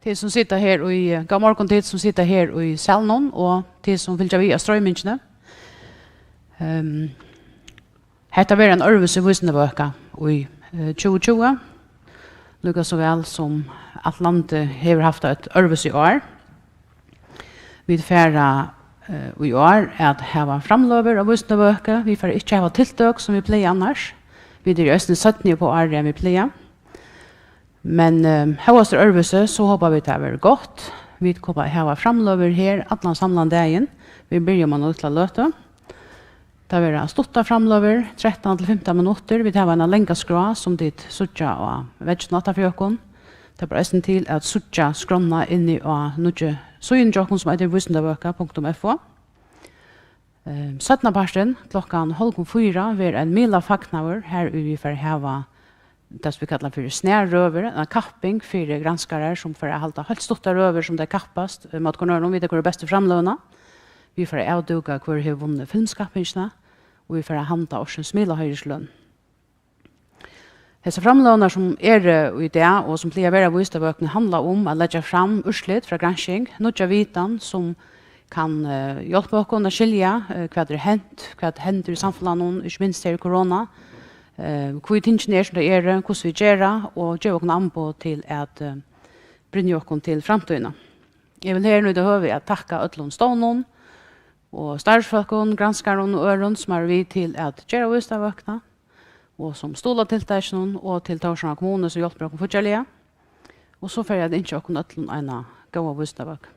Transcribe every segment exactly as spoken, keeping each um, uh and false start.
Tit sum sita her í, góðan morgun, tit sum sita her í salinum og tit sum fylgja við á stroymingini. Ehm, hetta verður ein øðrvísi vísindavøka í, eh, tjúgu tjúgu, líka so væl sum alt landið hevur havt eitt øðrvísi ár. Vit fara, eh, í ár at hava framløgur á vísindavøku. Vit fara ikki at hava tiltøk sum vit plaga annars. Vit eru eisini seinni upp á árið enn vit plaga. Men, eh, hóast er øðrvísi, so hopa vit tað verður gott. Vit koma at hava framløgur her allan samlan dagin. Vit byrja um eina lítla løtu. Tað verða stuttar framløgur, trettan til fimtan minuttir. Vit hava eina langa skrá sum tit síggja á vegginum aftan fyri okkum. Tað ber eisini til at síggja skrána inni á nýggju síðuni hjá okkum sum eitur vísindavøka punktum f o. Ehm, seinnapartin klokkan hálvgum fýra verður ein miðlafagnaður, har ið vit fara hava tað, sum vit kalla fyri snarrøður, eina kapping fyri granskarar, sum fara at halda heilt stuttar røður, sum tey kappast, eh, móti hvørjum øðrum, vita, hvør er best í framløguna. Vit fara at avdúka, hvør hevur vunnið filmskappingina, og vit fara at handa ársins miðlaheiðursløn. Hesar framløgurnar, sum eru í dag, og sum plaga at vera á vísindavøkuni, handla um at leggja fram úrslit frá gransking, nýggja vitan, sum kann, eh, hjálpa okkum at skilja, eh, hvat er hent, hvat hendir í samfelagnum, ikki minst her í korona, eh, hví tingini eru, sum tey eru, hvussu vit gera, og geva okkum amboð til at, eh, brynja okkum til framtíðina. Eg vil her nýta høvið at takka øllum stovnum og starvsfólkum, granskarum og øðrum, sum eru við til at gera vísindavøkuna, og sum stuðla tiltakinum, og til Tórshavnar kommunu, sum hjálpir okkum fíggjarliga. Og so fari eg at ynskja okkum øllum eina góða vísindavøku.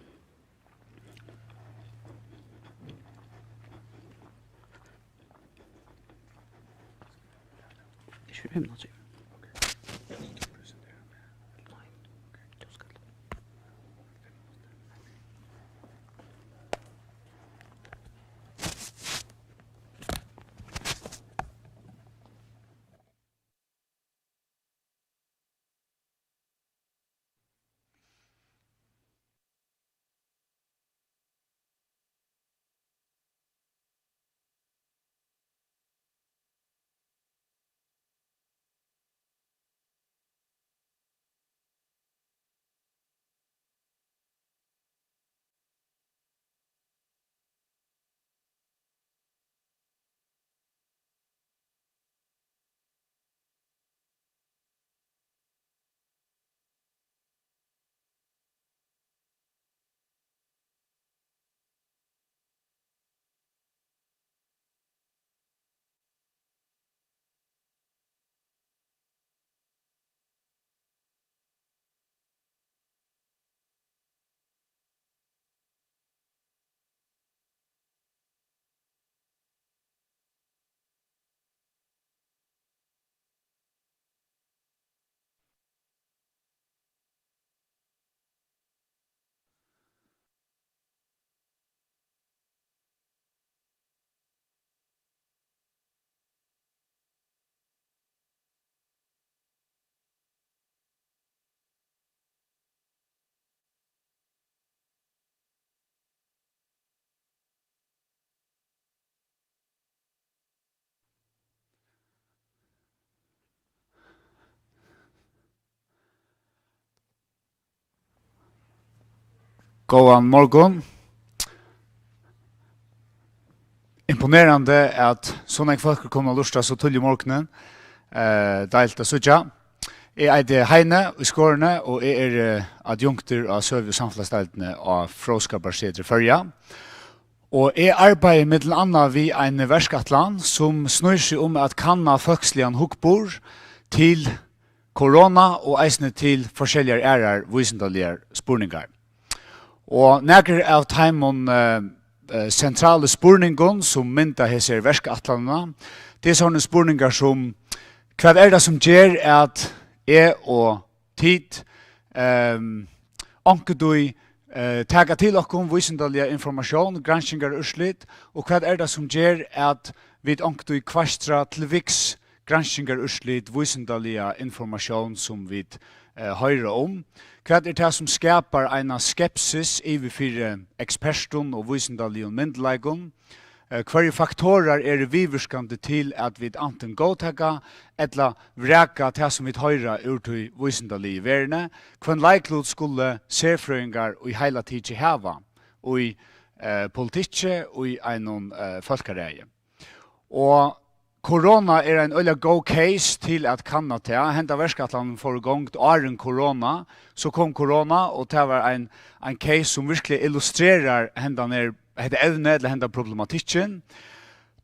Ikki fyri fimm minuttir síðan. Góðan morgun. Imponerandi, at so nógv fólk eru komin at lurta so tíðliga um morgunin. Eh, deiligt at síggja. Eg eiti Heini í Skorini, og eg eri, eh, adjunktur á søgu- og samfelagsdeildini á Fróðskaparsetri Føroya. Og eg arbeiði millum annað við eini verkætlan, sum snýr seg um at kanna fólksligan hugburð til korona og eisini til forskelligar aðrar vísindaligar spurningar. Og nakrir av teimum, eh, eh, sentralu spurningum, sum mynda hesar verkætlanina, tað er sovorðnir spurningar sum: Hvat er tað, sum ger, at eg og tit, ehm, onkuntíð, eh, taka til okkum vísindaliga informatión, granskingarúrslit, og hvat er tað, sum ger, at vit onkuntíð kveistra til viks granskingarúrslit, vísindaliga informatión, sum vit, eh, hoyra um? Hvat er tað, sum skapar eina skepsis yvir fyri ekspertum og vísindaligum myndugleikum? Eh, hvørjir faktorar eru viðvirkandi til, at vit antin góðtaka ella vraka tað, sum vit hoyra úr tí vísindaligu verðini? Hvønn leiklut skulu serfrøðingar í heila tikið hava í, eh, politikki, í einum, eh, fólkaræði? Og korona er ein øgiliga góð case til at kanna tað. Henda verkætlanin fór í gongd áðrenn korona, so kom korona, og tað var ein, ein case, sum virkliga illustrerar hendan her, hetta evnið, ella henda problematikkin.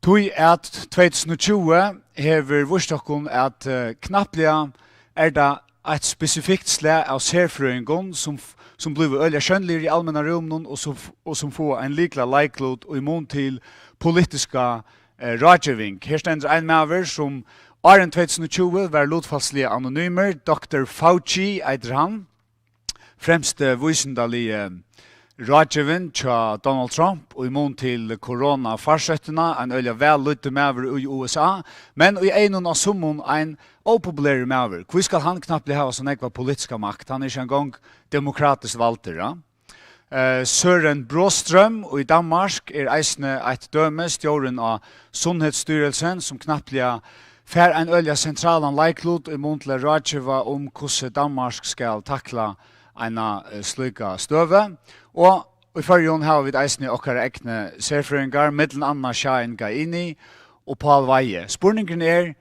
Tí at tvey túsund og tjúgu hevur víst okkum, at, eh, knappliga er tað eitt spesifikt slag av serfrøðingum, sum f-, sum blíva øgiliga sjónligir í almenna rúminum, og sum f-, og sum fáa ein lyklaleiklut í mun til politiska, eh, ráðgeving. Her stendur ein maður, sum áðrenn tvey túsund og tjúgu var lutfalsliga anonymur, doktor Fauci eitur hann, fremsti vísindaligi ráðgevin hjá Donald Trump í mun til koronafarsóttina, ein øgiliga væl lýddur maður í U S A, men í eygum á summum ein ópopulerur maður. Hví skal hann knappliga hava so nógva politiska makt? Hann er ikki eingong demokratiskt valdur, ja. Eh, Søren Brostrøm í Danmark er eisini eitt dømi, stjórin á Sundhedsstyrelsen, sum knappliga fær ein øgiliga sentralan leiklut í mun til at ráðgeva um, hvussu Danmark skal takla eina, eh, slíka støðu. Og í Føroyum hava vit eisini okkara egnu serfrøðingar, millum annað Shahin Gaini og Pál Weihe. Spurningurin er,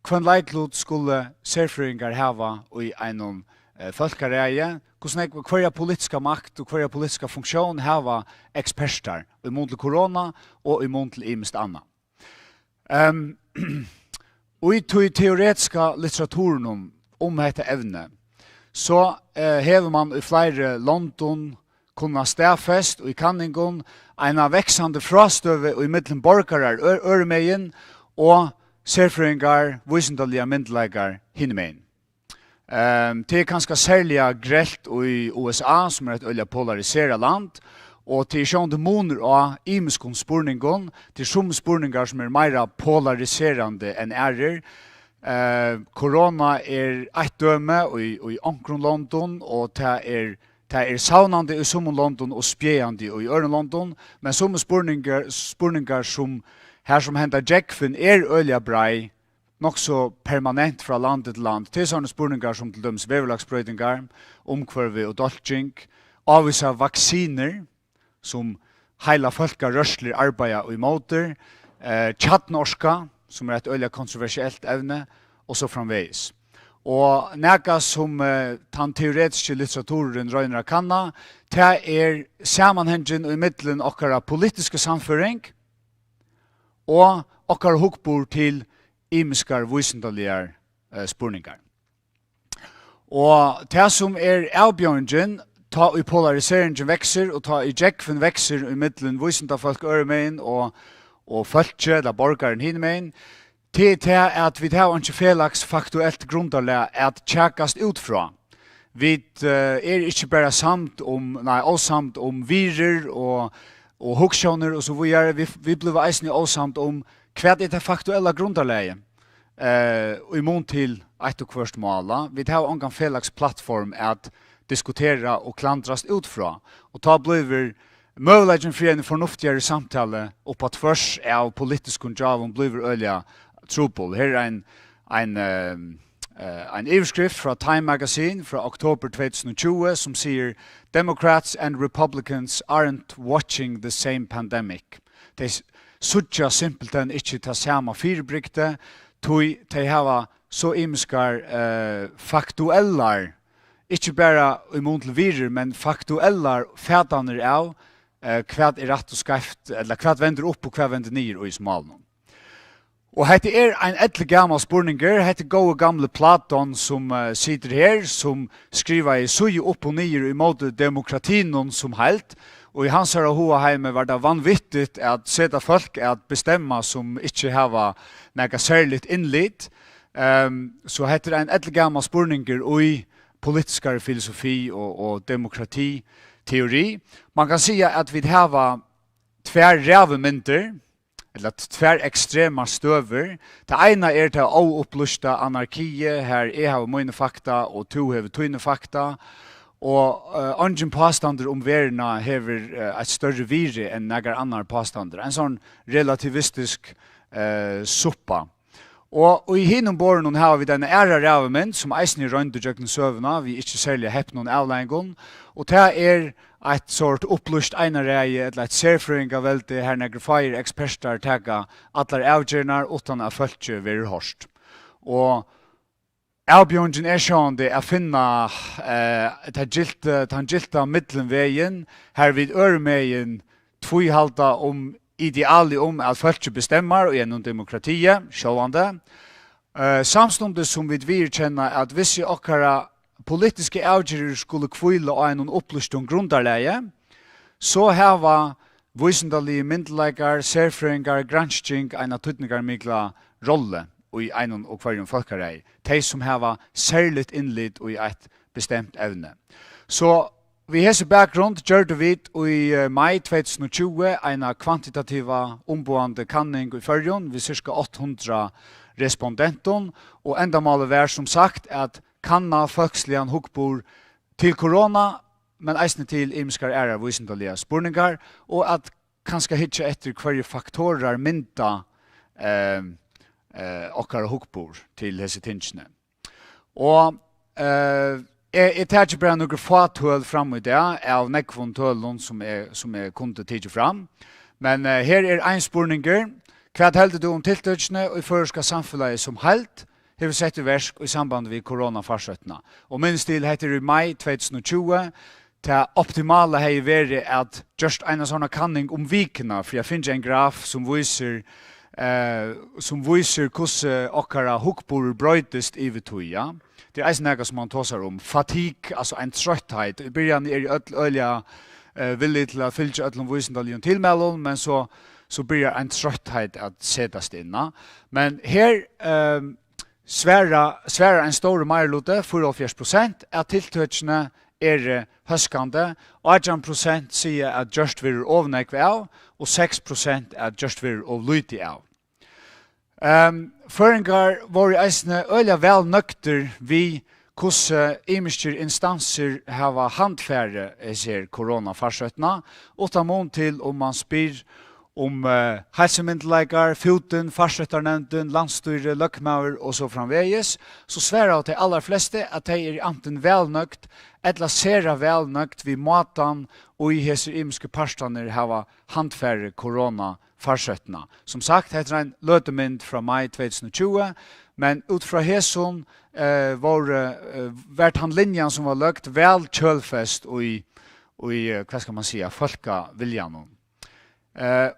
hvønn leiklut skulu serfrøðingar hava í einum, eh, fólkaræði? Hvussu nógv, hvørja politiska makt og hvørja politiska funktión hava ekspertar í mun til korona og í mun til ymiskt annað? Ehm, í tí teoretiska litteraturinum um hetta evnið, so, eh, hevur mann í fleiri londum kunnað staðfest í kanningum eina vaksandi frástøðu í millum borgarar ø-, øðrumegin og serfrøðingar, vísindaligar myndugleikar hinumegin. Ehm, tað er kanska serliga grelt í U S A, sum er eitt øgiliga polariserað land, og tað er sjálvandi munur á ymiskum spurningum. Tað er summir spurningar, sum eru meira polariserandi enn aðrir. Eh, korona er eitt dømi í, í onkrum londum, og tað er, tað er savnandi í summum londum og spjaðandi í øðrum londum, men summir spurningar, spurningar sum, har sum henda gjógvin er øgiliga breið, nokk so permanent frá landi til land. Tað er sovorðnir spurningar sum til dømis veðurlagsbroytingar, umhvørvi og dálking, ávísar vaksinur, sum heilar fólkarørslur arbeiða ímóti, eh, kjarnorka, sum er eitt øgiliga kontroversielt evni, og so framvegis. Og nakað sum, eh, tann teoretiski litteraturin roynir at kanna, tað er samanhangin í millum okkara politisku sannføring og okkara hugburð til ymiskar vísindaligar, eh, spurningar. Og tað, sum er avbjóðingin, tá ið polariseringin veksur, og tá ið gjógvin veksur í millum vísindafólk øðrumegin og, og fólkið, ella borgarin hinumegin, tað er tað, at vit hava einki felags faktuelt grundarlag at kjakast út frá. Vit, eh, eru ikki bara samd um, nei, ósamd um virðir og, og hugsjónir og so víðari. Vit, vit blíva eisini ósamd um, hvat er tað faktuella grundarlagið, eh, í mun til eitt og hvørt mála. Vit hava ongan felags plattform at diskutera og klandrast út frá. Og tá blívur møguleikin fyri eini fornuftigari samtalu upp á tvørs av politiskum gjáum blívur øgiliga trupul. Her er ein, ein, eh, eh, ein yvirskrift frá Time Magazine frá oktober tvey túsund og tjúgu, sum sigur: "Democrats and Republicans aren't watching the same pandemic." Tey s-, síggja simpelthen ikki tað sama fyribrigdið, tí tey hava so ymiskar, eh, faktuellar, ikki bara í mun til virðir, men faktuellar fatanir av, eh, hvat er rætt og skeivt, ella hvat vendir upp og hvat vendir niður í hesum málinum. Og hetta er ein eldgamal spurningur. Hetta er góði gamli Platon, sum, eh, situr her, sum skrivaði síðu upp og niður ímóti demokratinum sum heild. Og í hansara hugaheimi var tað vanvittigt at seta fólk at bestemma, sum ikki hava nakað serligt innlit. Ehm, so hetta er ein eldgamal spurningur í politiskari filosofi og, og demokratiteori. Man kann siga, at vit hava tvær ræðumyndir, ella t-, tvær ekstremar støður. Tað eina er tað óupplýsta anarkiið, har eg havi míni fakta og tú hevur tíni fakta, Og, eh, eingin pástandur um verðina hevur, eh, eitt størri virði enn nakar annar pástandur. Ein sånn relativistisk, eh, suppa. Og í hinum borðinum hava vit eina aðra ræðumynd, sum eisini er roynd ígjøgnum søguna, við ikki serliga hepnum avleiðingum, og tað er eitt sort upplýst einaræði ella eitt serfrøðingaveldi, har nakrir fáir ekspertar taka allar avgerðirnar, uttan at fólkið verður hoyrt. Og avbjóðingin er sjálvandi at finna, eh, tað gylta, tann gylta millumvegin, har vit øðrumegin tvíhalda um idealið um, at fólkið bestemmar í einum demokrati, sjálvandi. Eh, samstundis sum vit viðurkenna, at vissar okkara politisku avgerðir skulu hvíla á einum upplýstum grundarlagi, so hava vísindaligir myndugleikar, serfrøðingar, gransking eina týdningarmikla rollu í einum og hvørjum fólkaræði, tey sum hava serligt innlit í eitt bestemt evni. So við hesi bakgrund gjørdu vit í, eh, mai tvey túsund og tjúgu eina kvantitativa umboðandi kanning í Føroyum við sirka átta hundrað respondentum, og endamálið var sum sagt at kanna fólksligan hugburð til korona, men eisini til ymiskar aðrar vísindaligar spurningar, og at kanska hyggja eftir, hvørjir faktorar mynda, eh, eh, okkara hugburð til hesi tingini. Og, eh, eg, eg taki bara nøkur fá tøl fram í dag av nógvum tølum sum eg, sum eg kundi tikið fram. Men, eh, her er ein spurningur. Hvat heldur tú um tiltøkini í føroyska samfelagið sum heild hevur sett í verk í samband við koronafarsóttina? Og minst til, hetta er í mai tvey túsund og tjúgu. Tað optimala hevði verið at gjørt eina sånna kanning um vikuna, fyri at fingið ein graf sum vísir, eh, sum vísir, hvussu okkara hugburður broytist yvir tíð, ja. Tað er eisini nakað, sum man tosar um. Fatigue, altso ein troyttheit. Í byrjanini eru øll øgiliga, eh, villig til at fylgja øllum vísindaligum tilmælum, men so, so byrjar ein troyttheit at setast inn, ja. Men her, ehm, svara, svarar ein stórur meiriluti, fýraoghálvfjerðs prosent, at tiltøkini eru hóskandi. Átjan prosent siga, at gjørt verður ov nógv av, og seks prosent, at gjørt verður ov lítið av. Ehm, føroyingar vóru eisini øgiliga væl nøgdir við, hvussu ymiskir instansir hava handfarið hesi her koronafarsóttina, uttan mun til um man spyr um, eh, heilsumyndugleikar, Fútin, Farsóttarnevndin, landsstýri, løgmaður og so framvegis, so svaraðu tey allarflestu, at tey eru antin væl nøgd ella sera væl nøgd við mátan, og í hesir ymisku partarnir hava handfarið koronafarsóttina. Sum sagt, hetta er ein løtumynd frá mai tvey túsund og tjúgu, men út frá hesum, eh, vóru, eh, var tann linjan, sum var løgd, væl kjølfest í, í, eh, hvat skal man siga, fólkaviljanum. Eh,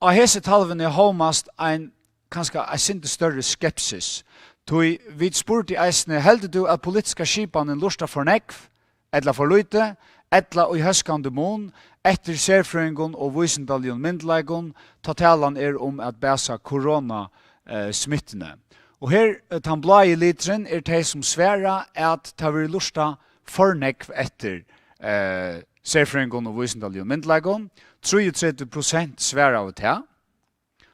á hesi talvuni hómast ein, kanska eitt sindur størri skepsis, tí vit spurdu eisini: "Heldur tú, at politiska skipanin lurtar for nógv, ella for lítið, ella í hóskandi mun, eftir serfrøðingum og vísindaligum myndugleikum, tá talan er um at basa korona, eh, smittuni?" Og her, eh, tann blái liturin er tey, sum svara, at tað verður lurtað for nógv eftir, eh, serfrøðingum og vísindaligum myndugleikum. Trýogtretivu prosent svaraðu tað.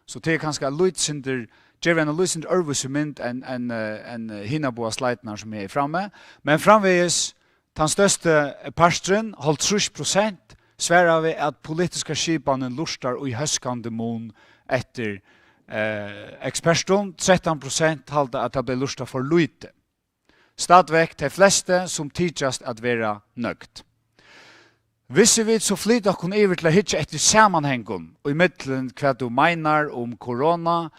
So tað er kanska eitt lítið sindur, gevur eina lítið sindur øðrvísi mynd enn, enn, eh, enn, eh, hinar báðar slidurnar, sum eg hevði frammi. Men framvegis, tann størsti parturin, hálvtrýss prosent, svaraðu, at politiska skipanin lurtar í hóskandi mun eftir, eh, ekspertum. Trettan prosent halda, at tað bleiv lurtað for lítið. Stadigvæk tey flestu, sum tykjast at vera nøgd. Hvis vit so flyta okkum yvir til at hyggja eftir samanhangum í millum, hvat tú meinar um korona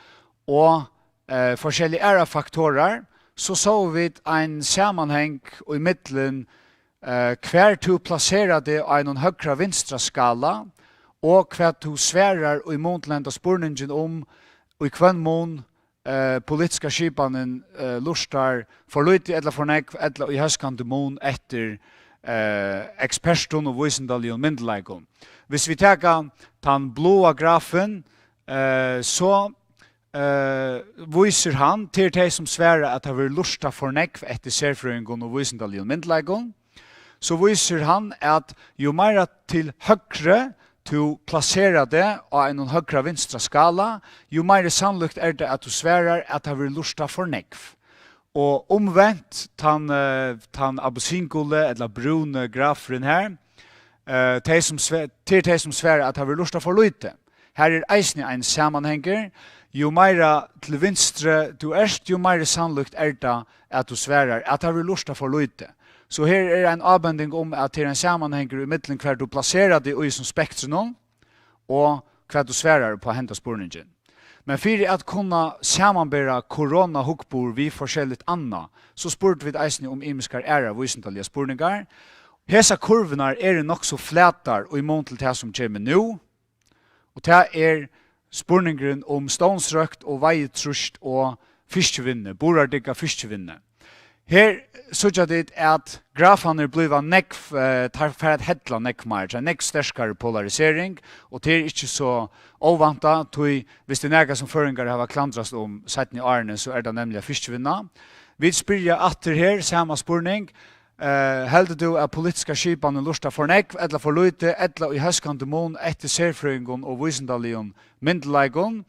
og, eh, forskelligar aðrar faktorar, so sóu vit ein samanhang í millum, eh, hvar tú plaserar teg á einum høgra-vinstra skala, og hvat tú svarar í mun til henda spurningin um, í hvønn mun, eh, politiska skipanin, eh, lurtar for lítið ella for nógv ella í hóskandi mun eftir, eh, ekspertum og vísindaligum myndugleikum. Hvis vit taka tann bláa grafin, eh, so, eh, vísir hann, til tey, sum svara, at tað verður lurtað for nógv eftir serfrøðingum og vísindaligum myndugleikum, so vísir hann, at jú meira til høgru tú plaserar teg á einum høgra-vinstra skala, jú meira sannlíkt er tað, at tú svarar, at tað verður lurtað for nógv. Og umvent, tann, eh, tann appelsinguli ella brúni grafurin her, eh, tey sum sve-, til tey sum svara at tað verður lurtað for lítið. Her er eisini ein samanhangur. Jú meira til vinstru tú ert, jú meira sannlíkt er tað, at tú svarar at tað verður lurtað for lítið. So her er ein ábending um, at tað er ein samanhangur ímillum, hvar tú plaserar teg í sum spektrinum, og hvat tú svarar upp á henda spurningin. Men fyri at kunna samanbera koronahugburð við forskelligt annað, so spurdu vit eisini um ymiskar aðrar vísindaligar spurningar. Hesar kurvurnar eru nokk so flatar í mun til tað, sum kemur nú, og tað er spurningurin um stovnsrøkt og veiðitrýst og fiskivinnu, burðardygga fiskivinnu. Her síggja tit, at grafarnir blíva nógv, eh, teir fara at hella nógv meir, tað er nógv sterkari polarisering, og tað er ikki so óvæntað, tí viss tað er nakað, sum føroyingar hava klandrast um seinnu árini, so er tað nemliga fiskivinna. Vit spyrja aftur her sama spurning, eh, heldur tú, at politiska skipanin lurtar for nógv ella for lítið, ella í hóskandi mun eftir serfrøðingum og vísindaligum myndugleikum?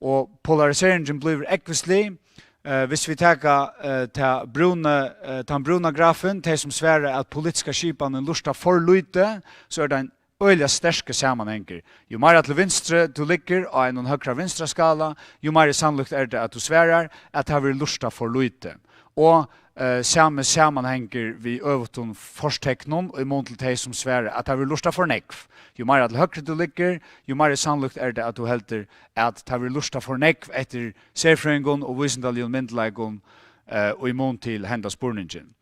Og polariseringin blívur ógvuslig. Eh, viss vit taka, eh, ta brúna, eh, tann brúna grafin, tey sum svara at politiska skipanin lurtar for lítið, so er tað ein øgiliga sterkur samanhangur. Jú meira til vinstru tú liggur á einum høgra-vinstra skála, jú meira sannlíkt er tað, at tú svarar at tað verður lurtað for lítið. Og, eh, sami samanhangur við øvutum forteknum í mun til tey sum svara at tað verður lurtað for nógv. Jú meira til høgru tú liggur, jú meira sannlíkt er tað, at tú heldur at tað verður lurtað for nógv eftir serfrøðingum og vísindaligum myndugleikum, eh, í mun til henda spurningin.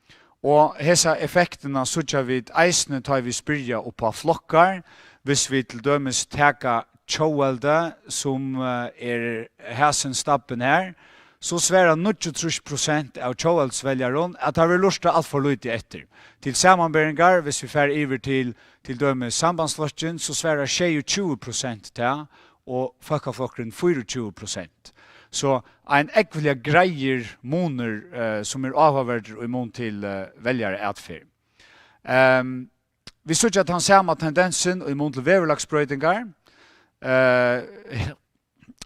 Og hesa effektina síggja vit eisini, tá vit spyrja upp á flokkar. Viss vit til dømis taka tjóðveldi, sum, eh, er hasin stabbin her, so svara níggjuogtrýss prosent av tjóðveldisveljarum, at tað verður lurtað alt for lítið eftir. Til samanberingar, viss vit fara yvir til, til dømis Sambandsflokkin, so svara sjeyogtjúgu prosent tað, og Fólkaflokkurin fýraogtjúgu prosent. So ein ógvuliga greiður munur, eh, sum er áhugaverdur í mun til, eh, veljaraatferð. Ehm, vit síggja tann sama tendensin í mun til veðurlagsbroytingar. Eh,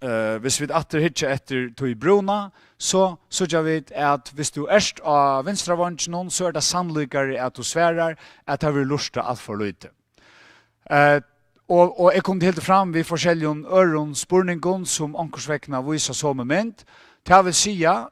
eh, viss vit aftur hyggja eftir tí brúna, so síggja vit, at viss tú ert á vinstra veinginum, so er tað sannlíkari, at tú svarar at tað verður lurtað alt for lítið. Eh, og, og eg kundi hildið fram við forskelligum øðrum spurningum, sum onkursvegna vísa somu mynd. Tað vil siga,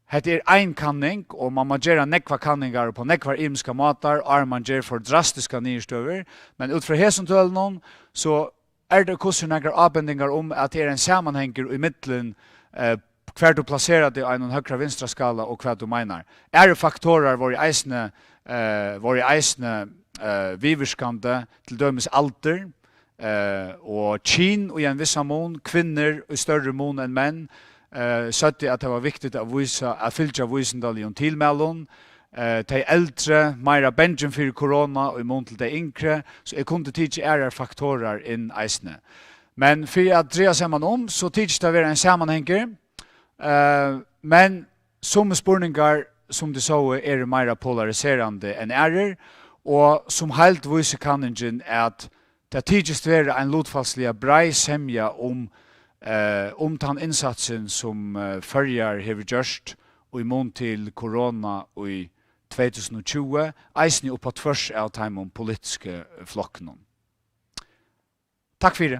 hetta er ein kanning, og man má gera nógvar kanningar upp á nógvar ymiskar mátar, áðrenn man ger for drastiskar niðurstøður. Men út frá hesum tølunum, so er tað hvussu nakrar ábendingar um, at tað er ein samanhangur í millum, eh, hvar tú plaserar teg á einum høgra-vinstra skála og hvat tú meinar. Aðrir faktorar vóru eisini, eh, vóru eisini, eh, viðvirkandi, til dømis aldur, eh, og kyn í ein vissan mun. Kvinnur í størri mun enn menn, eh, søgdu, at tað var viktigt at vísa, at fylgja vísindaligum tilmælum. Eh, tey eldru, meira bangin fyri korona í mun til tey yngru, so eg kundi tikið aðrar faktorar inn eisini. Men fyri at draga saman um, so tykist tað at vera ein samanhangur, eh, men summi spurningar, sum tit sóu, eru meira polariserandi enn aðrir, og sum heild vísir kanningin, at tað tykist vera ein lutfalsliga breið semja um, eh, um tann innsatsin, sum, eh, Føroyar hevur gjørt í mun til korona í tvey túsund og tjúgu, eisini upp á tvørs av teimum politisku flokkunum. Takk fyri.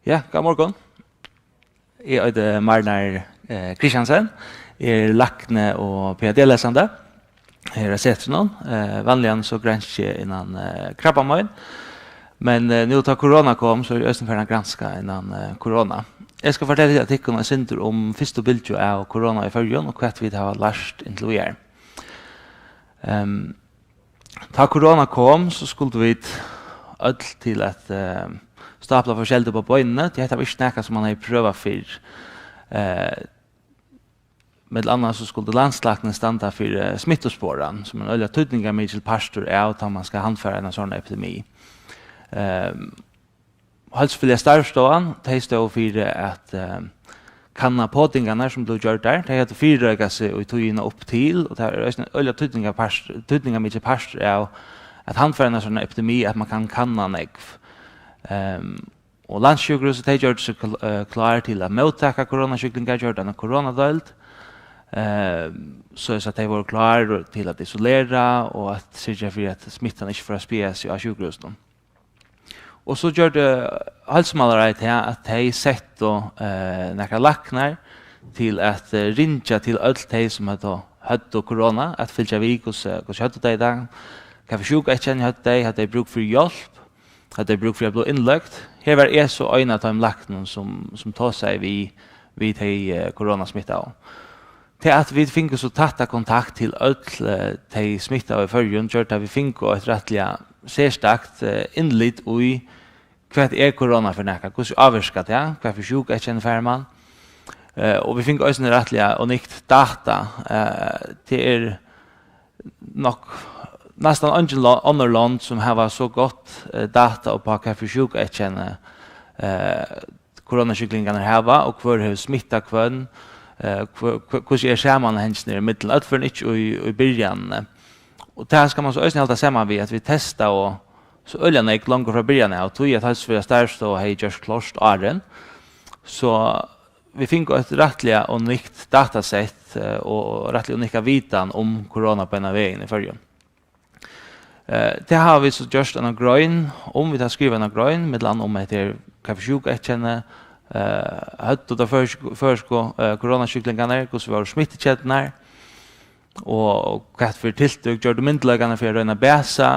Ja, góðan morgun. Eg eiti Marnar, eh, Christiansen. Eg eri lækni og P H D-lesandi her á Setrinum. Eh, vanliga so granski eg innan, eh, krabbamein. Men, eh, nú tá korona kom, so eri eg eisini farin at granska innan, eh, korona. Eg skal fortelja tykkum eitt sindur um fyrstu bylgju av korona í Føroyum og hvat vit hava lært inntil víðari. Ehm, tá korona kom, so skuldu vit øll til at, ehm, stápla forskelligt upp á beinini, tí hetta var ikki nakað, sum man hevði prøvað fyrr. Eh, millum annað so skuldi landslæknin standa fyri, eh, smittusporan, sum er ein øgiliga týdningarmikil partur av, tá man skal handfara eina sovorðna epidemi. Ehm, Heilsufelaga Starvsstovan, tey stóðu fyri at, eh, kanna potingarnar, sum blivu gjørdar. Tey høvdu fyrireikað seg í tíðina upp til, og tað er eisini ein øgiliga týdningarpart-, týdningarmikil partur av at handfara eina sovorðna epidemi, at man kann kanna nógv. Ehm, og Landssjúkrahúsið, tey gjørdu seg kl-, eh, klár til at móttaka koronasjúklingar, gjørdu eina koronadeild, ehm, soleiðis at tey vóru klár til at isolera og at syrgja fyri, at smittan ikki fór at spjaða seg á sjúkrahúsinum. Og so gjørdi heilsumálaráðið tað, at tey settu, eh, nakrar læknar til at, eh, ringja til øll tey, sum høvdu, høvdu korona, at fylgja við, hvussu, hvussu høvdu tey tað, hvat fyri sjúkueyðkenni høvdu tey, høvdu tey brúk fyri hjálp, høvdu tey brúk fyri at blíva innløgd. Her var eg so ein av teimum læknum, sum, sum tosaði við, við tey, eh, koronasmittaðu. Tað, at vit fingu so tætta kontakt til øll, eh, tey smittaðu í Føroyum, gjørdi, at vit fingu eitt rættiliga serstakt, eh, innlit í, hvat er korona fyri nakað, hvussu ávirkar tað, hvat fyri sjúkueyðkenni fær mann. Eh, og vit fingu eisini rættiliga unikt data. Eh, tað er nokk næstan eingin lo-, onnur lond, sum hava so gott, eh, data upp á, hvat fyri sjúkueyðkenni, eh, koronasjúklingarnir hava, og hvør hevur smittað hvønn, eh, hvør, hvør, hvussu er samanhangirnir ímillum, øll fyrr enn ikki í, í byrjanini. Og tað skal man so eisini halda saman við, at vit testaðu so øgiliga nógv longu frá byrjan av, tí at Heilsufelaga Starvsstova hevði gjørt klárt áðrenn. So vit fingu eitt rættiliga unikt datasett, eh, og rættiliga unika vitan um korona beinan vegin í Føroyum. Eh, tað hava vit so gjørt eina grein um, vit hava skrivað eina grein, millum annað um hetta her, hvat fyri sjúkueyðkenni, eh, høvdu teir føroysku, føroysku, eh, koronasjúklingarnir, hvussu vóru smittuketurnar, og hvat fyri tiltøk gjørdu myndugleikarnar fyri at royna at bæsa,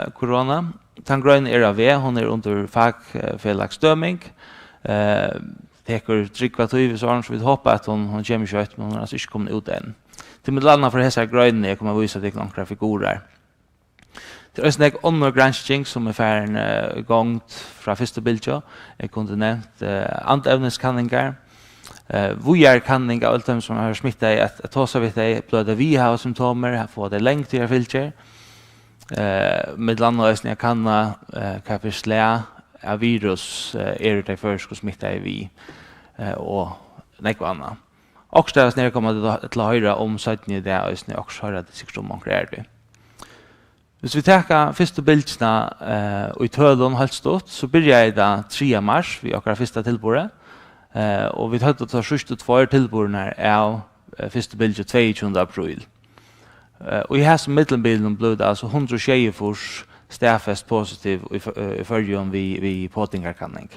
eh, korona. Tann greinin er á veg, hon er undir fakfelagsdøming. Eh, tekur drúgva tíð við sovorðnum, so vit hopa, at hon, hon kemur skjótt, men hon er altso ikki komin út enn. Til millum annað fyri hesa greinina, eg komi at vísa tykkum onkrar figurar. Tað er eisini nógv onnur gransking, sum er farin, eh, í gongd frá fyrstu bylgju. Eg kundi nevnt, eh, andevniskanningar, eh, víðari kanning av øllum, sum hava smittað, at, at tosa við tey, bløða tey við, hava symptomir, fáa tey langtíðarfylgjur. Eh, millum annað eisini at kanna, eh, hvat fyri slag av virus, eh, eru tey føroysku smittaðu við, eh, og nógv annað. Okkurt av hesum her koma tit til at hoyra um seinni í dag eisini, okkurt hoyra tit sikkurt um onkra aðru. Hvis vit taka fyrstu bylgjuna, eh, í tølum heilt stutt, so byrjaði tað triðja mars við okkara fyrsta tilburði, eh, og vit høvdu teir síðstu tveir tilburðirnar av, eh, fyrstu bylgju tveyogtjúgunda apríl. Eh, og í hasum millumbilinum blivu tað altso hundrað og sjeyogfýrs staðfest positiv í Før-, eh, í Føroyum við, við potingarkanning.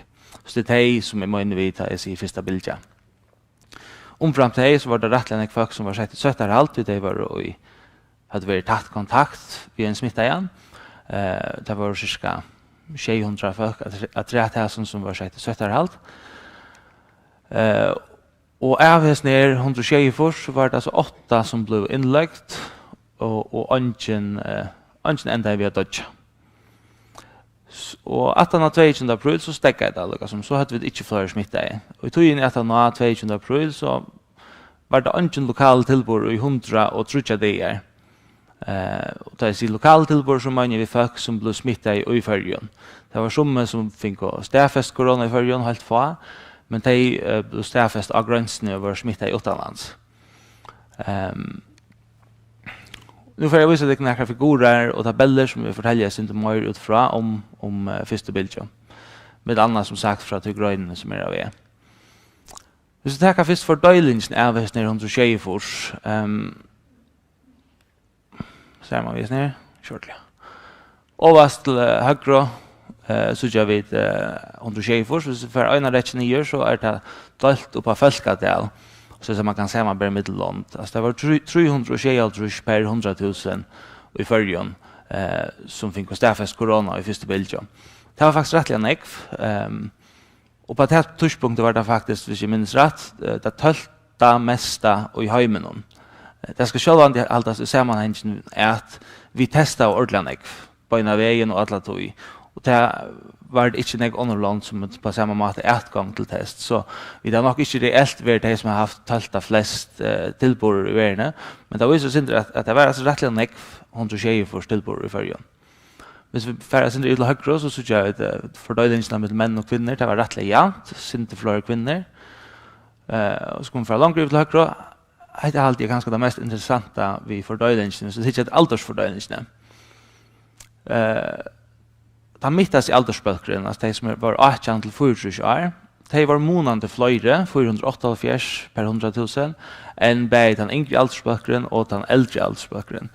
So tað er tey, sum eg meini við, tá eg sigi fyrsta bylgja. Umframt tey, so var tað rættiliga nógv fólk, sum var sett í sóttarhald, tí tey vóru í, høvdu verið í tætt kontakt við ein smittaðan. Eh, tað vóru sirka sjey hundrað fólk at, afturat hasum, sum vóru sett í sóttarhald. Eh, og av hesum her hundrað og sjeyogfýrs, so var tað so átta, sum blivu innløgd, og, og eingin, eh, eingin endaði við at doyggja. S-, og aftan á tveyogtjúgunda apríl, so steðgaði tað líkasum, so høvdu vit ikki fleiri smittaði. Og í tíðini aftan á tveyogtjúgunda apríl, so var tað eingin lokal tilburð í hundrað og tríggjar dagar. Eh, og tá eg sigi lokal tilburð, so meini eg við fólk, sum blivu smittaði í Føroyum. Tað var summi, sum fingu staðfest korona í Føroyum, heilt fá, men tey, eh, blivu staðfest á grensini og vóru smittaði uttanlands. Ehm, nú fari eg at vísa tykkum nakrar figurar og tabellir, sum vit fortelja eitt sindur meir út frá um, um, eh, fyrstu bylgju. Millum annað, sum sagt, frá tí greinini, sum er á veg. Hvis vit taka fyrst fordeilingina av hesum her hundrað og sjeyogfýrs, ehm, sær man við hesum her, shortly. Ovast til, eh, høgru, eh, síggja vit, eh, hundrað og sjeyogfýrs. Hvis vit fara eina reyggj niður, so er tað deilt upp á fólkatal, so sum man kann samanbera millum lond. Altso, tað var trý, trý hundrað og sjeyoghálvtrýss per hundrað túsund í Føroyum, eh, sum fingu staðfest korona í fyrstu bylgju. Tað var faktiskt rættiliga nógv, ehm, Og á tí tíðspunkti var tað faktiskt, hvis eg minnist rætt, eh, tað tólvta mesta í heiminum. Eh, tað skal sjálvandi haldast í samanhangin at vit testaðu ordiliga nógv, beinan vegin og alla tíð. Og tað var ikki nógv onnur lond sum á sama máta atgongd til test. So vit hava nokk ikki reelt verið tey sum hava havt tólvta flest, eh, tilburðir í verðini, men tað vísir seg at, at tað var altso rættiliga nógv, hundrað og sjeyogfýrs tilburðir í Føroyum. Hvis vit fara eitt sindur yvir til høgru, so síggja vit, eh, fordeilingina millum menn og kvinnur. Tað var rættiliga javnt, sindur fleiri kvinnur. Eh, og so kunnu vit fara longur yvir til høgru. Hetta haldi eg kanska tað mest interessanta við fordeilingini, so síggja vit aldursfordeilingina. Eh, tann miðsti aldursbólkurin, altso tey sum er, vóru átjan til fýraogtrýss ár, tey vóru munandi fleiri, fýra hundrað og áttaoghálvfjerðs per hundrað túsund, enn bæði tann yngri aldursbólkurin og tann eldri aldursbólkurin.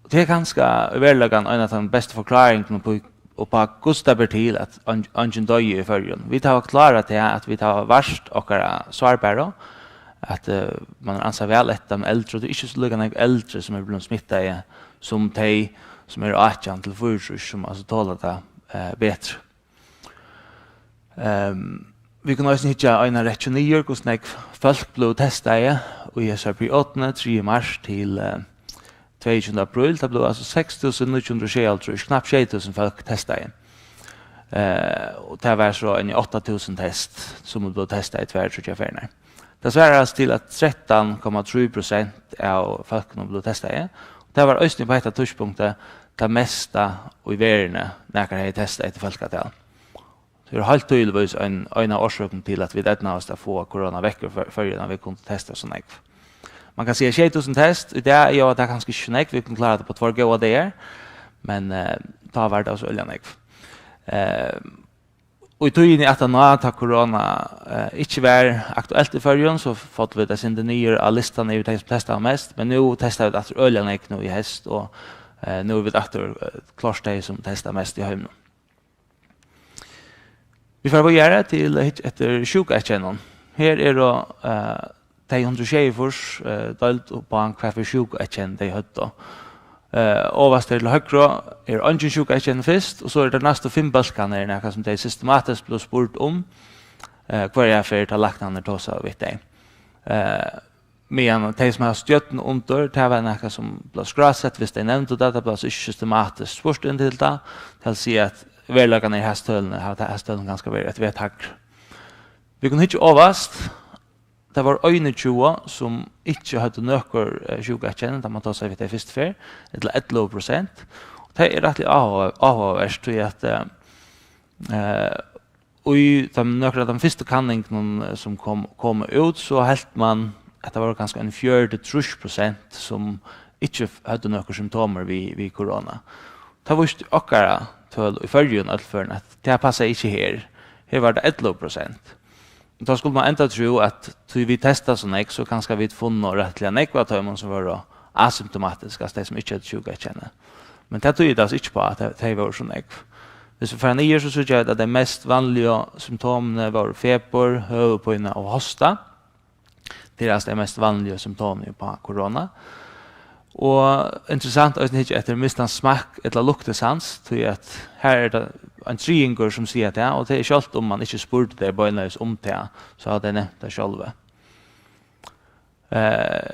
Og tað er kanska í veruleikanum ein av teimum bestu forkláringunum uppá, uppá, hvussu tað ber til, at ein, eingin doyði í Føroyum. Vit hava klárað tað, at vit hava vart okkara sárbæru, at, eh, mann er ansað væl eftir teimum eldru, og tað er ikki so líka nógv eldri, sum eru blivin smittaði, sum tey, sum eru átjan til fýraogtrýss, sum altso tola tað, eh, betri. Ehm, vit kunnu eisini hyggja eina reyggju niður, hvussu nógv fólk blivu testaði í hesari perioduni, triðja mars til, eh, tveyogtjúgunda apríl. Tað blivu altso seks túsund níggju hundrað og sjeyoghálvtrýss, knappt sjey túsund fólk testaði. Eh, og tað var so eini átta túsund test, sum blivu testaði tvær, tríggjar ferðirnar. Tað svarar altso til, at trettan komma trý prosent av fólkunum blivu testaði. Tað var eisini á hetta tíðspunkti tað mesta í verðini, nakar hevði testað eftir fólkatal. Tað er heilt týðiligvís ein, ein av orsøkunum til, at vit eydnaðust at fáa korona vekk úr Før-, Føroyum, at vit kundu testa so nógv. Mann kann siga sjey túsund test í dag, jú, tað er kanska ikki so nógv, vit kunnu klára tað á tveir góðar dagar, men, eh, tá var tað so øgiliga nógv. Eh, og í tíðini aftaná, tá korona, eh, ikki var aktuelt í Føroyum, so fóru vit eitt sindur niður á listan yvir tey, sum testaðu mest, men nú testa vit aftur øgiliga nógv nú í heyst, og, eh, nú eru vit aftur, eh, klárt tey, sum testa mest í heiminum. Vit fara víðari til at hyggja eftir sjúkueyðkennum. Her eru, eh, tey hundrað og sjeyogfýrs, eh, deilt upp á, hvat fyri sjúkueyðkenni tey høvdu. Eh, ovast her til høgru er eingin sjúkueyðkenni fyrst, og so eru tey næstu fimm bólkarnir nakað, sum tey systematiskt blivu spurd um, eh, hvørja ferð, tá læknarnir tosaðu við tey. Eh, meðan tey, sum hava stjørnu undir, tað var nakað, sum bleiv skrásett, hvis tey nevndu tað, tað bleiv so ikki systematiskt spurt inn til tað. Tað vil siga, at veruleikan er, at tølini, hava tølini kanska verið eitt vet hægri. Vit kunnu hyggja ovast. Tað vóru einogtjúgu, sum ikki høvdu nøkur, eh, sjúkueyðkenni, tá mann tosaði við tey fyrstu ferð, ella ellivu prosent. Og tað er rættiliga áhuga-, áhugavert, tí at, eh, eh, í teimum, nøkur av teimum fyrstu kanningunum, eh, sum kom, komu út, so helt mann, at tað vóru kanska ein fjøruti, trýss prosent, sum ikki f-, høvdu nøkur symptomir við, við korona. Tá vístu okkara tøl í Føroyum øll førini, at tað passaði ikki her. Her var tað ellivu prosent. Tá skuldi mann enntá trúð, at tí vit testa so nógv, so kanska vit funnu rættiliga nógv av teimum, sum vóru asymptomatisk, altso tey, sum ikki høvdu sjúkueyðkenni. Men tað týðir tað altso ikki uppá, at tey, tey vóru so nógv. Hvis vit fara niður, so síggja vit, at tey mest vanligu symptomini vóru febur, høvuðpína og hosta. Tað eru altso tey mest vanligu symptomini uppá korona. Og interessant eisini at hyggja eftir mistan smakk ella luktasans, tí at her er tað ein triðingur, sum sigur tað, og tað er sjálvt um mann ikki spurdi tey beinleiðis um tað, so hava tey nevnt tað sjálvi. Eh,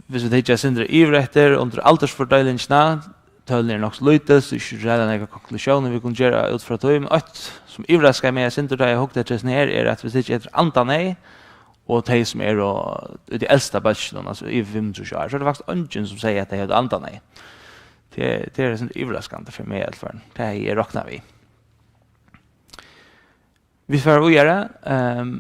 hvis vit hyggja eitt sindur yvir eftir, undir aldursfordeilingina, tølini eru nokk so lítil, so ikki ræðuliga nógvar konklusjónir vit kunnu gera út frá tí, men eitt, sum yvirraskaði meg eitt sindur, tá eg hugdi eftir hesum her, er, at hvis vit hyggja eftir andaneyð, og tey, sum eru í tí elsta bólkinum, altso yvir fimmogtrýss ár, so er tað faktiskt eingin, sum segði, at tey høvdu andaneyð. Tað, tað er eitt sindur yvirraskandi fyri meg, í alla fall. Tað hevði eg roknað við. Vit fara víðari, ehm,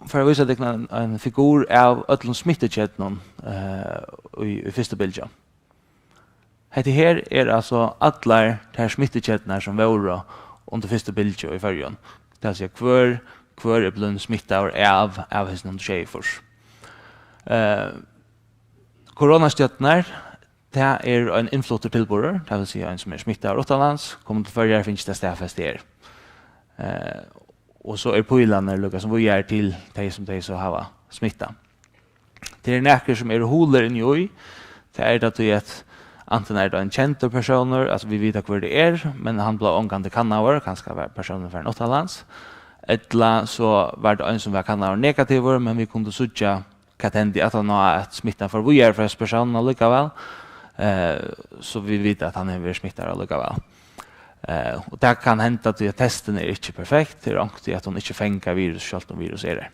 fara at vísa tykkum ein, ein figur av øllum smittukettunum, eh, í, í fyrstu bylgju. Hetta her er altso allar tær smittuketturnar, sum vóru undir fyrstu bylgju í Føroyum. Tað vil siga, hvør, hvør er blivin smittaður av, av hesum hundrað og sjeyogfýrs. Eh, koronastjørnurnar, tað er ein innfluttur tilburður, tað vil siga, ein, sum er smittaður uttanlands, komin til Føroyar, fingið tað staðfest her. Eh, og so eru pílarnir líka sum víðari til tey, sum tey so hava smittað. Tað eru nakrir, sum eru hulir inni í. Tað er tað, tí at antin er tað ein kendur persónur, altso, vit vita, hvør tað er, men hann bleiv ongantíð kannaður, kanska var persónurin farin uttanlands, ella so var tað ein, sum var kannaður negativur, men vit kundu síggja, hvat hendi aftan á, at smittan fór víðari frá hesum persónum allíkavæl, eh, so vit vita, at hann hevur verið smittaður allíkavæl. Eh, og tað kann henda, tí at testin er ikki perfekt, tað er onkuntíð, at hon ikki fangar virus, sjálvt um virus er har.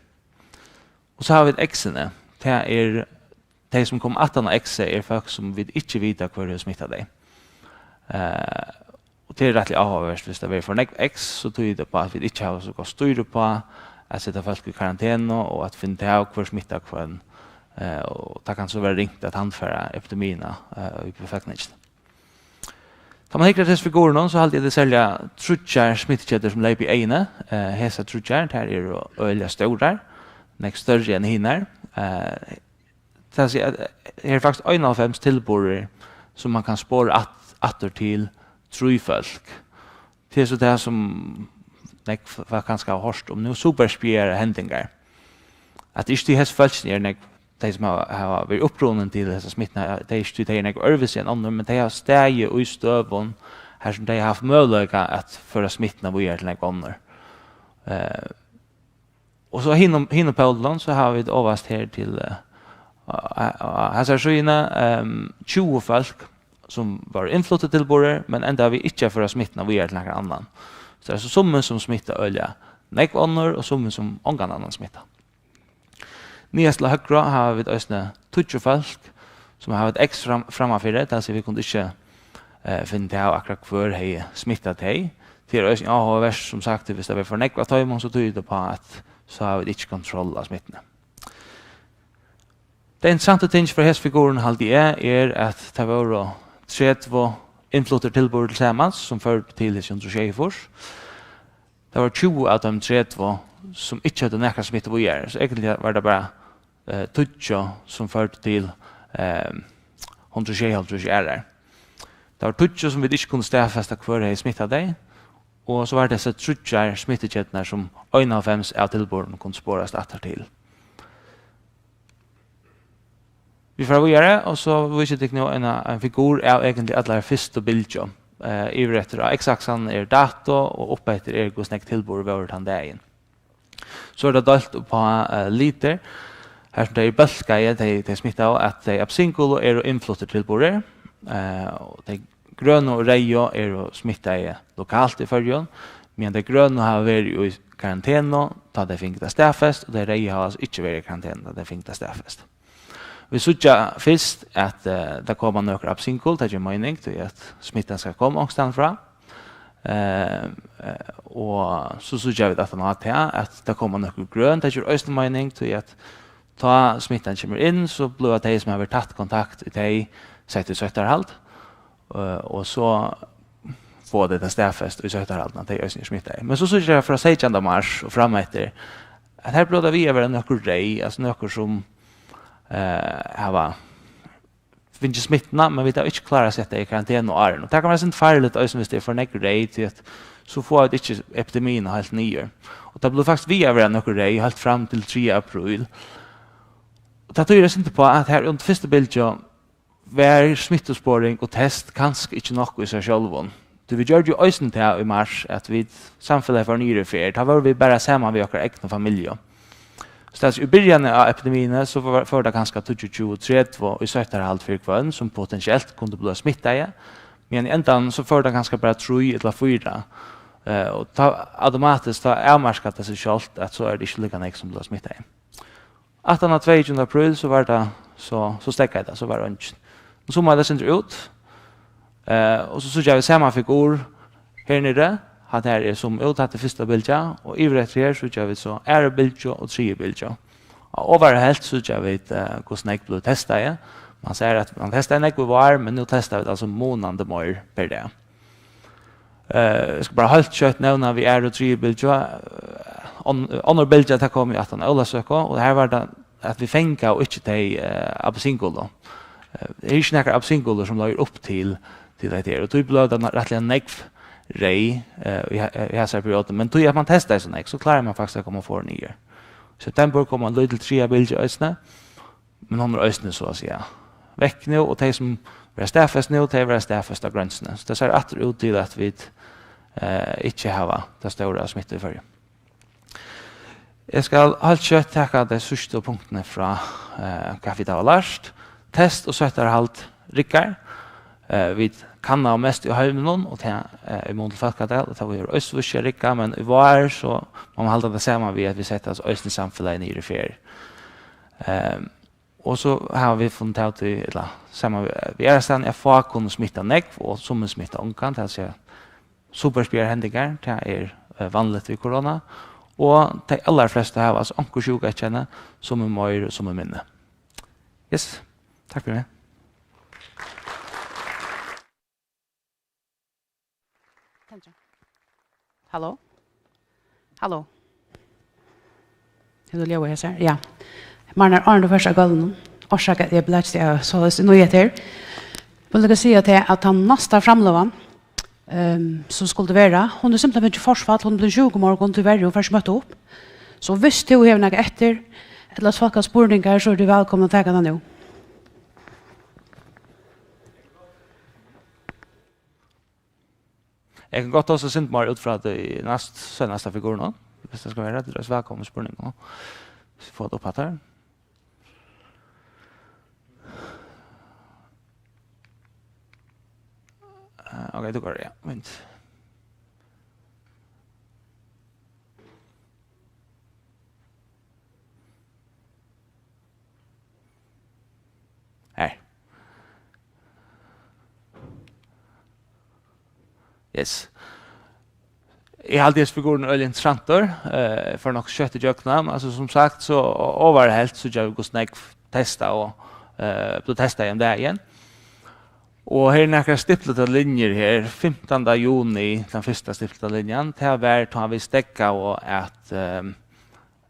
Og so hava vit X-ini. Tað er tey, sum koma aftan á X, er fólk, sum vit ikki vita, hvør hevur smittað tey. Eh, og tað er rættiliga áhugavert, viss tað verður for nógv X, so týðir tað upp á, at vit ikki hava so gott stýr upp á at seta fólk í karantenu og at finna av, hvør smittar hvønn. Eh, og tað kann so vera ringt at handfara epidemiina, eh, í befolkningini. Tá man hyggur eftir hesum figurunum, so haldi eg, tað er serliga tríggjar smittuketur, sum leypa í eyguni. Eh, hesar tríggjar, tær eru øgiliga stórar, nógv størri enn hinar. Eh, tað vil siga, at her er faktiskt einoghálvfems tilburðir, sum man kann spora at-, aftur til trý fólk. Tað er so tað, sum nógv fólk kanska hava hoyrt um nú, superspreader-hendingar. At tað er ikki tí, hesi fólkini eru nógv, tey sum hava, hava verið upprunin til hesa smittuna, tað er ikki tí, tey eru nógv øðrvísi enn onnur, men tey hava staðið í støðum, har sum tey hava havt møguleika at føra smittuna víðari til nógv onnur. Eh, og so hinum, hinum pólinum, so hava vit ovast her til, eh, á, á, á hasari síðuni, ehm, tjúgu fólk, sum vóru innfluttir tilburðir, men endaðu við ikki at føra smittuna víðari til nakran annan. So tað er so summi, sum smitta øgiliga nógv onnur, og summi, sum ongan annan smitta. Niðast til høgru hava vit eisini tíggju fólk, sum hava eitt X fram, frammanfyri, tað vil siga, vit kundu ikki, eh, finna tað av akkurát, hvør hevði smittað tey. Tað er eisini áhugavert, sum sagt, viss tað verður for nógv av teimum, so týðir tað upp á, at so hava vit ikki kontroll á smittuni. Tað interessanta ting fyri hesa figuruna, haldi eg, er, at tað vóru tretivu innfluttir tilburðir til samans, sum førdu til hesi hundrað og sjeyogfýrs. Tað vóru tjúgu av teimum tretivu, sum ikki høvdu nakra smittu víðari. So eigentliga var tað bara, eh, tíggju, sum førdu til, eh, hundrað og sjeyoghálvtrýss aðrar. Tað vóru tíggju, sum vit ikki kundu staðfesta, hvør hevði smittað tey. Og so var tað hesar tríggjar smittuketurnar, sum einoghálvfems av tilburðunum kundu sporast aftur til. Vit fara víðari, og so vísi eg tykkum nú ein, ein figur av eigentliga allari fyrstu bylgju. Eh, yvir eftir á x-aksan er dato, og upp eftir er, hvussu nógv tilburðir vóru tann dagin. So er tað deilt upp á, eh, litir. Har sum tey eru bólkaði, tey, tey smittaðu, at tey appilsingulu eru innfluttir tilburðir. Eh, og tey grønu og reyðu eru smittaði lokalt í Føroyum, meðan tey grønu hava verið í karantenu, tá tey fingu tað staðfest, og tey reyðu hava altso ikki verið í karantenu, tá tey fingu tað staðfest. Vit síggja fyrst, at, eh, tað koma nøkur appilsingul, tað ger meining, tí at smittan skal koma onkustaðni frá. Eh, eh, og so síggja vit aftan á tað, at tað koma nøkur grøn, tað ger eisini meining, tí at tá smittan kemur inn, so blíva tey, sum hava verið tætt kontakt við tey, sett í sóttarhald, eh, og so fáa tey tað staðfest í sóttarhaldinum, at tey eisini eru smittaði. Men so síggja vit frá seytjanda mars og frameftir, at her blívur tað við at vera nøkur reyð, altso nøkur, sum, eh, hava fingið smittuna, men vit hava ikki klárað at seta tey í karantenu áðrenn. Og tað kann vera eitt sindur farligt eisini, viss tað er for nógv reyð, tí at so fáa vit ikki epidemiina heilt niður. Og tað blívur faktiskt við at vera nøkur reyð heilt fram til triðja apríl. Og tað týðir eitt sindur upp á, at her undir fyrstu bylgju var smittusporing og test kanska ikki nokk í sær sjálvum. Tí vit gjørdu jú eisini tað í mars, at vit, samfelagið fór niður í ferð. Tá vóru vit bara saman við okkara egnu familju. So tað, í byrjanini av epidemiini, so var, fór tað kanska tíggju, tjúgu, tretivu í sóttarhald fyri hvønn, sum potentielt kundu blíva smittaði. Men í endanum, so fór tað kanska bara trý ella fýra. Eh, og tá, automatiskt, tá avmarkar tað seg sjálvt, at so er tað ikki líka nógv, sum blíva smittaði. Aftan á tveyogtjúgunda apríl, so var tað, so, so steðgaði tað, so var eingin. Og so má tað sindur út. Eh, og so síggja vit sama figur her niðri. Hatta her er sum út, hatta er fyrsta bylgja, og yvir eftir her síggja vit so aðru bylgju og triðju bylgju. Á ovaru helvt síggja vit, eh, hvussu nógv blívur testaði. Man sær, at man testaði nógv í vár, men nú testa vit altso munandi meir per dag. Eh, eg skal bara heilt skjótt nevna, við aðru og triðju bylgju, eh, onn-, onnur bylgja, tað kom jú aftan á Ólavsøku, og har var tað, at vit fanga og ikki tey, eh, appelsingulu. Eh, tað er ikki nakar appelsingulur, sum leggur upp til, til hetta her, og tí bleiv tað rættiliga nógv reyð, eh, í ha-, í hasari periodu, men tí at man testaði so nógv, so kláraði man faktiskt at koma for niður. Í septembur kom ein lítil triðja bylgja eisini, men hon er eisini, so at siga, vekk nú, og tey, sum verða staðfest nú, tey verða staðfest á greinsuni. So tað sær aftur út til, at vit, eh, ikki hava ta stóra smittu í Føroyum. Eg skal heilt skjótt taka tey síðstu punktini frá, eh, hvat vit hava lært. Test og sóttarhald riggar. Eh, vit kannaðu mest í heiminum, og tað, eh, í mun til fólkatal, og tað var eisini víst at rigga, men í vár, so má man halda tað saman við, at vit seta eisini samfelagið niður í ferð. Ehm, og so hava vit funnið út av tí, ella saman við, við aðrastaðni, at fá kunnu smitta nógv, og summi smitta ongan, tað vil siga, superspreðarhendingar, tað er, eh, vanligt við korona, og tey allarflestu hava altso onkur sjúkueyðkenni, sum er meir og sum er minni. Yes, takk fyri meg. Tendra. Halló? Halló? Hevur tú ljóðið her, sær? Ja. Marnar, áðrenn tú fert av gólvinum, orsaka, eg blakist av soleiðis nýheitir. Men eg kann siga tað, at tann næsta framløgan, ehm, sum skuldi vera, hon er simpelthen fingið forfall, hon er blivin sjúk í morgun, tíverri, hon fær ikki møtt upp. So viss tú hevur nakað eftir, ella fólk hava spurningar, so ert tú vælkomin at taka tað nú. Eg kann gott tosa eitt sindur meir út frá tí næst seinasta figurina, viss tað skal vera. Tú ert vælkomin við spurningum. Vit fáa tað upp aftur. Eh, ok, tú koyrir, ja. Vent. Her. Yes. Eg haldi, hesin figurin er øgiliga interessantur. Eh, eg fari nokk skjótt ígjøgnum hann. Altso, sum sagt, so overhelt, so gera vit hvussu nógv testa og, eh, blíva testað um dagin. Og her eru nakrar stiplita linjur her. Fimtanda juni, tann fyrsta stiplita linjan, tað var, tá vit steðgaðu at, eh,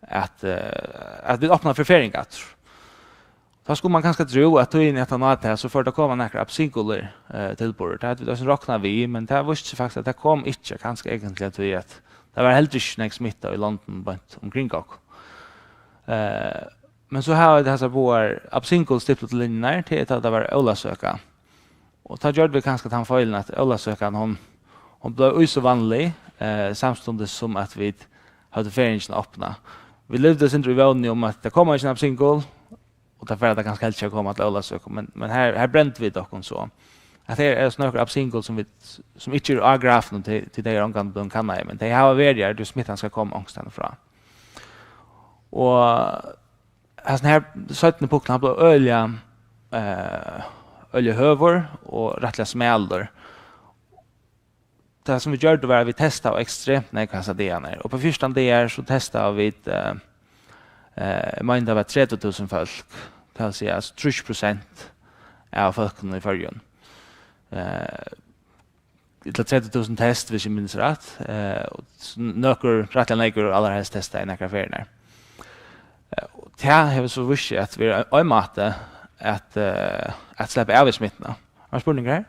at, eh, at vit opnaðu fyri ferðing aftur. Tá skuldi man kanska trúð, at tíðin eftir á tað, so fór tað at koma nakrar Apsingulir, eh, tilburðir. Tað høvdu vit eisini roknað við, men tað vísti seg faktiskt, at tað kom ikki, kanska eigentliga tí, at tað var heldur ikki nógv smitta í London beint umkring okkum. Eh, men so hava vit hasar báðar Apsingul stiplita linjurnar, til at tað var ólavsøka. Og tá gjørdu vit kanska tann feilin, at ólavsøkan, hon, hon bleiv í so vanlig, eh, samstundis sum at vit høvdu ferðingina opna. Vit livdu eitt sindur í vónini um, at tað kom eingin Apsingul, og tað fer tað kanska helst ikki at koma til ólavsøku, men, men her, her brendu vit okkum so. At her eru so nøkur Apsingul, sum vit, sum ikki eru á grafinum, tí, tí tey eru ongantíð blivin kannaði, men tey hava verið her, tí smittan skal koma onkustaðni frá. Og hasin her seinni pukkurin, hann bleiv øgiliga, eh, øgiliga høgur og rættiliga smalur. Tað, sum vit gjørdu, var, at vit testaðu ekstremt nógv hasar dagarnar. Og á fjúrtan dagar, so testaðu vit, eh, eh, eg meini, tað var tretivu túsund fólk, tað vil siga, altso, trýss prosent av fólkunum í Føroyum. Eh, ella tretivu túsund test, viss eg minnist rætt, eh, og s-, nøkur rættiliga nógv eru allarhelst testað í nakrar ferðir. Eh, og tað hevur so víst seg at vera ein máti at, eh, at sleppa av við smittuna. Har spurningar her?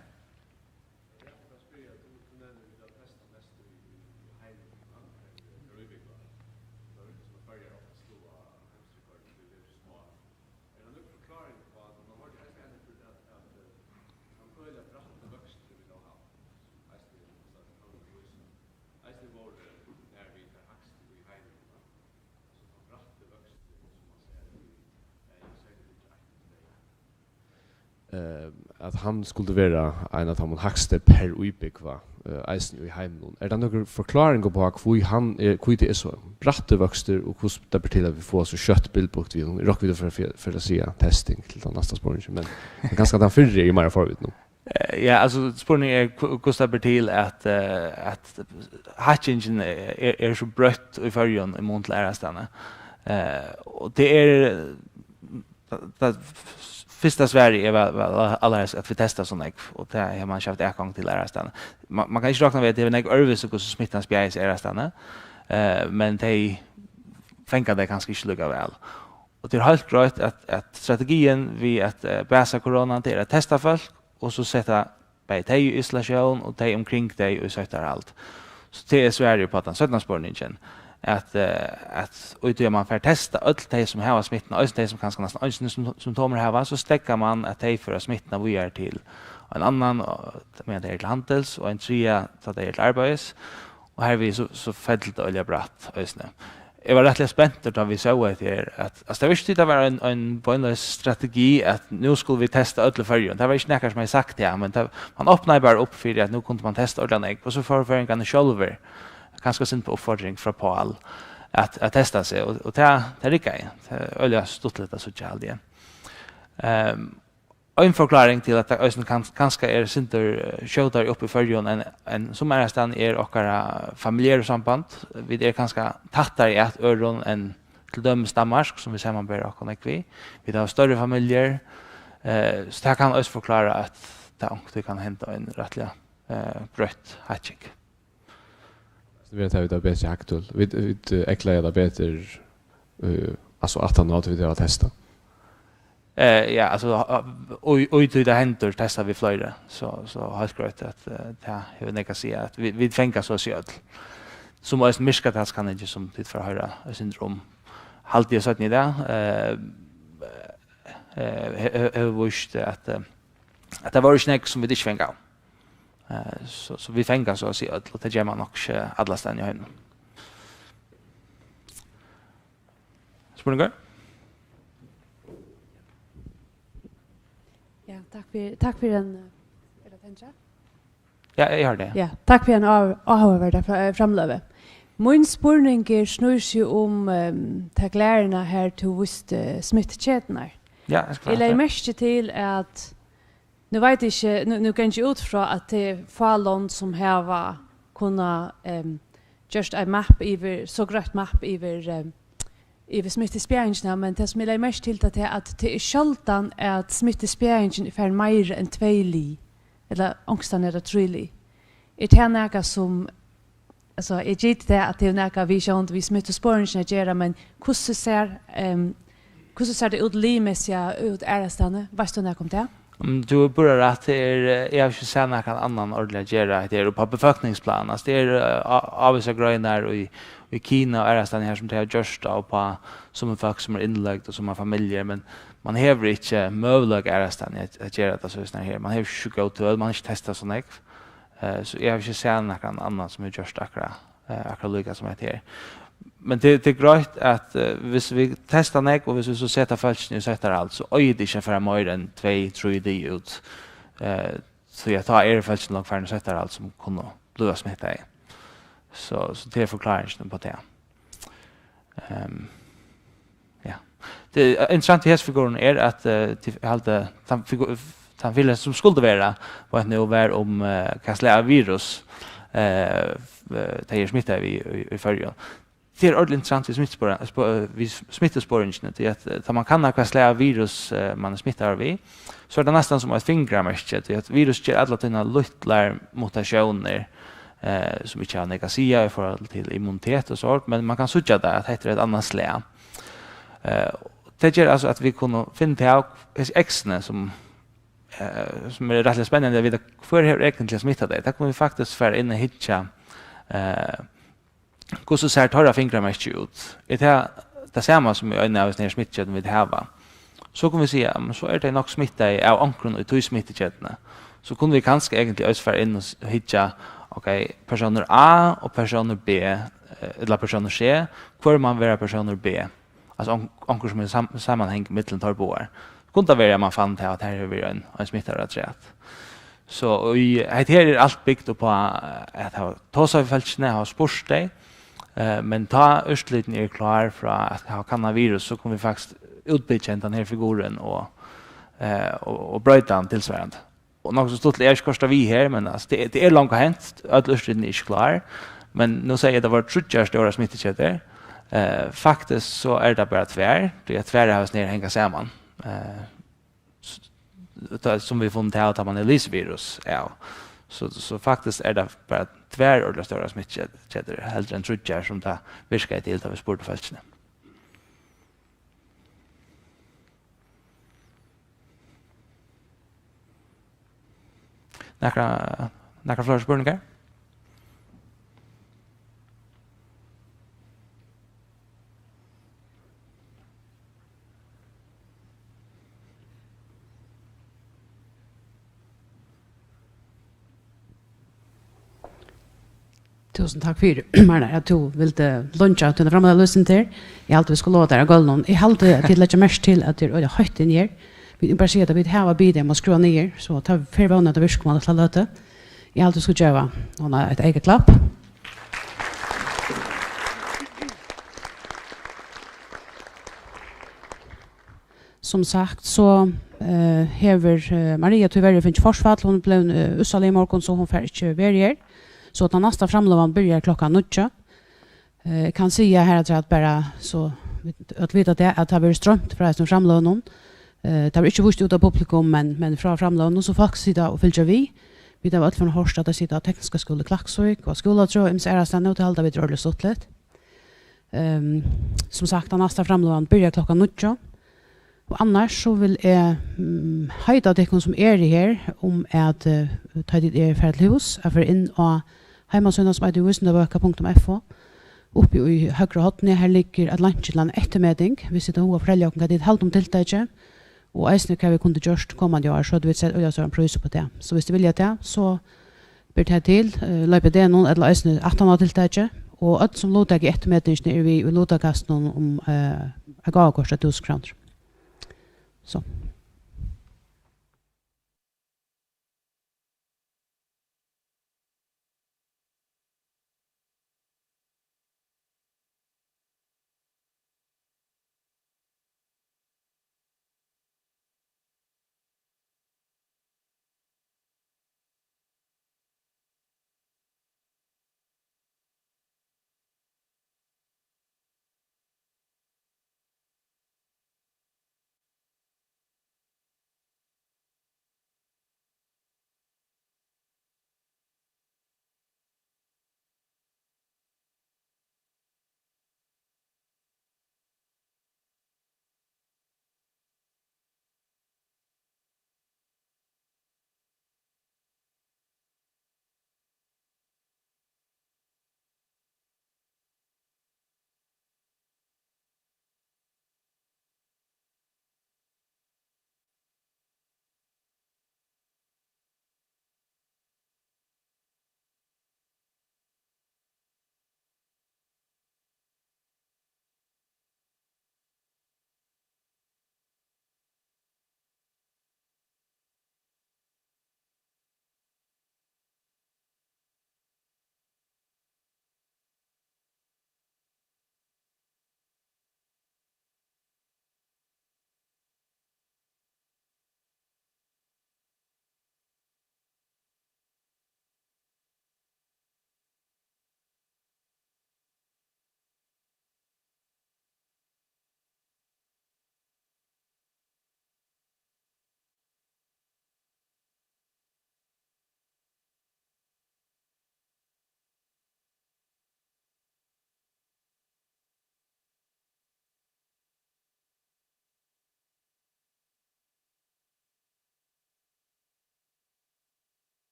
Er tað nøkur forkláring uppá, at mann hoyrdi eisini enn at, at, eh, tann øgiliga bratti vøkstur, vit hava havt, eisini, eisini vóru nær við tær hægstu í heiminum, altso tann bratti vøkstur, sum mann sær í, eh, serliga níggju eitt og tvey. Eh, at hann skuldi vera ein av teimum hægstu per íbúgva, eh, eisini í heiminum. Er tað nøkur forkláring uppá, hví hann er, hví tað er so brattur vøkstur, og hvussu tað ber til, at vit fáa so skjótt bilbugt við honum? Eg rokni, vit fara, fara, fara at siga testing til tann næsta spurningin, men, men kanska tann fyrri er eg meira forvitin um. Eh, ja, altso, spurningurin er, hvu-, hvussu tað ber til, at, eh, at hækkingin er, er, er so brøtt í Føroyum í mun til aðrastaðni. Eh, og tað er, tað, tað fyrsta svarið er væl, væl, allarhelst, at vit testa so nógv, og tað hevur mann ikki havt atgongd til aðrastaðni. Man, man kann ikki rokna við, at tað er nógv øðrvísi, hvussu smittan spjaðir seg aðrastaðni, eh, men tey fanga tað kanska ikki líka væl. Og tað er heilt greitt, at, at strategiin við at, eh, basa koronan, tað er at testa fólk, og so seta bæði tey í isolatión og tey umkring tey í sóttarhald. So tað er svarið upp á tann seinna spurningin, at, eh, at í tí at mann fær testað øll tey, sum hava smittuna, eisini tey, sum kanska næstan eingin sym-, symptomir hava, so steðgar mann, at tey føra smittuna víðari til ein annan, og, meðan tey eru til handils, og ein triðja, tá tey eru til arbeiðis, og hervið so, so fellur tað øgiliga bratt eisini. eg var rættiliga spentur, tá vit sóu hetta her, at, altso, tað var ikki tí, tað var ein, ein beinleiðis strategi, at nú skulu vit testa øll í Føroyum. Tað var ikki nakar, sum hevði sagt tað, men tað, man opnaði bara upp fyri, at nú kundi man testa ordiliga nógv, og so fóru føroyingarnir sjálvir, kanska eitt sindur upp á uppfordring frá Pál, at, at testa seg, og, og tað, tað riggaði. Tað er øgiliga stuttligt at síggja, haldi eg. Ehm, Ein forkláring til, at tað eisini kann, kanska er eitt sindur, eh, skjótari upp í Føroyum enn, enn sum aðrastaðni, er okkara familjæru samband. Vit eru kanska tættari at øðrum enn til dømis Danmark, sum vit samanbera okkum nógv við. Vit hava størri familjur, eh, so tað kann eisini forklára, at tað onkuntíð kann henda ein rættiliga, eh, broytt hækking. Vit hava tað betri hagtøl. Vit, vit, eh, eygleiða tað betur, eh, altso, aftan á at vit hava testað. Eh, ja, altso, og, og í tí tað hendir, testa vit fleiri. So, so heilt greitt, at, eh, tað hevur nógv at siga, at vit, vit fanga so at siga øll. Sum eisini myrkatalskanningin, sum tit fara at hoyra eitt sindur um, haldi eg, seinni í dag, eh, eh, he-, he-, hevur víst, at, eh, at tað vóru ikki nógv, sum vit ikki fanga av. Eh, so, so vit fanga so at siga øll, og tað ger man nokk ikki allastaðni í heiminum. Spurningar? Ja, takk fyri, takk fyri ein, eh, er tað tendra? Ja, eg hoyri teg. Ja, takk fyri ein á-, áhugaverda fra-, eh, framløgu. Mín spurningur snýr seg um, ehm, ta glæruna har tú vísti smittuketurnar. Ja, eg skal Eg legði merki til, at nú veit eg ikki, nú, nú gangi eg út frá, at tað er fá lond, sum hava kunnað, ehm, gjørt ein mapp yvir, so greitt mapp yvir, ehm, yvir smittuspjaðingina, men tað, sum eg legði merki til, tað er, at tað er sjáldan, at smittuspjaðingin er farin meira enn tvey lið, ella onkustaðni er tað trý lið. Er tað nakað, sum Altso, eg giti tað, at tað er nakað við sjón-, við smittusporingina at gera, men hvussu sær, ehm, hvussu sær tað út liðmessigt út aðrastaðni? Veitst tú nakað um tað? Mm, tú hevur púra rætt. Tað er, eh, eg havi ikki sæð nakran annan ordiliga gera hetta her upp á befólkningsplan. Altso, tað er, eh, á-, ávísar greinar í, í Kina og aðrastaðni her, sum tey hava gjørt tað upp á summi fólk, sum eru innløgd og sum hava familjur, men man hevur ikki møguleika aðrastaðni at, at gera tað soleiðis her. Man hevur ikki so góð tøl, man hevur ikki testað so nógv. Eh, so eg havi ikki sæð nakran annan, sum hevur gjørt akkurát, eh, akkurát líka sum hetta her. Men tað, tað er greitt, at, eh, viss vit testa nógv, og viss vit so seta fólkini í sóttarhald, so eigur tað ikki at fara meira enn tvey, trý dagar út. Eh, so ja, tá eru fólkini longu farin í sóttarhald, sum kunnu blíva smittað. So, so tað er forkláringin upp á tað. Ehm, Ja. Tað, eh, interessant við hesa figurina er, at, eh, til, eg haldi, tann figu-, tann filmurin, sum skuldi vera, var nú, var um, eh, hvat slag av virus, eh, f-, eh, tey eru smittað við í, í Føroyum. Tað er ordiliga interessant við smittuspor-, spo-, við smittusporingini, tí at, eh, tá man kannar, hvat slag av virus, eh, man er smittaður við, so er tað næstan sum eitt fingramerki, tí at virus ger alla tíðina lítlar mutatiónir, eh, sum ikki hava nógv at siga í forhold til immunitet og sort, men man kann síggja tað, at hetta er eitt annað slag. Eh, tað ger altso, at vit kunnu finna tað av hesi X-ini, sum, eh, sum er rættiliga spennandi at vita, hvør hevur eigentliga smittað tey. Tað kunnu vit faktiskt fara inn og hyggja, eh, hvussu sær teirra fingramerki út. Er tað tað sama sum í eini av hesum her smittuketuni, vit hava? So kunnu vit siga, men so eru tey nokk smittaði av onkrum í tí smittuketuni. So kunnu vit kanska eigentliga eisini fara inn og s-, hyggja, ok, persónur A og persónur B, eh, ella persónur C, hvør man vera persónur B? Altso, on-, onkur sum er sam-, samanhang millum teir báðar. Kundi tað verið, at man fann tað, at her hevur verið ein, ein smittaður afturat. So, og í, hetta her er alt bygt upp á, eh, at hava tosað við fólkini, hava spurt tey, eh, men tá úrslitini eru klár frá at hava kannað virus, so kunnu vit faktiskt útbyggja hendan her figurin og, eh, og, og broyta hann tilsvarandi. Og nokk so stuttligt, eg havi ikki koyrt tað við her, men, altso, tað er, tað er longu hent, øll úrslitini eru ikki klár, men nú segði eg, at tað vóru tríggjar stórar smittuketur. Eh, faktiskt so eru tað bara tvær, tí at tvær av hesum her hanga saman. Eh, s-, tað, sum vit funnu tað, tá man hevur lisið virus, ja. So, so faktiskt eru tað bara tvær ordiliga stórar smittuketur, heldur enn tríggjar, sum tað virkaði til, tá vit spurdu fólkini. Nakrar, nakrar fleiri spurningar? Túsund takk fyri, Marna, at tú vildi leingja tína framløgu lýsing her. Eg haldi, vit skulu lova tær á gólvinum. Eg haldi, at tit leggja merki til, at tað er øgiliga heitt inni her. Vit bara siga, at vit hava biðið tey um at skrúva niður, so tað fer vónin, at tað virkar um eina lítla løtu. Eg haldi, vit skulu geva honum eitt eyka klapp. Sum sagt, so, eh, hevur, eh, Maria tíverri fingið forfall. Hon bleiv, eh, ússalig í morgun, so hon fær ikki verið her. So tann næsta framløgan byrjar klokkan níggju. Eh, eg kann siga her afturat bara, so vit øll vita tað, at tað verður stroymt frá hesum framløgunum. Eh, tað verður ikki víst út á publikum, men, men frá framløgunum, so fólk sita og fylgja við. Vit hava øll funnið hoyrt, at tey sita á Tekniska skúla í Klaksvík og á Skúlatrøð og ymsir aðrastaðni, og tað halda vit er øgiliga stuttligt. Ehm, sum sagt, tann næsta framløgan byrjar klokkan níggju. Og annars so vil eg, mm, heita tykkum, sum eru her, um at, eh, tá tit eru farin til hús, at fara inn á heimasíðuna, sum eitur vísindavøka punktum f o. Uppi í høgra horni, har liggur eitt link til eina eftirmeting, viss tit hava hug at fortelja okkum, hvat tit halda um tiltakið, og eisini hvat vit kundu gjørt komandi ár, so høvdu vit sett øgiliga stóran prís upp á tað. So viss tit vilja tað, so ber tað til, eh, loypið degnum ella eisini aftan á tiltakið, og øll sum luttaka í eftirmetingini eru við í luttakastanum um, eh, eitt gávukort á túsund krónur. So.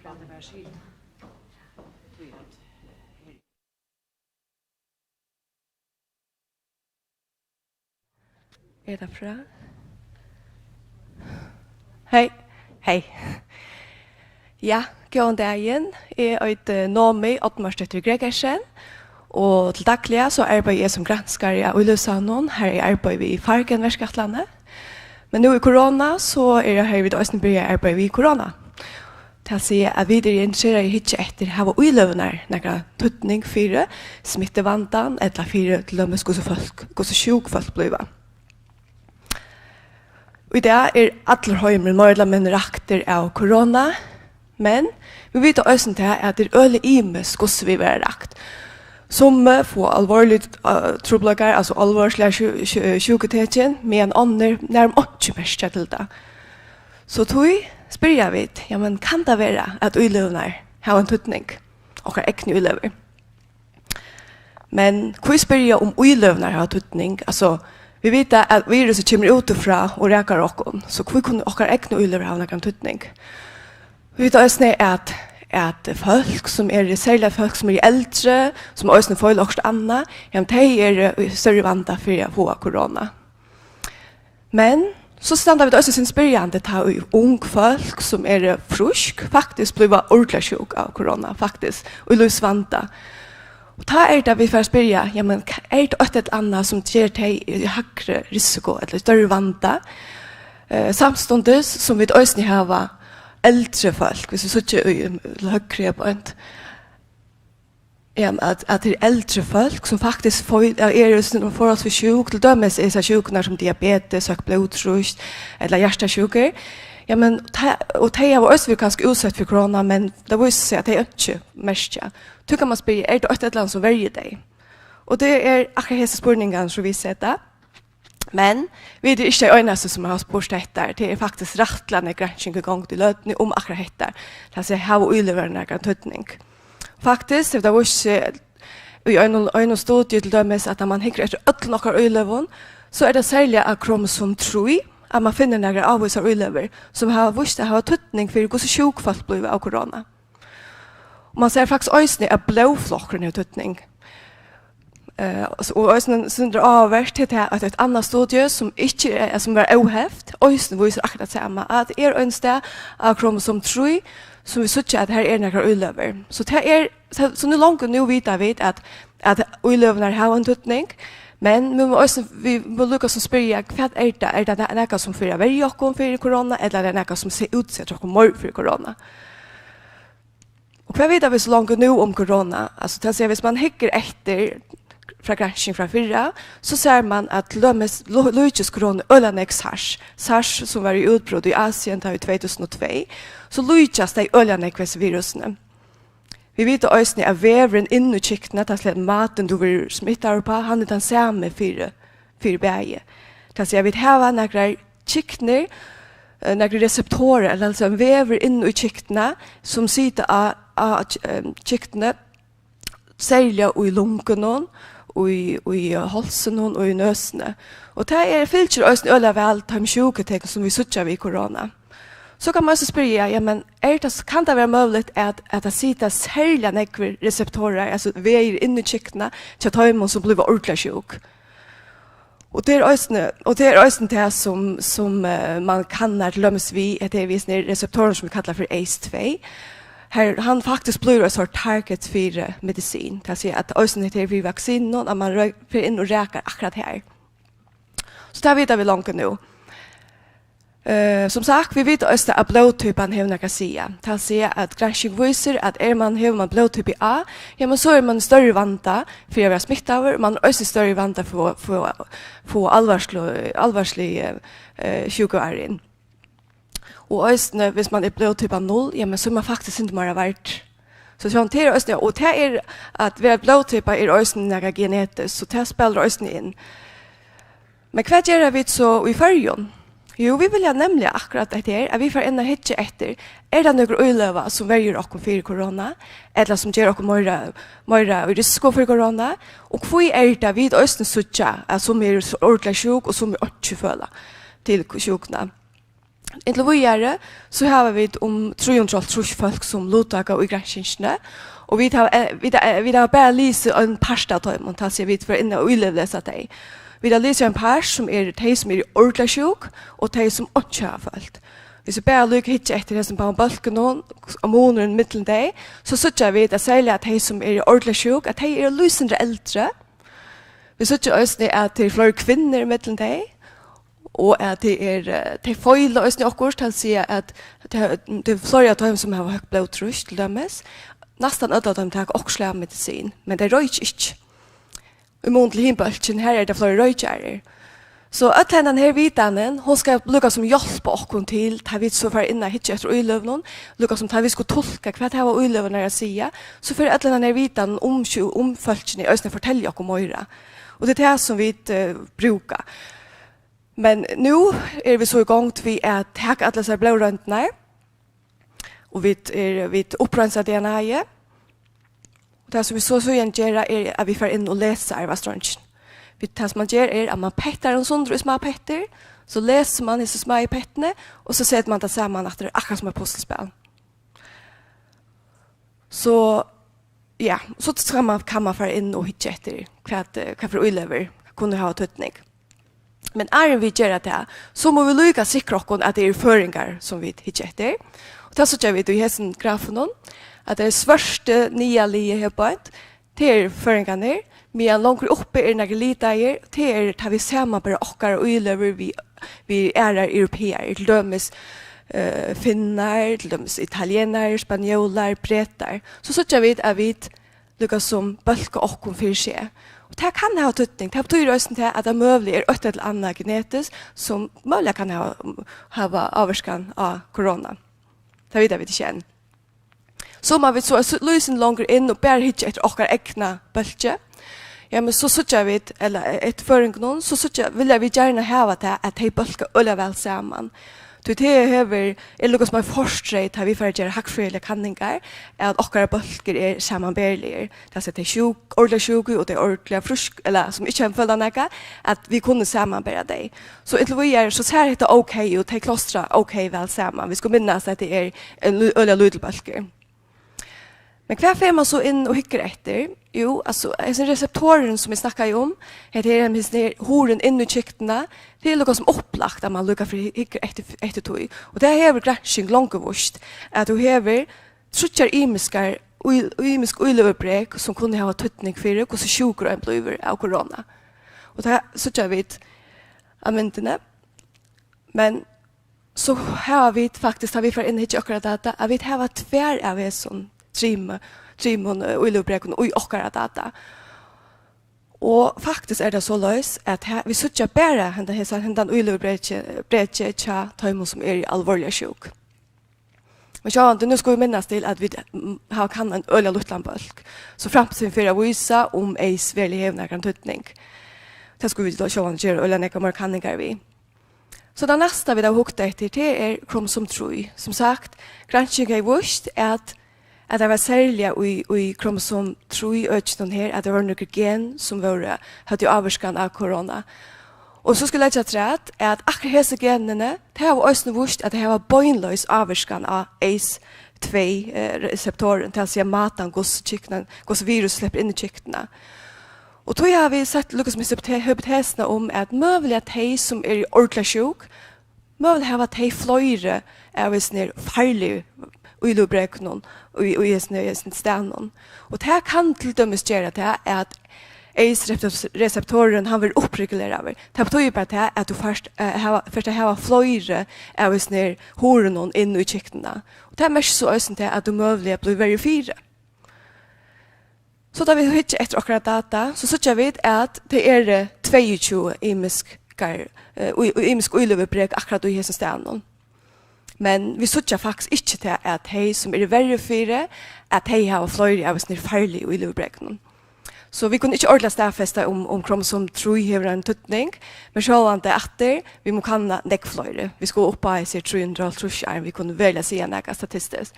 Er tað frá? Hey, hey. Ja, góðan dagin. Eg eiti Nomi Oddmarsdóttir Gregersen, og til dagliga so arbeiði eg sum granskari á Íløgusavninum, har eg arbeiði við Fargen verkætlanini. Men nú í korona, so er, har vit eisini byrja at arbeiða við korona. Tað siga, at vit eru interesserað í at hyggja eftir, hava íløgurnar nakran týdning fyri smittuvandan, ella fyri til dømis, hvussu fólk, hvussu sjúk fólk blíva. Í dag er allur heimurin meira ella minni raktur av korona, men vit vita eisini tað, at tað er øgiliga ymiskt, hvussu vit verða rakt. Summi fáa alvorligar, eh, trupulleikar, altso álvarsligar sjú-, sjú-, sjúkutekin, meðan onnur nærum einki merkja til tað. So tí spyrja vit, ja, men kann tað vera, at íløgurnar hava ein týdning? Okkara egnu íløgur. Men hví spyrja, um íløgurnar hava týdning? Altso, vit vita, at virusið kemur útifrá og rakar okkum, so hví kunnu okkara egnu íløgur hava nakran týdning? Vit vita eisini, at, at fólk, sum eru, serliga fólk, sum eru eldri, sum eisini føla okkurt annað, jamen, tey eru í størri vanda fyri at fáa korona. Men so standa vit eisini sindur spyrjandi, tá ið ung fólk, sum eru frísk, faktiskt blíva ordiliga sjúk av korona, faktiskt, í lívsvanda. Og tá er tað, vit fara at spyrja, jamen, ka-, er tað eitt ella annað, sum ger tey í hægri risiko ella í størri vanda? Eh, samstundis sum vit eisini hava eldri fólk, hvis vit síggja í, til høgru her beint, ja, at, at tað eru eldri fólk, sum faktiskt fo-, eru so forholdsvis sjúk, til dømis er hesar sjúkurnar sum diabetes, høgt blóðtrýst ella hjartasjúkur. Ja, men ta-, og tey hava eisini verið kanska útsett fyri korona, men tað vísir seg, at tey einki merkja. Tí kann man spyrja, er tað eitt ella annað sum verjir tey? Og tað er akkurát hesar spurningarnar, sum vit seta. Men vit eru ikki tey einastu, sum hava spurt hetta. Tað er faktiskt rættiliga nógv gransking í gongd í løtuni um akkurát hetta. Tað sigur, hava íløgur nakran týdning? Faktiskt hevur tað víst seg í einum, einum studii til dømis, at tá man hyggur eftir øllum okkara íløgum, so er tað serliga á kromosom trý, at man finnur nakrar ávísar íløgur, sum hava víst at hava týdning fyri, hvussu sjúk fólk blíva av korona. Og man sær faktiskt eisini, at blóðflokkurin hevur týdning. Eh, og s-, og eisini sindur áhugavert, tað er at eitt annað studie, sum ikki er, sum var óheft, eisini vísir akkurát tað sama, at tað er ein stað á kromosom trý, sum vit síggja, at har eru nakrar íløgur. So tað er, so, so nú longu nú vita vit, at, at íløgurnar hava ein týdning, men vit mugu eisini, vit mugu líka sum spyrja, hvat er tað? Er tað na-, nakað, sum fer at verja okkum fyri korona, ella er tað nakað, sum se-, útsetir okkum meir fyri korona? Og hvat vita vit so longu nú um korona? Altso, tað sigur, hvis man hyggur eftir frá gransking frá fyrra, so sær man, at til dømis lo-, líkist korona øgiliga nógv SARS. SARS, sum var í útbrot í Asien tá í tvey túsund og tvey, so líkjast tey øgiliga nógv hesi virusini. Vit vita eisini, at vegurin inn í kyknið, tað er matin, tú verður smittaður uppá, hann er tann sami fyri, fyri bæði. Tað sigur, vit hava nakrar kyknir, eh, nakrir reseptorar, ella altso ein vevur inn í kyknið, sum sita á, á, eh, kyknið, serliga í lungunum, í, í hálsinum og í nøsini. Og tað er, fylgir eisini øgiliga væl teimum sjúkutekin, sum vit síggja við korona. So kann man eisini spyrja, ja, men er tað, kann tað vera møguligt, at, at tað sita serliga nógvir reseptorar, altso vegir inn í kyknið, hjá teimum, sum blíva ordiliga sjúk? Og tað er eisini, og tað er eisini tað, sum, sum, eh, man kannar til dømis við, at tað er við hesum reseptorum, sum vit kalla fyri ace tvey. Har hann faktiskt blívur eitt sort target fyri medisin. Tað sigur, at eisini hetta er við vaksinum, at man rø-, fer inn og rakar akkurát har. So tað vita vit longu nú. Eh, sum sagt, vit vita eisini, at blóðtypan hevur nakað at siga. Tað sigur, at gransking vísir, at er man, hevur man blóðtypu A, ja, men so er man í størri vanda fyri at verða smittaður, man er eisini í størri vanda fyri at fáa, fáa álvarslig, álvarslig, eh, sjúkuárin. Og eisini, hvis man er blóðtypa null, ja, men so er man faktiskt sindur meira vard. So, so tað er eisini, og tað er, at vera blóðtypa er eisini nakað genetiskt, so tað spælir eisini inn. Men hvat gera vit so í Føroyum? Jú, vit vilja nemliga akkurát hetta her, at vit fara inn og hyggja eftir, er tað nøkur íløga, sum verjir okkum fyri korona, ella sum ger okkum meira, meira í risiko fyri korona? Og hví er tað, vit eisini síggja, at summi eru so ordiliga sjúk, og summi einki føla til sjúkuna? Inntil víðari, so hava vit um trý hundrað og hálvtrýss fólk, sum luttaka í granskingini, og vit hava, eh, vit, eh, vit hava bara lisið ein part av teimum, tað siga, vit fara inn og ílesa tey. Vit hava lisið ein part, sum er tey, sum eru ordiliga sjúk, og tey, sum einki hava følt. Hvis vit bara líka hyggja eftir hesum báðum bólkunum og munurin millum tey, so síggja vit, at serliga tey, sum eru ordiliga sjúk, at tey eru lýsandi eldri. Vit síggja eisini, at tað eru fleiri kvinnur millum tey, og at tað er, eh, tey feila eisini okkurt, tað vil siga, at tað, tað eru fleiri av teimum, sum hava høgt blóðtrýst, til dømis. Næstan øll av teimum taka okkurt slag av medisin, men tey roykja ikki. Í mun til hin bólkin, har eru tað fleiri roykjarar. So øll hendan her vitanin, hon skal líka sum hjálpa okkum til, tá vit so fara inn at hyggja eftir íløgunum, líka sum tá vit skulu tulka, hvat hava íløgurnar at siga, so fer øll hendan her vitanin um sjú-, um fólkini eisini at fortelja okkum meira. Og tað er tað, sum vit, eh, brúka. Men nú eru vit so í gongd við at taka allar hesar blóðroyndirnar, og vit er, vit uppreinsa D N A-ið. Og tað, sum vit so síðan gera, er, at vit fara inn og lesa arvastrongin. Vit, tað, sum man ger, er, at man pettar hann sundur í smá pettir, so lesur man hesi smáu pettini, og so setir man tað saman aftur, akkurát sum eitt puslispæl. So, ja, so skal man, kann man fara inn og hyggja eftir, hvat, eh, hvat fyri íløgur kunnu hava týdning. Men áðrenn vit gera tað, so mugu vit líka sikra okkum, at tað eru føroyingar, sum vit hyggja eftir. Og tað síggja vit í hesum grafunum, at tað er svørtu niðarliðið her beint, tað eru føroyingarnir, meðan longur uppi eru nakrir litaðir, tað er, tá vit samanbera okkara íløgur við, við aðrar europearar, til dømis, eh, finnar, til dømis italienarar, spanjólar, bretar. So síggja vit, at vit líka sum bólka okkum fyri seg. Og tað kann hava týdning. Tað betýðir eisini tað, at tað møguliga er eitt ella annað genetiskt, sum møguliga kann hava, hava ávirkan á korona. Tað vita vit ikki enn. So má vit so lýsa longur inn og bara hyggja eftir okkara egna bólki. Ja, men so síggja vit, ella eftir føroyingunum, so síggja, vilja vit gjarna hava tað, at tey bólka øgiliga væl saman. Tí tað hevur, er líka sum ein fortreyt, tá vit fara at gera hagfrøðiligar kanningar, at okkara bólkir eru samanberiligir. Tað er, at tey sjúk, ordiliga sjúku og tey ordiliga frísk, ella sum ikki hava følt nakað, at vit kunnu samanbera tey. So inntil víðari, so sær hetta ok út, tey klostra ok væl saman. Vit skulu minnast, at tað er ein lí-, øgiliga lítil bólkur. Men hvat fer man so inn og hyggur eftir? Jú, altso, hesin reseptorin, sum eg snakkaði um, hetta her, hesin her hurðin inn í kyknuna, tað er líka sum upplagt, at man líka fyri hyggur eftir, eftir tí. Og tað hevur gransking longu víst, at tú hevur tríggjar ymiskar, í-, ymisk íløgubrek, sum kunnu hava týdning fyri, hvussu sjúkur ein blívur av korona. Og tað síggja vit á myndini. Men so hava vit faktiskt, tá vit fara inn og hyggja okkara data, at vit hava tvær av hesum trimum, trimum, eh, íløgubrekunum í okkara data. Og faktiskt er tað soleiðis, at her, vit síggja bara hendan, hesa, hendan íløgubrekið, brekið hjá teimum, sum eru alvorliga sjúk. Men sjálvandi, nú skulu vit minnast til, at vit, mm, hava kannað ein øgiliga lítlan bólk. So framtíðin fer at vísa, um AIDS veruliga hevur nakran týdning. Tað skulu vit tó sjálvandi gera øgiliga nógvar meira kanningar við. So tað næsta, vit hava hugt eftir, tað er kromosom trý. Sum sagt, gransking hevði víst, at, at tað var serliga í, í kromosom trý økinum her, at tað vóru nøkur gen, sum vóru, høvdu ávirkan á korona. Og so skal eg leggja afturat, at akkurát hesi genini, tey hava eisini víst, at tey hava beinleiðis ávirkan á ACE tvey, eh, reseptorin, tað vil siga mátan, hvussu kyknan, hvussu virus sleppur inn í kyknuna. Og tí hava vit sett líka sum hypote-, hypotesina um, at møguliga tey, sum eru ordiliga sjúk, møguliga hava tey fleiri av hesum her farligu íløgubrekunum í, í hesum her, hesum staðnum. Og tað kann til dømis gera tað, at ACE-reseptorin, hann verður uppreguleraður. Tað betýðir bara tað, at tú fært, eh, hava, fært at hava fleiri av hesum her hurðunum inn í kyknuna. Og tað merkir so eisini tað, at tú møguliga blívur verri fyri. So tá vit hyggja eftir okkara data, so síggja vit, at tað eru tveyogtjúgu ymiskar, eh, í, í, ymisk íløgubrek akkurát í hesum staðnum. Men vit síggja faktiskt ikki tað, at tey, sum eru verri fyri, at tey hava fleiri av hesum farligu íløgubrekunum. So vit kunnu ikki ordiliga staðfesta, um, um kromosom trý hevur ein týdning, men sjálvandi aftur, vit mugu kanna nógv fleiri. Vit skulu upp á hesi trý hundrað og hálvtrýss, áðrenn vit kunnu veruliga siga nakað statistiskt.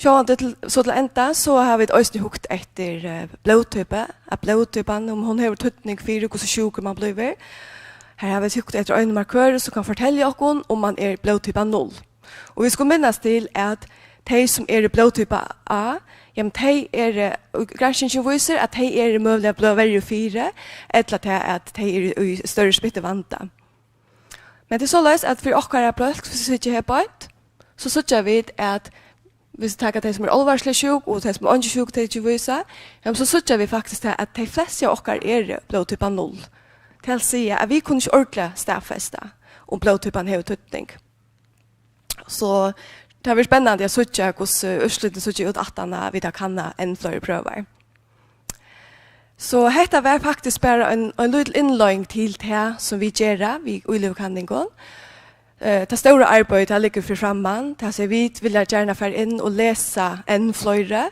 Sjálvandi til, so til enda, so hava vit eisini hugt eftir, eh, blóðtypu, at blóðtypan, um hon hevur týdning fyri, hvussu sjúkur man blívur. Her hava vit hugt eftir einum markøri, sum kann fortelja okkum, um man er blóðtypa null. Og vit skulu minnast til, at tey, sum eru blóðtypa A, jamen, tey eru, og granskingin vísir, at tey eru møguliga bløðverju fyri, ella tað, at tey eru í størri smittuvanda. Men tað er soleiðis, at fyri okkara bólk, sum síggja her beint, so síggja vit, at viss vit taka tey, sum eru álvarsliga sjúk, og tey, sum eingi sjúkutekin vísa, jamen, so síggja vit faktiskt tað, at tey flestu av okkara eru blóðtypa null. Tað vil siga, at vit kunnu ikki ordiliga staðfesta, um blóðtypan hevur týdning. So tað verður spennandi at síggja, hvussu úrslitini síggja út, aftan á vit hava kannað enn fleiri prøvar. So hetta var faktiskt bara ein, ein lítil innleiðing til tað, sum vit gera við íløgukanningum. Eh, tað stóra arbeiðið, tað liggur fyri framman. Tað sigur, vit vilja gjarna fara inn og lesa enn fleiri,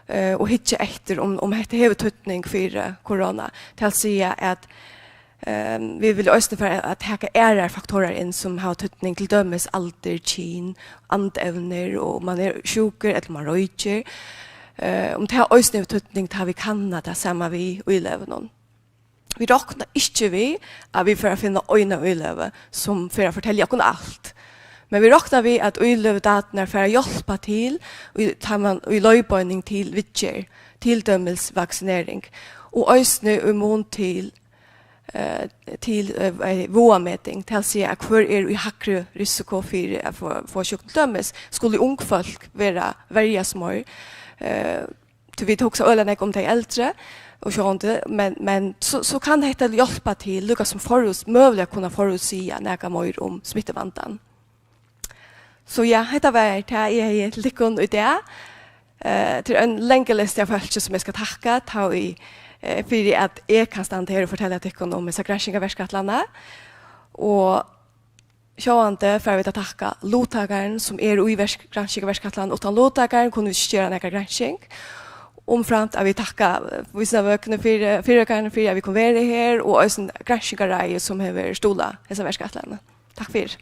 eh, og hyggja eftir, um, um hetta hevur týdning fyri korona. Tað vil siga, at Ehm, vit vilja eisini fara at taka aðrar faktorar inn, sum hava týdning, til dømis aldur, kyn, andevnir, og um man er sjúkur ella um man roykir. Eh, um tað eisini hevur týdning, tá vit kanna tað saman við íløgunum. Vit rokna ikki við, at vit fara at finna eina íløgu, sum fer at fortelja okkum alt. Men vit rokna við, at íløgudatarnar fara at hjálpa til í, tá man, í leiðbeining til viðgerð, til dømis vaksinering, og eisini í mun til eh, til, eh, eh, váðameting, tað vil siga, at hvør er í hægri risiko fyri at fáa, fáa sjúkdómin. Til dømis, skulu ung fólk vera, verjast meir, eh, tí vit hugsa øgiliga nógv um tey eldru, og sjálvandi, men, men so, so kann hetta hjálpa til, líka sum forúts-, møguliga kunna forútsiga nakað meir um smittuvandan. So ja, hetta var tað, eg hevði til tykkum í dag. Eh, til ein langan lista av fólki, sum eg skal takka, tá í, eh, fyri at eg kann standa her og fortelja tykkum um hesa granskingarverkætlanina. Og sjálvandi fara vit at takka luttakarum, sum eru í verk-, granskingarverkætlan. Uttan luttakarum kunnu vit ikki gera nakra gransking. Umframt at vit takka, eh, Vísindavøkuni fyri, fyrireikaranum fyri, at vit kunnu vera her, og eisini Granskingarráðið, sum hevur stuðlað hesa verkætlanina. Takk fyri.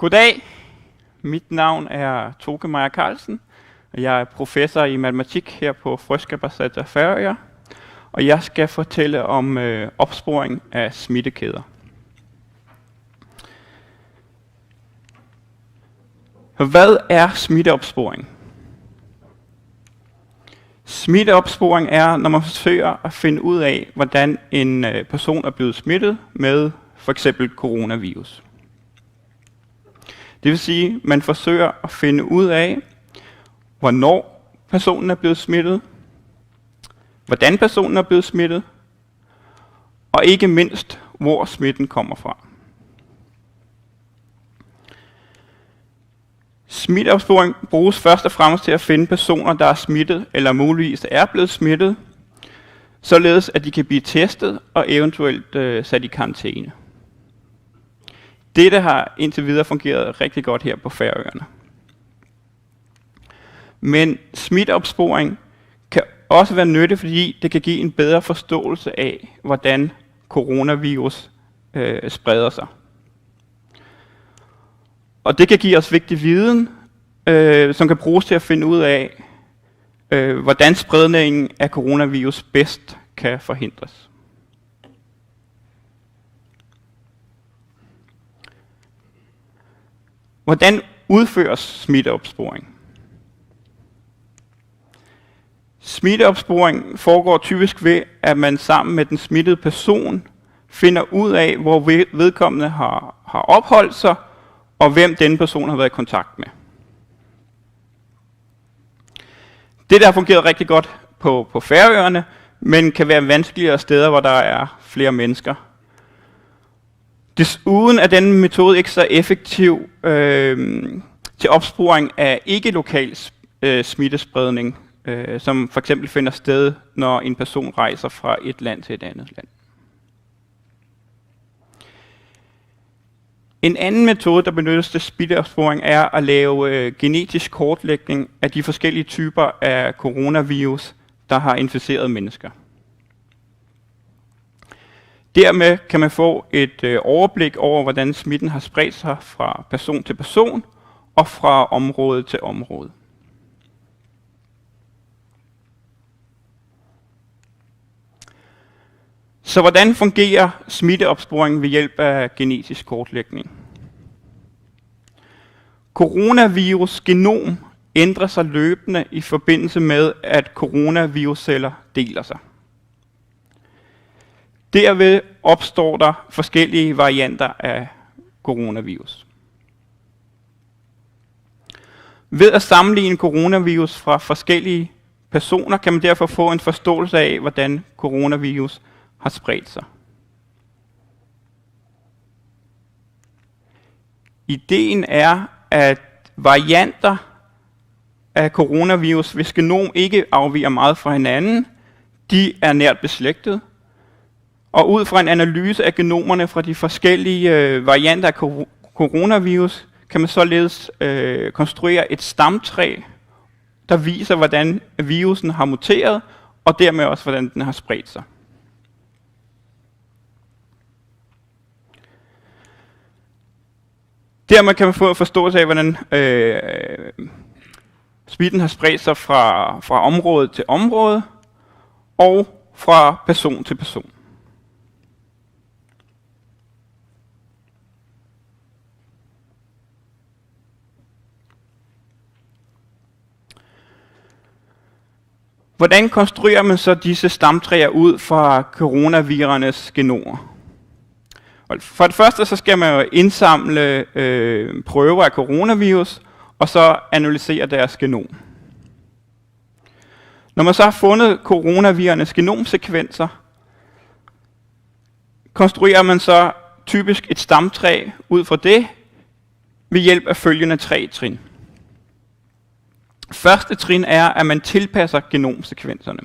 Goddag. Mit navn er Toke Meyer Carlsen, og jeg er professor i matematik her på Frøskaparsetur Føroya, og jeg skal fortælle om øh, opsporing af smittekæder. Hvad er smitteopsporing? Smitteopsporing er, når man forsøger at finde ud af, hvordan en øh, person er blevet smittet med for eksempel coronavirus. Det vil sige, at man forsøger at finde ud af, hvornår personen er blevet smittet, hvordan personen er blevet smittet, og ikke mindst, hvor smitten kommer fra. Smitteopsporing bruges først og fremmest til at finde personer, der er smittet eller muligvis er blevet smittet, således at de kan blive testet og eventuelt øh, sat i karantæne. Dette har indtil videre fungeret rigtig godt her på Færøerne. Men smitteopsporing kan også være nyttigt, fordi det kan give en bedre forståelse af, hvordan coronavirus øh, spreder sig. Og det kan give os vigtig viden, øh, som kan bruges til at finde ud af, øh, hvordan spredningen af coronavirus bedst kan forhindres. Hvordan udføres smitteopsporing? Smitteopsporing foregår typisk ved, at man sammen med den smittede person finder ud af, hvor vedkommende har, har opholdt sig, og hvem denne person har været i kontakt med. Det, der har fungeret rigtig godt på, på Færøerne, men kan være vanskeligere steder, hvor der er flere mennesker. Desuden er denne metode ikke så effektiv øh, til opsporing af ikke-lokal øh, smittespredning, øh, som for eksempel finder sted, når en person rejser fra et land til et andet land. En anden metode, der benyttes til smitteopsporing, er at lave øh, genetisk kortlægning af de forskellige typer af coronavirus, der har inficeret mennesker. Dermed kan man få et øh, overblik over, hvordan smitten har spredt sig fra person til person og fra område til område. Så hvordan fungerer smitteopsporing ved hjælp af genetisk kortlægning? Coronavirus genom ændrer sig løbende i forbindelse med, at coronavirusceller deler sig. Derved opstår der forskellige varianter af coronavirus. Ved at sammenligne coronavirus fra forskellige personer kan man derfor få en forståelse af, hvordan coronavirus har spredt sig. Ideen er, at varianter af coronavirus, hvis genom ikke afviger meget fra hinanden, de er nært beslægtet. Og ud fra en analyse af genomerne fra de forskellige øh, varianter af coronavirus, kan man således øh, konstruere et stamtræ, der viser, hvordan virussen har muteret, og dermed også, hvordan den har spredt sig. Dermed kan man få en forståelse af, hvordan øh, smitten har spredt sig fra, fra område til område og fra person til person. Hvordan konstruerer man så disse stamtræer ud fra coronavirernes genomer? For det første så skal man jo indsamle øh, prøver af coronavirus, og så analysere deres genom. Når man så har fundet coronavirernes genomsekvenser, konstruerer man så typisk et stamtræ ud fra det ved hjælp af følgende tre trin. Første trin er, at man tilpasser genomsekvenserne.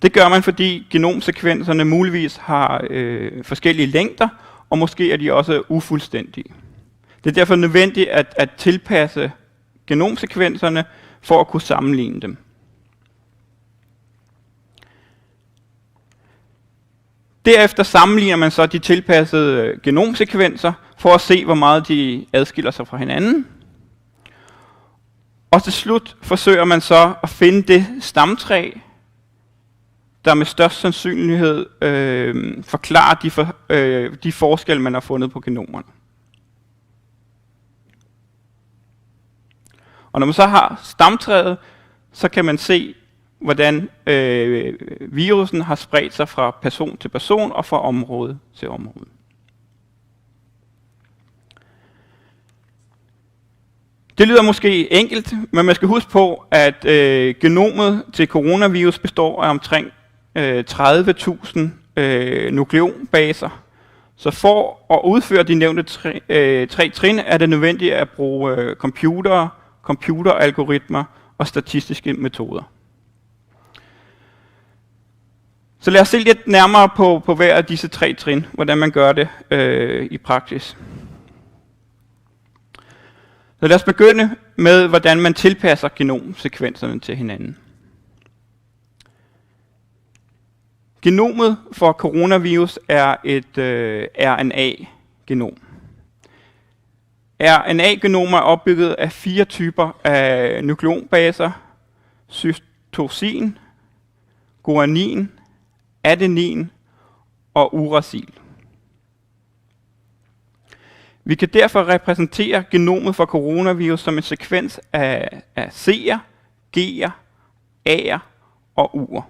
Det gør man, fordi genomsekvenserne muligvis har øh, forskellige længder, og måske er de også ufuldstændige. Det er derfor nødvendigt at, at tilpasse genomsekvenserne for at kunne sammenligne dem. Derefter sammenligner man så de tilpassede genomsekvenser for at se, hvor meget de adskiller sig fra hinanden. Og til slut forsøger man så at finde det stamtræ, der med størst sandsynlighed øh, forklarer de, for, øh, de forskelle, man har fundet på genomerne. Og når man så har stamtræet, så kan man se, hvordan øh, virussen har spredt sig fra person til person og fra område til område. Det lyder måske enkelt, men man skal huske på, at øh, genomet til coronavirus består af omkring øh, tredive tusind øh, nukleonbaser. Så for at udføre de nævnte tre, øh, tre trin er det nødvendigt at bruge øh, computere, computeralgoritmer og statistiske metoder. Så lad os se lidt nærmere på, på hver af disse tre trin, hvordan man gør det øh, i praksis. Så lad os begynde med, hvordan man tilpasser genomsekvenserne til hinanden. Genomet for coronavirus er et øh, R N A-genom. R N A-genomer er opbygget af fire typer af nukleonbaser: cytosin, guanin, adenin og uracil. Vi kan derfor repræsentere genomet for coronavirus som en sekvens af, af C'er, G'er, A'er og U'er.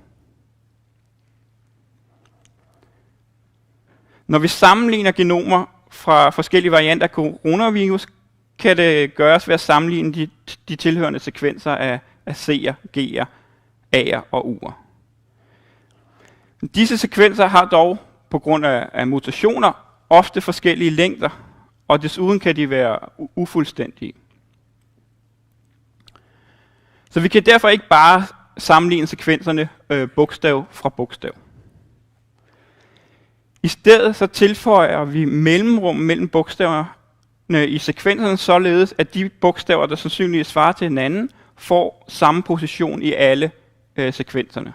Når vi sammenligner genomer fra forskellige varianter af coronavirus, kan det gøres ved at sammenligne de, de tilhørende sekvenser af, af C'er, G'er, A'er og U'er. Disse sekvenser har dog, på grund af, af mutationer, ofte forskellige længder, og desuden kan de være u- ufuldstændige. Så vi kan derfor ikke bare sammenligne sekvenserne øh, bogstav fra bogstav. I stedet så tilføjer vi mellemrum mellem bogstaverne i sekvenserne, således at de bogstaver, der sandsynligvis svarer til hinanden, får samme position i alle øh, sekvenserne.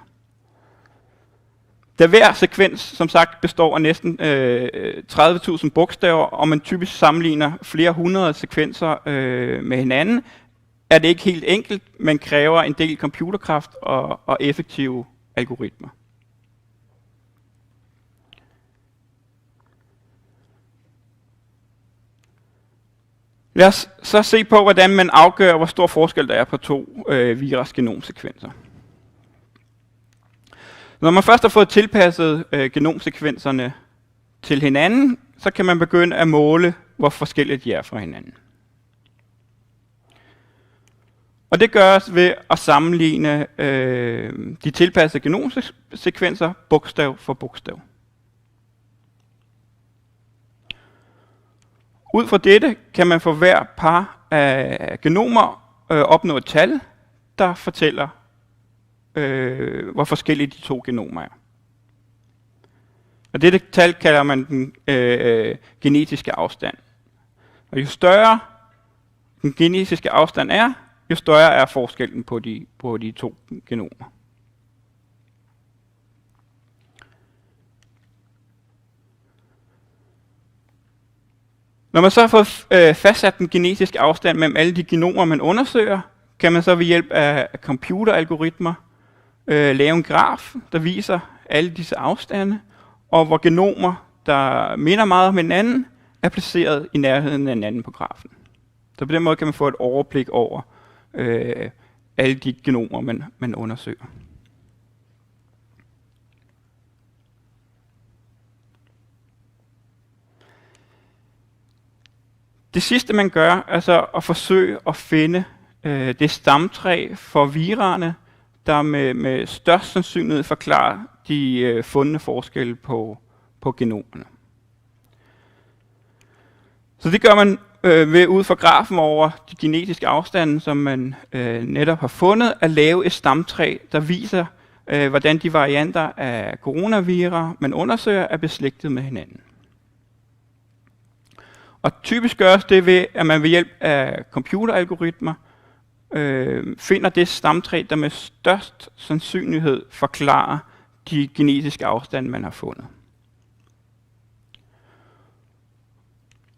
Da hver sekvens, som sagt, består af næsten øh, tredive tusind bogstaver, og man typisk sammenligner flere hundrede sekvenser øh, med hinanden, er det ikke helt enkelt, men kræver en del computerkraft og, og effektive algoritmer. Lad os så se på, hvordan man afgør, hvor stor forskel der er på to øh, virus genomsekvenser. Når man først har fået tilpasset øh, genomsekvenserne til hinanden, så kan man begynde at måle, hvor forskellige de er fra hinanden. Og det gøres ved at sammenligne øh, de tilpassede genomsekvenser bogstav for bogstav. Ud fra dette kan man for hver par af genomer øh, opnå et tal, der fortæller, øh, hvor forskellige de to genomer er. Og dette tal kalder man den øh, genetiske afstand. Og jo større den genetiske afstand er, jo større er forskellen på de, på de to genomer. Når man så har fået øh, fastsat den genetiske afstand mellem alle de genomer, man undersøger, kan man så ved hjælp af computeralgoritmer øh, lave en graf, der viser alle disse afstande, og hvor genomer, der minder meget om hinanden, er placeret i nærheden af hinanden på grafen. Så på den måde kan man få et overblik over øh, alle de genomer, man, man undersøger. Det sidste, man gør, er så at forsøge at finde øh, det stamtræ for viraerne, der med, med størst sandsynlighed forklarer de øh, fundne forskelle på, på genomerne. Så det gør man øh, ved ud fra grafen over de genetiske afstande, som man øh, netop har fundet, at lave et stamtræ, der viser, øh, hvordan de varianter af coronavira, man undersøger, er beslægtet med hinanden. Og typisk gøres det ved, at man ved hjælp af computeralgoritmer øh, finder det stamtræ, der med størst sandsynlighed forklarer de genetiske afstande, man har fundet.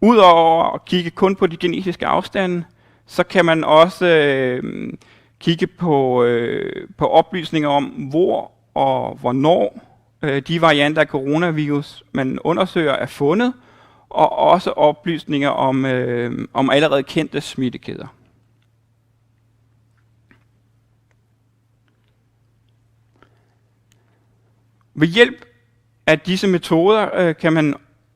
Udover at kigge kun på de genetiske afstande, så kan man også øh, kigge på, øh, på oplysninger om, hvor og hvornår øh, de varianter af coronavirus, man undersøger, er fundet, og også oplysninger om, øh, om allerede kendte smittekæder. Ved hjælp af disse metoder øh, kan man,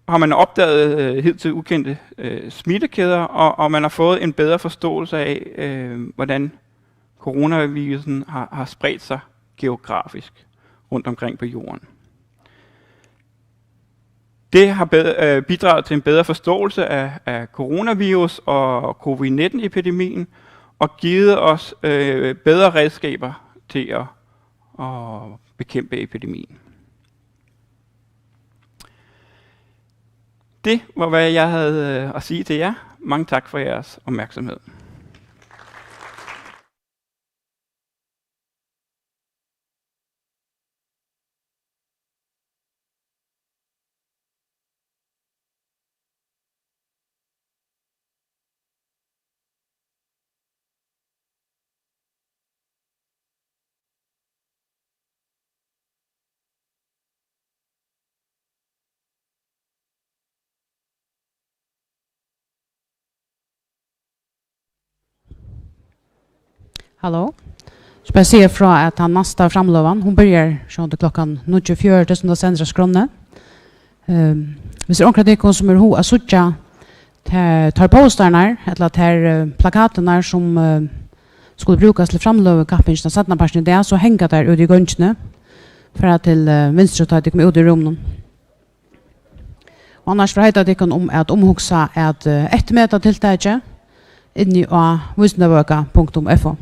har man opdaget øh, hidtil ukendte øh, smittekæder, og, og man har fået en bedre forståelse af, øh, hvordan coronavirusen har, har spredt sig geografisk rundt omkring på jorden. Det har bedre, øh, bidraget til en bedre forståelse af, af coronavirus og covid nitten-epidemien, og givet os øh, bedre redskaber til at, at bekæmpe epidemien. Det var, hvad jeg havde øh, at sige til jer. Mange tak for jeres opmærksomhed. Halló. So bara siga frá, at tann næsta framløgan, hon byrjar sjálvandi klokkan níggju fjøruti, sum tað stendur á skránni. Ehm, hvis tað er onkur av tykkum, sum hevur hug at síggja tær, tær postarnar, ella tær, eh, plakatirnar, sum eh, skulu brúkast til framløgukappingina seinnapartin í dag, so hanga tær úti í gongini, fara til eh, vinstru, tá tit koma út úr rúminum. Og annars vil eg heita tykkum um at umhugsa at eh, eftirmeta tiltakið inni á vísindavøka punktum f o.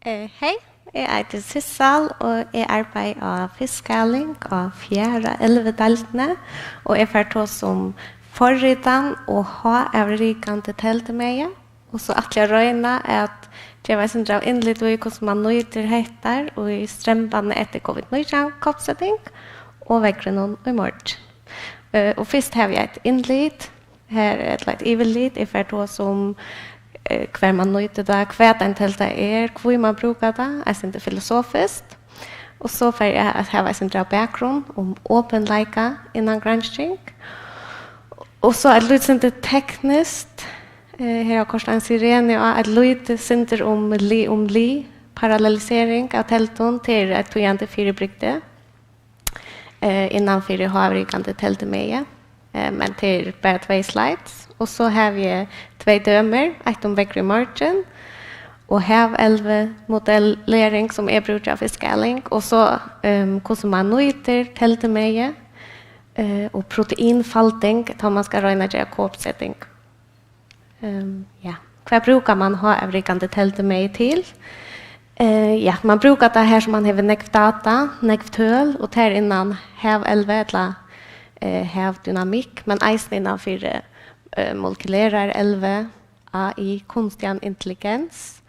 Eh, Hei, eg eiti Sissal, og eg arbeiði á Fiskaling á fjórða ellivu deildini, og eg fari tosa um forritan og háavrikandi teldumegi, og so ætli eg at royna at geva eitt sindur av innlit í, hvussu man nýtir hettar í strembanini eftir covid nítjan koppseting og veðrinum í morgin. Eh, og fyrst havi eg eitt innlit, her er eitt yvirlit, eg fari tosa um, eh, hvar man nýtir tað, hvat ein telda er, hví man brúkar tað, eitt sindur filosofiskt. Og so fari eg at hava eitt sindur av bakgrund um opinleika innan gransking. Og so eitt lítið sindur tekniskt, eh, her er koyrt ein sireni á, eitt lítið sindur um li um li, parallellisering av teldum, tað er eitt týðandi fyribrigdi, eh, innan fyri háavrikandi teldumegi, eh, men tað er bara tvey slides. Og so havi eg tvey dømir, eitt um veðrið í morgin og havelvumodellering, sum eg brúki á Fiskaling, og so, ehm, hvussu man nýtir teldumegi, eh, og proteinfalding, tá man skal royna at gera koppseting. Ehm, ja. Hvat brúkar man háavrikandi teldumegi til? Eh, ja, man brúkar tað har, sum man hevur nógv data, nógv tøl, og tað er innan havelvi ella, eh, havdynamikk, men eisini innan fyri, eh, molekylerari elvi, A I, kunstig intelligens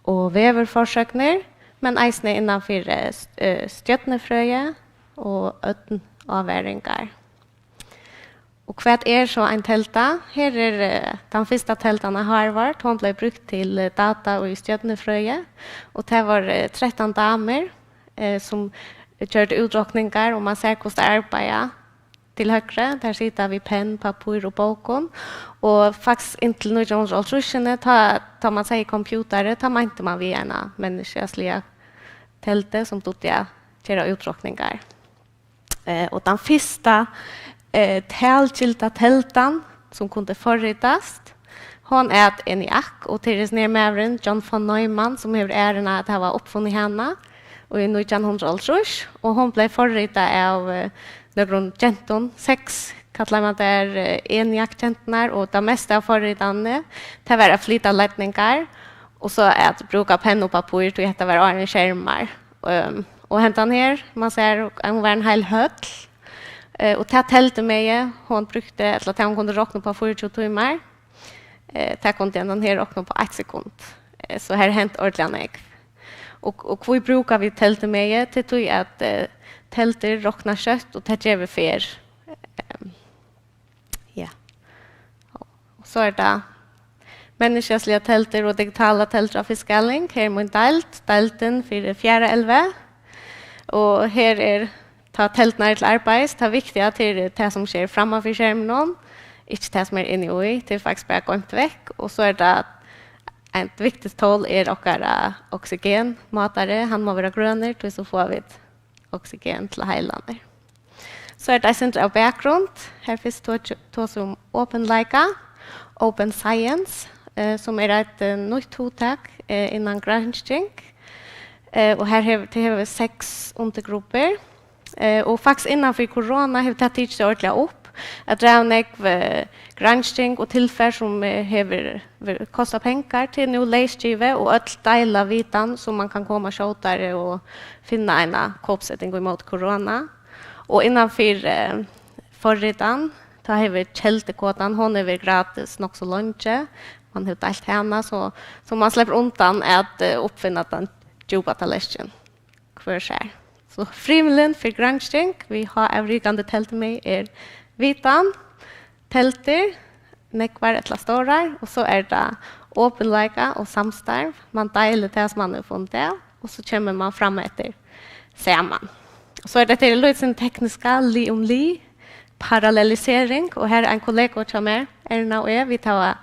og veðurforsøgnir, men eisini innan fyri, eh, st-, eh, stjørnufrøði og ódn-ávaringar. Og hvat er so ein telda? Her er, eh, tann fyrsta teldan av Harvard. Hon bleiv brúkt til, eh, data í stjørnufrøði, og tað var, eh, trettan damur, eh, sum gjørdu útrokningar, og man sær, hvussu tær arbeiða. Til høgru, tær sita við penn, pappír og bókum, og faktiskt inntil nítjan hundrað og hálvtrýssini, tá, tá man segði komputari, tá meinti man við eina menniskjaliga teldu, sum dugdi at gera útrokningar. Eh, og tann fyrsta, eh, talgilda teldan, sum kundi forritast, hon æt ENIAC, og tað er hesin her maðurin, John von Neumann, sum hevur æruna at hava uppfunnið hana í nítjan hundrað og hálvtrýss, og hon bleiv forritað av, eh, nøkrum gentum, seks, kallar man tær, eh, ENIAC-genturnar, og tað mesta av forritanini, tað var at flyta leidningar, og so at brúka penn og pappír, tí hetta var áðrenn skermar. Ehm, og hendan her, man sær, hon var ein heil høll, eh, og tað teldumegi, hon brúkti, ella tað hon kundi rokna upp á fýraogtjúgu tímar, eh, tað kundi hendan her rokna upp á eitt sekund. Eh, so her er hent ordiliga nógv. Og, og hví brúka vit teldumegi? Til tí at, eh, teldur rokna skjótt, og tað gevur ferð. Ehm, Ja. Og so er tað menniskjaliga teldur og digitala teldur á Fiskaling. Her er mín deild, deildin fyri fjórða ellivu. Og her er tá teldurnar eru til arbeiðis, tað viktiga, tað er tað sum sker framman fyri skerminum, ikki tað sum er inni í, tað er faktiskt bara goymt vekk. Og so er tað eitt viktigt tól er okkara oxygenmátari, hann má vera grønur, tí so fáa vit oxygen til heilarnar. So er tað eitt sindur av bakgrund. Her fyrst to-, tosa um opinleika, open science, eh, sum er eitt, eh, nýtt hugtak, eh, innan gransking. Eh, og her hevur, tað hevur seks undirgruppur. Eh, og faktiskt innan fyri korona hevur tað tikið seg ordiliga upp, at tað er nógv, eh, gransking og tilfar sum, eh, hevur, hevur kostað pengar, tað er nú leysgivið, og øll deila vitan, so man kann koma skjótari og finna eina koppseting ímóti korona. Og innan fyri, eh, forritan, tá hevur keldukodan, hon hevur verið gratis nokk so leingi. Man hevur deilt hana, so, so man sleppur undan at, eh, uppfinna tann djúpa tallerkin hvør sær. So frymilin fyri gransking við háavrikandi teldumegi er vitan, teldur, nógvar ella stórar, og so er tað opinleika og samstarv. Man deilir tað sum man hevur funnið av, og so kemur man fram eftir saman. So er tað til lítið tekniska, lið um lið, parallellisering, og her er ein kollega hjá mær, Erna og eg, vit hava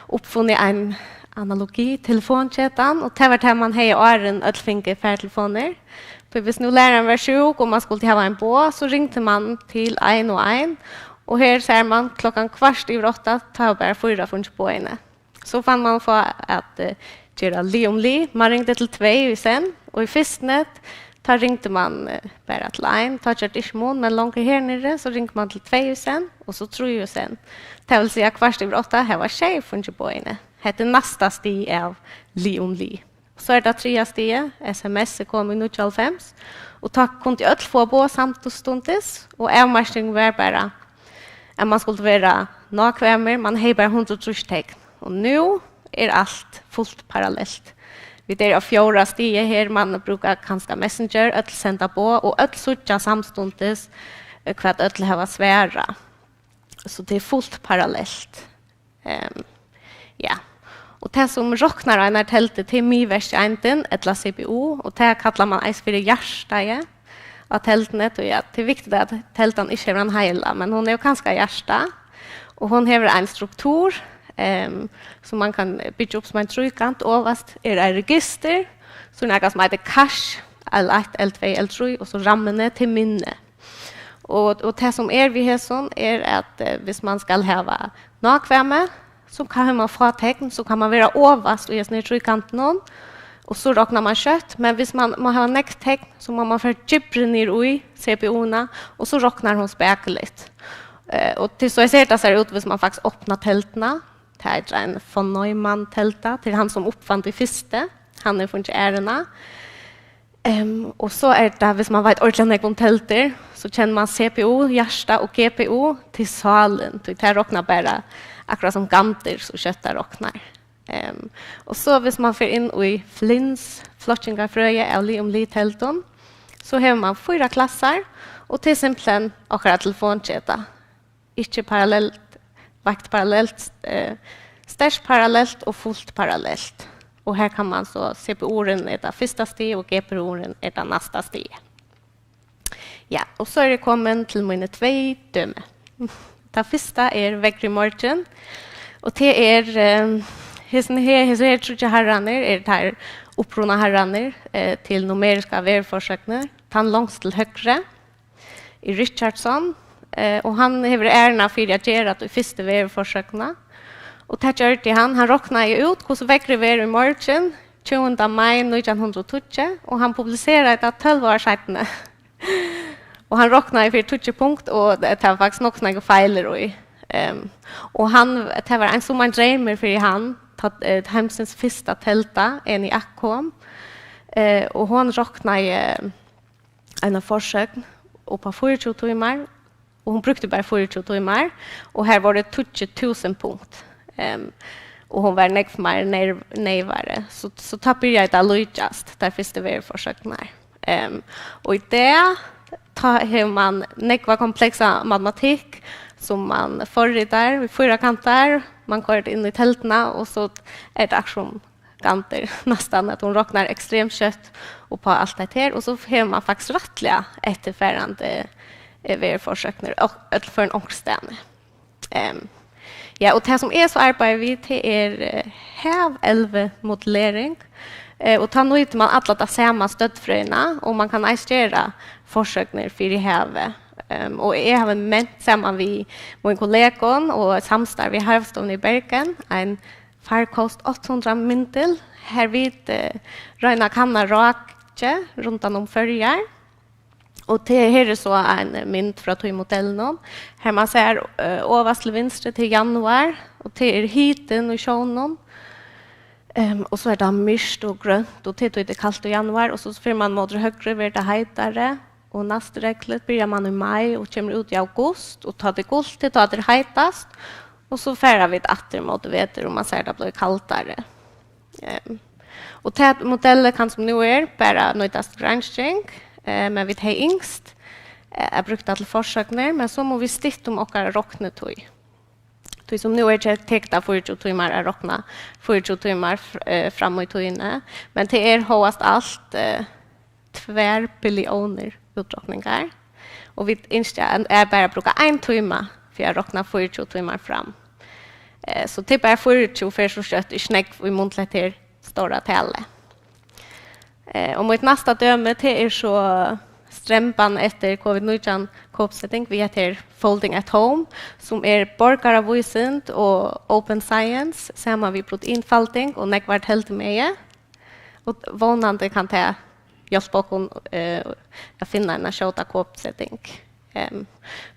uppfunnið ein analogi, telefonketan, og tað var tað, man hevði áðrenn øll fingu fartelefonir. Tí hvis nú lærarin var sjúk, og man skuldi hava ein boð, so ringdi man til ein og ein, og her sær man klokkan kvart yvir átta, tá var bara fýra fingið boðini. So fann man fá at, eh, gera lið um lið. Man ringdi til tvey í senn, og í fyrstuni, tá ringdi man, eh, bara til ein. Tá gjørdi ikki mun, men longur her niðri, so ringdi man til tvey í senn, og so trý í senn. Tað vil siga, kvart yvir átta, her var sjey fingið boðini. Hetta er næsta stig av lið um lið. So er tað triðja stigið, S M S er komið í níggjuoghálvfems, og tá kundu øll fáa boð samstundis, og avmarking var bara, at man skuldi vera nákvæmur, man hevði bara hundrað og trýss tekn. Og nú er alt fult parallelt. Vit eru á fjórða stigi her, man brúkar kanska Messenger, øll senda boð, og øll síggja samstundis, eh, hvat øll hava svarað. So tað er fult parallelt. Ehm, ja. Og tað sum roknar eina teldu, tað er miðverkseindin, ella C P U, og tað kallar man eisini fyri hjartaið á telduni, tí at tað er viktigt, at teldan ikki hevur ein heila, men hon hevur kanska hjarta, og hon hevur ein struktur, ehm, sum man kann byggja upp sum ein tríkant. Ovast er eitt register, so er nakað sum eitur cache, L eitt, L tvey, L trý, og so rammuni til minni. Og, og tað sum er við hesum, er at, eh, viss man skal hava nákvæmi, so kann man fáa tekn, so kann man vera ovast í hesum her tríkantinum, og so roknar man skjótt, men viss man má hava nógv tekn, so má man fara djúpri niður í C P U-na, og so roknar hon spakuligt. Eh, og til so sær tað sær út, viss man faktiskt opnar telduna. Tað er ein von Neumann telda, tað er hann sum uppfann tey fyrstu, hann hevur fingið æruna. Ehm, og so er tað, viss man veit ordiliga nógv um teldur, so kennir man C P U, hjarta, og G P U til sálin, tí tað roknar bara akkurát sum gandir, so skjótt tað roknar. Ehm, og so viss man fer inn í Flints flokkingarfrøði av lið um lið teldum, so hevur man fýra klassar, og tað er simpelthen okkara telefonketa. Ikki parallelt, veikt parallelt, eh, sterkt parallelt og fult parallelt. Og her kann man so, C P U-rin er tað fyrsta stig, og G P U-rin er tað næsta stig. Ja, og so er eg komin til míni tvey dømi. Tað fyrsta er veðrið í morgin, og tað er, eh, hesin her, hesir her tríggir harrarnir eru teir upprunaharrarnir, eh, til numeriska veðurforsøgnir. Tann longst til høgru er Richardson, eh, og hann hevur æruna fyri at gera tað fyrsta veðurforsøgnina. Og tað gjørdi hann. Hann roknaði út, hvussu veðrið verður í morgin, tjúgunda mai nítjan hundrað og tíggju, og hann publiseraði tað tólv ár seinni. Og hann roknaði fyri tíggju punkt, og tað var faktiskt nokk so nógvir feilir í. Ehm, og hann, tað var ein, sum ein dreymur fyri hann, tá, eh, heimsins fyrsta telda, ENIAC, kom. Eh, og hon roknaði eina forsøgn upp á fýraogtjúgu tímar, og hon brúkti bara fýraogtjúgu tímar, og har vóru tíggju túsund punkt. Ehm, og hon var nógv meir nerv-, neyvari. So, so tá byrjaði tað at líkjast, tær fyrstu veðurforsøgnirnar. Ehm, og í dag, tá hevur man nógva kompleksa matematikk, sum man forritar við fýrakantar, man koyrir tað inn í telduna, og so er tað akkurát sum gandir, næstan, at hon roknar ekstremt skjótt upp á alt hetta her, og so hevur man faktiskt rættiliga eftirfarandi, eh, veðurforsøgnir, og øll førini onkrastaðni. Ehm, ja, og tað sum eg so arbeiði við, tað er, eh, havelvumodellering, eh, og tá nýtir man alla ta sama støddfrøðina, og man kann eisini gera forsøgnir fyri havið. Ehm, og eg havi ment saman við mínum kollegum og eitt samstarv við Havstovuna í Bergen, ein farkost átta hundrað myndil, har vit, eh, royna at kanna rákið rundan um Føroyar. Og te-, her er so ein mynd frá tí modellinum. Her man sær, eh, ovast til vinstru, tað er januar, og tað er hitin í sjónum. Ehm, og so er tað myrkt og grønt, og tað er tí tað er kalt í januar, og so fer man móti høgru, verður tað heitari, og næst regluligt byrjar man í mai og kemur út í august, og tá tað er gult, tað er tá tað er heitast, og so fara vit aftur móti vetur, og man sær tað blívur kaldari. Ehm, og tað modellið kann sum nú er bara nýtast til gransking, eh, men vit hevði ynskt, eh, at brúkt tað til forsøgnir, men so mugu vit stytta um okkara roknitíð. Tí sum nú er, te-, tekur tað fýraogtjúgu tímar at rokna, fýraogtjúgu tímar fr-, eh, fram í tíðini, men tað er hóast alt, eh, tvær billiónir útrokningar, og vit ynskja at, at bara brúka ein tíma fyri at rokna fýraogtjúgu tímar fram. Eh, so tað er bara fýraogtjúgu ferðir so skjótt, ikki nógv í mun til hetta her stóra talið. Eh, og mítt næsta dømi, tað er so stremban eftir covid nítjan koppseting við hetta her Folding at Home, sum er borgaravísind og open science, saman við proteinfalding og nógvar teldumegi. Og vónandi kann tað hjálpa okkum, eh, at finna eina skjóta koppseting. Ehm,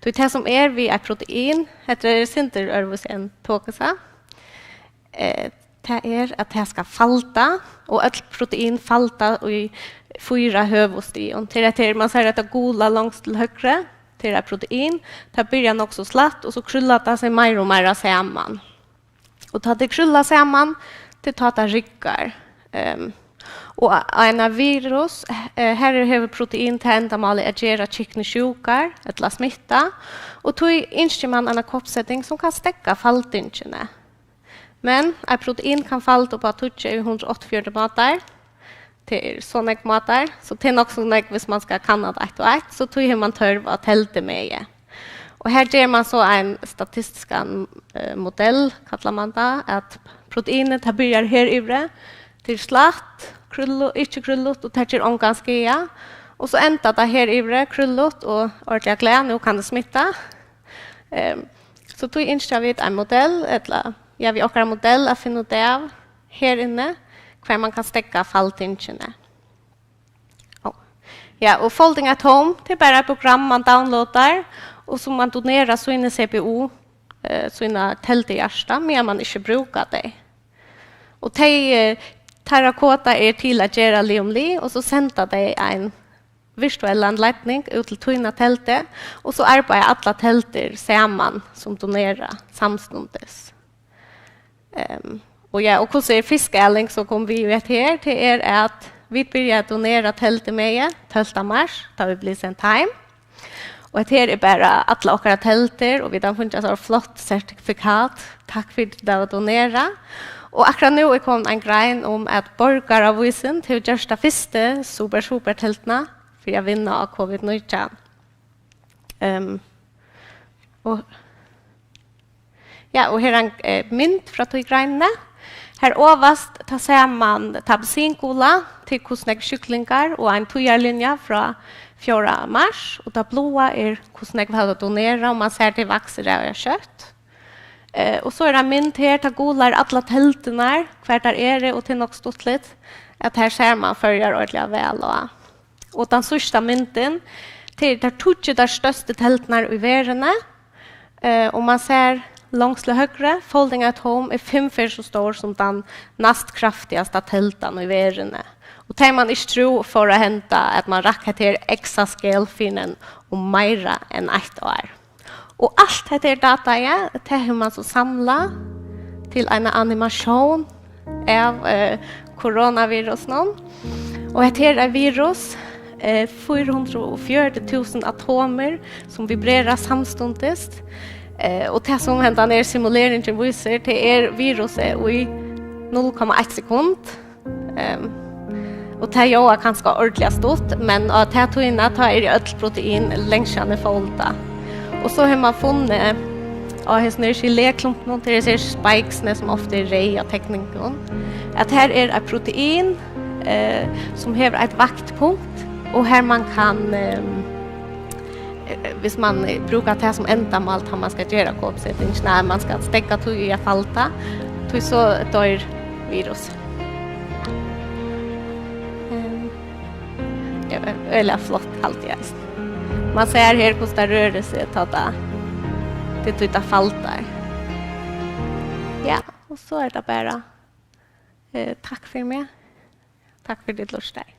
tí tað sum er við eitt protein, hetta er sindur øðrvísi enn tokusa. Eh, tað er, at tað skal falda, og øll protein falda í fýra høvuðsstigum. Tað er, at tað er, man sær hetta gula longst til høgru, tað er eitt protein, tað byrjar nokk so slætt, og so krúllar tað seg meira og meira saman. Og tá tað krúllar saman, tað er tá tað riggar. Ehm, og ein virus, eh, har hevur protein tað endamálið at gera kyknur sjúkar ella smitta, og tí ynskir man eina koppseting, sum kann steðga faldingini. Men eitt protein kann falda upp á tíggju í hundrað og áttaogfjøruti mátar. Tað er so nógv mátar, so tað er nokk so nógv, viss man skal kanna tað eitt og eitt, so tí hevur man tørv á teldumegi. Og her ger man so ein statistiskan, eh, modell, kallar man tað, at proteinið, tað byrjar her yviri, tað er slætt, krúllu-, ikki krúllut, og tað ger ongan skaða. Og so endar tað her yviri, krúllut og ordiliga glað, nú kann tað smitta. Ehm, so tí ynskja vit ein modell, ella, ja, við okkara modell at finna út av her inni, hvar man kann steðga faldingini. Ó. Ja, og Folding at Home, tað er bara eitt program, man downloadar, og sum man donerar síni C P U, eh, sína telduhjarta, meðan man ikki brúkar tey. Og tey, eh, teirra koda er til at gera lið um lið, og so senda tey ein virtuellan leidning út til tína teldu, og so arbeiða allar teldur saman sum donera samstundis. Ehm, og ja, og hvussu er fiskaling, so kom við í hetta her, tað er, at vit byrja at donera teldumegi tólvta mars, tá vit blivu send heim. Og hetta her er bara allar okkara teldur, og vit hava fingið so flott sertifikat. Takk fyri, tit hava donerað. Og akkurát nú er komin ein grein um, at Borgaravísin hevur gjørt ta fyrstu Super Super telduna fyri at vinna á covid nítjan. Ehm, og, ja, og her er ein, eh, mynd frá tí greinini. Her ovast, tá sær man ta appelsingula, til hvussu nógv sjúklingar, og ein tíðarlinja frá fjórða mars, og tað bláa er hvussu nógv hava donerað, og man sær, tað vaksur av skjótt. Eh, og so er ein mynd her, tað gula er allar teldurnar, hvar tær eru, og tað er nokk stuttligt, at her sær man Føroyar ordiliga væl á. Og tann síðsta myndin, tað er tær tíggju tær størstu teldurnar í verðini. Eh, og man sær longst til høgru, Folding at Home er fimm ferð so stór sum tann næst kraftigasta teldan í verðini. Og tað man ikki trúð fór at henda, at man rakk hetta her exascale fyrr enn um meira enn eitt ár. Og alt hetta her dataið, tað hevur man so samlað til eina animatión av, eh, koronavirusinum. Og hetta her er virus, eh, fýra hundrað og fjøruti túsund atomir, sum vibrera samstundis. Eh, og tað, sum hendan her simuleringin vísir, tað er virusið í null komma eitt sekund. Ehm, og tað ljóðar kanska ordiliga stutt, men á ta tíðina, tá eru øll protein langt síðani foldað. Og so hevur man funnið á hesum her geléklumpinum, tað eru hesir spikesini, sum ofta eru reyð á tekningum, at her er eitt protein, eh, sum hevur eitt vaktpunkt, og har man kann, ehm, eh, hvis man, eh, brúkar tað sum endamál, tá man skal gera koppsetingina, at man skal steðga tí í at falda, tí so doyr virus. Ehm, ja, øgiliga flott, haldi eg eisini. Man sær her, hvussu tað rørir seg, tá tað, tað, tí tað faldar. Ja, og so er tað bara, eh, takk fyri meg. Takk fyri, tit lurtaðu.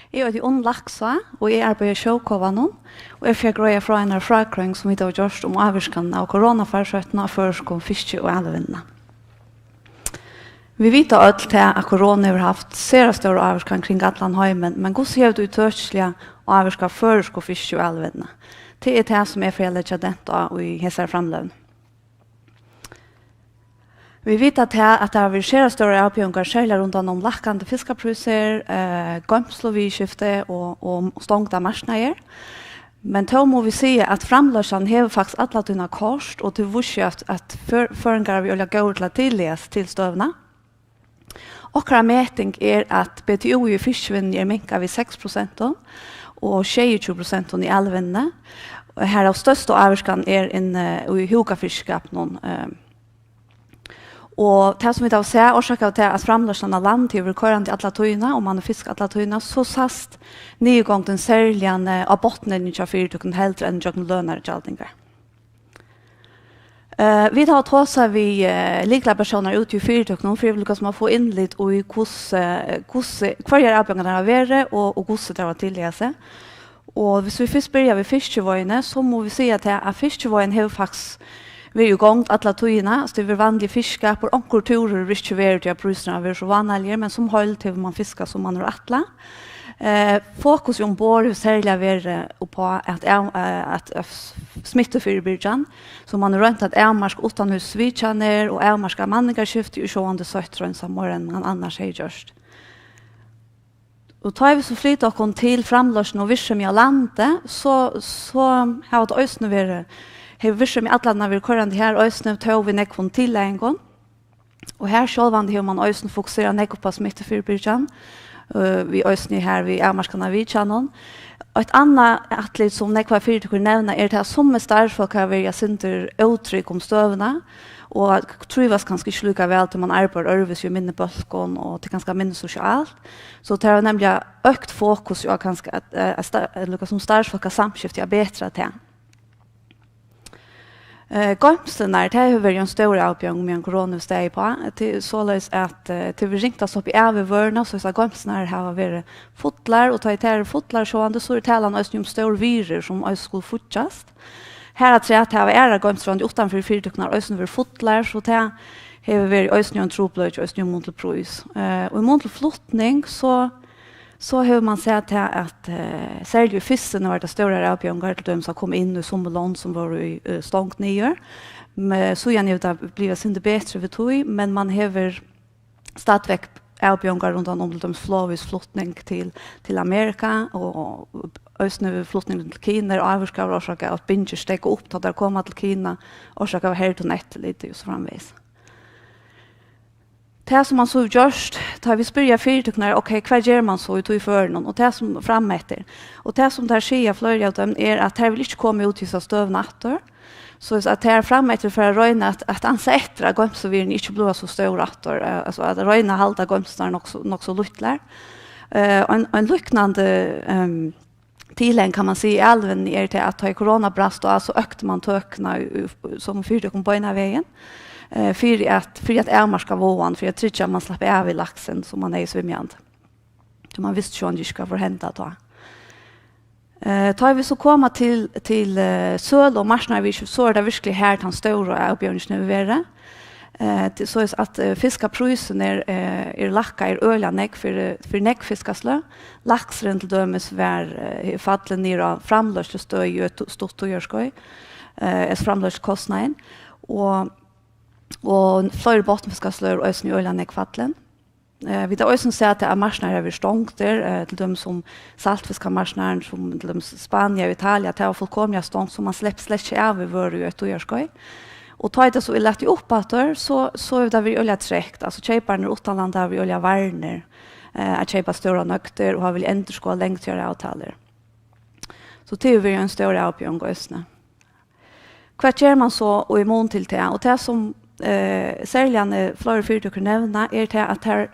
Eg eiti Unn Laksá, og eg arbeiði í Sjókofanum, og eg fari at greiða frá einari frágreiðing, sum vit hava gjørt um ávirkan av koronafarsóttina á føroysku fiski- og alivinnuna. Vit vita øll tað, at korona hevur havt sera stóra ávirkan kring allan heimin, men hvussu hevur tað ítøkiliga ávirkað føroysku fiski- og alivinnuna? Tað er tað, sum eg fari at leggja dent á í hesari framløguni. Vit vita tað, at tað hava verið sera stórar avbjóðingar, serliga rundan um lækkandi fiskaprísir, eh, goymsluviðurskifti og, og stongdar marknaðir. Men tó mugu vit siga, at framleiðslan hevur faktiskt alla tíðina koyrt, og tað vísir seg, at, at før-, føroyingar eru øgiliga góðir til at tillaga seg til støðuna. Okkara meting er, at B T U í fiskivinnuni er minkað við seks prosent og sjeyogtjúgu prosent í alivinnuni, og harav størsta ávirkan er inni í húkafiskiskapinum, eh, og tað, sum vit hava sæð, orsakað av tað, at framleiðslan á landi hevur verið koyrandi alla tíðina, og mann hevur fiskað alla tíðina, so sæst niðurgongdin serliga, eh, á botnlinjuni hjá fyritøkunum heldur enn gjøgnum lønargjaldingar. Eh, vit hava tosað við, eh, lyklapersónar úti í fyritøkunum fyri líkasum at fáa innlit í hvussu, hvussu, hvørjar avbjóðingar tær hava verið og, og hvussu tær hava tillaga seg. Og hvis vit fyrst byrja við fiskiveiðini, so mugu vit siga tað, at fiskiveiðin hevur faktiskt verið í gongd alla tíðina. Altso, tað hevur verið vanligur fiskiskapur, onkur túrur hevur ikki verið, tí at prísirnir hava verið so vánaligir, men sum heild hevur mann fiskað, sum mann hevur ætlað. Eh, fokus umborð hevur serliga verið uppá at av-, eh, at, at s-, smittufyribyrgjan, so mann hevur roynt at avmarka uttanhúsvitjanir og avmarka manningarskifti og sjálvandi sótt reinsa meira enn mann annars hevði gjørt. Og tá vit so flyta okkum til framleiðslu og virksemi á landi, so, so hava tað eisini verið, hevur virksemi allan verið koyrandi har eisini, tó við nógvum tillagingum. Og her sjálvandi hevur mann eisini fokuserað nógv upp á smittufyribyrgjan, eh, við eisini her við avmarkan av vitjanum. Eitt annað atlit, sum nógvar fyritøkur nevna, er tað, at summi starvsfólk hava verið eitt sindur ótrygg um støðuna, og at trívast kanska ikki líka væl, tí mann arbeiðir øðrvísi í minni bólkum, og tað er kanska minni sosialt. So tað er nemliga økt fokus á kanska at, eh, at sta-, at líkasum starvsfólkasamskifti at betra tað. Eh, goymslurnar, tað hevur verið ein stór avbjóðing, meðan korona hevur staðið uppá. Tað er soleiðis, at, eh, tað hevur ringt at sloppið av við vøruna, soleiðis at goymslurnar hava verið fullar, og tá ið tær eru fullar, sjálvandi, so er talan eisini um stór virði, sum eisini skulu fíggjast. Harafturat hava aðrar goymslur uttanfyri fyritøkurnar eisini verið fullar, so tað hevur verið eisini ein trupulleiki, eisini í mun til prís. Eh, og í mun til flutning, so, so hevur mann sæð tað, at, eh, serliga í fyrstuni var tað stórar avbjóðingar, til dømis at koma inn í summi lond, sum vóru í, eh, stongd niður. Men síðan hevur tað blivið eitt sindur betri við tí, men mann hevur stadigvæk avbjóðingar rundan um, til dømis flogvís flutning til, til Amerika, og, og eisini flutning til Kina er ávirkaður, orsakað av at bingir steðga upp, tá teir koma til Kina, orsakað av hertum eftirliti og so framvegis. Tað, sum mann so hevur gjørt, tá vit spyrja fyritøkurnar, ok, hvat ger mann so í tí førinum, og tað sum frameftir, og tað sum tær siga, fleiri av teimum, er, at tær vil ikki koma út í hesa støðuna aftur, soleiðis at tær frameftir fara at royna at, at ansa eftir, at goymsluvirðini ikki blíva so stór aftur, eh, altso at royna at halda goymslurnar nokk so, nokk so lítlar. Eh, ein, ein líknandi, ehm, tillaging, kann man siga, í alivinnuni er tað, at tá ið korona brast á, so økti mann tøkuna í, í, sum fyritøkum beinan vegin, eh, fyri at, fyri at avmarka váðan, fyri at tryggja, at mann slapp av við laksin, sum mann hevði svimjandi. Tí mann visti sjálvandi ikki, hvat fór at henda tá. Eh, tá vit so koma til, til, eh, sølu og marknaðarviðurskifti, so er tað virkiliga her, tann stóra avbjóðingin hevur verið. Eh, til, soleiðis at, eh, fiskaprísirnir, eh, eru lækkaðir øgiliga nógv fyri, fyri nógv fiskasløg. Laksurin til dømis var, eh, fallin niður á framleiðslustøði í eitt stutt tíðarskeið, eh, altso framleiðslukostnaðin. Og, og fleiri botnfiskasløg eru eisini øgiliga nógv fallin. Eh, vit hava eisini sæð tað, at marknaðir hava verið stongdir, eh, til dømis sum saltfiskamarknaðurin, sum til dømis Spania og Italia, tað var fullkomiliga stongt, so mann sleppur slett ikki av við vøru í eitt tíðarskeið. Og tá ið tað so er latið upp aftur, so, so hevur tað verið øgiliga tregt. Altso, keypararnir uttanlanda hava verið øgiliga varnir, eh, at keypa stórar nøgdir og hava viljað endurskoða langtíðaravtalur. So tað hevur verið ein stór avbjóðing eisini. Hvat ger mann so í mun til tað? Og tað sum, eh, serliga, eh, fleiri fyritøkur nevna, er tað, at tær,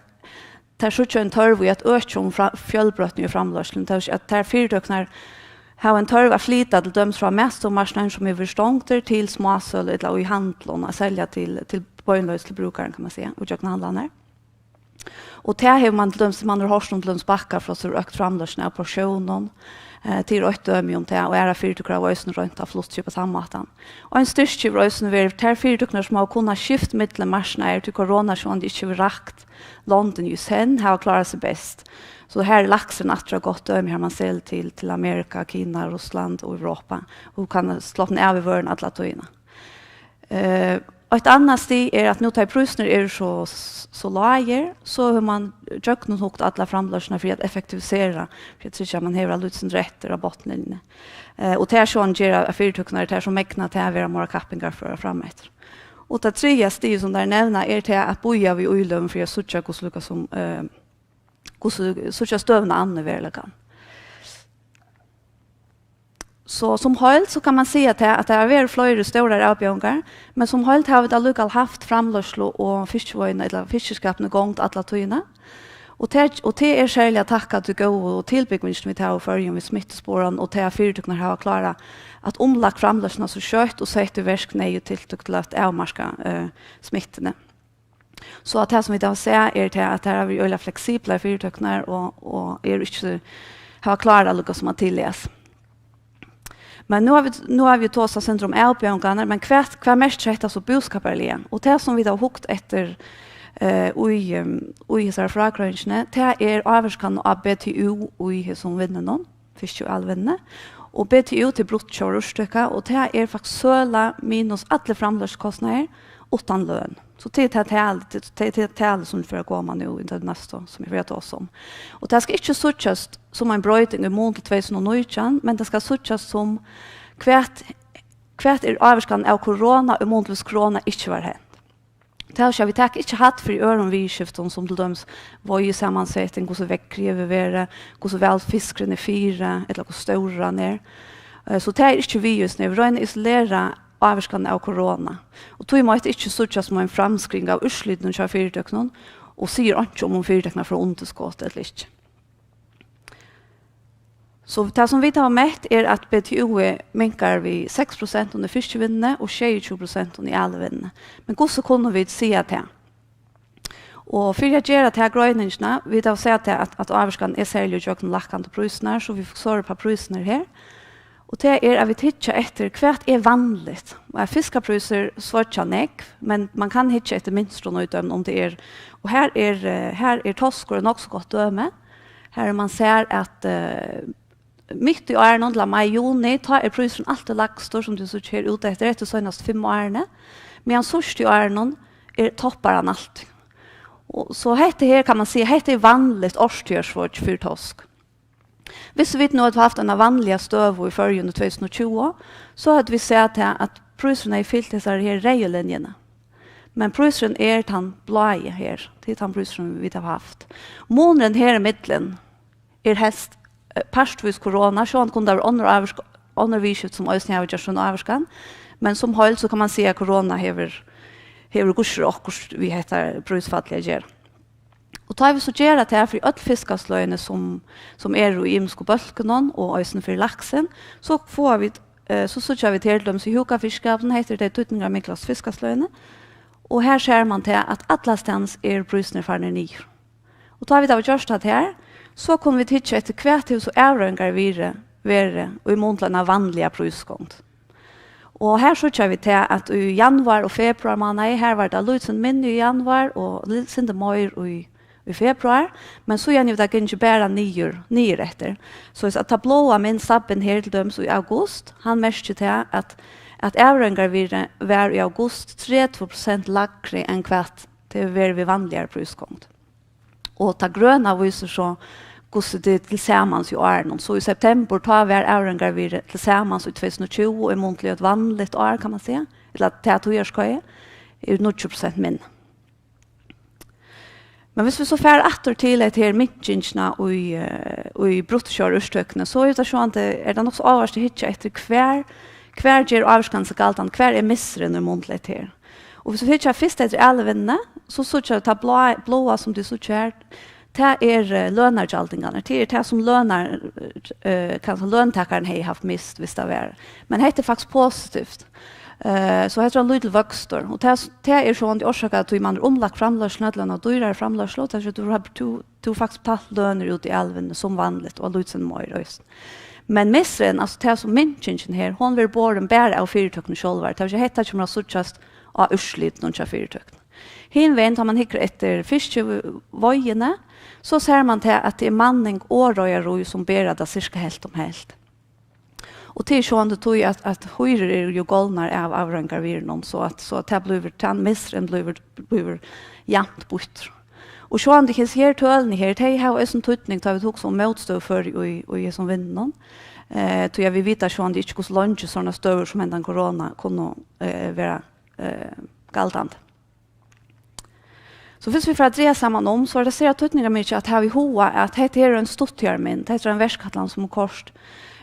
tær síggja ein tørv í at økja um fra-, fjølbroytni í framleiðsluni. Tað vil siga, at tær fyritøkurnar hava ein tørv at flyta til dømis frá matstovumarknaðin, sum hevur verið stongdur, til smásølu ella í handlum, at selja til, til beinleiðis til brúkaran, kann man siga, og gjøgnum handlarnar. Og tað hevur mann til dømis, mann hevur hoyrt um til dømis Bakkafrost hevur økt framleiðsluna av porsjónum. Eh, tað er eitt dømi um tað, og aðrar fyritøkur hava eisini roynt at flutt seg upp á sama mátan. Og ein styrki hevur eisini verið tær fyritøkurnar, sum hava kunnað skift millum marknaðir, tí korona sjálvandi ikki hevur rakt londini í senn, hava klárað seg best. So har er laksurin aftur eitt gott dømi, har mann selur til, til Amerika, Kina, Russland og Europa, og kann slappa av við vøruna alla tíðina. Eh, eitt annað stig er, at nú tá ið prísirnir eru so, so lágir, so hevur mann gjøgnumhugt alla framleiðsluna fyri at effektivisera, fyri at tryggja, at mann hevur eitt lítið sindur eftir á botnlinjuni. Eh, og tað sjálvandi ger, at fyritøkurnar, tær sum megna tað, verða meira kappingarførar frameftir. Og tað triðja stigið, sum tær nevna, er tað at bíða við íløgum fyri at síggja, hvussu líka sum, eh, hvussu síggja støðuna an í veruleikanum. So sum heild, so kann mann siga tað, at tað hava verið fleiri stórar avbjóðingar, men sum heild hava vit allíkavæl havt framleiðslu og fiskiveiðuna ella fiskiskapin í gongd alla tíðina. Og tað, og tað er serliga at takka tí góðu tilbúgvingini, vit hava í Føroyum við smittusporan, og tað, at fyritøkurnar hava klárað at umlagt framleiðsluna so skjótt og sett í verk neyðug tiltøk til at avmarka, eh, smittuni. So at tað, sum vit hava sæð, er tað, at tær hava verið øgiliga fleksiblar fyritøkurnar og, og eru ikki, hava klárað líka sum at tillegast. Men nú hava vit, nú hava vit tosað sindur um avbjóðingarnar, men hvat, hvat merkir hetta so búskaparliga? Og tað, sum vit hava hugt eftir, eh, í, em, í hesari frágreiðingini, tað er ávirkan á B T U í hesum vinnunum, fiski- og ælvinnuni. Og B T U til brutto sjóvarúrtøka, og tað er faktiskt søla minus allir framleiðslukostnaðir uttan løn. So tað er tað tal, tað, tað, tað talið, sum fer at koma nú í tað næsta, sum eg fer at tosa um. Og tað skal ikki síggjast sum ein broyting í mun til tvey túsund og nítjan, men tað skal síggjast sum hvat, hvat er ávirkan av korona í mun til, viss korona ikki var hent. Tað vil siga, vit taka ikki hædd fyri øðrum viðurskiftum, sum til dømis veiðisamansett, hvussu veðrið hevur verið, hvussu væl fiskurin er fyri, ella hvussu stórur hann er. Eh, so tað er ikki við í hesum. Vit royna at isolera ávirkan av korona. Og tí má hetta ikki síggjast sum ein framskriving av úrslitunum hjá fyritøkunum, og sigur einki um, um fyritøkurnar fáa undirskot ella ikki. So tað, sum vit hava mett, er, at B T U minkar við seks prosent í fiskivinnuni og sjeyogtjúgu prosent í ælvinnuni. Men hvussu kunnu vit siga tað? Og fyri at gera ta greiningina, vit hava sæð tað, at, at ávirkan er serliga gjøgnum lækkandi prísirnar, so vit fokusera upp á prísirnar her. Og tað er, at vit hyggja eftir, hvat er vanligt? Og at fiskaprísir sveiggja nógv, men mann kann hyggja eftir mynstrum í teimum, um tað er. Og her er, eh, her er toskur nokk so gott dømi. Har man sær, at, eh, mitt í árinum, til mai, juni, tá er prísurin altíð lægstur, sum tú síggja her út eftir, eftir seinastu fimm árini, meðan síðst í árinum er, toppar hann altíð. Og so hetta her, kann man siga, hetta er vanligt árstíðarsveiggj fyri tosk. Viss vit nú høvdu havt eina vanliga støðu í Føroyum í tvey túsund og tjúgu, so høvdu vit sæð tað, at prísurin hevði fylgt hesari her reyðu linjuni. Men prísurin er tann blái her, tað er tann prísurin, vit hava havt. Munurin her ímillum er helst, eh, partvís korona, sjálvandi kunnu tað vera onnur ávirk-, onnur viðurskifti, sum eisini hava gjørt sína ávirkan, men sum heild, so kann man siga, at korona hevur, hevur gudskelov okkurt við hetta prísfallið at gera. Og tá vit so gera tað fyri øll fiskasløgini, sum, sum eru í ymisku bólkunum, og eisini fyri laksin, so fáa vit, eh, so síggja vit her til dømis í húkafiskiskapinum, hetta er tey týdningarmiklastu fiskasløgini, og her sær man tað, at allastaðni eru prísirnir farnir niður. Og tá vit hava gjørt tað her, so kunnu vit hyggja eftir, hvat hevur so avroyingar verið, verið í mun til eina vanliga prísgongd. Og her síggja vit tað, at í januar og februar mánaði, her var tað lítið minni í januar og lítið sindur meir í, í februar, men síðan hevur tað gingið bara niður, niður eftir. So at tað bláa mynstrið her til dømis í august, hann merkir tað, at, at avroyingarvirðið var í august tretivu prosent lægri enn hvat tað hevur verið við vanligari prísgongd. Og tað grøna vísir so, hvussu tað er til samans í árinum. So í septembur, tá var avroyingarvirðið til samans í tvey túsund og tjúgu, í mun til eitt vanligt ár, kann man siga, ella tað tíðarskeiðið, er níggju prosent minni. Men viss vit so fara aftur til hetta her minkingina í, eh, í bruttoúrtøkuni, so er tað sjálvandi, er tað nokk so áhugavert at hyggja eftir, hvar, hvar ger ávirkanin seg galdandi, hvar er missurin í mun til hetta her? Og viss vit hyggja fyrst eftir ælvinnuni, so síggja vit tað blá-, bláa, sum tit síggja her, tað er, eh, lønargjaldingarnar. Tað er tað, sum lønar-, eh, kanska løntakarin hevði havt mist, viss tað var. Men hetta er faktiskt positivt. Eh, so hetta er ein lítil vøkstur, og tað, tað er sjálvandi orsakað, tí man er umlagt framleiðsluna til eina dýrari framleiðslu, tað er, tú hevur, tú, tú hevur faktiskt betalt lønir út í aðalvinnuni sum vanligt, og lítið meir eisini. Men missurin, altso tað sum minkingin her, hon verður borin bara av fyritøkuni sjálvari, tað vil siga, hetta kemur at síggjast á úrslitinum hjá fyritøkuni. Hin vegin, tá man hyggur eftir fiskiveiðini, so sær man tað, at tað er manning og reiðarí, sum bera tað sirka helvt um helvt. Og tað er sjálvandi tí, at, at hýrur eru jú golnar av avroyingarvirðinum, so at, so at tað blívur, tann missurin blívur, blívur javnt býttur. Og sjálvandi hesi her tølini her, tey hava eisini týdning, tá vit hugsa um mótstøðuføri í, í hesum vinnunum. Eh, tí at vit vita sjálvandi ikki, hvussu leingi sovorðnar støður sum hendan korona kunnu, eh, vera, eh, galdandi. So hvis vit fara at draga saman um, so er tað sera týdningarmikið at hava í huga, at hetta her er ein stuttligari mynd. Hetta er ein verkætlan, sum er koyrt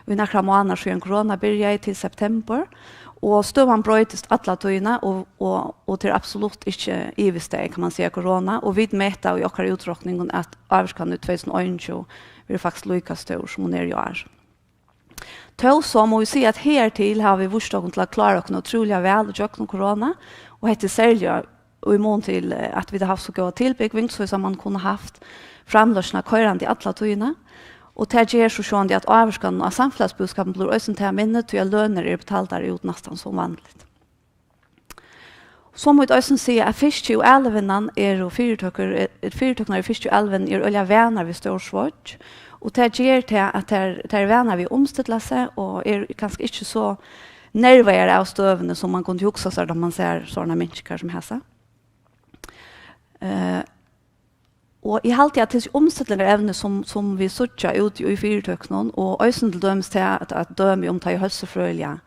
í nakrar mánaðir síðan korona byrjaði, til septembur, og støðan broytist alla tíðina, og, og, og tað er absolutt ikki yvirstaðið, kann man siga, korona, og vit meta í okkara útrokningum, at ávirkanin í tvey túsund og einogtjúgu verður faktiskt líka stór, sum hon er í ár. Tó so má vit siga, at hertil hava vit víst okkum til at klára okkum ótrúliga væl ígjøgnum korona, og hetta er serliga í mun til, eh, at vit hava havt so góða tilbúgving, so at man kundi havt framleiðsluna koyrandi alla tíðina. Og tað ger so sjálvandi, at ávirkanin á samfelagsbúskapin blívur eisini tað minni, tí at lønir eru betaldar út næstan sum vanligt. So má vit eisini siga, at fiski- og alivinnan eru fyritøkur, eh, fyritøkurnar í fiski- og alivinnu eru øgiliga vanar við stór svoyggj, og tað ger tað, at tær, tær eru vanar við at umstilla seg og eru kanska ikki so nervaðar av støðuni, sum man kundi hugsa sær, tá man sær sovorðnar minkingar sum hasa. Eh, Og eg haldi, at hesi umstillingarevni, sum, sum vit síggja úti í fyritøkunum, og eisini til dømis tað at, at dømi um, tá ið heilsufrøðiliga,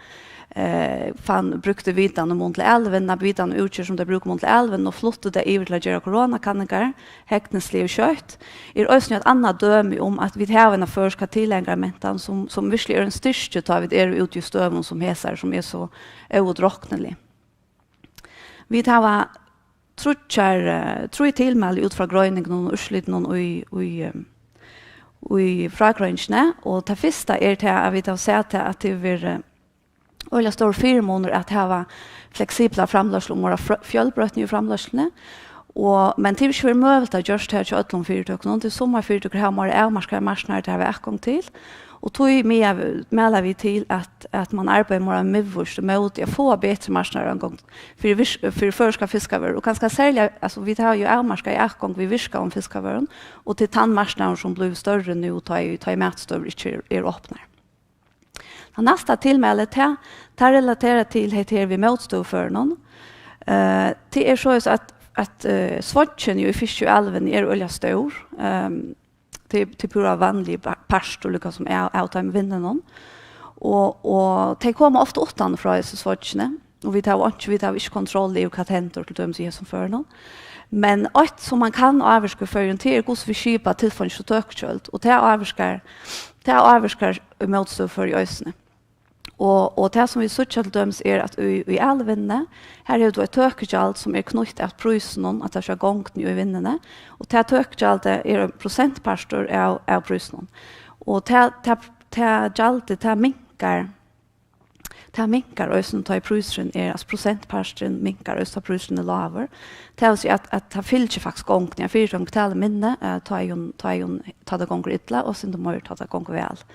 eh, fann, brúkti vitan í mun til alivinnu, vitan og útgerð, sum tey brúka í mun til alivinnu, og flutti tað yvir til at gera koronakanningar, hegnisliga og skjótt, er eisini eitt annað dømi um, at vit hava eina føroyska tillagarmentan, sum, sum virkiliga er ein styrki, tá vit eru úti í støðum sum hesar, sum er so óútroknilig. Vit hava tríggjar, eh, trý tilmæli út frá greiningunum og úrslitunum í, í, eh, í frágreiðingini, og tað fyrsta er tað, at vit hava sæð tað, at tað hevur verið, eh, øgiliga stórur fyrimunur at hava fleksibla framleiðslu og meira frø-, fjølbroytni í framleiðsluni, og, men tað hevur ikki verið møguligt at gjørt tað hjá øllum fyritøkunum. Tí summar fyritøkur hava meira avmarkaðar marknaðir, tey hava atgongd til, og tí mæla, mæla vit til, at, at man arbeiðir meira miðvíst og móti at fáa betri marknaðaraðgongd fyri virk-, fyri føroyskar fiskavørur, og kanska serliga, altso, vit hava jú avmarkaða atgongd við virkaðum fiskavørum, og til tann marknaðin, sum blívur størri nú, tá ið, tá ið matstøður ikki eru, eru opnar. Tað næsta tilmæli, tað, tað relaterar til hetta her við mótstøðuførunum. Eh, tað er soleiðis, at, at, eh, svoyggin í fiski og alivinnu er øgiliga stór. Ehm, tað, tað er púra vanligur pa-, partur, líka sum av, av teimum vinnunum. Og, og tey koma ofta uttan frá hesi svoyggini, og vit hava einki, vit hava ikki kontroll yvir, hvat hendir til dømis í hesum førunum. Men eitt sum man kann ávirka í Føroyum, tað er, hvussu vit skipa tilfeingi og tøkugjøld, og tað ávirkar, tað ávirkar mótstøðuføri eisini. Og, og tað sum vit síggja til dømis er, at í, í alivinnuni, har hevur tú eitt tøkugjald sum er knýtt at prísinum, at tað skal gongdini í vinnuni, og tað tøkugjaldið er ein prosentpartur av, av prísinum. Og tað, tað, tað gjaldið, tað minkar, tað minkar eisini, tá ið prísurin er, altso, prosentparturin minkar eisini, tá prísurin er lágur. Tað vil siga, at, at tað fylgir faktiskt gongdini. Ein fyritøka betalir minni, eh, tá ið hon, tá ið hon, tá tað gongur illa, og eitt sindur meir, tá tað gongur væl.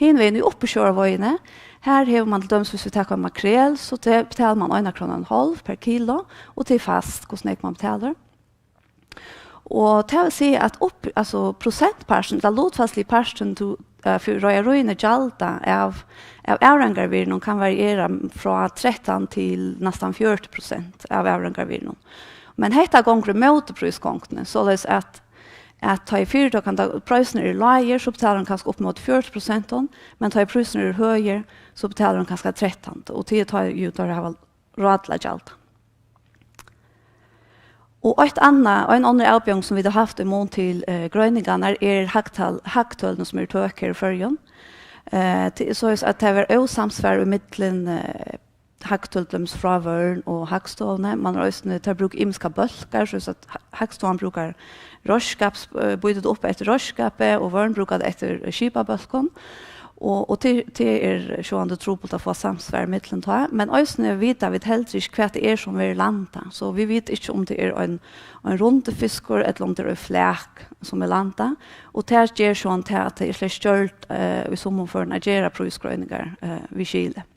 Hin vegin í uppsjóvarveiðuni, har hevur man til dømis, viss vit taka makrel, so te-, betalir man eina krónu og ein hálv per kilo, og tað er fast, hvussu nógv man betalir. Og tað vil siga, at upp, altso, prosentparturin, ella lutfallsligi parturin, tú, eh, fyri reiðaríini gjalda av, av avroyingarvirðinum, kann variera frá trettan til næstan fjøruti prosent av avroyingarvirðinum. Men hetta gongur ímóti prísgongdini, soleiðis at, at tá ið fyritøkan, tá prísirnir eru lágir, so betalir hon kanska upp móti fjøruti prosent, men tá ið prísirnir eru høgir, so betalir hon kanska trettan, og tað er tá jú, teir hava ráð til at gjalda. Og eitt annað, ein onnur avbjóðing, sum vit hava havt í mun til, eh, greiningarnar, er hagtal-, hagtølini, sum eru tøk her í Føroyum. Eh, tað er soleiðis, at tað var ósamsvar í millum, eh, hagtøl, til dømis frá Vørn og Hagstovuni. Man er eisini, teir brúka ymiskar bólkar, soleiðis at Ha-, Hagstovan brúkar reiðskaps-, eh, býtir tað upp eftir reiðskapi, og Vørn brúkar tað eftir skipabólkum. Og, og til, til er sjálvandi trupult at fáa samsvar millum tá, men eisini vita vit heldur ikki, hvat tað er, sum verður landað. So vit vita ikki, um tað er ein, ein rundur fiskur, ella um tað er ein flak, sum er landað. Og tað ger sjálvandi tað, at tað er slett gjørt, eh, í summum førum at gera prísgreiningar, eh, við skili.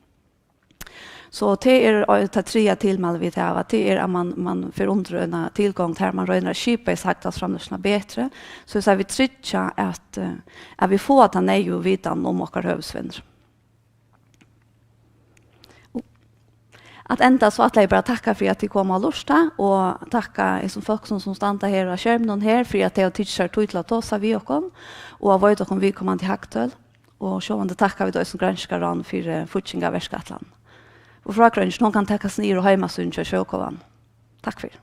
So tað er, eh, tað triðja tilmæli vit hava, tað er, at man, man fer undir eina tilgongd, har man roynir at skipa í sagdasframleiðsluna betri, so, so at vit tryggja, at, eh, at vit fáa ta neyðugu vitan um okkara høvuðsvindur. At enda, so ætli eg bara at takka fyri, at tit komu og lurta, og takka hesum fólkum, sum standa her á skerminum her, fyri at tey hava tikið sær tíð til at tosa við okkum, og at veita okkum viðkomandi hagtøl. Og sjálvandi takka vit eisini Granskingarráðnum fyri fígging av verkætlan. Og frágreiðingin, hon kann takast niður á heimasíðuni hjá Sjókovan. Takk fyri.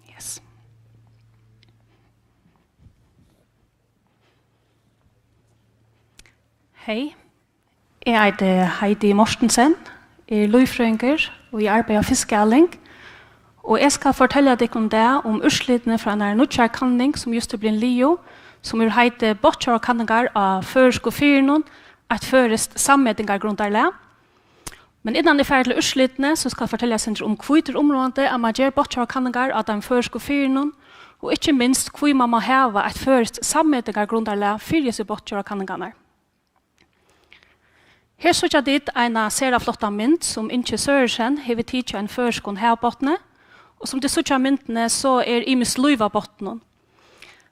Yes. Hey, eg eiti Heidi Mortensen, eg eri lívfrøðingur og eg arbeiði á Fiskaæling. Og eg skal fortelja tykkum í dag um úrslitini frá einari nýggjari kanning, sum júst er blivin liðug, sum hevur heitið Botndjórakanningar á føroysku firðunum, eitt føroyskt sammetingargrundarlag. Men innan eg fari til úrslitini, so skal eg fortelja eitt sindur um, hví tað er umráðandi, at mann ger botndjórakanningar á teimum føroysku firðunum, og ikki minst, hví mann má hava eitt føroyskt sammetingargrundarlag fyri hesar botndjórakanningarnar. Her síggja tit eina sera flotta mynd, sum Ingi Sørensen hevur tikið av einum føroyskum havbotni, og sum tit síggja á myndini, so er ymiskt lív á botninum.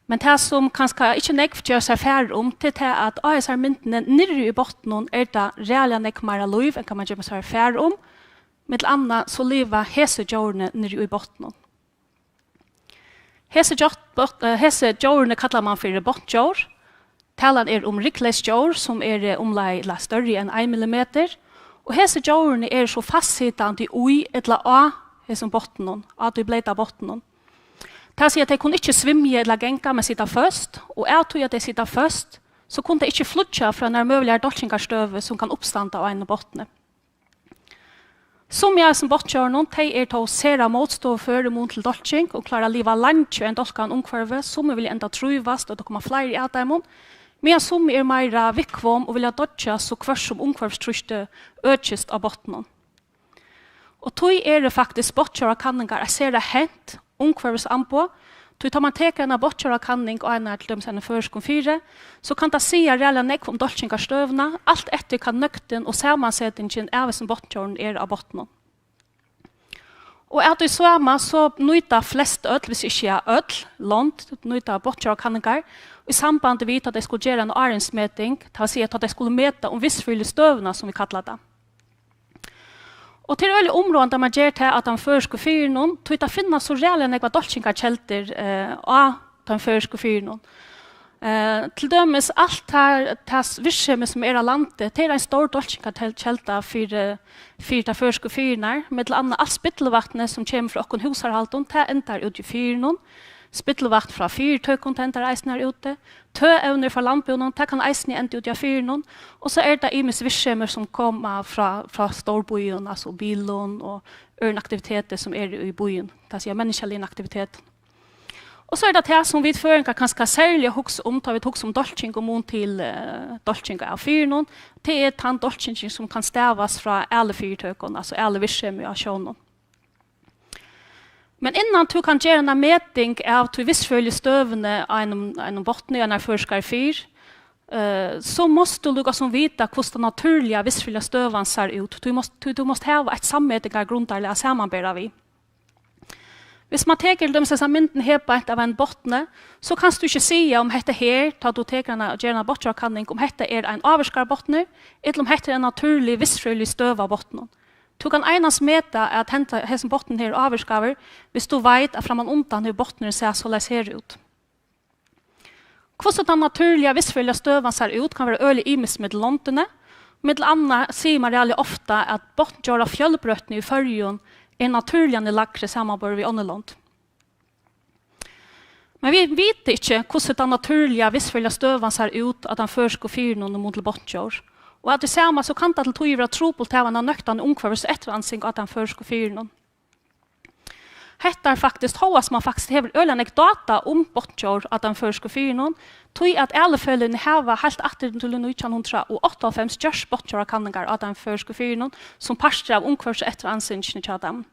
Men tað, sum kanska ikki nógv geva sær far um, tað er tað, at á hesari myndini niðri í botninum er tað ræðuliga nógv meira lív, enn hvat mann gevur sær far um. Millum annað so liva hesi djórini niðri í botninum. Hesi djó-, bot-, eh, hesi djórini kallar mann fyri botndjór. Talan er um ryggleys djór, sum eru, eh, umleið ella størri enn ein millimetur. Og hesi djórini eru so fastsitandi í ella á hesum botninum, á tí bleyta botninum. Tað vil siga, at tey kunnu ikki svimja ella ganga, men sita føst, og av tí at tey sita føst, so kunnu tey ikki flýggja frá einari møguligari dálkingarstøðu, sum kann uppstanda á einum botni. Summi av hesum botndjórunum, tey eru tó sera mótstøðufør í mun til dálking og klára at liva leingi í einum dálkaðum umhvørvi. Summi vilja enntá trívast, og tað koma fleiri av teimum, meðan summi eru meira viðkvom og vilja doyggja, so hvørt sum umhvørvistrýstið økist á botninum. Og tí eru faktiskt botndjórakanningar eitt sera hent umhvørvisamboð, tí tá mann tekur eina botndjórakanning á einari, til dømis einum føroyskum firði, so kann tað siga ræðuliga nógv um dálkingarstøðuna, alt eftir hvat nøgdin og samansetingin av hesum botndjórunum er á botninum. Og av tí sama, so nýta flest øll, hvis ikki, ja, øll lond, nýta botndjórakanningar í sambandi við, at tey skulu gera eina árinnsmeting, tað vil siga, at tey skulu meta um vistfrøðiligu støðuna, sum vit kalla tað. Og tað er øgiliga umráðandi, at mann ger tað á teimum føroysku firðunum, tí tað finnast so ræðuliga nógvar dálkingarkeldur, eh, á teimum føroysku firðunum. Eh, til dømis alt tað, tað s-, virksemi, sum er á landi, tað er ein stór dálkingarkelda fyri, fyri tær føroysku firðirnar. Millum annað alt spillivatnið, sum kemur frá okkum húsarhaldum, tað endar úti í firðinum. Spillivatn frá fyritøkum, tað endar eisini har úti. Tøðevnir frá landbúnum, tað kann eisini enda úti á firðinum. Og so er tað ymisk virksemi, sum koma frá, frá stórbýum, altso bilum og øðrum aktiviteti, sum eru í býum, tað vil siga menniskjaligum aktivitetum. Og so er tað tað, sum vit føroyingar kanska serliga hugsa um, tá vit hugsa um dálking og mun til, eh, dálking av firðinum, tað er tann dálkingin, sum kann stavast frá alifyritøkum, altso alivirksemi á sjónum. Men innan tú kann gera eina meting av tí vistfrøðiligu støðuni á einum, einum botni í einari føroyskari fyrð, eh, so mást tú líka sum vita, hvussu tann natúrliga vistfrøðiliga støðan sær út. Tú mást, tú, tú mást hava eitt sammetingargrundarlag at samanbera við. Hvis man tekur til dømis hesa myndina her beint av einum botni, so kanst tú ikki siga, um hetta her, tá tú tekur eina, ger eina botndjórakanning, um hetta er ein ávirkari botnur, ella um hetta er ein natúrlig vistfrøðilig støða á botninum. Tú kann einans meta, at henda, hesin botnurin her er ávirkaður, hvis tú veit, at frammanundan hevur botnurin sæð soleiðis her út. Hvussu tann natúrliga vistfrøðiliga støðan sær út, kann vera øgiliga ymiskt millum londini. Millum annað sigur man ræðuliga ofta, at botndjóra fjølbroytni í Føroyum er natúrliga lægri samanborið við onnur lond. Men vit vita ikki, hvussu tann natúrliga vistfrøðiliga støðan sær út á teimum føroysku firðunum í mun til botndjór. Og av tí sama, so kann tað til tíðir vera trupult at hava eina nøktandi umhvørvis- og eftiransing á teimum føroysku firðunum. Hetta er faktiskt, hóast man faktiskt hevur øgiliga nógv data um botndjór á teimum føroysku firðunum, tí at Alifeløgini hava heilt aftur til nítjan hundrað og áttaoghálvfems gjørt botndjórakanningar á teimum føroysku firðunum sum partur av umhvørvis- og eftiransingini hjá teimum.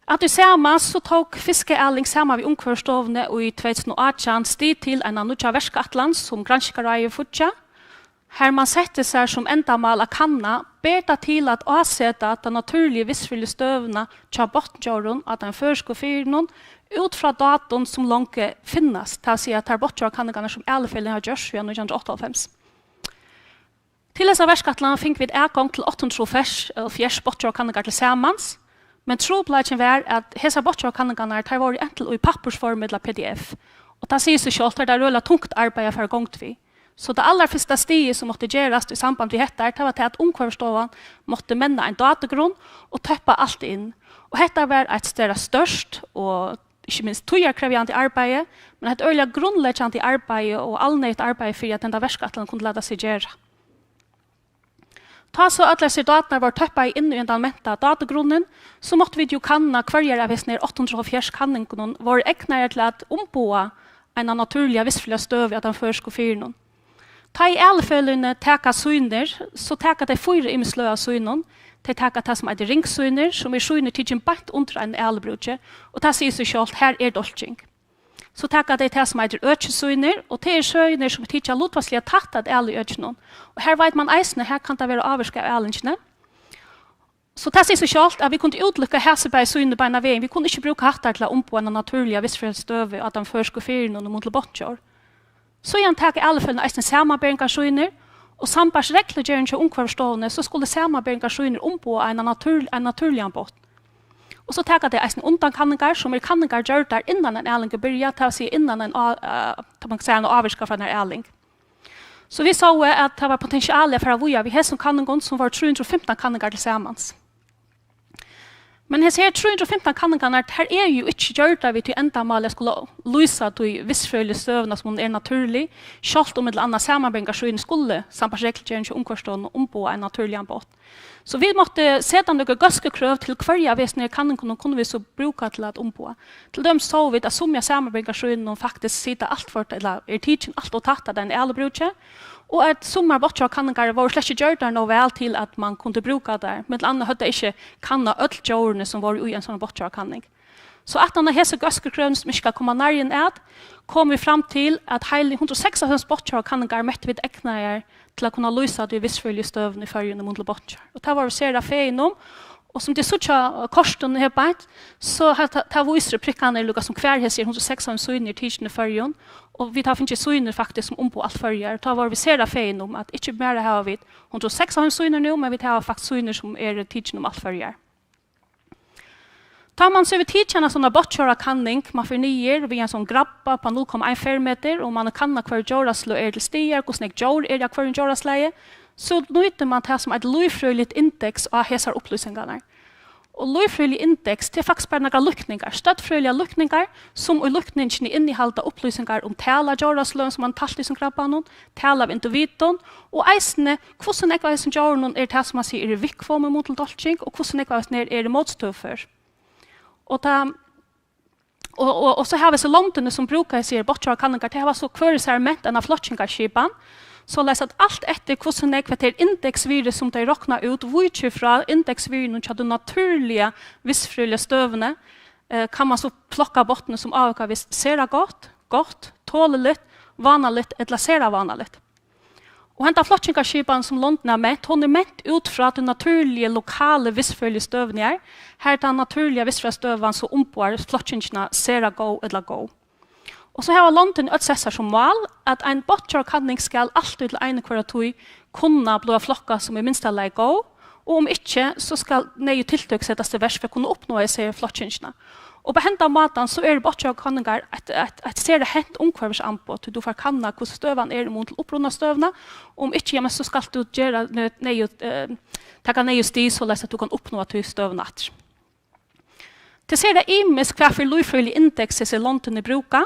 Av tí sama, so tók Fiskaæling saman við Umhvørvisstovuni í tvey túsund og átjan stig til eina nýggja verkætlan, sum Granskingarráðið hevur fíggjað, har man setti sær sum endamál at kanna, ber tað til at áseta ta natúrligu vistfrøðiligu støðuna hjá botndjórum á teimum føroysku firðunum út frá dátum, sum longu finnast, tað vil siga, tær botndjórakanningarnar, sum Alifeløgini hava gjørt síðan nítjan hundrað og áttaoghálvfems. Til hesa verkætlan fingu vit atgongd til átta hundrað og hálvfjerðs botndjórakanningar til samans, men trupulleikin var, at hesar botndjórakanningarnar, tær vóru antin í pappírsformi ella P D F, og tað sigur seg sjálvt, at tað er øgiliga tungt arbeiði at fara í gongd við. So tað allarfyrsta stigið, sum mátti gerast í samband við hetta, tað var tað, at Umhvørvisstovan mátti menna ein dátugrunn og tøppa alt inn. Og hetta var eitt størra stórt og ikki minst tíðarkrevjandi arbeiði, men eitt øgiliga grundleggjandi arbeiði og alneyðugt arbeiði fyri, at henda verkætlan kundi lata seg gera. Tá so allar hesar dáturnar vóru tøppaðar inn í hendan menta dátugrunnin, so máttu vit jú kanna, hvørjar av hesum her átta hundrað og hálvfjerðs kanningunum vóru egnaðar til at umboða eina natúrliga vistfrøðiliga støðu á teimum føroysku firðunum. Tá ið alifeløgini taka sýnir, so taka tey fýra ymisk sløg av sýnum. Tey taka tað, sum eitur ringsýnir, sum er sýnir tikin beint undir einum alibrúki, og tað sigur seg sjálvt, har er dálking. So taka tey tað, sum eitur økissýnir, og tað eru sýnir, sum tykja lutfalsliga tætt at aliøkinum. Og her veit mann eisini, her kann tað vera ávirka av alingini. So tað sigur seg sjálvt, at vit kundu útilukka hasi bæði sýnini beinan vegin. Vit kunnu ikki brúka hattar til at umboða eina natúrliga vistfrøðiliga støðu á teimum føroysku firðunum í mun til botndjór. Síðan taka alifeløgini eisini samanberingarsýnir, og sambært reglugerðini hjá Umhvørvisstovuni, so skulu samanberingarsýnir umboða eina natúr-, ein natúrligan botn. Og so taka tey eisini undankanningar, sum eru kanningar gjørdar, innan ein aling er byrjað, tað vil siga, innan ein á-, eh, tá man kann siga, ein ávirka frá einari aling. So vit sóu, at tað var potential at fara víðari við hesum kanningum, sum vóru trý hundrað og fimtan kanningar til samans. Men hesar her trý hundrað og fimtan kanningarnar, tær eru jú ikki gjørdar við tí endamáli at skula lýsa tí vistfrøðiligu støðuna, sum hon er natúrlig, sjálvt um millum annað samanberingarsýni skulu, sambært reglugerðini hjá Umhvørvisstovuni, umboða ein natúrligan botn. So vit máttu seta nøkur góðskukrøv til hvørja av hesum her kanningunum kunnu vit so brúka til at umboða. Til dømis sóu vit, at summi av samanberingarsýnunum faktiskt sita alt for, ella eru tikin alt ov tætt at einum alibrúki, og at summar botndjórakanningar vóru slett ikki gjørdar nóg væl til, at mann kundi brúka tær. Millum annað høvdu tey ikki kannað øll djórini, sum vóru í ein sovorðnari botndjórakanning. So aftan á hesi góðskukrøvini, sum ikki skal koma nærri enn at, komu vit fram til, at heili hundrað og seksoghálvfems botndjórakanningar mettu vit egnaðar til at kunna lýsa tí vistfrøðiligu støðuni í Føroyum í mun til botndjór. Og tað vóru vit sera fegin um. Og sum tit síggja á kortinum her beint, so har ta-, tað vísir prikkarnir líka sum hvar hesir hundrað og seksoghálvfems sýnir eru tikin í Føroyum. Og vit hava fingið sýnir faktiskt sum umboða alt Føroyar. Tá vóru vit sera fegin um, at ikki bara hava vit hundrað og seksoghálvfems sýnir nú, men vit hava faktiskt sýnir sum eru tikin um alt Føroyar. Tá man so hevur tikið eina sovorðna botndjórakanning, man fer niður við ein sovorðnan grabba upp á null komma ein fermetur, og man hevur kannað, hvørji djórasløg eru til staðar, hvussu nógv djór eru á hvørjum djóraslagi, so nýtir man tað, sum eitur lívfrøðiligt indeks, á hesar upplýsingarnar. Og lívfrøðiligt indeks, tað er faktiskt bara nakrar líkningar, støddfrøðiligar líkningar, sum í líkningini innihalda upplýsingar um tal av djórasløgum, sum man taldi í hesum grabbanum, tal av individum, og eisini, hvussu nógv av hesum djórunum er tað, sum man sigur eru viðkvom í mun til dálking, og hvussu nógv av hesum her eru mótstøðufør. Og tað, og, og, og so hava hesi londini, sum brúka hesar botndjórakanningar, tey hava so hvør sær ment eina flokkingarskipan, soleiðis at alt eftir, hvussu nógv hetta her indeksvirði, sum tey rokna út, víkir frá indeksvirðinum hjá tí natúrliga vistfrøðiliga støðuni, eh, kann man so flokka botnin sum ávikavist sera gott, gott, toliligt, vánaligt ella sera vánaligt. Og henda flokkingarskipan, sum londini hava ment, hon er ment út frá tí natúrligu, lokali vistfrøðiligu støðuni er, har tann natúrliga vistfrøðiliga støðan so umboðar flokkingina sera góð ella góð. Og so hava londini øll sett sær sum mál, at ein botndjórakanning skal altíð til eina og hvørja tíð kunna bliva flokkað sum í minsta lagi góð, og um ikki, so skal neyðug tiltøk setast í verk fyri at kunna uppnýta hesa flokkingina. Og á hendan mátan, so eru botndjórakanningar eitt, eitt, eitt sera hent umhvørvisamboð, tí tú fært kannað, hvussu støðan er í mun til upprunastøðuna, og um ikki, jamen, so skalt tú gera nø-, neyðug, eh, taka neyðug stig, soleiðis at tú kann uppnýta tí støðuna aftur. Tað er sera ymiskt, hvat fyri lívfrøðilig indeks hesi londini brúka,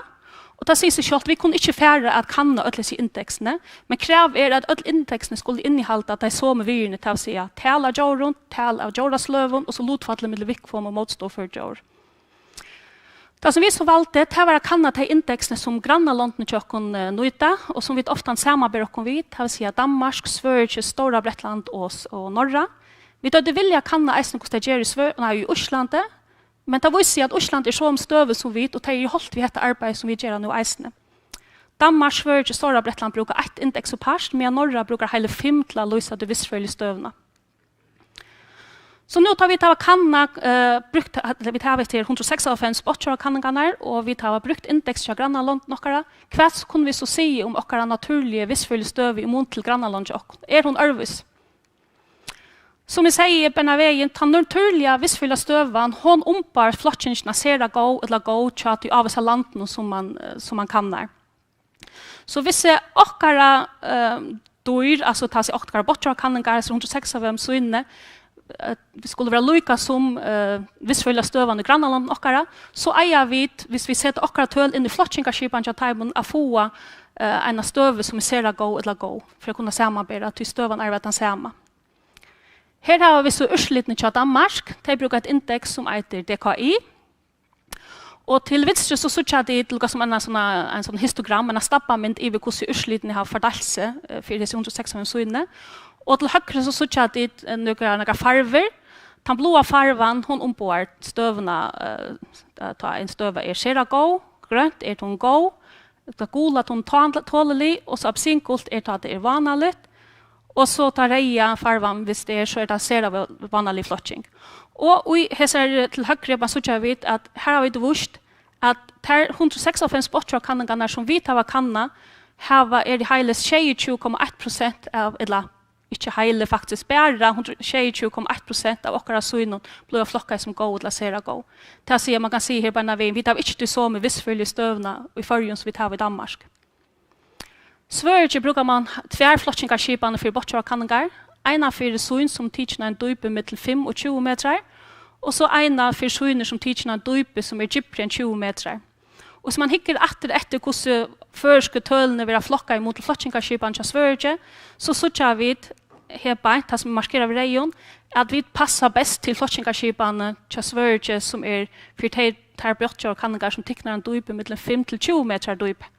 og tað sigur seg sjálvt, vit kunnu ikki fara at kanna øll hesi indeksini, men krav er, at øll indeksini skulu innihalda tey somu virðini, tað vil siga, tal av djórum, tal av djórasløgum og so lutfallið millum viðkvom og mótstøðufør djór. Tað, sum vit so valdu, tað var at kanna tey indeksini, sum grannalondini hjá okkum, eh, nýta, og sum vit ofta samanbera okkum við, tað vil siga Danmark, Svøríki, Stóra Bretland og s-, og Norra. Vit høvdu viljað kanna eisini, hvussu tey gera í Svø-, nei, í Íslandi, men tað vísir seg, at Ísland er í somu støðu sum vit, og tey eru í holt við hetta arbeiðið, sum vit gera nú eisini. Danmark, Svøríki og Stóra Bretland brúka eitt indeks uppart, meðan Norra brúkar heili fimm til at lýsa tí vistfrøðiligu støðuna. So nú, tá vit hava kannað, eh, brúkt, vit hava hesi her hundrað og seksoghálvfems botndjórakanningarnar, og vit hava brúkt indeks hjá grannalondum okkara, hvat kunnu vit so siga um okkara natúrligu vistfrøðiligu støðu í mun til grannalond hjá okkum? Er hon øðrvísi? Sum eg segði, beinan vegin, tann natúrliga vistfrøðiliga støðan, hon umboðar flokkingina sera góð ella góð hjá tí ávísa landinum, sum man, eh, sum man kannar. So hvis, eh, okkara, eh, dýr, altso tað er okkara botndjúrakanningar, hesi hundrað og seksoghálvfems sýnini, eh, skulu vera líka sum, eh, vistfrøðiliga støðan í grannalondum okkara, so eiga vit, hvis vit seta okkara tøl inn í flokkingarskipan hjá teimum, at fáa, eh, eina støðu sum er sera góð ella góð, fyri at kunna samanbera, tí støðan eigur at vera tann sama. Her hava vit so úrslitini hjá Danmark. Tey brúka eitt indeks sum eitur D K I. Og til vinstru so síggja tit líka sum ein sånn, ein sånn histogram, ein stabbamynd yvir hvussu úrslitini hava fordeilt seg, eh, fyri hesi hundrað og seksoghálvfems sýnini. Og til høgru so síggja tit, eh, nøkur, nakrar farvir. Tann bláa farvan, hon umboðar støðuna, eh, tá ein støða er sera góð, grønt er hon góð, tað gula tað er hon tán-, tolerlig, og so appelsingult er tá tað er vánaligt, og so tað reyða farvan, hvis tað er, so er tað sera vá-, vánalig flokking. Og í hesar til høgru, man síggja vit, at her hava vit víst, at tær hundrað og seksoghálvfems botndjúrakanningarnar, sum vit hava kannað, hava, eru heilt sjeyogtjúgu komma eitt prosent av, ella ikki heilt, faktiskt bara hundrað, sjeyogtjúgu komma eitt prosent av okkara sýnum blíva flokkað sum góð ella sera góð. Tað sigur, man kann siga her beinanvegin, vit hava ikki ta somu vistfrøðiligu støðuna í Føroyum, sum vit hava í Danmark. Svøríki brúkar man tvær flokkingarskipanir fyri botndjúrakanningar, eina fyri sýn, sum tikin av einum dýpi millum fimm og tjúgu metrar, og so eina fyri sýnir, sum tikin av einum dýpi, sum er djúpri enn tjúgu metrar. Og hvis man hyggur aftur eftir, hvussu føroysku tølini verða flokkað ímóti flokkingarskipan hjá Svøríki, so síggja vit her beint, tað sum er markerað við reyðum, at vit passa best til flokkingarskipanina hjá Svøríki, sum er fyri tey, tær botndjúrakanningar, sum tiknar av einum dýpi millum fimm til tjúgu metrar dýpi.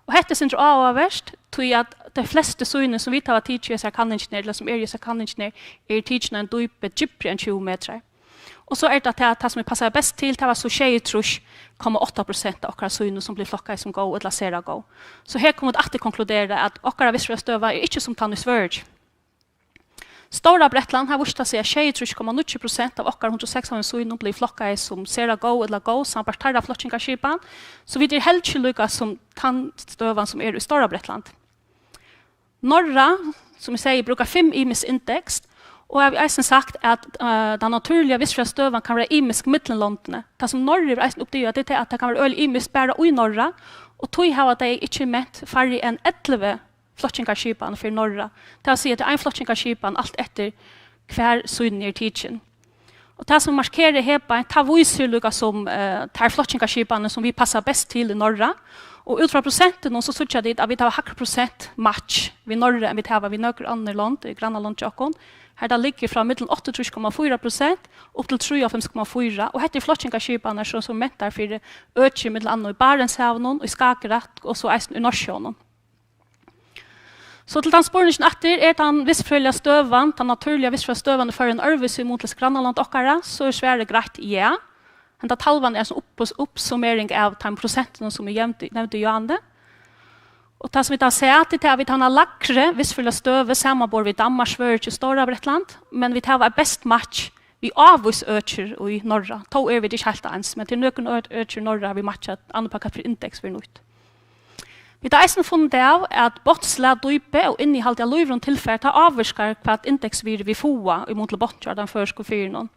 Og hetta er sindur áhugavert, tí at tey flestu sýni, sum vit hava tikið í hesar kanningini, ella sum eru í hesar kanningini, eru tikin av einum dýpi djúpri enn tjúgu metrar. Og so er tað tað, tað sum eg passaði best til, tað var so sjeyogtrýss komma átta prosent av okkara sýnum, sum blivu flokkað sum góð ella sera góð. So her kunnu vit aftur konkludera, at okkara vistfrøðilega støða er ikki sum tann í Svøríki. Stóra Bretland, har vísti tað seg, at sjeyogtrýss komma níggju prosent av okkara hundrað og seksoghálvfems sýnum blivu flokkað sum sera góð ella góð, sambært teirra flokkingarskipan, so vit eru heldur ikki líka sum tann støðan, sum er í Stóra Bretland. Norra, sum eg segði, brúkar fimm ymisk indeks, og havi eisini sagt, at, eh, tann natúrliga vistfrøðiliga støðan kann vera ymisk millum londini. Tað, sum Norra hevur eisini uppdagað, tað er tað, at tað kann vera øgiliga ymiskt bara í Norra, og tí hava tey ikki ment færri enn ellivu flokkingarskipanir fyri Norra. Tað vil siga, at tað er ein flokkingarskipan alt eftir, hvar sýnini eru tikin. Og tað, sum markerar her beint, tað vísir líka sum, eh, tær flokkingarskipanir, sum vit passa best til í Norra. Og út frá prosentunum, so síggja tit, at vit hava hægri prosentmatch við Norra enn vit hava við nøkur onnur lond, í grannalond hjá okkum. Har tað liggur frá millum áttaogtrýss komma fýra prosent upp til trýoghálvfems komma fýra, og hetta eru flokkingarskipanir, sum, sum mentar fyri øki millum annað í Barentshavinum, í Skagerrak og so eisini í Norðsjónum. So til tann spurningin aftur, er tann vistfrøðiliga støðan, tann natúrliga vistfrøðiliga støðan í Føroyum øðrvísi í mun til grannalond okkara, so er svarið greitt ja. Henda talvan er ein upp-, uppsummering av teimum prosentunum, sum eg nevndi, nevndi í áðni. Og tað, sum vit hava sæð, er tað, at vit hava eina lægri vistfrøðiliga støðu samanborið við Danmark, Svøríki og Stóra Bretland, men vit hava eitt best match við ávís økir í Norra. Tó eru vit ikki heilt eins, men til nøkur ø-, økir í Norra har vit matcha annað, hvat fyri indeks verður nýtt. Vit hava eisini funnið av, at botnslag, dýpi og innihaldið av lívrum tilfari, tað ávirkar, hvat indeksvirði vit fáa í mun til botn hjá teimum føroysku firðunum.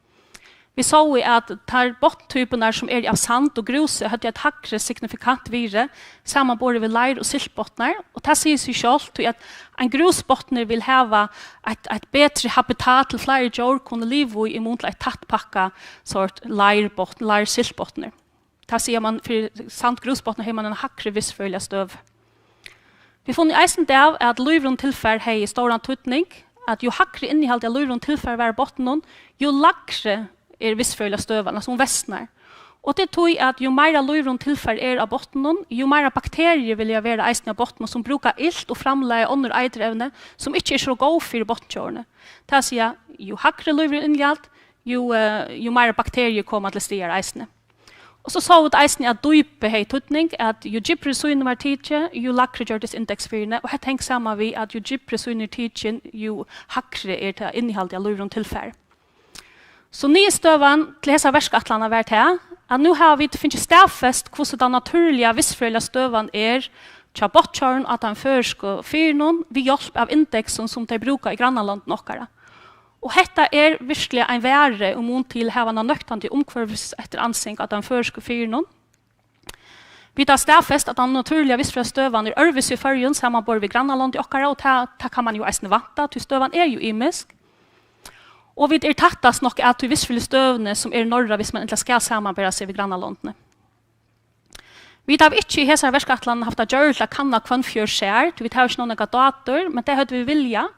Vit sóu, at tær botntypurnar, sum eru av sand og grúsi, høvdu eitt hægri signifikant virði samanborið við leir- og siltbotnar, og tað sigur seg sjálvt, tí at ein grúsbotnur vil hava eitt, eitt betri habitat til fleiri djór kunnu liva í, í mun til eitt tættpakkað sort leirbotn, leir-, siltbotnur. Tað sigur man, fyri sandgrúsbotnar hevur man eina hægri vistfrøðiliga støðu. Vit funnu eisini av, at lívrum tilfar hevði stóran týdning, at jú hægri innihald av lívrum tilfar var á botninum, jú lægri er vistfrøðiliga støðan, altso hon versnar. Og tað er tí, at jú meira lívrum tilfar er á botninum, jú meira bakteriur vilja vera eisini á botninum, sum brúka ilt og framleiða onnur eiturevni, sum ikki eru so góð fyri botndjórini. Tað vil siga, jú hægri lívrum innihald, jú, eh, jú meira bakteriur koma til staðar eisini. Og so sóu vit eisini, at dýpið hevði týdning, at jú djúpri sýnið var tikið, jú lægri gjørdist indeksvirðini, og hetta hongur saman við, at jú djúpri sýnið er tikin, jú hægri er tað innihaldið av lívrum tilfari. So niðurstøðan til hesa verkætlanina var tað, at nú hava vit fingið staðfest, hvussu tann natúrliga vistfrøðiliga støðan er hjá botndjórum á teimum føroysku firðunum við hjálp av indeksum, sum tey brúka í grannalondum okkara. Og hetta er virkuliga ein varði í mun til at hava eina nøktandi umhvørviseftirransing á teimum føroysku firðunum. Vit hava staðfest, at tann natúrliga vistfrøðistøðan er øðrvísi í Føroyum samanborið við grannalondum okkara, og tað, tað kann man jú eisini vænta, tí støðan er jú ymisk. Og vit eru tættast nokk at tí vistfrøðistøðuni, sum er í Noregi, viss mann endiliga skal samanbera seg við grannalondini. Vit hava ikki í hesari verkætlan havt tað gjørligt at kanna hvønn fjørð sær, tí vit hava ikki nóg nógvar dátur, men tað høvdu vit viljað.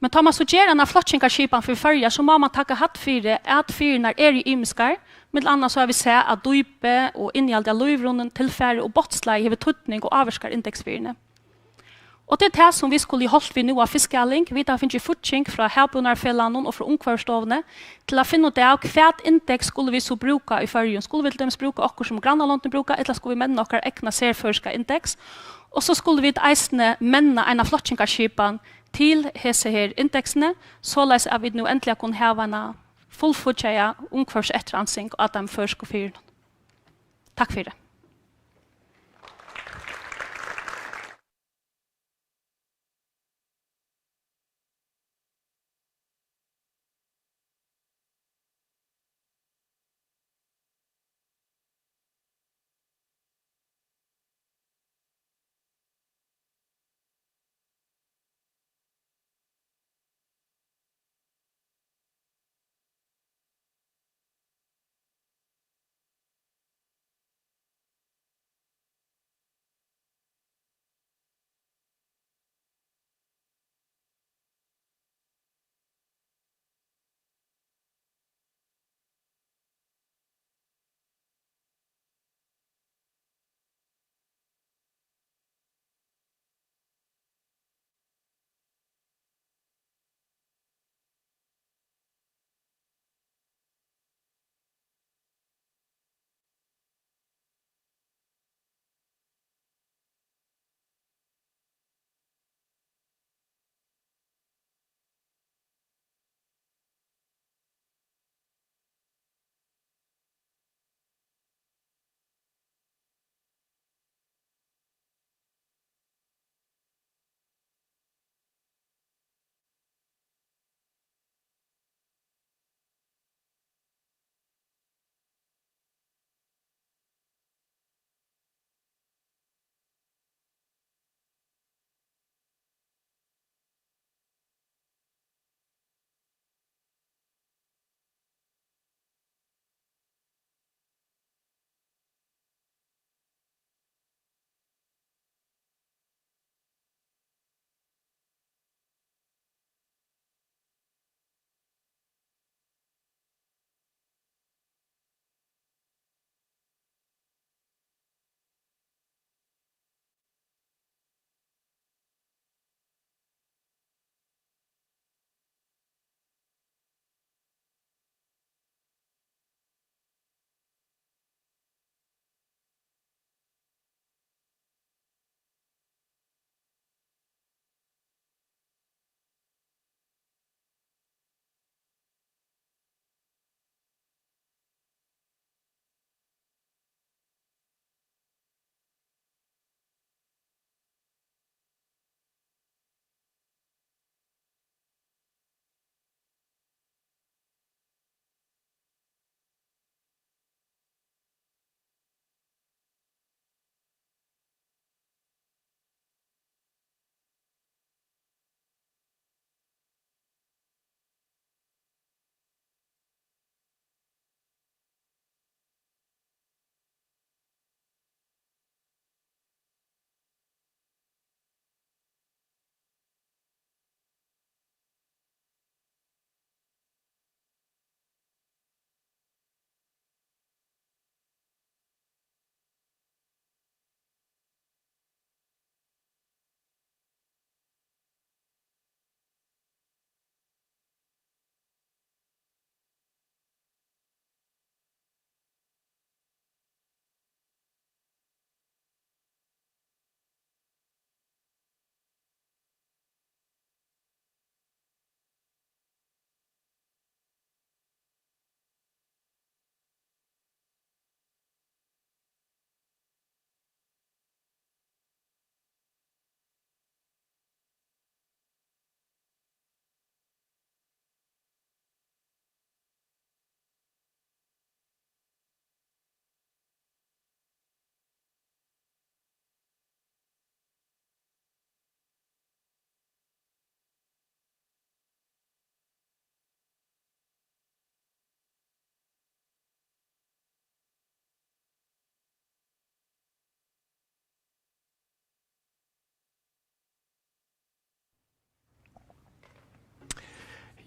Men tá man so ger eina flokkingarskipan fyri Føroyar, so má man taka hædd fyri, at firðirnar eru ymiskar. Millum annað so hava vit sæð, at dýpið og innihaldið av lívrunnum, tilfarið og botnslagið hevur týdning og ávirkar indeksfirðirnar. Og tað er tað, sum vit skulu í holt við nú á Fiskaæling. Vit hava fingið fígging frá Havbúnaðarfelagnum og frá Umhvørvisstovuni til at finna út av, hvat indeks skulu vit so brúka í Føroyum. Skulu vit til dømis brúka okkurt, sum grannalondini brúka, ella skulu vit menna okkara egna serføroyska indeks? Og so skulu vit eisini menna eina flokkingarskipan til hesi her indeksini, soleiðis at vit nú endiliga kunnu hava eina fullfíggjaða umhvørviseftirransing á teimum føroysku firðunum. Takk fyri.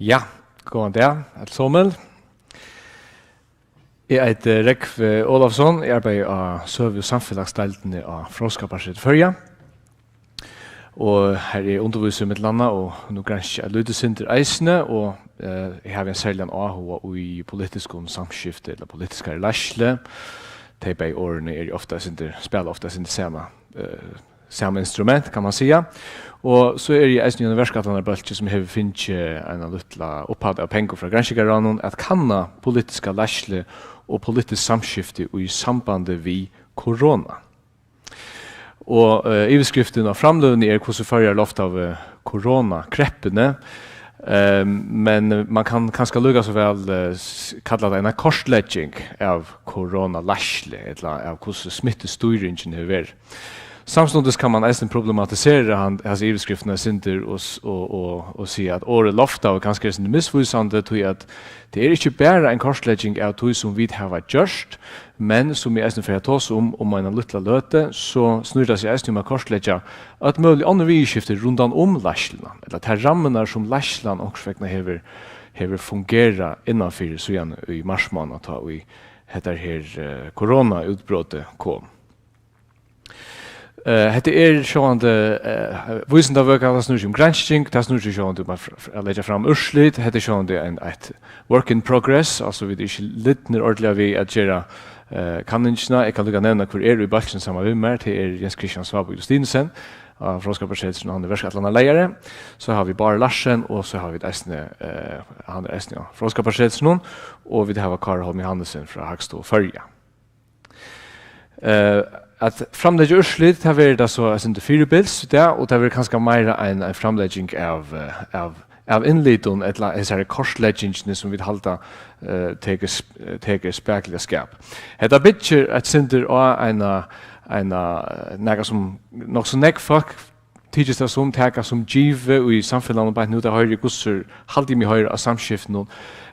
Ja, góðan dag, øll somul. Eg eiti Rógvi Ólavsson, eg arbeiði á Søgu- og samfelagsdeildini á Fróðskaparsetri Føroya. Og har eg undirvísi millum annað, og nú granski eg eitt lítið sindur eisini, og, eh, eg havi ein serligan áhuga í politiskum samskifti ella politiskari leiðslu. Tey bæði orðini eru ofta eitt sindur, spæla ofta eitt sindur sama, eh, sama instrument, kann man siga. Og so eri eg eisini í einum verkætlanarbólki, sum hevur fingið eina lítla upphædd av pengum frá Granskingarráðnum at kanna politiska leiðslu og politiskt samskifti í sambandi við korona. Og, eh, yvirskriftin á framløguni er: Hvussu Føroyar loftaðu koronakreppuni. Ehm, men man kann kanska líka so væl, eh, s-, kalla tað eina kortlegging av koronaleiðslu, ella av hvussu smittustýringin hevur verið. Samstundis kann man eisini problematisera hann, hasa yvirskriftina eitt sindur og s-, og, og, og siga, at orðið loftaðu kanska er eitt sindur misvísandi, tí at tað er ikki bara ein kortlegging av tí, sum vit hava gjørt, men sum eg eisini fari at tosa um, um eina lítla løtu, so snýr tað seg eisini um at kortleggja øll møgulig onnur viðurskifti rundan um leiðsluna, ella tær rammurnar, sum leiðslan onkursvegna hevur, hevur fungerað innanfyri síðan í marsmánað, tá ið hetta her, eh, koronaútbrotið kom. Eh, hetta er sjálvandi, eh, vísindavøka, tað snýr seg um gransking, tað snýr seg sjálvandi um at fr-, fr-, at leggja fram úrslit, hetta er sjálvandi ein, eitt work in progress, altso vit eru ikki lidnir ordiliga við at gera, eh, kanningina. Eg kann líka nevna, hvør er í bólkinum saman við mær, tað er Jens Christian Svabø Justinussen á Fróðskaparsetrinum, hann er verkætlanarleiðari, so hava vit Bárð Larsen, og so hava vit eisini, eh, hann er eisini á Fróðskaparsetrinum, og vit hava Kára Holm Johannesen frá Hagstovu Føroya. Eh, at framleggja úrslit, tað verður tað so eitt sindur fyribils í dag, og tað verður kanska meira ein, ein framlegging av, eh, av, av innlitum, ella hesari kortleggingini, sum vit halda, eh, tekur sp-, tekur spakuliga skap. Hetta byggir eitt sindur á eina, eina, eh, nakað sum nokk so nógv fólk tykist tað sum taka sum givið í samfelagnum beint nú, tað hoyri eg, hvussu haldi eg meg hoyra á samskiftunum,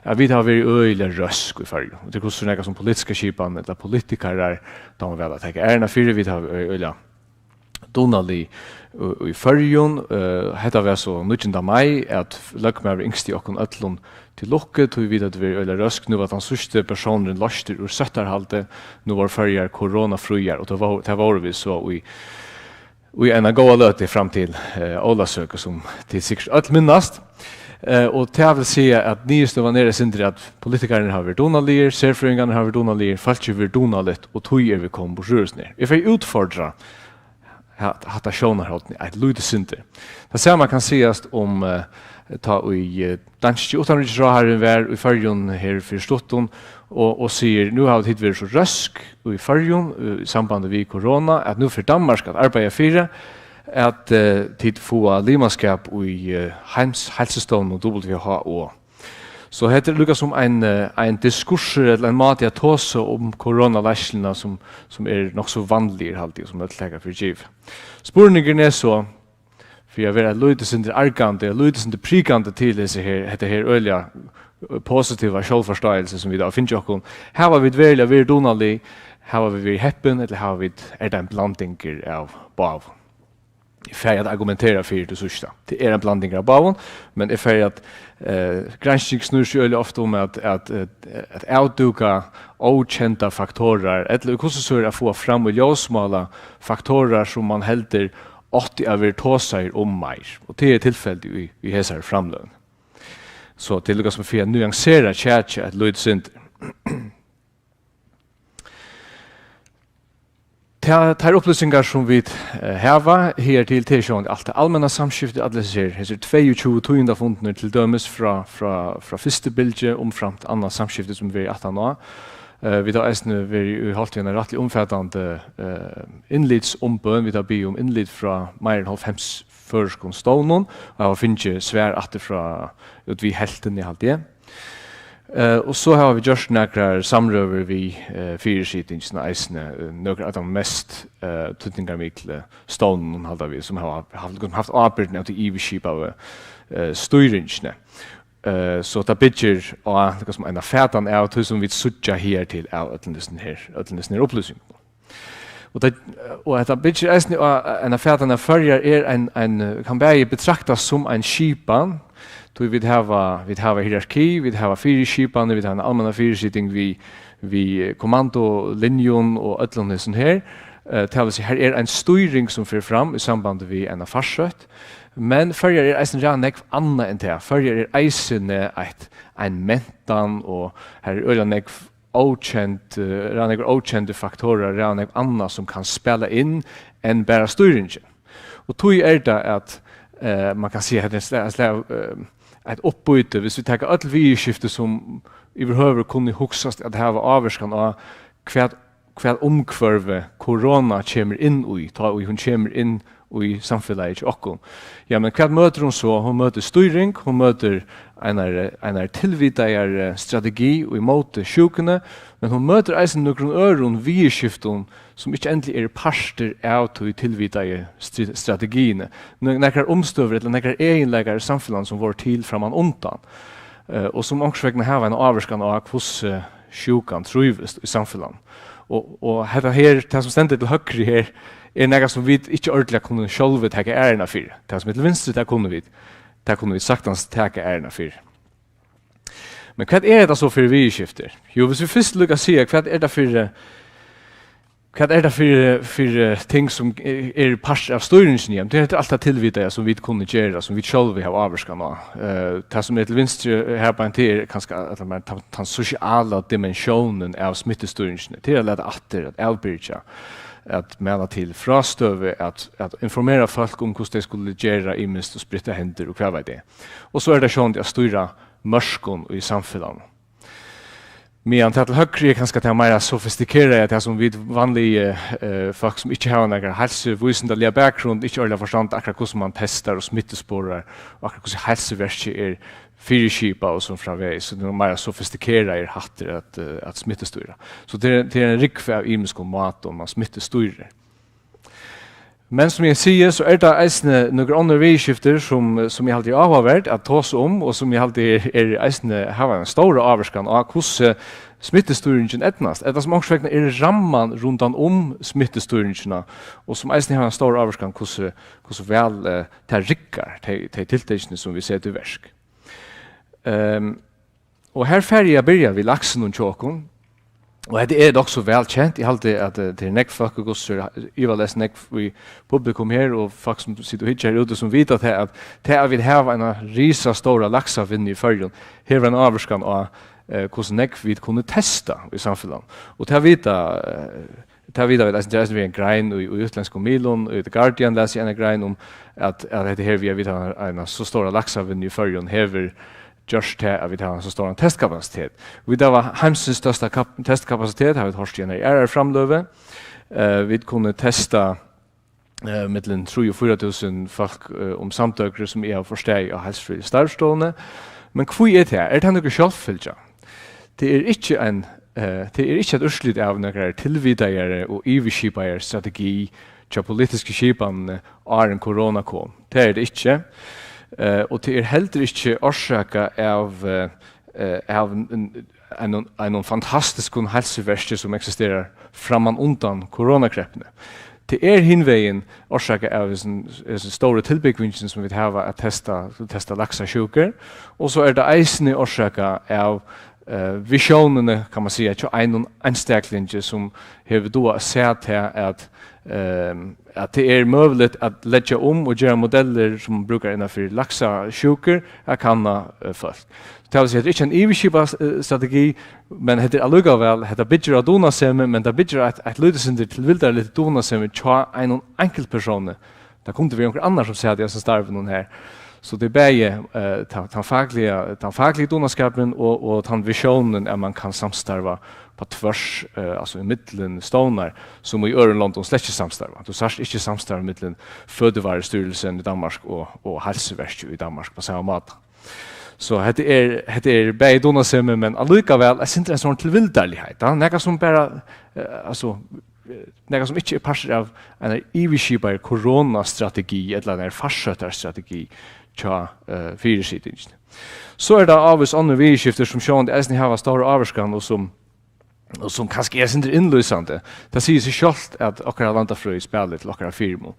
at vit hava verið øgiliga røsk í Føroyum. Og tað er hvussu nakað sum politiska skipan ella politikarar dáma væl at taka æruna fyri, vit hava verið øgiliga dugnalig í, í Føroyum. Eh, hetta var so níggjunda mai, at løgmaður ynskti okkum øllum til lukku, tí vit høvdu verið øgiliga røsk. Nú var tann síðsti persónurin loystur úr sóttarhaldi, nú vóru Føroyar koronafríar, og tað vóru, tað vóru vit so í í eina góða løtu fram til, eh, Ólavsøku, sum tit sikkurt øll minnast. Eh, og tað vil siga, at niðurstøðan er eitt sindur, at politikararnir hava verið dugnaligir, serfrøðingarnir hava verið dugnaligir, fólkið hevur verið dugnaligt, og tí eru vit komin burturúr hesum her. Eg fari at útfordra ha-, hatta sjónarhornið eitt lítið sindur. Tað sama kann sigast um, eh, tá ið, eh, danski uttanríkisráðharrin var í Føroyum her fyri stuttum og, og sigur: "Nú hava tit verið so røsk í Føroyum, eh, í sambandi við korona, at nú fer Danmark at arbeiða fyri, at, eh, tit fáa limaskap í, eh, heims-, heilsustovnum, W H O." So hetta er líka sum ein, eh, ein diskursur ella ein máti at tosa um koronaleiðsluna, sum, sum er nokk so vanligur, haldi eg, sum øll taka fyri givið. Spurningurin er so, fyri at vera eitt lítið sindur argandi, eitt lítið sindur prikandi til hesi her, hetta her øgiliga, eh, positiva sjálvforståelse, sum vit hava fingið okkum. Hava vit veruliga verið dugnalig? Hava vit verið heppin? Ella hava vit, er tað ein blandingur av báðum? Eg fari at argumentera fyri tað síðsta. Tað er ein blandingur av báðum, men eg fari at, eh, gransking snýr seg øgiliga ofta um at, at, eh, at avdúka ókendar faktorar, ella í hvussu so er at fáa fram í ljósmála faktorar, sum man heldur átti at verið tosaðir um meir. Og tað er tilfelið í, í hesari framløguni. So tað er líka sum fyri at nuansera kjakið eitt lítið sindur. Ta-, tær upplýsingar, sum vit, eh, hava higartil, tað er sjálvandi alt tað almenna samskiftið, allir hesir, hesir tveyogtjúgu tíðindafundirnir, til dømis frá, frá, frá fyrstu bylgju, umframt annað samskifti, sum verður aftan á. Eh, vit hava eisini verið í holt við eina rættiliga umfatandi, eh, innlitsumbøn. Vit hava biðið um innlit frá meira enn hálvfems føroyskum stovnum, og hava fingið svar aftur frá út við helvtini, haldi eg. Eh, og so hava vit gjørt nakrar samrøður við, eh, fyrisitingina eisini, eh, nøkur av teimum mest, eh, týdningarmiklu stovnunum, halda vit, sum hava haft, haft ábyrgdina av tí yvirskipaðu, eh, stýringini. Eh, so tað byggir á, líka sum eina fatan av tí, sum vit síggja higartil av øllum hesum her, øllum hesum her upplýsingum. Og tað, og hetta byggir eisini á eina fatan, at Føroyar er ein, ein, kann bæði betraktast sum ein skipan, Tí vit hava, vit hava hierarki, vit hava fyriskipanir, vit hava eina almenna fyrisiting við, við kommandolinjum og øllum hesum her. Eh, tað vil siga, her er ein stýring sum fer fram í sambandi við eina farsótt, men Føroyar er eisini ræðuliga nógv annað enn tað. Føroyar er eisini eitt, ein mentan, og her er øgiliga nógv ókend, eh, ræðuliga nógv ókendir faktorar, ræðuliga nógv annað sum kann spæla inn enn bara stýringin. Og tí er tað at, eh, man kann siga, at tað er slag, slag, eh, eitt uppbýti, hvis vit taka øll viðurskifti sum yvirhøvur kunnu hugsast at hava ávirkan á, hvat, hvat umhvørvi korona kemur inn í, tá ið hon kemur inn í samfelagið hjá okkum. Ja, men hvat møtir hon so? Hon møtir stýring, hon møtir einar, einar tilvitaðari strategi í móti sjúkuni, men hon møtir eisini nøkrum øðrum viðurskiftum, sum ikki endiliga eru partur av tí tilvitaðu stri-, strategiini. Nø-, nakrar umstøður ella nakrar eginleikar í samfelagnum, sum vóru til framman undan, eh, og sum onkursvegna hava eina ávirkan á, hvussu sjúkan trívist í samfelagnum. Og, og hetta her, tað sum stendur til høgru her, er nakað, sum vit ikki ordiliga kunnu sjálvi taka ærina fyri. Tað, sum er til vinstru, tað kunnu vit, tað kunnu vit saktans taka ærina fyri. Men hvat er hetta so fyri viðurskifti? Jú, hvis vit fyrst líka siga, hvat er tað fyri, hvat er tað fyri, fyri ting, sum er, er partur av stýringini? Jamen, tað er alt tað tilvitaða, sum vit kunnu gera, sum vit sjálvi hava ávirkan á. Eh, tað, sum er til vinstru her beint, tað er kanska, at man, tann, tann sosiala dimensjónin av smittustýringini. Tað er at lata aftur, at avbyrgja, at mana til frástøðu, at, at informera fólk um, hvussu tey skulu gera, ymiskt, og spritta hendur, og hvat veit eg. Og so er tað sjálvandi at stýra mørkum í samfelagnum. Meðan tað til høgru er kanska tað meira sofistikeraða, tað sum vit vanligu, eh, fólk, sum ikki hava nakra heilsuvísindaliga bakgrund, ikki ordiliga forstanda akkurát, hvussu man testar og smittusporar, og akkurát hvussu heilsuverkið er fyriskipað og so framvegis. So tað er meira sofistikeraðir hættir at, eh, at smittustýra. So tað er, tað er ein rúgva av ymiskum mátum man smittustýrir. Men sum eg sigi, so er tað eisini nøkur onnur viðurskifti, sum, sum eg haldi er áhugavert at tosa um, og sum eg haldi er, er eisini hava eina stóra ávirkan á, hvussu smittustýringin eydnast, ella sum onkursvegna er ramman rundan um smittustýringina, og sum eisini hava eina stóra ávirkan, hvussu, hvussu væl, eh, tað riggar, tey, tey tiltøkini, sum vit seta í verk. Ehm, Og her fari eg at byrja við laksinum hjá okkum. Og hetta er nokk so væl kent. Eg haldi, at, eh, tað er nógv fólk, og hvussu er ivaleyst nógv í publikum her, og fólk, sum sita og hyggja her úti, sum vita tað, at tað, at vit hava eina risastóra laksavinnu í Føroyum, hevur eina ávirkan á, eh, hvussu nógv vit kunnu testa í samfelagnum. Og tað vita, eh, Tað vita vit eisini, tað er eisini við ein grein í, í útlendskum miðlum, í The Guardian las eg eina grein um, at, at hetta her við, at vit hava eina so stóra laksavinnu í Føroyum, hevur gjørt tað, at vit hava so stóran testkapasitet. Vit hava heimsins størsta kap-, testkapasitet, hava vit hoyrt í eini aðrari framløgu. Eh, vit kunnu testa, eh, millum trý og fýra túsund fólk, eh, um samdøgrið, sum eg havi forstaðið á Heilsufrøðiligu Starvsstovuni. Men hví er tað? Er tað nøkur sjálvfylgja? Tað er ikki ein, eh, tað er ikki eitt úrslit av nakrari tilvitaðari og yvirskipaðari strategi hjá politisku skipanini, áðrenn korona kom. Tað er tað ikki. Eh, og tað er heldur ikki orsakað av, eh, eh, av ein, einum, einum fantastiskum heilsuverki, sum eksisterar framman undan koronakreppuni. Tað er hinvegin orsakað av hesum, hesum stóru tilbúgvingini, sum vit hava at testa, testa laksasjúkur, og so er tað eisini orsakað av, eh, visjónini, kann man siga, hjá einum einstaklingi, sum hevur dugað at sæð tað, at, ehm, at tað er møguligt at leggja um og gera modellir, sum brúkar innan fyri laksasjúkur, at kanna, eh, fólk. Tað vil siga, hetta er ikki ein yvirskipað, eh, strategi, men hetta er allíkavæl, hetta byggir á dugnasemi, men tað byggir á eitt, eitt lítið sindur tilvildarligt dugnasemi hjá einum einkultpersóni. Tað kundi verið onkur annar, sum sat í hesum starvinum her. So tað er bæði, eh, tann, tann fakliga, tann fakligi dugnaskapurin og, og tann visjónin, at man kann samstarva á tvørs, eh, altso ímillum stovnar, sum í øðrum londum slett ikki samstarva. Tú sært ikki samstarv millum Fødevarestyrelsen í Danmark og, og Heilsuverkið í Danmark á sama máta. So hetta er, hetta er bæði dugnasemi, men allíkavæl eitt sindur ein sovorðin tilvildarligheit, ja? Nakað sum bara, eh, altso, eh, nakað sum ikki er partur av einari yvirskipaðari koronastrategi ella einari farsóttarstrategi hjá, eh, fyrisitingini. So er tað ávís onnur viðurskifti, sum sjálvandi eisini hava stóra ávirkan og sum og sum kanska er eitt sindur innlýsandi. Tað sigur seg sjálvt, at okkara landafrøði spælir til okkara fyrimun.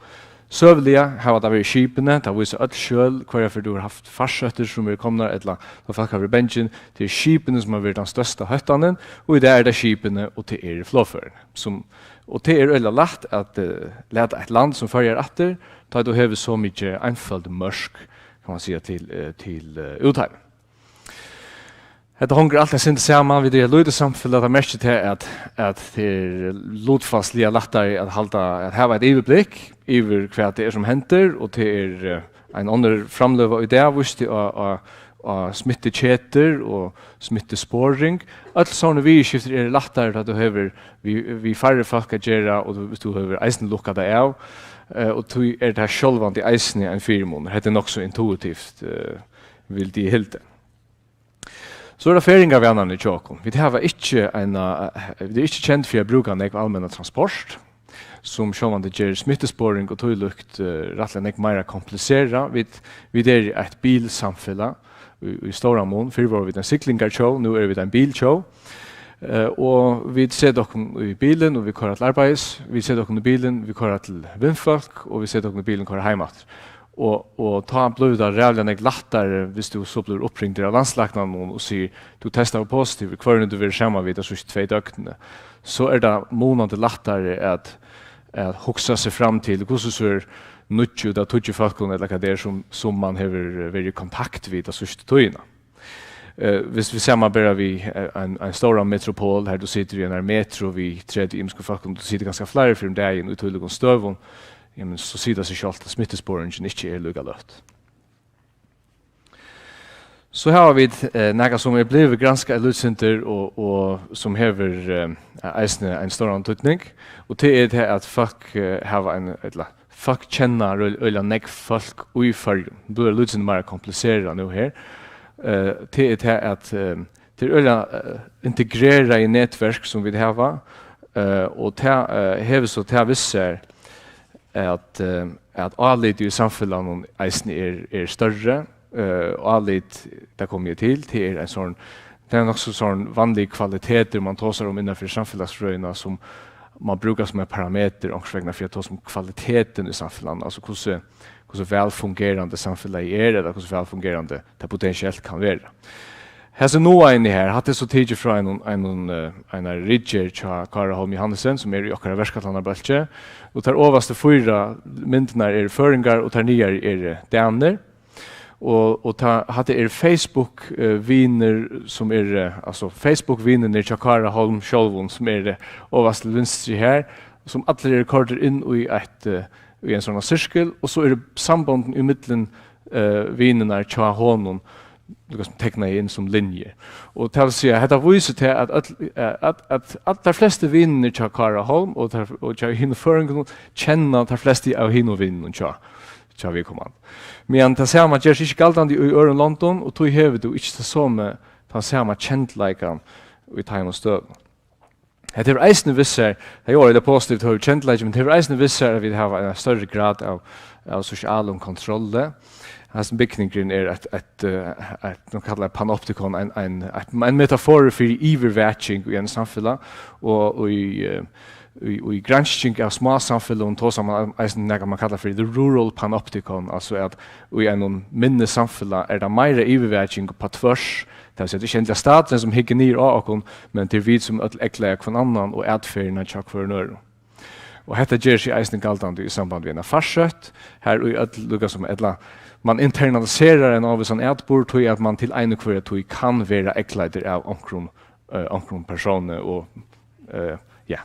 Søguliga hava tað verið skipini, tað vísa øll skjøl, hvørja ferð tú hevur havt farsóttir sum eru komnar, ella tá fólk hava verið bangin, tað er skipini sum hava verið tann størsta hóttanin, og í dag er tað skipini, og tað eru flogførini. Sum, og tað er øgiliga lætt at, eh, lata eitt land sum Føroyar aftur, tá tú hevur so mikið einføld mørk, kann man siga, til, eh, til, eh, útheimin. Hetta hongur alt eitt sindur saman við tí at lítið samfelag, tað merkir tað, at, at tað er lutfalsliga lættari at halda, at hava eitt yvirblikk yvir, hvat tað er, sum hendir, og tað er, eh, ein onnur framløga í dag, vísti á, á, á smittuketur og smittusporing. Øll sovorðni viðurskifti eru lættari, tá tú hevur við, við færri fólk at gera, og tú, tú hevur eisini lukkað tað av, eh, og tí er tað sjálvandi eisini ein fyrimunur. Hetta er nokk so intuitivt, eh, vildi eg hilda. So er tað ferðingarvanarnir hjá okkum. Vit hava ikki eina, vit eru ikki kend fyri at brúka nógv almennan transport, sum sjálvandi ger smittusporing og tílíkt, eh, rættiliga nógv meira kompliserað. Vit, vit eru eitt bilsamfelag í, í stóran mun. Fyrr vóru vit ein siglingartjóð, nú eru vit ein biltjóð. Eh, og vit seta okkum í bilin og vit koyra til arbeiðis. Vit seta okkum í bilin, vit koyra til vinfólk, og vit seta okkum í bilin og koyra heim aftur. Og, og tá blívur tað ræðuliga nógv lættari, hvis tú so blívur uppringdur av landslæknanum og sigur, tú testaði positiv, hvørjum tú verður saman við tað síðstu tvey døgn, so er tað munandi lættari at, at hugsa seg fram til, hvussu so er níggju ella tíggju fólkum, ella hvat tað er, sum, sum man hevur verið í kontakt við ta síðstu tíðina. Eh, hvis vit samanbera við, eh, ein, ein stóran metropol, har tú situr í einari metro við tretivu ymiskum fólkum, tú situr kanska fleiri ferðir um dagin í tílíkum støðum, jamen, so sigur tað seg sjálvt, at smittusporingin ikki er líka løtt. So hava vit, eh, nakað, sum er blivið granskað eitt lítið sindur og, og sum hevur, eh, eisini ein stóran týdning, og tað er tað, at fólk, eh, hava ein, ella fólk kenna ø-, øgiliga nógv fólk í Føroyum. Nú er lítið sindur meira kompliserað nú her. Eh, tað er tað, at, eh, tað er øgiliga, eh, integreraði netverk, sum vit hava, eh, og tað, eh, hevur so tað við sær, at, eh, at álitið í samfelagnum eisini er, er størri. Eh, álit, tað komi eg til, tað er ein sånn, tað er nokk so sånn vanligur kvalitetur, man tosar um innanfyri samfelagsfrøðina, sum man brúkar sum ein parametur, onkursvegna, fyri at tosa um kvalitetin í samfelagnum, altso hvussu, hvussu væl fungerandi samfelagið er, ella hvussu væl fungerandi tað potentielt kann vera. Hasi noðaðini her, hatta er so tikið frá einum, einum, eh, einari ritgerð hjá Kára Holm Johannesen, sum er í okkara verkætlanarbólki, og tær ovastu fýra myndirnar eru føroyingar, og tær niðaru eru danir. Og, og tá, hatta er Facebook, eh, vinir, sum er, eh, altso Facebook-vinirnir hjá Kára Holm sjálvum, sum er, eh, ovast til vinstru her, sum allir eru koyrdir inn í eitt, eh, í ein sånn sirkul, og so eru sambondini ímillum, eh, vinirnar hjá honum, líka sum teknaði inn sum linjur. Og tað vil siga, hetta vísir til, at øll, eh, at, at, at teir flestu vinirnir hjá Kára Holm og teir, og hjá hinum føroyingunum kenna teir flestu av hinum vinunum hjá, hjá viðkomandi. Meðan tað sama ger seg ikki galdandi í øðrum londum, og tí hevur tú ikki tað somu, tann sama kendleikan í teimum støðum. Hetta hevur eisini við sær, tað er jú øgiliga positivt, tað hevur kendleiki, men tað hevur eisini við sær, at vit hava ein størri grad av, av sosialum kontrolli. Hasin bygningurin er eitt, eitt, eh, eitt, nú kallar eg panoptikon, ein, ein, eitt, ein metafor fyri yvirvaking í einum samfelag, og í, eh, í, í gransking av smásamfeløgum tosar man eisini nakað man kallar fyri the rural panoptikon, altso at í einum minni samfelag er tað meira yvirvaking upp á tvørs, tað vil siga, tað er ikki endiliga staturin sum hyggur niður á okkum, men tað er vit sum øll eygleiða hvønn annan og atferðina hjá hvørjum øðrum. Og hetta ger seg eisini galdandi í samband við eina farsótt, har í øll, líka sum ella man internaliserar ein ávísan atburð, tí at man til eina og hvørja tíð kann vera eygleiddur av onkrum, eh, onkrum persóni og, eh, ja,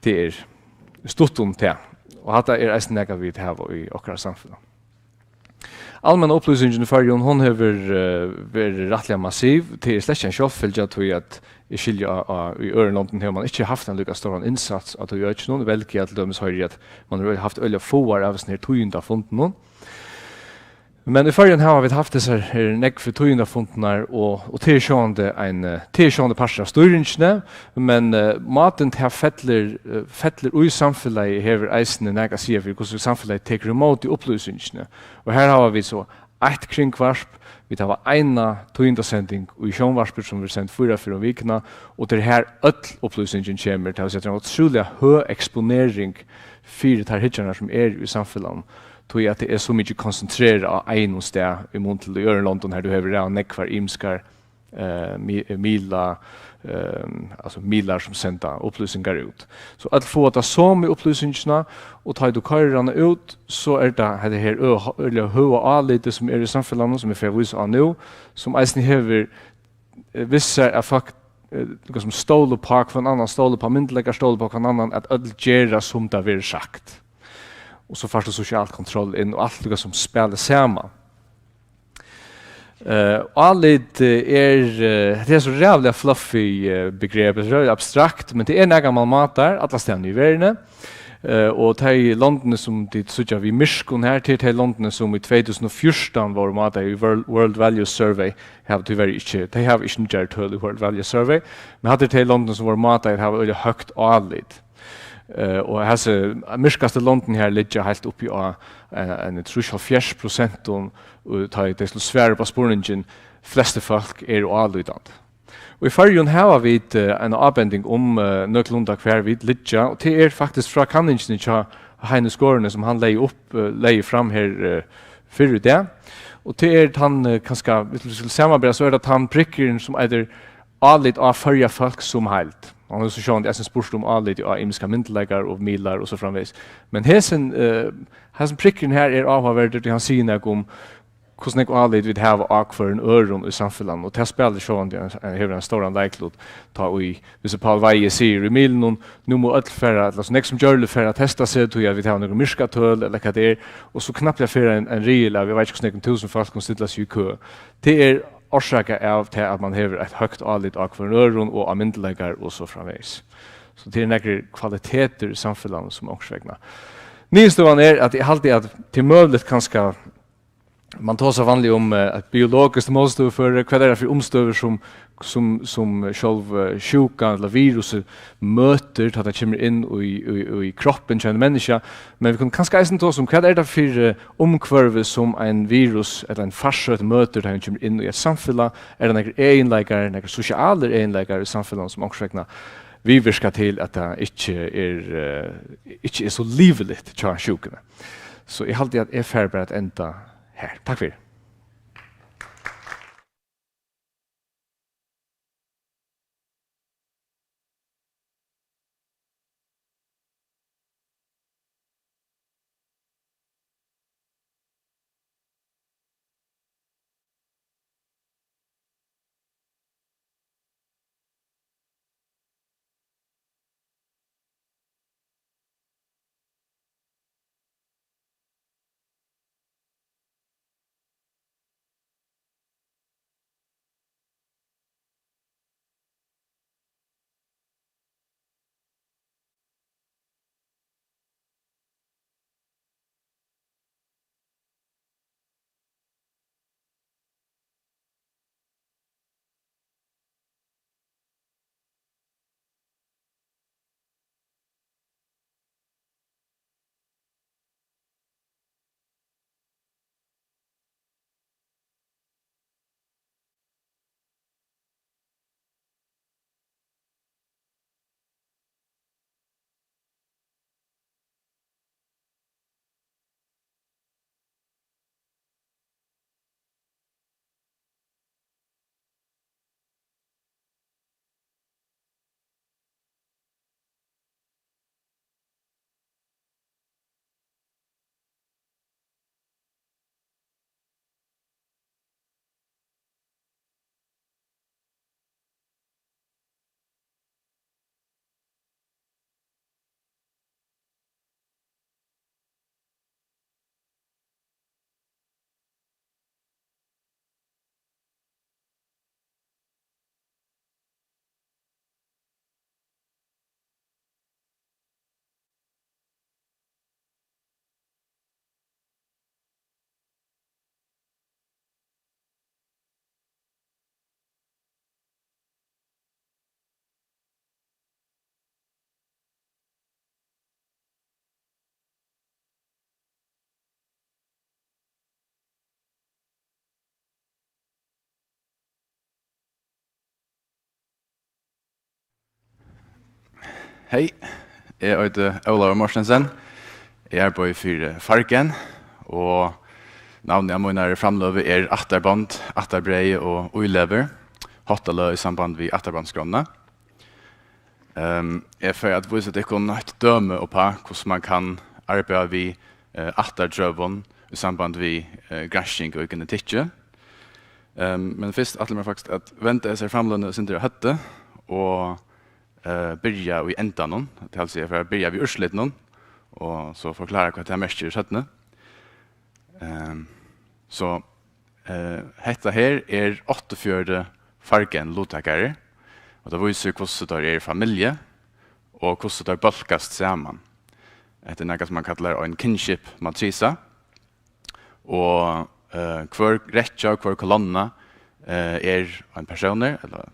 tað er stutt um tað. Og hatta er eisini nakað, vit hava í okkara samfelag. Almenna upplýsingin í Føroyum, hon hevur, eh, verið rættiliga massiv. Tað er slett ikki ein sjálvfylgja, tí at eg skilji á, á, í øðrum londum hevur man ikki havt ein líka stóran innsats á tí økinum. Í Belgia til dømis hoyri eg, at man hevur havt øgiliga fáar av hesum her tíðindafundunum. Men í Føroyum hava vit havt hesar her nógvu tíðindafundirnar, og, og tað er sjálvandi ein, eh, tað er sjálvandi partur av stýringini, men, eh, mátin tað fellur, eh, fellur í samfelagið hevur eisini nakað at siga fyri, hvussu samfelagið tekur ímóti upplýsingini. Og her hava vit so eitt kringvarp, vit hava eina tíðindasending í sjónvarpi, sum verður send fýra ferðir um vikuna, og tað er har øll upplýsingin kemur. Tað vil siga, tað er ein ótrúliga høg eksponering fyri tær hyggjurnar, sum eru í samfelagnum, tí at tað er so mikið konsentrerað á einum stað, í mun til í øðrum londum, har tú hevur ræðuliga nógvar ymiskar eh, mi-, miðla, eh, altso miðlar sum senda upplýsingar út. So øll fáa ta somu upplýsingina, og tá ið tú koyrir hana út, so er tað hetta her ø-, øgiliga høga álitið, sum er í samfelagnum, sum eg fari at vísa á nú, sum eisini hevur, eh, vist sær, at fólk, eh, líka sum stóla upp á hvønn annan, stóla upp á myndugleikar, stóla upp á hvønn annan, at øll gera, sum tað verður sagt. Og so fært tú sosialt kontroll inn, og alt líka sum spælir saman. Eh, álit, eh, er, eh, hetta er so ræðuliga fluffy, eh, begrep, tað er ræðuliga abstrakt, men tað er nakað, man mátar allastaðni í verðini. Eh, og tey londini, sum tit síggja við myrkum her, tað er tey londini, sum í tvey túsund og fjúrtan vóru mátaði í World, World Value Survey, hava tíverri ikki, tey hava ikki nýggjari tøl í World Value Survey, men hatta er tey londini, sum vóru mátaði at hava øgiliga høgt álit. Eh, og hasi myrkastu londini her liggja heilt uppi á, eh, eini trýss, hálvfjerðs prosent, um, og tá ið tey skulu svara upp á spurningin, flestu fólk eru álítandi. Og í Føroyum hava vit, eh, eina ábending um, eh, nøkulunda hvar vit liggja, og tað er faktiskt frá kanningini hjá Heini Skorene, sum hann legði upp, eh, legði fram her, eh, fyrr í dag. Og tað er tann, eh, kanska, viss vit skulu samanbera, so er tað tann prikkurin, sum eitur álit á Føroya fólk sum heild. Hann hevur so sjálvandi eisini spurt um álit á ymiskar myndugleikar og miðlar og so framvegis. Men hesin, eh, hesin prikkurin her er áhugaverdur, tí hann sigur nakað um, hvussu nógv álit vit hava á hvørjum øðrum í samfelagnum, og tað spælir sjálvandi ein, ein, hevur ein stóran leiklut, tá ið, viss Pál Weihe sigur í miðlunum, nú mugu øll fara, ella so nógv sum gjørligt fara at testa seg, tí at vit hava nøkur myrkatøl, ella hvat tað er, og so knappliga fer ein, ein riðil av, eg veit ikki, hvussu nógvum túsund fólk, sum stilla seg í kø. Tað er orsakað av tað, at man hevur eitt høgt álit á hvørjum øðrum og á myndugleikar og so framvegis. So tað eru nakrir kvalitetir í samfelagnum, sum onkursvegna. Niðurstøðan er, at eg haldi, at tað er møguligt kanska, man tosar vanliga um, eh, eitt biologiskt mótstøðuføri. Hvat er tað fyri umstøður, sum, sum, sum sjálv, eh, sjúkan ella virusið møtir, tá tað kemur inn í, í, í kroppin hjá einum menniskja? Men vit kunnu kanska eisini tosa um, hvat er tað fyri, eh, umhvørvi, sum ein virus ella ein farsótt møtir, tá hon kemur inn í eitt samfelag? Er tað nakrir eginleikar, nakrir sosialir eginleikar í samfelagnum, sum onkursvegna viðvirka til, at tað ikki er, eh, ikki er so liviligt hjá sjúkuni? So eg haldi, at eg fari bara at enda her. Takk fyri. Hey, eg eiti Ólavur Mortensen. Eg arbeiði fyri Fargen, og navnið á mínari framløgu er Ættarbond, ættarbræði og ílegur, háttaløg í samband við ættarbandsskránna. Ehm, eg fari at vísa tykkum eitt dømi uppá, hvussu man kann arbeiða við, eh, ættartrøum í samband við, eh, gransking og genetikki. Ehm, men fyrst ætli eg mær faktiskt at venda hesari framløguni eitt sindur á høvdið og, eh, byrja í endanum. Tað vil siga, eg fari at byrja við úrslitunum og so forklára, hvat tað merkir seinni. Ehm, so, eh, hetta her er áttaogfjøruti Fargen luttakarar, og tað vísir, hvussu teir eru í familju, og hvussu teir bólkast saman. Hetta er nakað, sum man kallar ein kinship matrisa, og, eh, hvør rekkja og hvør kolonna, eh, er ein persónur, ella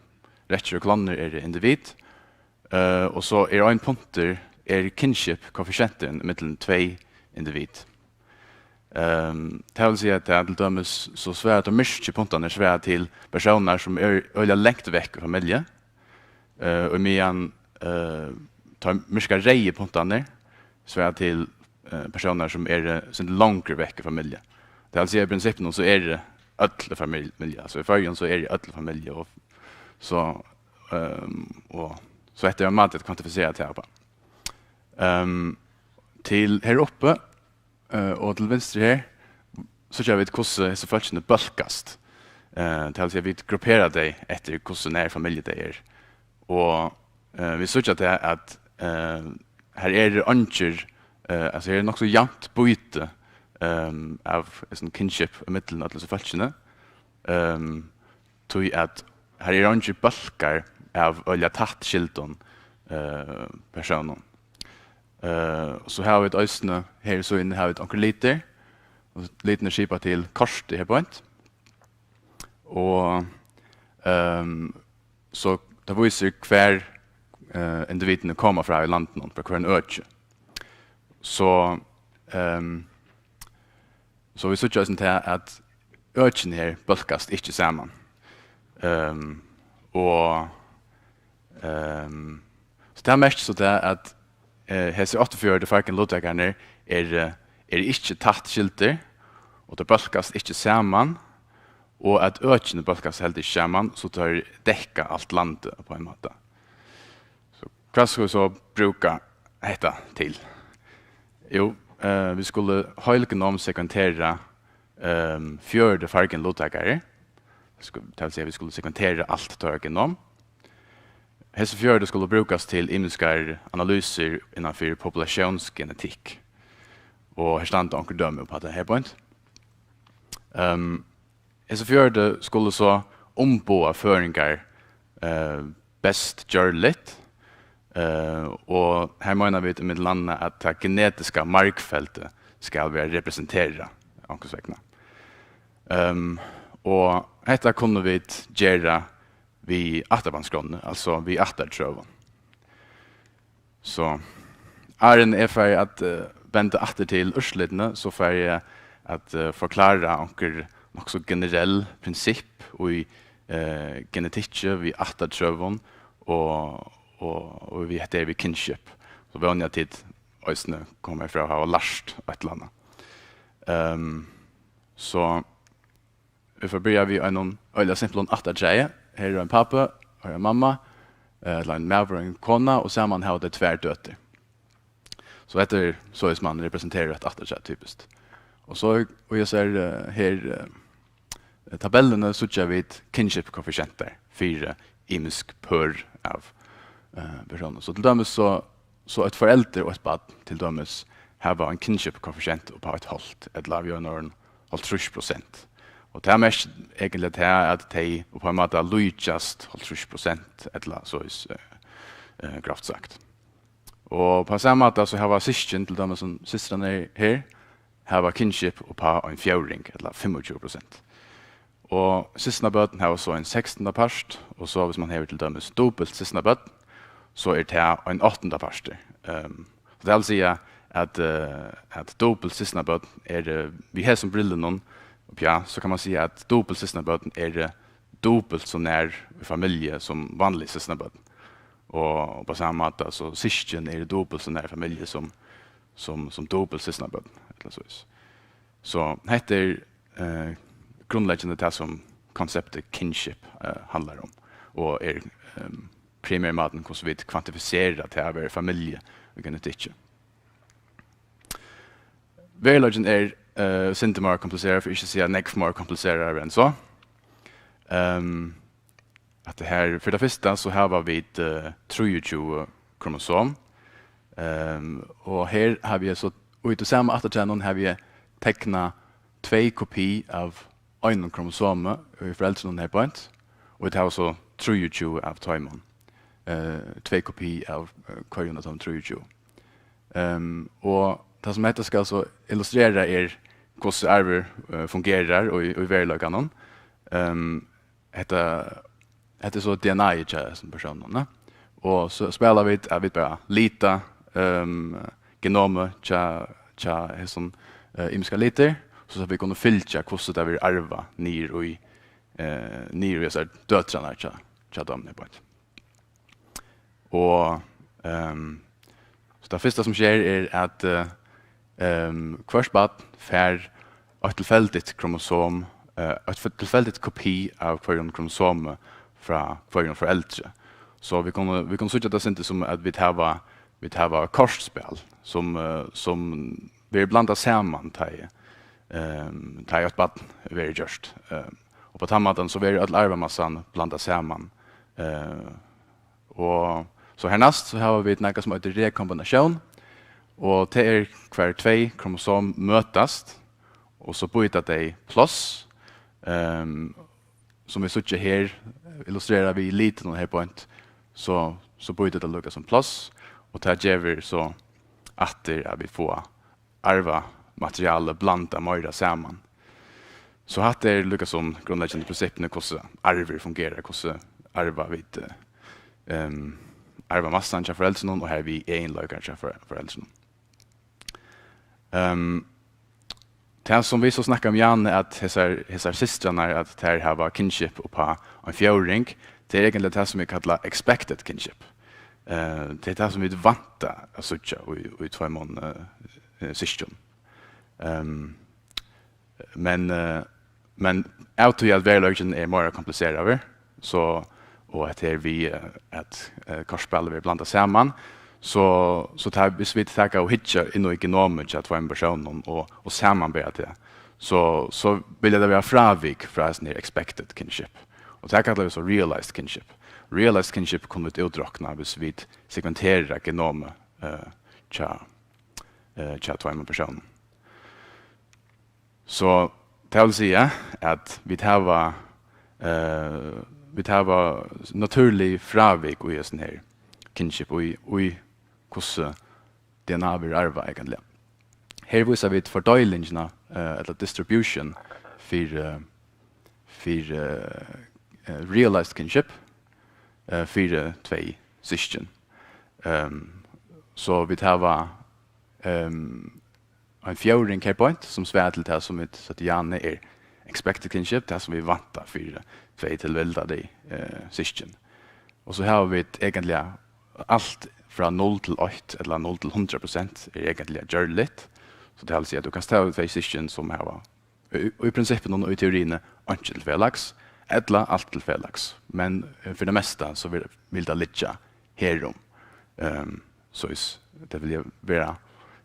rekkjur og kolonnur eru individ, eh, og so er ein puntur, er kinship koeffisienturin millum tvey individ. Ehm, tað vil siga, at tað til dømis, so svara teir myrku puntarnir svara til persónar, sum eru øgiliga langt vekk úr familju, eh, og meðan, eh, teir myrku reyðu puntarnir svara til, eh, persónar, sum eru, sum eru longri vekk úr familju. Tað vil siga, í prinsippinum, so eru øll í familju, altso í Føroyum, so eru øll í familju, og so, ehm, og so hetta er ein máti at kvantifisera tað uppá. Ehm, til her uppi, eh, og til vinstru her, síggja vit, hvussu hesi fólkini bólkast. Eh, tað vil siga, vit gruppera tey eftir, hvussu nær familju tey eru. Og, eh, vit síggja tað, at, eh, her eru eingir, eh, altso, her er nokk so javnt býti, ehm, av hesum kinship ímillum øll hesi fólkini. Ehm, tí at her eru eingir bólkar av øgiliga tætt skyldum, eh, persónum. Eh, og so hava vit eisini, her í síðuni hava vit onkrar litir, og litirnir skipa til kortið her beint. Og, ehm, so tað vísir, hvar, eh, individini koma frá í landinum, frá hvørjum øki. So, ehm, so vit síggja eisini tað, at økini her bólkast ikki saman. Ehm, og, ehm, so tað merkir so tað, at, eh, hesir áttaogfjøruti Fargen luttakararnir eru, eru ikki tætt skyldir, og teir bólkast ikki saman, og at økini bólkast heldur ikki saman, so teir dekka alt landið á ein máta. So, hvat skulu vit so brúka hetta til? Jú, eh, vit skulu heilgenomsekventera, ehm, fjøruti Fargen luttakarar. Sku-, tað vil siga, vit skulu sekventera alt teirra genom. Hesi fjøruti skulu brúkast til ymiskar analysur innan fyri populatiónsgenetikk. Og her standa onkur dømi upp á tað her beint. Ehm, Hesi fjøruti skulu so umboða føroyingar, eh, best gjørligt, eh, og her meina vit millum annað, at tað genetiska margfeldið skal vera representerað onkursvegna. Ehm, og hetta kunnu vit gera við ættarbandsskránni, altso við ættartrøum. So, áðrenn eg fari at, eh, venda aftur til úrslitini, so fari eg at, eh, forklára onkur nokk so generell prinsipp í, eh, genetikki við ættartrøum og, og, og við hetta her við kinship. So vóni eg, at tit eisini koma frá at hava lært eitt ella annað. Ehm, so, Vit fara at byrja við einum øgiliga simplum ættartræi. Her er ein pápi, her er ein mamma, eh, ella ein maður og ein kona, og saman hava tey tvær døtur. So hetta er soleiðis, man representerar eitt ættartræ typiskt. Og so í, í hesar, eh, her, eh, tabellini síggja vit kinship-koeffisientar fyri ymisk pør av, eh, persónum. So til dømis so, so eitt foreldur og eitt barn til dømis hava ein kinship-koeffisient upp á eitt hálvt, ella við einum orðum hálvtrýss prosent. Og tað merkir eigentliga tað, at tey upp á ein máta líkjast hálvtrýss prosent, ella soleiðis, eh, eh, grovt sagt. Og á sama máta so hava systkin, til dømis sum systrarnar her, hava kinship upp á ein fjórðing, ella fimmogtjúgu prosent. Og systkinabørn hava so ein sekstanda part, og so, hvis man hevur til dømis dupult systkinabørn, so er tað ein áttanda partur. Ehm, so tað vil siga, at, eh, at dupult systkinabørn eru, eh, við hesum brillunum uppi á, so kann man siga, at dupult systkinabørn eru, eh, dupult so nær í familju sum vanlig systkinabørn. Og, og på samme måte, så systkin eru dupult so nær familju sum, sum, sum dupult systkinabørn, ella so. So hetta er, eh, grundleggjandi tað, sum konseptið kinship, eh, handlar um, og er, ehm, primæri mátin, hvussu vit kvantifisera tað at vera familju í genetikki. Veruleikin er, eh, sindur meira kompliseraður, fyri ikki at siga nógv meira kompliseraður enn so. Ehm, at tað her, fyri tað fyrsta, so hava vit, eh, trýogtjúgu kromosom. Ehm, og her havi eg so, og í tí sama ættartræinum havi eg teknað tvey kopi av einum kromosomi í foreldrunum her beint, og vit hava so trýogtjúgu av teimum. Eh, tvey kopi av, eh, hvørjum av teimum trýogtjúgu. Ehm, og tað, sum hetta skal so illustrera, er, hvussu arvur, eh, fungerar í, í veruleikanum. Ehm, hetta, hetta er so D N A-ið hjá hesum persónum, ne? Og so spæla vit, at vit bara lita, ehm, genomið hjá, hjá hesum, eh, ymiska litir, so at vit kunnu fylgja, hvussu tað verður arvað niður í, eh, niður í hesar døtrarnar hjá, hjá teimum her beint. Og, ehm, so tað fyrsta, sum sker, er, at, eh, ehm, hvørt barn fær eitt tilfeldigt kromosom, eh, eitt f-, tilfeldigt kopi av hvørjum kromosomi frá hvørjum foreldri. So vit kunnu, vit kunnu síggja tað sindur sum, at vit hava, vit hava kortspæl, sum, eh, sum verður blandað saman, tá ið, ehm, tá ið eitt barn verður gjørt. Ehm, og á tann mátan so verður øll arvamassan blandað saman. Eh, og so hernæst so hava vit nakað, sum eitur rekombinatión, og tað er, hvar tvey kromosom møtast, og so býta tey pláss. Ehm, sum vit síggja her, illustrerað við litinum her beint, so, so býta tey líka sum pláss, og tað gevur so aftur, at vit fáa arvamaterialið blandað meira saman. So hatta er líka sum grundleggjandi prinsippini, hvussu arvur fungerar, hvussu arva vit, eh, ehm, arvamassan hjá foreldrunum og hervið eginleikar hjá fore-, foreldrunum. Ehm, tað, sum vit so snakka um, Jane, at hesar, hesar systrarnar, at tær hava kinship upp á ein fjórðing, tað er eigentliga tað, sum vit kalla expected kinship. Eh, tað er tað, sum vit vænta at síggja í, í tveimum, eh, eh, systkjum. Ehm, men, eh, men av tí at veruleikin er meira kompliseraður, so, og at her við, eh, at, eh, kortspælið verður blandað saman, so, so tað, viss vit taka og hyggja inn í genomið hjá tveimum persónum og, og samanbera tað, so, so vilja tað vera frávik frá hesum her expected kinship. Og tað kalla vit so realized kinship. Realized kinship kunnu vit útrokna, viss vit sekventera genomið, eh, hjá, eh, hjá tveimum persónum. So tað vil siga, at vit hava, eh, vit hava natúrlig frávik í hesum her kinship, í, í hvussu D N A verður arvað, eigentliga. Her vísa vit fordeilingina, eh, ella distribution, fyri, fyri, eh, realized kinship, eh, fyri tvey systkin. Ehm, so vit hava, ehm, ein fjórðing her beint, sum svarar til tað, sum vit søgdu, Jane, er expected kinship, tað, sum vit vænta fyri tvey tilvildarlig, eh, systkin. Og so hava vit eigentliga alt frá null til eitt ella null til hundrað prosent er eigentliga gjørligt. So tað vil siga, at tú kanst hava tvey systkin, sum hava í, í prinsippinum og í teoriini einki til felags, ella alt til felags. Men, eh, fyri tað mesta, so vil, vil tað liggja her um. Ehm, so is, tað vil eg vera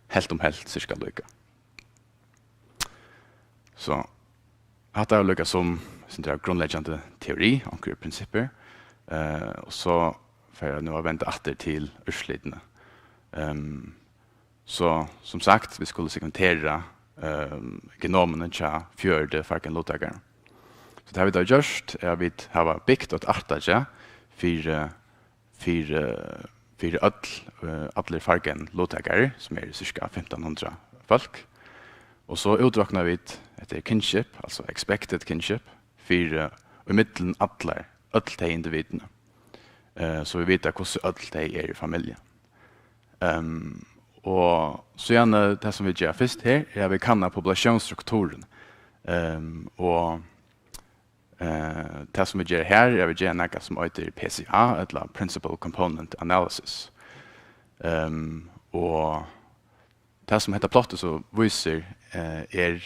helt um helt, sirka líka. So, hatta er líka sum, sum tað er grundleggjandi teori, onkrir prinsippir. Eh, og so fer eg nú at venda aftur til úrslitini. Ehm, So, sum sagt, vit skulu sekventera, ehm, genomini hjá fjøruti fargin luttakarum. So tað vit hava gjørt, er, at vit hava bygt eitt artaki fyri, fyri, fyri øll, eh, allir fargin luttakarar, sum eru sirka fimtan hundrað fólk. Og so útrokna vit, hetta er kinship, altso expected kinship, fyri, í millum allar, øll tey individini. Eh, so vit vita, hvussu øll tey eru í familju. Ehm, og síðani, eh, tað sum vit gera fyrst her, er, at vit kanna populatiónsstrukturin. Ehm, og, Eh, tað, sum vit gera her, er, at vit gera nakað, sum eitur P C A, ella Principal Component Analysis. Ehm, og tað, sum hetta pláttið so vísir, eh, er,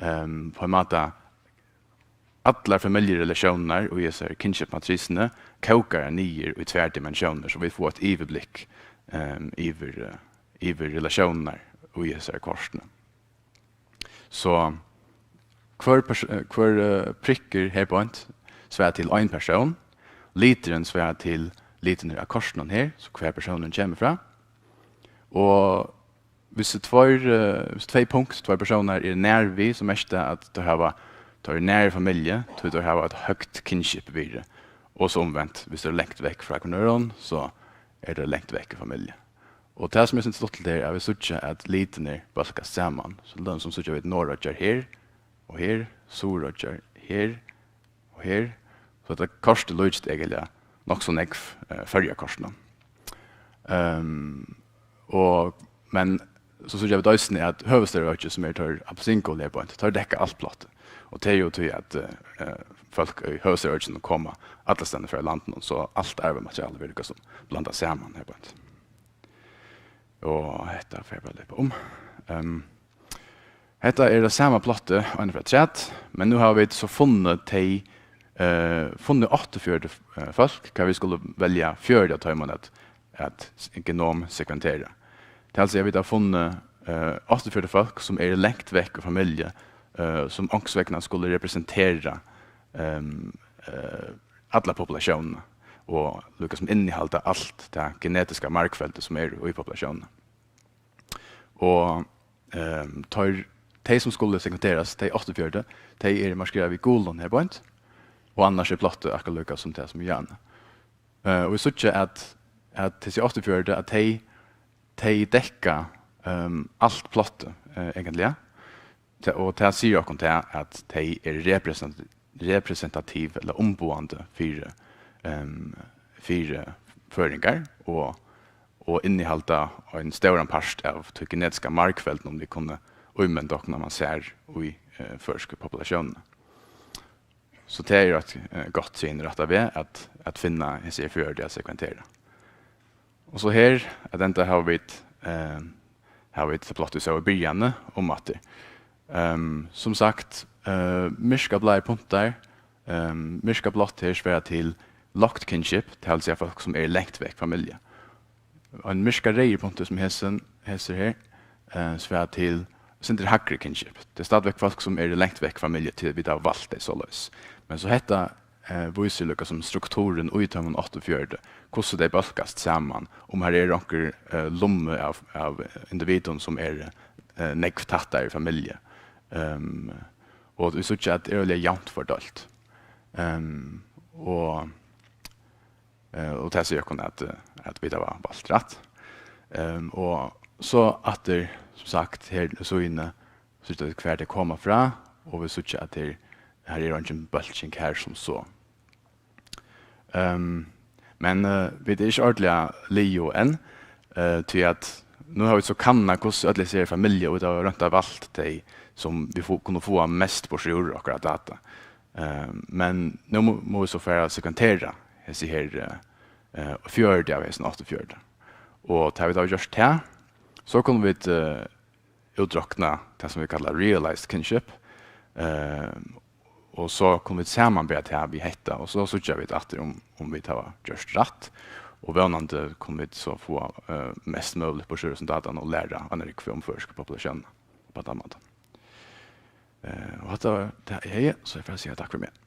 ehm, á ein máta allar familjurelationar í hesari kinship-matrisuni kókaðar niður í tvær dimensjónir, so vit fáa eitt yvirblikk, ehm, yvir, eh, yvir relatiónirnar í hesari kortini. So hvør pers-, eh, hvør, eh, prikkur her beint svarar til ein persón, liturin svarar til litirnir á kortinum her, so hvar persónurin kemur frá. Og hvis tveir, eh, hvis tvey punkt, tveir persónar eru nær við, so merkir tað, at teir hava, teir eru nær í familju, tí teir hava eitt høgt kinship-virði. Og so umvent, hvis teir eru langt vekk frá hvørjum øðrum, so eru teir langt vekk í familju. Og tað, sum eg synist er stuttligt, er, at vit síggja, at litirnir bólkast saman. So til dømis, sum síggja vit Norðuroyggjar her og her, Suðuroyggjar her og her. So hetta kortið líkist eigentliga nokk so nógv, eh, Føroyakortinum. Ehm, og, men so síggja vit eisini, at Høvuðsstaðaroyggin, sum er teir appilsingulu her beint, teir dekka alt pláttið. Og tað er jú tí, at, eh, fólk í Høvuðsstaðaroyggjunum koma allastaðni frá í landinum, so alt arvamaterialið verður líkasum blandað saman her beint. Og hetta fer bara at leypa um. Ehm, hetta er tað sama pláttið, eina ferð afturat, men nú hava vit so funnið tey, eh, funnið áttaogfjøruti, eh, fólk, hvar vit skulu velja fjøruti av teimum at, at s-, genomsekventera. Tað vil siga, at vit hava funnið, eh, áttaogfjøruti fólk, sum eru langt vekk úr familju, eh, sum onkursvegna skulu representera, ehm, eh, alla populatiónina og líkasum innihalda alt tað genetiska margfeldið, sum er í populatiónini. Og, ehm, teir, tey, sum skulu sekventerast, tey áttaogfjøruti, tey eru markerað við gulum her beint, og annars er pláttið akkurát líka sum tað, sum er í jaðarnum. Eh, og vit síggja, at, at hesi áttaogfjøruti, at tey, tey dekka, ehm, alt pláttið, eh, eigentliga. Ta-, og tað sigur okkum tað, at tey eru represent-, representativ ella umboðandi fyri, ehm, fyri føroyingar og, og innihalda ein stóran part av tí genetiska margfeldinum, vit kunnu ímynda okkum, at mann sær í, eh, føroysku populatiónini. So tað er eitt, eh, gott syn rætta veg at, at finna hesi fjøruti at sekventera. Og so her, at enda, hava vit, eh, hava vit tað pláttið, vit sóu í byrjanini, umaftur. Ehm, sum sagt, eh, myrkabláir puntar, ehm, myrkablátt her svarar til lágt kinship, tað vil siga fólk, sum eru langt vekk familju. Ein myrkareyður puntur, sum hesin, hesir her, eh, svarar til sindur hægri kinship. Tað er stadigvæk fólk, sum eru langt vekk familju, tí vit hava valt tey soleiðis. Men so hetta, eh, vísir líkasum strukturin í teimum áttaogfjøruti, hvussu tey bólkast saman, um har er onkur, eh, lummi av, av individum, sum eru, eh, nógv tættari familju. Ehm, og vit síggja, at tað er øgiliga javnt fordeilt. Ehm, og Eh, og tað sigur okkum, at, eh, at vit hava valt rætt. Ehm, og so aftur, sum sagt, her í síðuni, síggja vit, hvar tey koma frá, og vit síggja, at her, her er eingin bólking her sum so. Ehm, men, eh, vit eru ikki ordiliga liðug enn, eh, tí at nú hava vit so kannað, hvussu øll hesi her familju, og vit hava roynt at valt tey, sum vit fo-, kunnu fáa mest burtur úr okkara data. Eh, men nú mu-, mugu vit so fara at sekventera hesi her, eh, eh, fjøruti av hesum áttaogfjøruti. Og tá vit hava gjørt tað, so kunnu vit, eh, útrokna tað, sum vit kalla realized kinship. Eh, og so kunnu vit samanbera tað við hetta, og so síggja vit aftur, um, um vit hava gjørt rætt. Og vónandi kunnu vit so fáa, eh, mest møguligt burtur úr hesum dataen og læra annað rúgvu um føroysku populatiónina upp á tann mátan. Eh, og hatta var tað, eg hevði, so eg fari at siga takk fyri meg.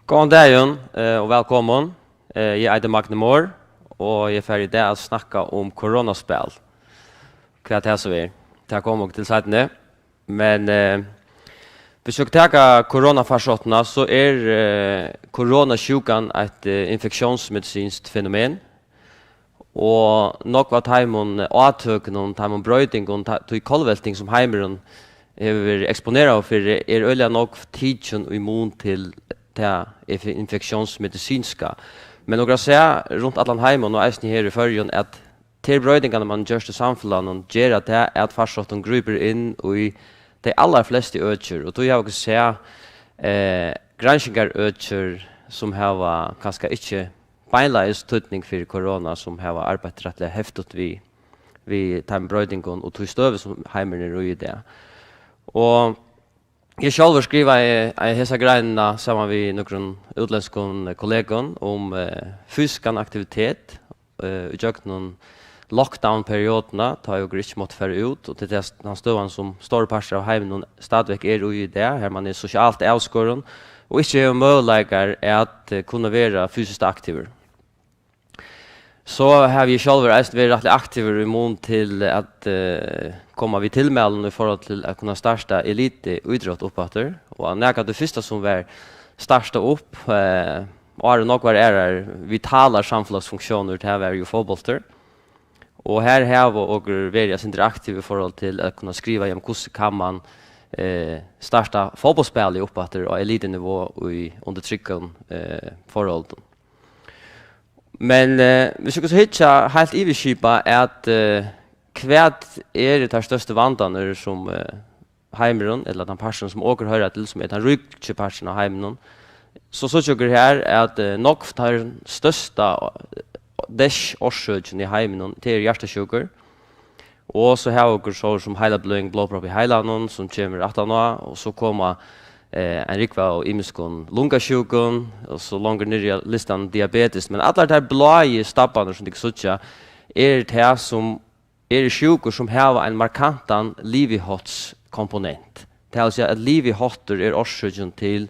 Góðan dagin, eh, og vælkomin. Eh, eg eiti Magni Mohr, og eg fari í dag at snakka um koronaspæl. Hvat tað so er, tað koma okur til seinni. Men, eh, viss okur taka koronafarsóttina, so er, eh, koronasjúkan eitt, eh, infektiónsmedisinskt fenomen. Og nógv av teimum átøkunum, teimum broytingum, ta-, tí kollvelting sum heimurin hevur verið eksponeraður fyri, er øgiliga nógv tikin í mun til tað inf-, infektiónsmedisinska. Men okur hava sæð runt allan heimin og eisini her í Føroyum, at tær broytingarnar, man gjørt í samfelagnum, gera tað, at farsóttin grípur inn í tey allarflestu økir, og tí hava okur sæð, eh, granskingarøkir, sum hava kanska ikki beinleiðis týdning fyri korona, sum hava arbeitt rættiliga heftut við, við teimum broytingum og tí støðu, sum heimurin er í í dag. Og eg sjálvur skrivaði, eh, hesa greinina saman við nøkrum útlendskum, eh, kollegum um, eh, fysiskan aktivitet, eh, í gjøgnum lockdown-periodina, tá ið okur ikki máttu fara út, og til tess, tann støðan, sum stórur partur av heiminum stadigvekk er í í dag, har man er sosialt avskorin og ikki hevur møguleikar at, eh, kunna vera fysiskt aktivur. So havi eg sjálvur eisini verið rættiliga aktivur í mun til at, eh, koma við tilmælum í forhold til at kunna starta elituítrótt upp aftur. Og nakað av tí fyrsta sum var startað upp, eh, áðrenn nógvar aðrar vitalar samfelagsfunktiónir, tað var jú fótbóltur. Og her hava okur verið eitt sindur aktiv í forhold til at kunna skriva, jamen, hvussu kann man, eh, starta fótbóltsspælið upp aftur á elitunivå í, undir tryggum, eh, forholdum. Men, eh, viss okur so hyggja heilt yvirskipað at, eh, hvat eru teir størstu vandarnir, sum, eh, heimurin, ella tann parturin, sum okur hoyra til, sum er tann ríki parturin av heiminum, so síggja okur her, at, eh, nógv teir størsta, eh, deyðsorsøkin í heiminum, tað er hjartasjúkur. Og so hava okur so sum heilabløðing, blóðpropp í heilanum, sum kemur aftaná, og so koma, eh, ein rúgva av ymiskum lungasjúkum, og so longur niðri á listan diabetes. Men allar tær bláu stabbarnar, sum tit síggja, eru tað, sum eru sjúkur, sum hava ein markantan liviháttskomponent. Tað vil siga, at liviháttur er orsøkin til,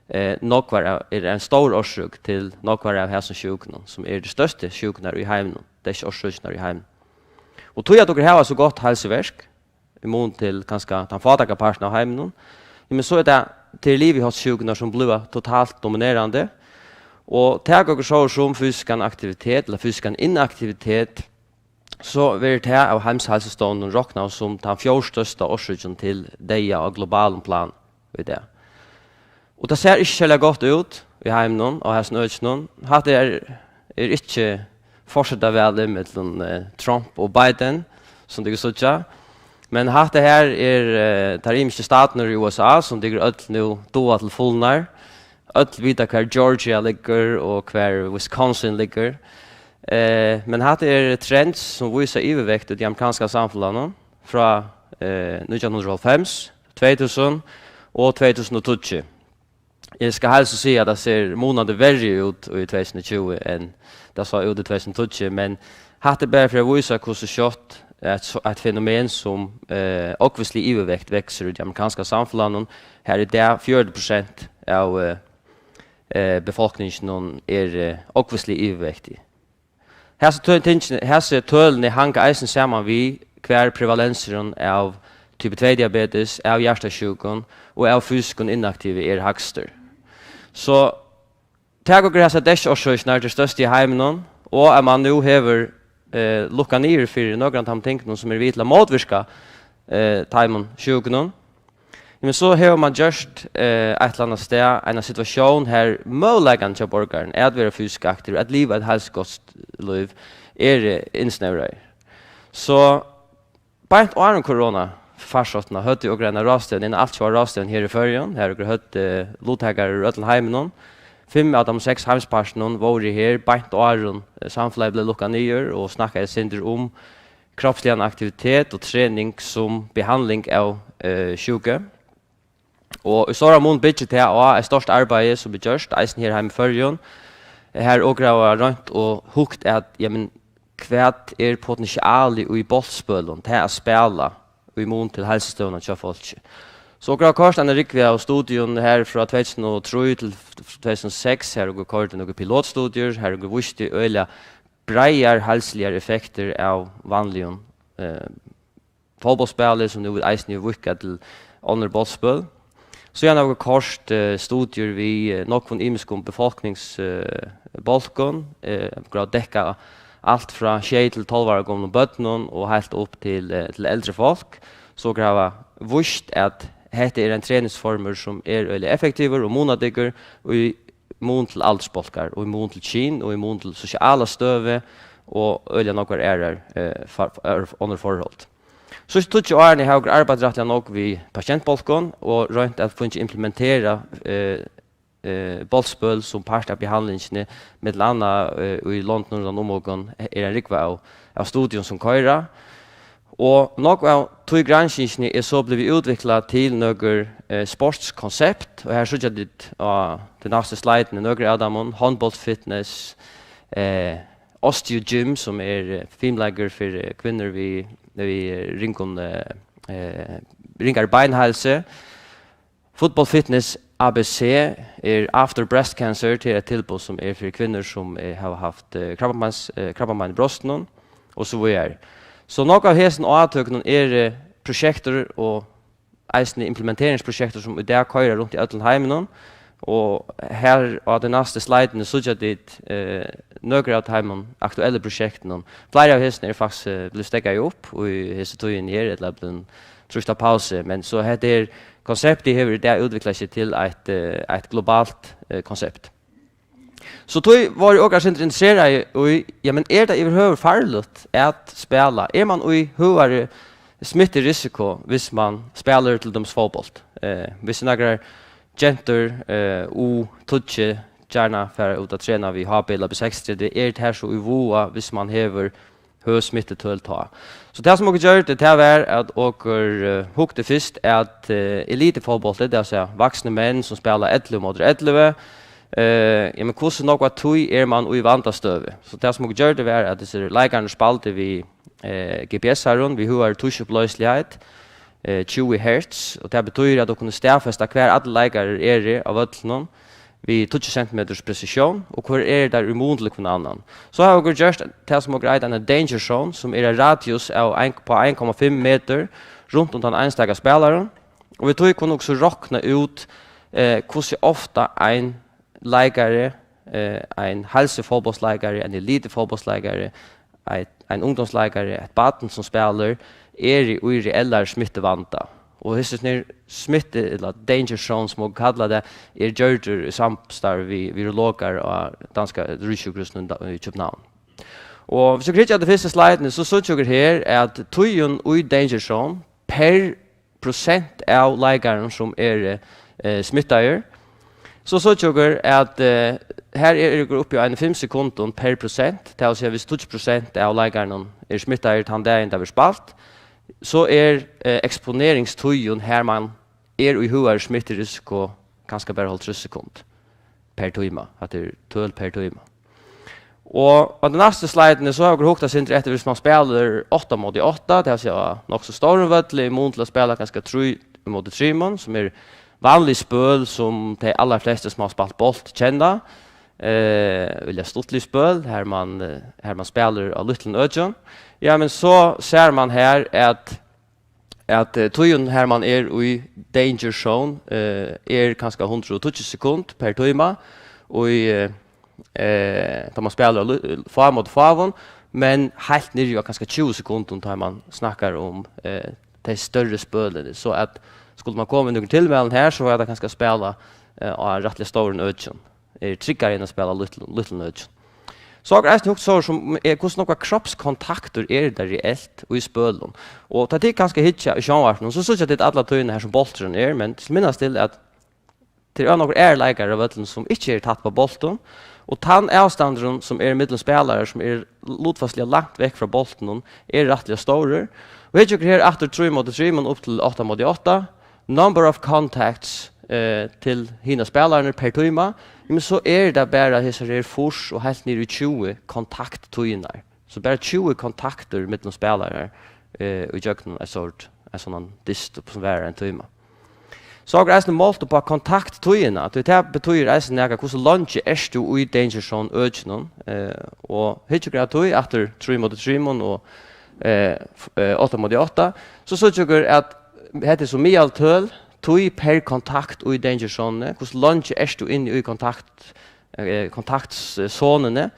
eh, nógvar av, er ein stór orsøk til nógvar av hasum sjúkunum, sum eru tær størstu sjúkurnar í heiminum, deyðsorsøkirnar í heiminum. Og tí at okur hava so gott heilsuverk, í mun til kanska tann fátæka partin av heiminum, men so er tað, tað er liviháttsjúkurnar, sum blíva totalt dominerandi, og taka okur so sum fysiskan aktivitet, ella fysiskan inaktivitet, so verður tað av Heimsheilsustovninum roknað sum tann fjórstørsta orsøkin til deyða á globalum plan í dag. Og tað sær ikki serliga gott út í heiminum á hasum økinum. Hatta er, er ikki forsetavalið millum, eh, Trump og Biden, sum tit síggja. Men hatta her er, eh, tær ymisku statirnar í U S A, sum tit øll nú duga til fulnar. Øll vita, hvar Georgia liggur og hvar Wisconsin liggur. Eh, men hatta er trends, sum vísa yvirvekt í tí amerikanska samfelagnum frá, eh, nítjan hundrað og hálvfems, tvey túsund og tvey túsund og tíggju. Eg skal heilsa og siga, at tað sær munandi verri út í tvey túsund og tjúgu enn tað sá út í tvey túsund og tíggju, men hatta er bara fyri at vísa, hvussu skjótt eitt so-, eitt fenomen sum, eh, ógvuslig yvirvekt veksur í tí amerikanska samfelagnum. Har í dag fjøruti prosent av, eh, eh, befólkninginum er, eh, ógvuslig yvirvektig. Hasi tø-, tingini, hasi tølini hanga eisini saman við, hvar prevalensurin av type tvey diabetes, av hjartasjúkum og av fysiskum inaktivi er hægstur. So, tak okur hasa deyðsorsøkirnar, tær størstu í heiminum, og at man nú hevur, eh, lukkað niður fyri nøkur av teimum tingunum, sum eru við til at mótvirka, eh, teimum sjúkunum. Men so hevur man gjørt, eh, eitt ella annað stað eina situatión, har møguleikarnir hjá borgaranum at vera fysiskt aktivur, at liva eitt heilsugott lív, eru innsnevraðir. So beint áðrenn korona farsóttina høvdu okur eina ráðstevnu, eina altjóða ráðstevnu her í Føroyum, har okur høvdu, eh, luttakarar úr øllum heiminum. Fimm av teimum seks heimspartunum vóru her beint áðrenn, eh, samfelagið bleiv lukkað niður, og snakkaðu eitt sindur um kropsligan aktivitet og trening sum behandling av, eh, sjúku. Og í stóran mun byggir tað á eitt stórt arbeiði, sum er gjørt, eisini her heima í Føroyum. Har okur hava roynt og hugt at, jamen, hvat er potentialið í bóltspølum, tað at spæla, í mun til heilsustøðuna hjá fólki. So okur hava koyrt eina rúgvu av studium her frá tvey túsund og trý til tvey túsund og seks, har okur koyrdi nøkur pilotstudier, har okur vísti øgiliga breiðar heilsuligar effektir av vanligum, eh, fótbóltsspæli, sum nú eisini er víðkað til onnur bóltsspøl. Síðan hava okur koyrt, eh, studier við, eh, nógvum ymiskum befolknings-, eh, bólkum, eh, okur hava dekkað alt frá sjey til tólv ára gomlum børnum og heilt upp til, eh, til eldri fólk. So okur hava víst, at hetta er ein træningsformur, sum er øgiliga effektivur og munadyggur í mun til aldursbólkar og í mun til kyn og í mun til sosiala støðu og øgiliga nógvar aðrar, eh, for, for, onnur forhold. Síðstu tíggju árini hava okur arbeitt rættiliga nógv við patientbólkum og roynt at fingið implementera, eh, eh, bóltsspøl sum part av behandlingini, millum annað, eh, í London rundan um okum er ein rúgva av, av studium sum koyra. Og nógv av tí granskingini er so blivið útviklað til nøkur, eh, sportskonsept, og her síggja tit á tí næstu slidini nøkur av teimum, hondbóltsfitness, eh, osteogym, sum er, eh, fimleikur fyri, eh, kvinnur við, við, eh, ringum, eh, eh, ringari beinheilsu. Football Fitness A B C er After Breast Cancer, tað er eitt tilboð sum er fyri kvinnur, sum, eh, hava havt, eh, krabbameins, eh, krabbamein í brjóstinum, og so víðari. So nógv av hesum átøkunum eru, eh, prosjektir og eisini implementeringsprosjektir, sum í dag koyra runt í øllum heiminum, og her á tí næstu slidini síggja tit, eh, nøkur av teimum aktuellu prosjektunum. Fleiri av hesum eru faktiskt, eh, blivið steðgaði upp í hesi tíðini her, ella blivið trýst á pausu, men so hetta her konseptið hevur í dag útviklað seg til eitt, eh, eitt globalt, eh, konsept. So tí vóru okur eitt sindur interesserað í, ja, men er tað yvirhøvur farligt at spæla? Er mann í høgari smitturisiko, hvis mann spælir til dømis fótbólt? Eh, hvis nakrar gentur, eh, U tíggju, gjarna fara út at trena við H B ella B seksogtretivu, er tað her so í váða, hvis mann hevur høg smittutøl tá? So tað, sum okur gjørdu, tað var, at okur, eh, hugdu fyrst at, eh, elitufótbólti, tað vil siga, vaksnir menn, sum spæla ellivu móti ellivu, eh, ja, men hvussu nógva tíð er mann í vandastøðu? So tað, sum okur gjørdu, var, at hesir leikararnir spældu við, eh, G P S-arum, við høgari tuschuploysiligheit, eh, tjúgu hertz, og tað betýðir, at okur kunnu staðfesta, hvar allir leikarar eru á vøllinum, við tíggju sentimeters presisjón, og hvør eru teir í mun til hvønn annan. So hava okur gjørt tað, sum okur eita eina danger zone, sum er ein radius av ein, på ein komma fimm metur runt um tann einstaka spælaran, og við tí kunnu okur so rokna út, eh, hvussu ofta ein leikari, eh, ein heilsufótbóltsleikari, ein elitufótbóltsleikari, ein, ein ungdómsleikari, eitt barn sum spælir, er í reellari smittuvanda. Og hesir snir smittu, ella danger zone, sum okur kalla tað, er gjørdur í samstarvi við virologar á danska ríkissjúkrahúsinum í København. Og hvis okur hyggja at tí fyrstu slidini, so síggja okur her, at tíðin í danger zone per prosent av leikarum, sum eru, eh, smittaðir, so síggja okur, at, eh, her er okur uppi á ein fimm sekundum per prosent, tað vil siga, hvis tíggju prosent av leikarunum eru smittaðir tann dagin, tað verður spælt, so er, eh, eksponeringstíðin, har mann er í høgari smitturisiko, kanska bara hálvtrýss sekund per tíma. Hatta er tøl per tíma. Og á tí næstu slidini, so hava okur hugt eitt sindur eftir, hvis mann spælir átta móti átta, tað vil siga, á nokk so stórum vølli, í mun til at spæla kanska trý móti trimum, sum er vanlig spøl, sum tey allarflestu, sum hava spælt bólt, kenna. Eh, øgiliga stuttlig spøl, har mann, eh, har mann spælir á lítlum økjum. Ja, men so sær mann her, at at, eh, tíðin, har mann er í danger zone, eh, er kanska hundrað og tíggju sekund per tíma, og í, eh, eh, tá mann spælir á lu-, fá móti fáum, men heilt niðri á kanska tjúgu sekundum, tá mann snakkar um, eh, tey størri spølini. So at skuldi mann koma við nøkrum tilmælum her, so var tað kanska at spæla, eh, á rættiliga stórum økjum. Er tryggari enn at spæla lítlum, lítlum økjum. So okur eisini hugt so sum, eh, hvussu nógvar kropskontaktir eru tað reelt í spølum? Og tá tit kanska hyggja í sjónvarpinum, so síggja tit alla tíðina har sum bólturin er, men til minnast til at tað eru nokkur aðrir leikarar á vøllinum sum ikki eru tætt á bóltin, og tann avstandurin sum er millum spælarar sum er lutfalsliga langt vekk frá bóltinum er rættiliga stórur. Og hyggja okur her aftur trý móti trimum upp til átta móti átta, number of contacts, eh, til hinar spælararnar per tíma, men so er tað bara hesar her fýrs og heilt niður í tjúgu kontakttíðirnar. So bara tjúgu kontaktir millum spælarar, eh, í gjøgnum eitt sort, ein sånn dyst, sum varar ein tíma. So okur eisini mált upp á kontakttíðina, tí tað betýðir eisini nakað, hvussu leingi ert tú í danger zone økinum, eh, og hyggja okur at tí aftur trý móti trimum og, eh, f-, eh, átta móti átta, so síggja okur at hetta er so miðaltøl, tíð per kontakt í danger zone, hvussu leingi ert tú inni í kontakt, eh, kontaktzonuni,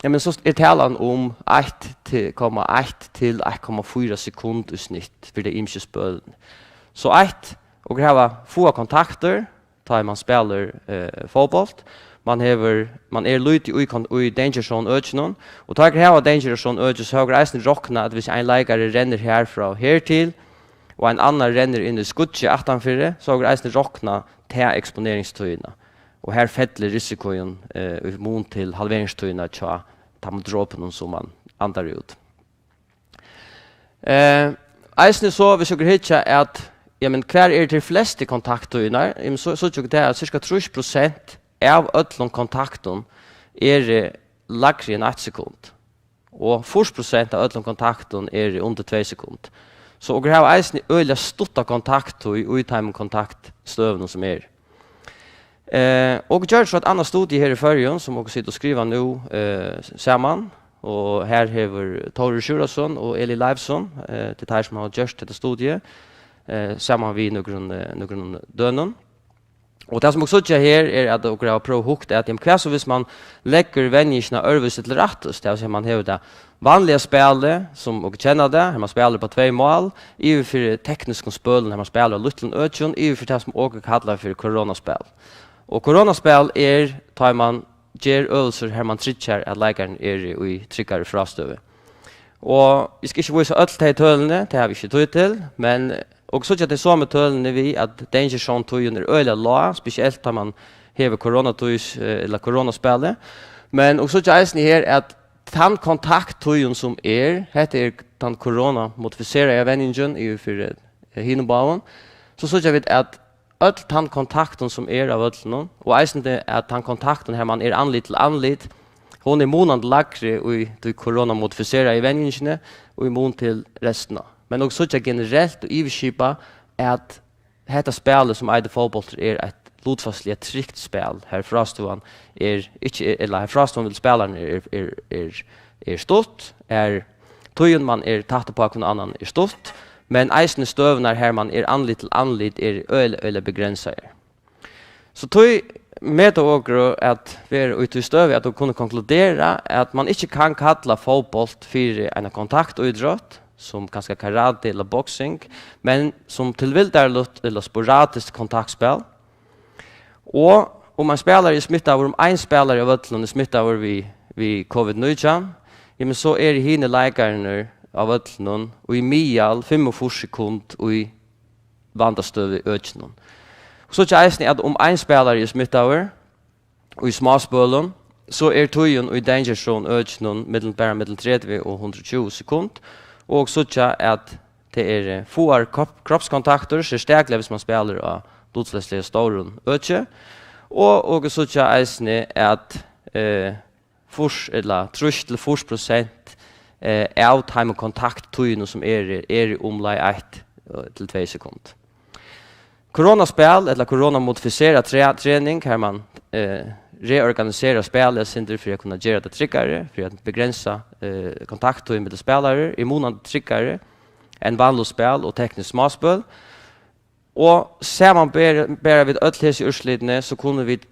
ja, men so er talan um eitt til, komma eitt til eitt komma fýra sekund í snitt fyri tey ymisku spølini. So eitt, okur hava fáar kontaktir, tá ið mann spælir, eh, fótbólt. Mann hevur, mann er lítið í kon-, í danger zone økinum, og tá okur hava danger zone øki, so hava okur eisini roknað, at hvis ein leikari rennur herfrá og hertil, og ein annar rennur inn í skýggið aftanfyri, so hava okur eisini roknað ta eksponeringstíðina. Og her fellur risikoin, eh, í mun til halveringstíðina hjá teimum dropunum, sum mann andar út. Eh, eisini so, hvis okur hyggja at, ja, men hvar eru tær flestu kontakttíðirnar? Ja, men so, so síggja okur tað, at cirka trýss prosent av øllum kontaktum eru lægri enn eitt sekund. Og fýrs prosent av øllum kontaktum eru undir tvey sekund. So okur hava eisini øgiliga stutta kontakttíð í teimum kontaktstøðunum, sum eru. Eh, okur gjørdu so eitt annað studie her í Føroyum, sum okur sita og skriva nú, eh, s-, saman, og her hevur Tórður Sjúrðarson og Eli Leivsson, eh, tað eru teir, sum hava gjørt hetta studie, eh, saman við nøkrum, eh, nøkrum dønum. Og tað, sum okur síggja her, er, at okur hava prøvað hugt at, jamen, hvat so, hvis mann leggur venjingina øðrvísi til rættis, tað vil siga, mann hevur tað vanliga spælið, sum okur kenna tað, har mann spælir upp á tvey mál, yvir fyri tekniskum spølum, har mann spælir á lítlum økjum, yvir fyri tað, sum okur kalla fyri koronaspæl. Og koronaspæl er, tá ið mann ger øvilsir, har mann tryggjar, at leikarin er í tryggari frástøðu. Og eg skal ikki vísa øll tey tølini, tað havi eg ikki tíð til, men okur síggja tey somu tølini við, at danger zone tíðin er øgiliga lág, spesielt tá mann hevur koronatíð, eh, ella koronaspælið. Men okur síggja eisini her, at tann kontakttíðin, sum er, hetta er tann koronamodifiseraða venjingin yvir fyri, eh, hinum báðum, so síggja vit, at øll tann kontaktin, sum er á vøllinum, og eisini tað, at tann kontaktin, har mann er andlit til andlit, hon er munandi lægri í tí koronamodifiseraðu venjingini og í mun til restina. Men okur síggja generelt og yvirskipað, at hetta spælið, sum eitur fótbóltur, er eitt lutfalsliga trygt spæl, har frástøðan er ikki, ella har frástøðan millum spælararnar er, er, er, er stutt, har tíðin, mann er tætt uppá hvønn annan, er stutt, men eisini støðurnar, har mann er andlit til andlit, er øgiliga, øgiliga begrensað. So tí meta okur at vera í tí støðu, at okur kunnu konkludera, at mann ikki kann kalla fótbólt fyri eina kontaktítrótt, sum kanska karate ella boksing, men sum tilvildarligt ella sporadiskt kontaktspæl. Og um ein spælari er smittaður, um ein spælari á vøllinum er smittaður við, við covid nítjan, jamen, so eru hinir leikararnir á vøllinum í miðal fimmogfýrs sekund í vandastøðu økinum. Og so er eisini, at um ein spælari er smittaður í smáspølum, so er tíðin í danger zone økinum millum, bara millum tretivu og hundrað og tjúgu sekund, og síggja, at tað eru fáar kropp-, kroppskontaktir, serstakliga hvis mann spælir á lutfalsliga stórum øki, og, og síggja eisini, at, eh, fýrs ella trýss til fýrs prosent, eh, av teimum kontakttíðunum, sum eru, eru umleið eitt, eh, til tvey sekund. Koronaspæl ella koronamodifiserað tre-, trening, har mann, eh, reorganiserar spælið eitt sindur fyri at kunna gera tað tryggari, fyri at begrensa, eh, kontakttíð millum spælarar, er munandi tryggari enn vanligt spæl og teknisk smáspøl. Og samanber-, bera vit øll hesi úrslitini, so kunnu vit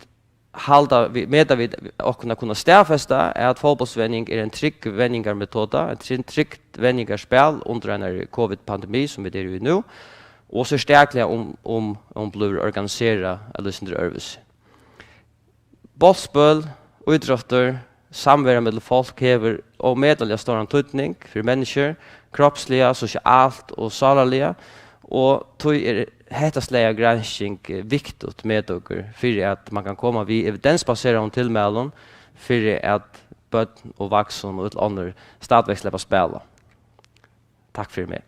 halda, vit, meta vit okkum at kunna staðfesta, at fótbóltsvenjing er ein trygg venjingarmetoda, ein try-, trygt venjingarspæl undir einari covid-pandemi, sum vit eru í nú, og serstakliga um, um, um blívur organiserað eitt sindur øðrvísi. Bóltsspøl, ítróttur, samvera millum fólk hevur ómetaliga stóran týdning fyri menniskjur, kropsliga, sosialt og sálarliga, og tí er hetta slagið av gransking, eh, viktigt, meta okur, fyri at mann kann koma við evidensbaseraðum tilmælum, fyri at børn og vaksin og øll onnur stadigvæk sleppa at spæla. Takk fyri meg.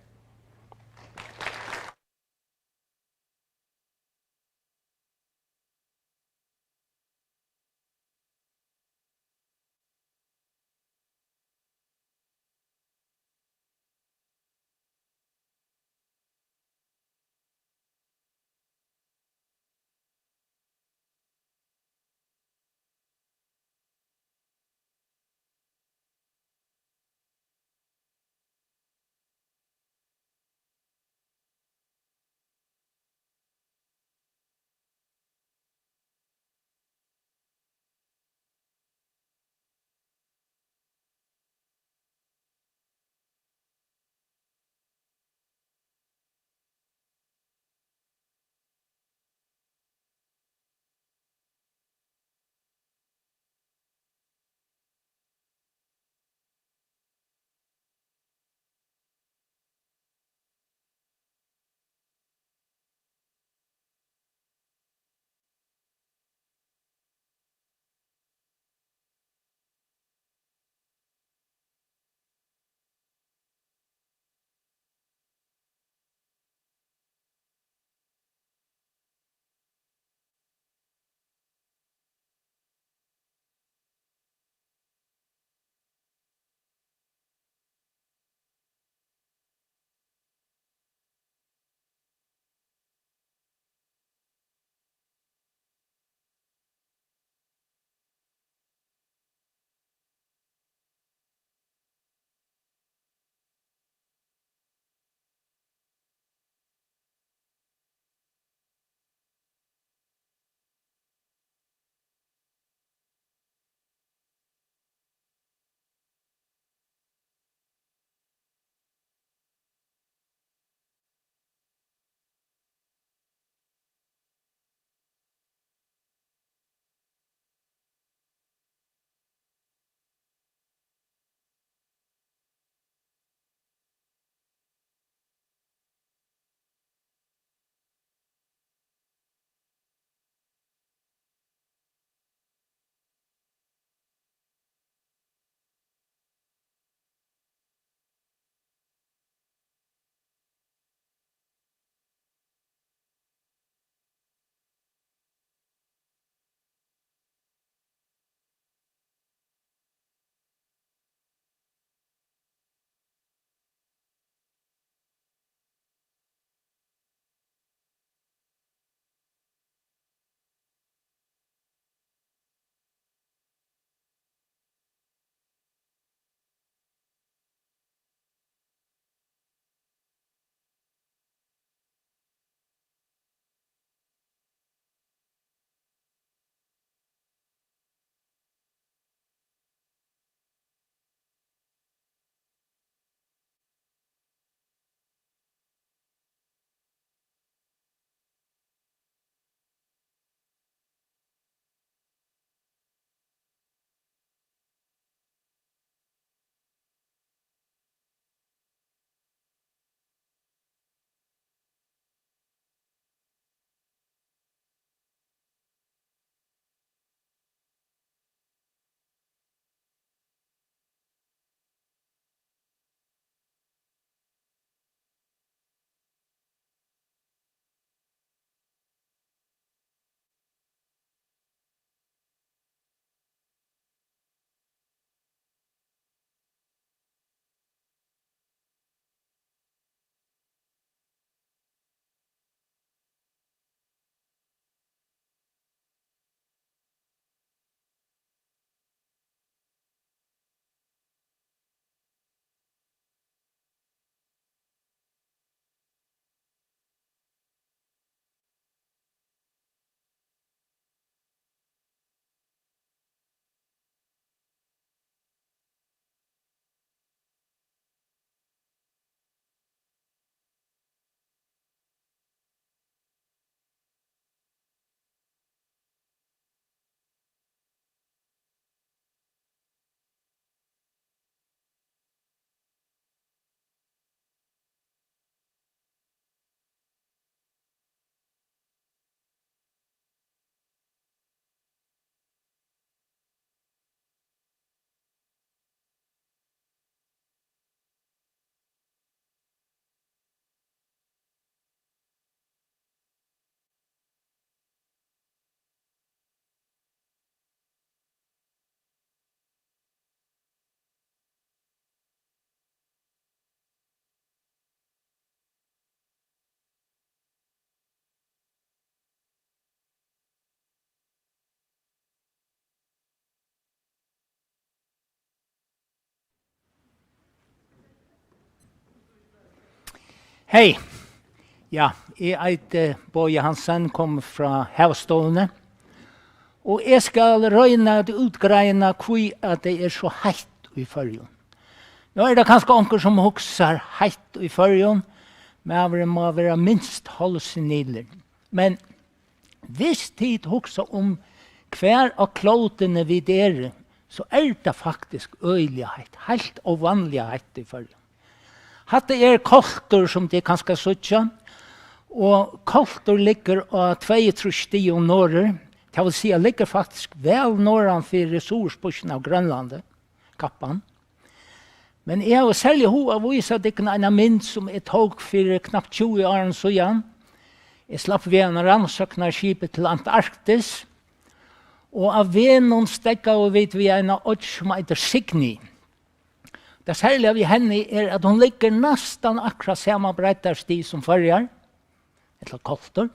Hey, ja, eg eiti Bogi Hansen, kom frá Havstovuni, og eg skal royna at útgreina, hví at tað er so heitt í Føroyum. Nú er tað kanska onkur, sum hugsar: heitt í Føroyum, maðurin má vera minst hálvsenilur. Men viss tit hugsa um, hvar á klótuni vit eru, so er tað faktiskt øgiliga heitt, heilt óvanliga heitt í Føroyum. Hatta er Koltur, sum tit kanska síggja, og Koltur liggur á tveyogtrýss stigum norður, tað vil siga, liggur faktiskt væl norðan fyri suðurspískin av Grønlandi, Kappan. Men eg havi serliga hug at vísa tykkum eina mynd, sum eg tók fyri knappt tjúgu árum síðan. Eg slapp við einum rannsóknarskipi til Antarktis, og á vegnum steðgaðu vit við eina oyggj, sum eitur Signy. Tað serliga við henni er, at hon liggur næstan akkurát sama breiddarstig sum Føroyar, ella Koltur.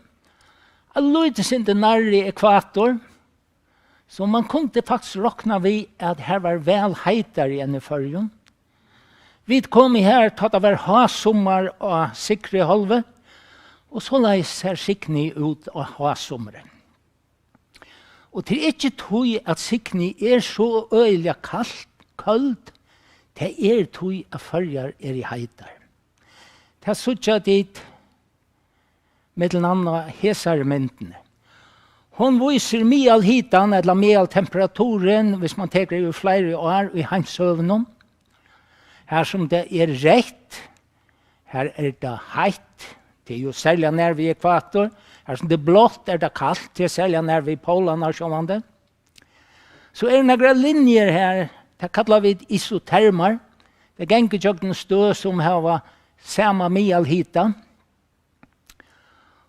Eitt lítið sindur nærri ekvator, so mann kundi faktiskt rokna við, at har var væl heitari enn í Føroyum. Vit komu her, tá tað var hásummar á Syðru hálvu, og soleiðis sær Signy út á hásumri. Og tað er ikki tí, at Signy er so øgiliga kalt, køld, tað er tí, at Føroyar eru heitar. Tað síggja tit millum annað hesari myndini. Hon vísir miðalhitan, ella miðaltemperaturin, hvis man tekur yvir fleiri ár í heimshøvunum. Har sum tað er reytt, har er tað heitt, tað er jú serliga nær við ekvator. Har sum tað er blátt, er tað kalt, tað er serliga nær við pólarnar, sjálvandi. So eru nakrar linjur her, tað kalla vit isotermar. Tað gongur gjøgnum støð, sum hava sama miðalhita.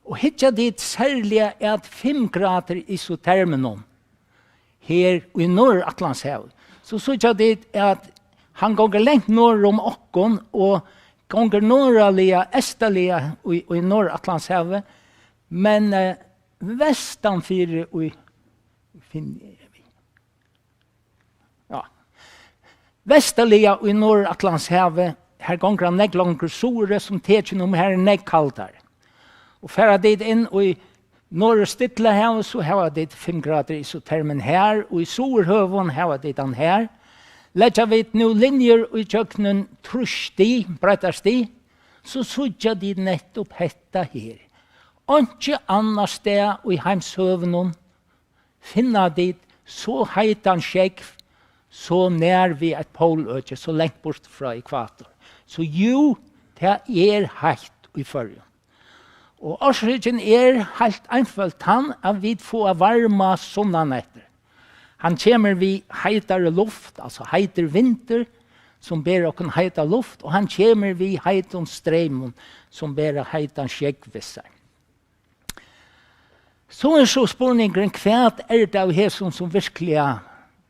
Og hyggja tit serliga at fimm gradir isoterminum her í Norðuratlantshavi, so síggja tit, at hann gongur langt norður um okkum og gongur norðarliga, eystarliga í, í Norðuratlantshavi, men, eh, vestan fyri í, finn eg, ja. Vestarliga í Norðuratlantshavi, har gongur hann nógv longur suðuri, sum tekin um, har er nógv kaldari. Og fara tit inn í Norðurstillahavið, so hava tit fimm gradir isotermin her, og í Suðurhøvum hava tit hann her. Leggja vit nú linjur í gjøgnum trýss stig, breiddarstig, so síggja tit nettupp hetta her. Einki annað stað í heimshøvunum finna tit so heitan sjógv, so nær við eitt póløki, so langt burt frá ekvator. So jú, tað er heitt í Føroyum. Og orsøkin er heilt einfølt tann, at vit fáa varma sunnan eftir. Hann kemur við heitari luft, altso heitur vindur, sum ber okkum heita luft, og hann kemur við heitum streymum, sum bera heitan sjógv við sær. So er so spurningurin, hvat er tað av hesum, sum virkliga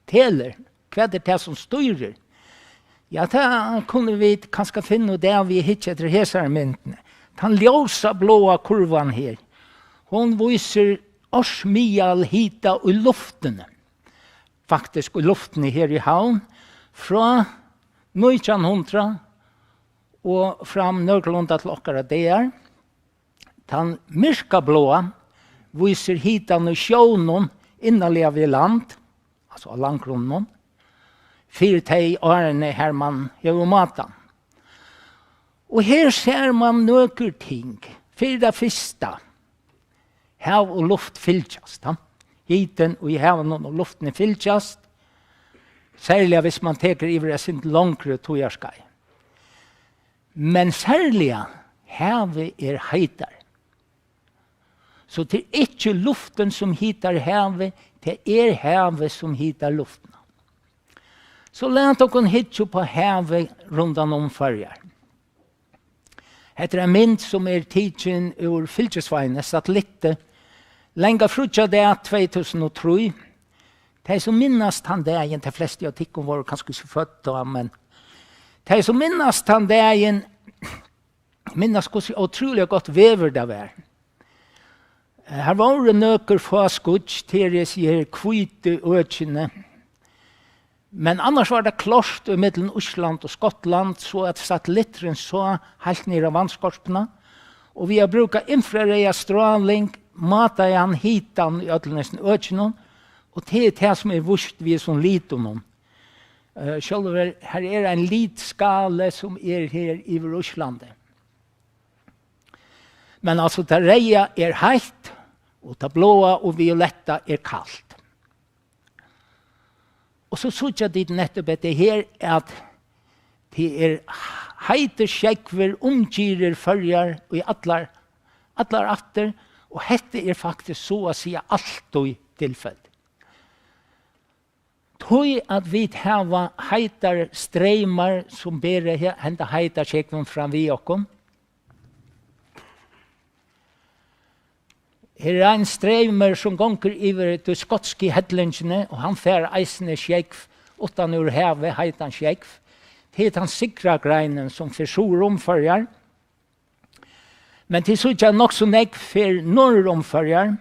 telur? Hvat er tað, sum stýrir? Ja, tað kunnu vit kanska finna út av, við at hyggja eftir hesari myndini. Tann ljósa bláa kurvan her, hon vísir ársmiðalhita í luftini. Faktiskt í luftini her í Havn, frá nítjan hundrað og fram nøkulunda til okkara dagar. Tann myrkabláa vísir hitan í sjónum innarliga við land, altso á landgrunnum, fyri tey árini, har mann hevur mátað. Og her sær mann nøkur ting. Fyri tað fyrsta, hav og luft fylgjast, ha? Hitin í havinum og luftini fylgjast, serliga hvis mann tekur yvir eitt sindur longri tíðarskeið. Men serliga havið er heitari. So tað er ikki luftin, sum hitar havið, tað er havið, sum hitar luftina. So lat okkum hyggja upp á havið rundan um Føroyar. Hetta er ein mynd, sum er tikin úr Fylgisveini, satellitti, langa fríggjadag tvey túsund og trý. Tey, sum minnast tann dagin, tey flestu av tykkum vóru kanska ikki fødd tá, men tey, sum minnast tann dagin, minnast, hvussu ótrúliga gott veður tað var. Eh, har vóru nøkur fá skýggj, tað eru hesi her hvítu økini. Men annars var tað klárt ímillum Ísland og Skotland, so at satellitturin sá heilt niður á vatnskorpuna, og við at brúka infrareyða stráling mátaði hann hitan í øllum hesum økinum, og tað er tað, sum er víst við hesum litunum. Eh, sjálvur, her er ein litskali, sum er her yvir Íslandi. Men altso, tað reyða er heitt, og tað bláa og violetta er kalt. Og so síggja tit nettupp hetta her, at tað er heitur sjógvur umgyrðir Føroyar í allar, allar ættir, og hetta er faktiskt so at siga altíð tilfelli. Tí at vit hava heitar streymar, sum bera he-, henda heita sjógvin fram við okkum. Her er ein streymur, sum gongur yvir tí skotsku hellingini, og hann fær eisini sjógv uttan úr havi, heitan sjógv. Tað er tann syðra greinin, sum fer suður um Føroyar. Men tit síggja, nokk so nógv fer norður um Føroyar.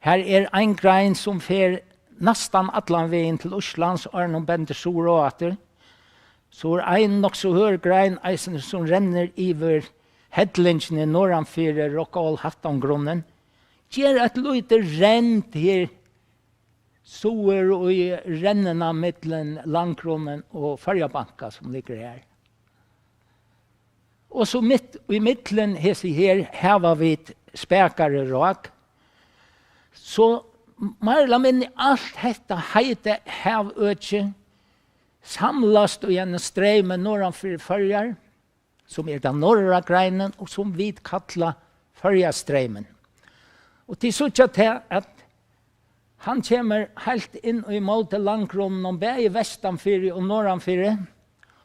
Har er ein grein, sum fer næstan allan vegin til Íslands, áðrenn hon bendir suður á aftur. So er ein nokk so hørð grein eisini, sum rennur yvir hellingini norðanfyri Rockall Hatton-grunnin. Ger eitt lítið rend her suður í rennuna millum landgrunnin og Føroyabanka, sum liggur her. Og so mitt í millum hesi her hava vit spakari rák. So meir ella minni alt hetta heita havøkið samlast í einum streymi norðanfyri Føroyar, sum er tann norðara greinin, og sum vit kalla Føroyastreymin. Og tit síggja tað, at hann kemur heilt inn í móti landgrunninum, bæði vestanfyri og norðanfyri,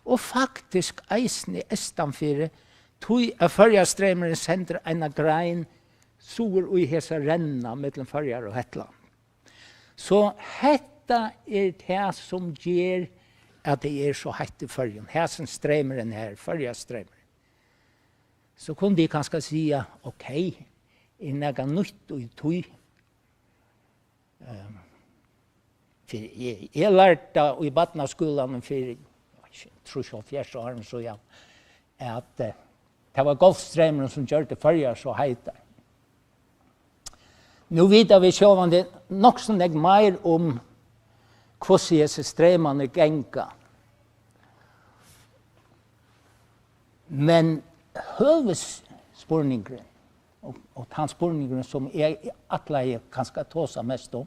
og faktiskt eisini eystanfyri, tí at Føroyastreymurin sendir eina grein suður í hesa renna millum Føroyar og Hetland. So hetta er tað, sum ger, at tað er so heitt í Føroyum. Hesin streymurin her, Føroyastreymurin. So kunnu tit kanska siga, ok, er nakað nýtt í tí? Ehm, fyri, eg, eg lærdi tað í barnaskúlanum fyri, eg veit ikki, trýss, hálvfjerðs árum síðan, at, eh, tað var Golfstreymurin, sum gjørdi Føroyar so heitar. Nú vita vit sjálvandi nokk so nógv meir um, hvussu hesir streymarnir ganga. Men høvuðsspurningurin, og, og tann spurningurin, sum eg ætlaði kanska at tosa mest um,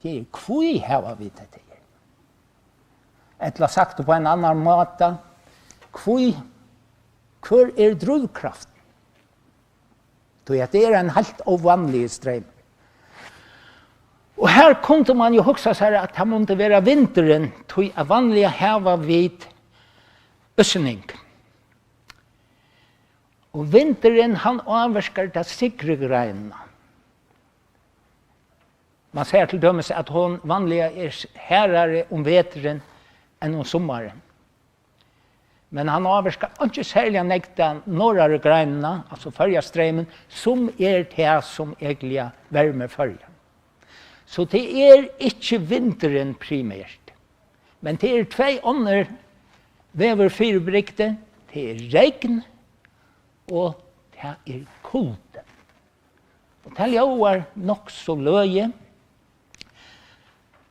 tað er, hví hava vit hetta her? Ella sagt upp á ein annan máta, hví, hvør er drívkraftin? Tí at tað er ein heilt óvanligur streymur. Og her kundi man jo hugsa sær, at tað mundi vera vindurin, tí at vanliga hava vit útsynning. Og vindurin, hann ávirkar ta syðru greinina. Man sær til dømis, at hon vanliga er harðari um veturin enn um summarið. Men hann ávirkar einki serliga nógv ta norðaru greinina, altso Føroyastreymin, sum er tað, sum eigentliga vermir Føroyar. So tað er ikki vindurin primært, men tað eru tvey onnur veðurfyribrigdi. Tað er regn, og tað er kuldi. Og tað ljóðar nokk so løgið.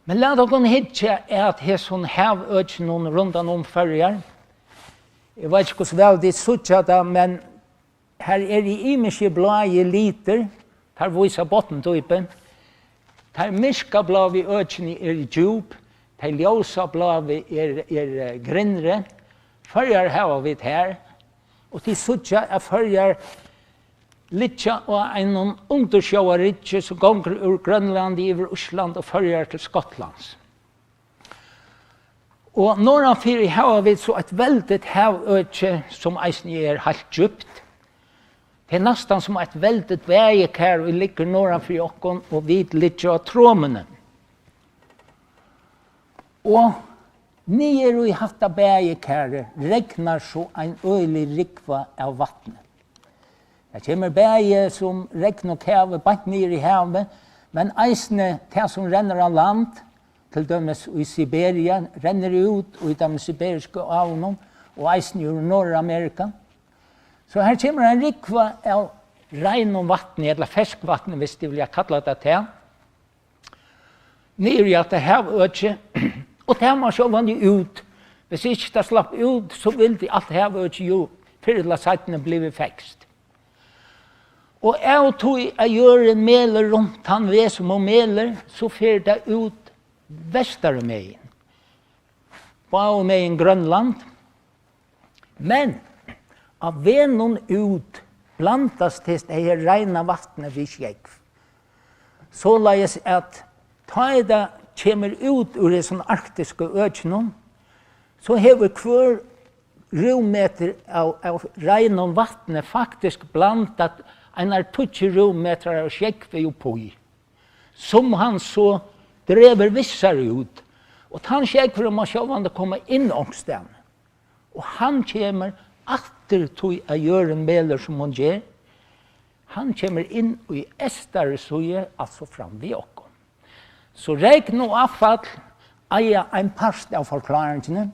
Men lat okkum hyggja at hesum havøkinum rundan um Føroyar. Eg veit ikki, hvussu væl tit síggja tað, men her eru ymiskir bláir litir. Teir vísa botndýpi. Tey myrkabláu økini eru djúp. Tey ljósabláu eru, eru, eh, grynnri. Føroyar hava vit her. Og tit síggja, at Føroyar liggja á einum undirsjóvarryggi, sum gongur úr Grønlandi yvir Ísland og Føroyar til Skotlands. Og norðanfyri hava vit so eitt veldigt havøki, sum eisini er heilt djúpt. Tað er næstan sum eitt veldigt baðikar, ið liggur norðanfyri okkum, og vit liggja á tromuni. Og niður í hatta baðikarið regnar so ein øgilig rúgva av vatni. Tað kemur bæði sum regn og kavi beint niður í havið, men eisini tað, sum rennur á land, til dømis í Siberia, rennur út í teimum siberisku áunum og eisini úr Norðuramerika. So her kemur ein rúgva av reinum vatni, ella ferskvatni, viss tit vilja kalla tað tað, niður í hatta havøkið, og tað má sjálvandi út. Viss ikki tað slapp út, so vildi alt havøkið jú fyrr ella seinni blivið fegskt. Og av tí at jørðin melur runt tann veg sum hon melur, so fer tað út vesturmegin, báðumegin Grønland. Men á vegnum út blandast hetta her reina vatnið við sjógv. Soleiðis at tá ið tað kemur út úr hesum arktisku økinum, so hevur hvør rúmmetur av, av reinum vatni faktiskt blandað einar tíggju rúmmetrar av sjógvi uppí, sum hann so dregur við sær út. Og tann sjógvurin má sjálvandi koma inn onkustaðni. Og hann kemur aftur tí at jørðin melur sum hon ger. Hann kemur inn í eystari síðu, altso fram við okkum. So regn og avfall eiga ein part av forkláringini,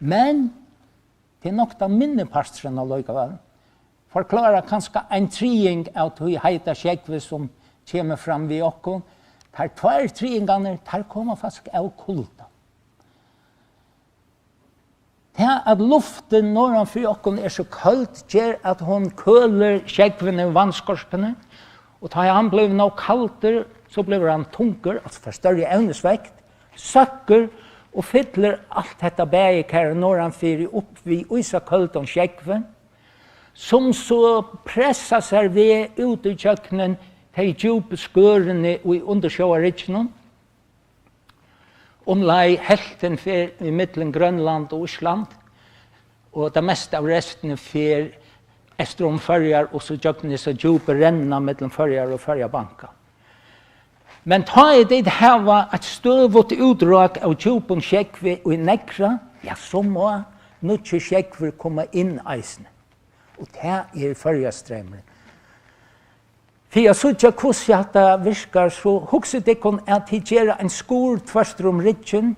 men tað er nokk tann minni parturin allíkavæl. Forklárar kanska ein triðing av tí heita sjógvi sum kemur fram við okkum. Teir tveir triðingarnir, teir koma faktiskt av kulda. Tað, at luftin norðan fyri okkum er so køld, ger, at hon kølir sjógvin í vatnskorpuni, og tá hann blívur nóg kaldur, so blívur hann tungur, altso fær størri evnisvekt, søkkur og fyllir alt hetta baðikarið norðan fyri upp við ísakøldum sjógvi, sum so pressar sær veg út ígjøgnum tey djúpu skørðini í undirsjóvarhryggjunum. Umleið helvtin fer ímillum Grønland og Ísland, og tað mesta av restini fer eystur um Føroyar og so gjøgnum hesa djúpu rennuna millum Føroyar og Føroyabanka. Men tá ið tit hava eitt støðugt útrák av djúpum sjógvi í Neðra, ja, so má nýggjur sjógvur koma inn eisini. Og tað er Føroyastreymurin. Fyri at síggja, hvussu hatta virkar, so hugsið tykkum, at tit gera ein skurð tvørtur um ryggin,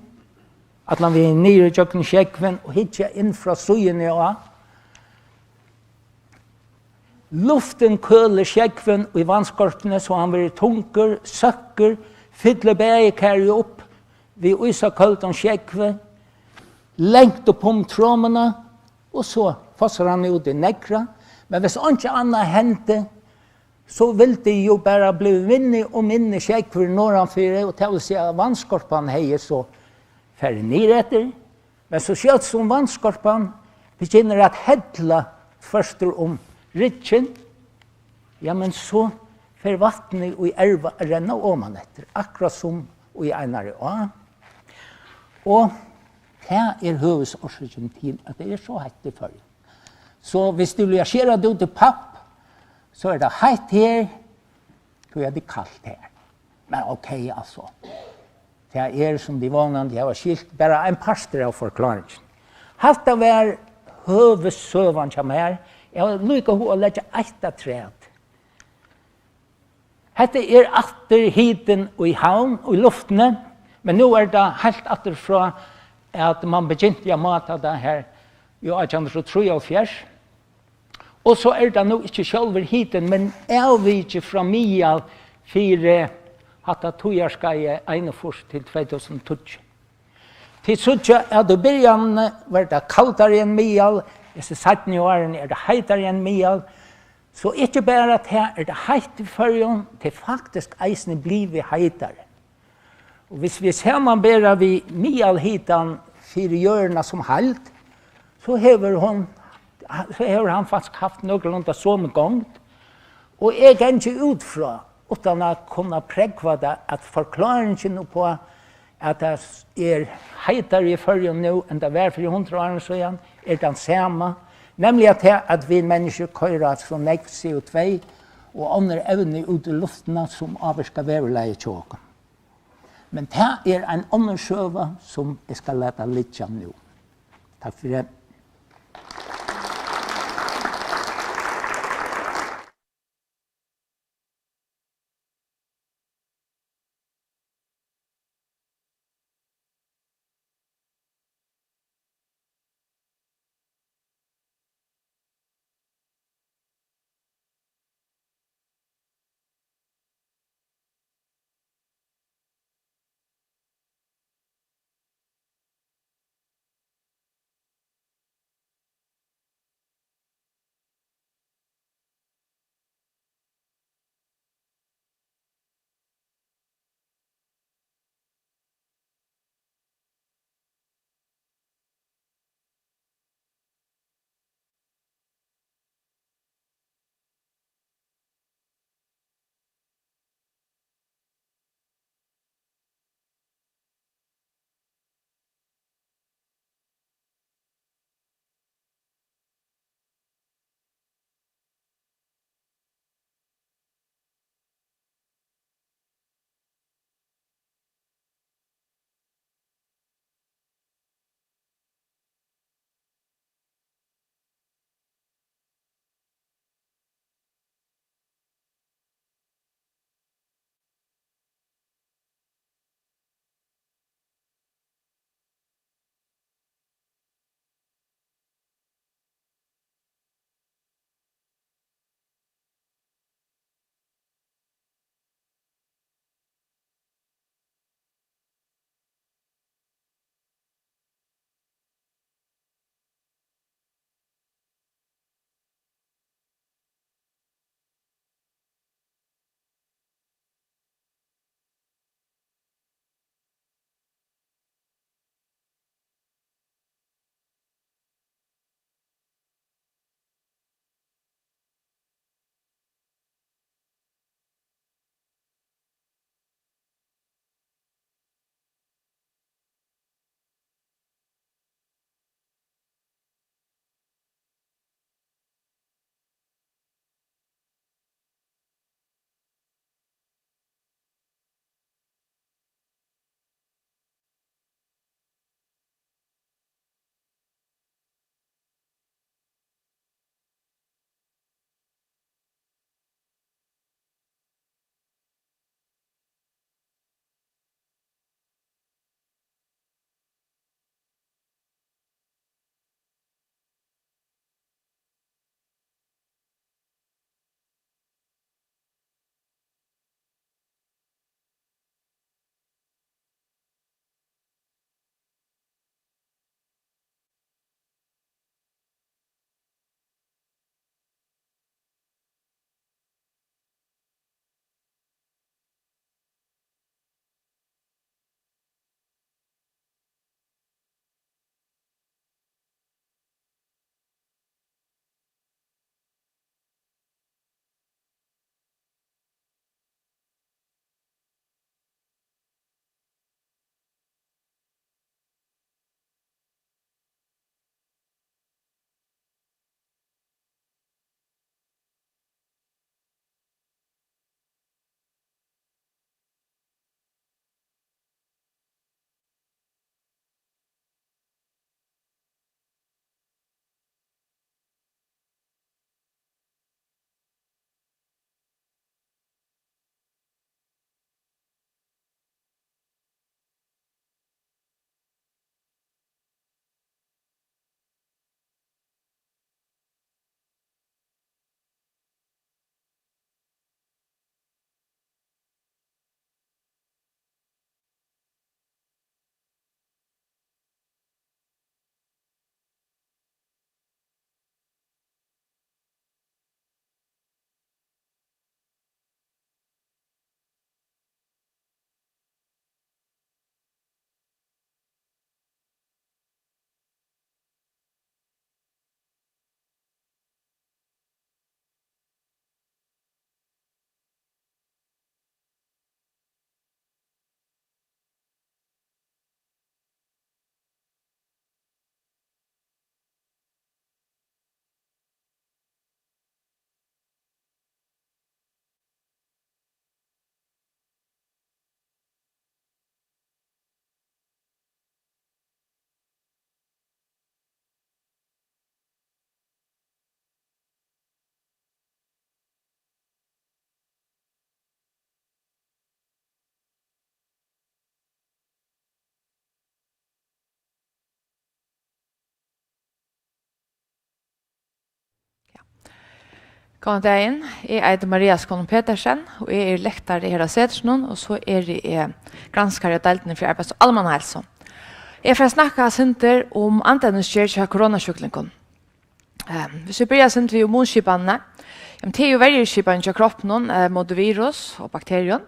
allan vegin niður ígjøgnum sjógvin og hyggja inn frá síðuni á. Luftin kølir sjógvin í vatnskorpuni, so hann verður tungur, søkkur, fyllir baðikarið upp við ísakøldum sjógvi, langt upp um tromuna, og so fossar hann út í Neðra. Men hvis einki annað hendi, so vildi jú bara blivið minni og minni sjógvur norðanfyri, og tað vil siga, at vatnskorpan hevði so farið niður eftir. Men so skjótt sum vatnskorpan byrjar at hella tvørtur um ryggin, ja, men so fer vatnið í erva at renna oman eftir, akkurát sum í einari á. Og tað er høvuðsorsøkin til, at tað er so heitt í Føroyum. So hvis tú vilja skera tað út í papp, so er tað heitt her, tí er tað kalt her. Men ok, altso. Tað er, sum tit vónandi hava skilt, bara ein partur av forkláringini. Hatta var høvuðssøgan hjá mær. Eg havi líka hug at leggja eitt afturat. Hetta er aftur hitin í Havn, í luftini, men nú er tað heilt aftur frá, at man begynti at máta tað her í átjan hundrað og trýoghálvfjerðs. Og so er tað nú ikki sjálvur hitin, men avvikið frá miðal fyri hatta tíðarskeiðið einogfýrs til tvey túsund og tíggju. Tit síggja, at í byrjanini var tað kaldari enn miðal, hesi seinnu árini er tað heitari enn miðal. So ikki bara tað er tað heitt í Føroyum, tað er faktiskt eisini blivið heitari. Og hvis vit samanbera við miðalhitan fyri jørðina sum heild, so hevur hon, so hevur hann faktiskt havt nøkulunda somu gongd. Og eg gangi út frá, uttan at kunna prógva tað, at forkláringin uppá, at tað er heitari í Føroyum nú, enn tað var fyri hundrað árum síðan, er tann sama, nemliga tað, at vit menniskju koyra so nógv C O tvey og onnur evni út í luftina, sum ávirka veðurlagið hjá okkum. Men tað er ein onnur søga, sum eg skal lata liggja nú. Takk fyri. Góðan dagin. Eg eiti Maria Skålum Petersen, og eg eri lektari her á Setrinum, og so eri eg granskari á deildini fyri arbeiðs- og almannaheilsu. Eg fari at snakka eitt sindur um andevnisgerð hjá koronasjúklingum. Eh, hvis vit byrja eitt sindur við immunskipanini, jamen, tað er jo verjuskipanin hjá kroppinum, eh, móti virus og bakterium.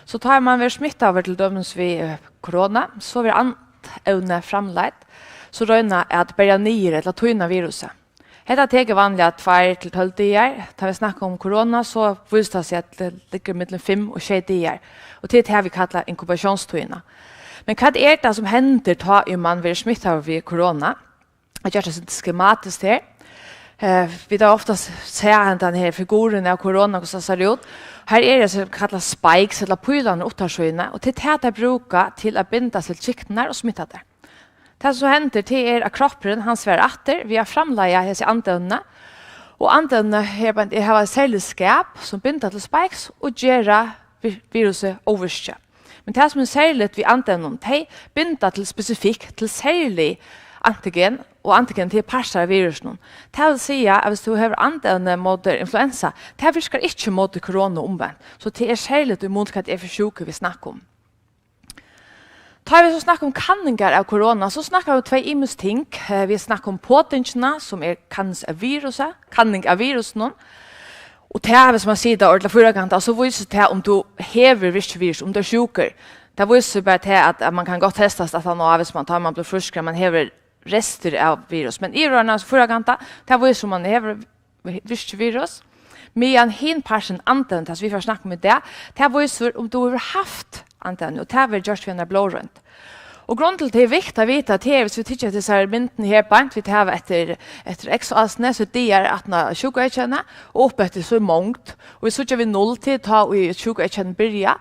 So tá man verður smittaður til dømis við, eh, korona, so verður andevni framleidd, so royna at berja niður ella týna virusið. Hetta tekur vanliga tveir til tólv dagar. Tá vit snakka um korona, so vísir tað seg, at tað liggur millum fimm og sjey dagar. Og tað er tað, vit kalla inkubatiónstíðina. Men hvat er tað, sum hendir, tá ið man verður smittaður við korona? Eg geri tað skematiskt her. Eh, vit hava ofta s-, sæð hendan her figurin av korona, hvussu hann sær út. Her er tað, sum kallast spikes, ella pílarnir uttan síni, og tað er tað, tey brúka til at binda seg til kyknurnar og smitta tær. Tað, sum so hendir, tað er, at kroppurin, hann svarar aftur við at framleiða hesi andevnini, og andevnini her, men, hava eitt serligt skap, sum binda til spikes og gera vi-, virusið óvirki. Men tað, sum er serligt við andevnum, tey binda til spesifikt til serlig antigen, og antigen, tað er partar av virusinum. Tað vil siga, at viss tú hevur andevni móti influensa, tað virkar ikki móti korona og umvent. So tað er serligt í mun til, hvat er fyri sjúku, vit snakka um. Tá vit so snakka um kanningar av korona, so snakka vit um tvey ymisk ting. Eh, vit snakka um potingina, sum er kanning av virusi, kanning av virusinum. Og tað, viss man sigur tað ordiliga fýrakantað, so vísir tað, um tú hevur virkivirus, um tú ert sjúkur. Tað vísir bara tað, at, at man kann gott testast, at hann á, viss man, tá man blívur frískur, at man hevur restir av virus. Men yvirordnað, so fýrakantað, tað vísir, um man hevur virkivirus. Meðan hin parturin, andevni, tað, sum vit fara at snakka um í dag, tað vísir, um tú hevur havt andevni, og tað verður gjørt við eini blóðroynd. Og grundin til, tað er viktigt at vita, tað er, viss vit hyggja eftir hesari myndini her beint, vit hava eftir, eftir X-ásini, so dagar aftan á sjúkueyðkennið, og upp eftir so er mongd, og vit síggja við null til, tá ið sjúkueyðkennið byrja.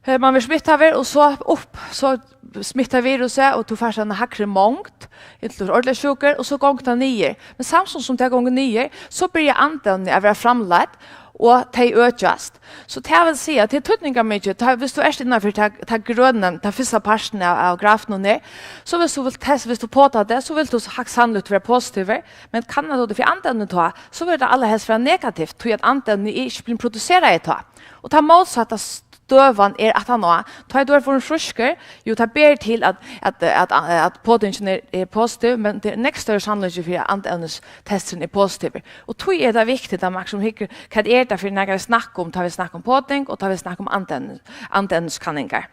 Eh, man verður smittaður, og so upp, so smittar virusið, og tú fært eina hægri mongd, inntil tú ert ordiliga sjúkur, og so gongur tað niður. Men samstundis sum tað gongur niður, so byrja andevnini at verða framleidd, og tey økjast. So tað vil siga, tað er týdningarmikið, tá, viss tú ert innanfyri ta, ta grøna, ta fyrsta partin av, av grafinum her, so viss tú vilt testa, viss tú potar tað, so vilt tú heilt sannlíkt vera positivur, men kannar tú tað fyri andevnum tá, so vil tað allarhelst vera negativt, tí at andevnini er ikki blivin produserað tá. Og tað mótsatta støðan er aftaná. Tá ið tú ert vorðin frískur, jú, tað ber til at, at, at, at potingin er, er positiv, men tað er nógv størri sannleiki fyri, at andevnistesturin er positivur. Og tí er tað viktigt, at man sum hyggur, hvat er tað fyri nakað, vit snakka um, tá vit snakka um poting, og tá vit snakka um andevnis-, andevniskanningar.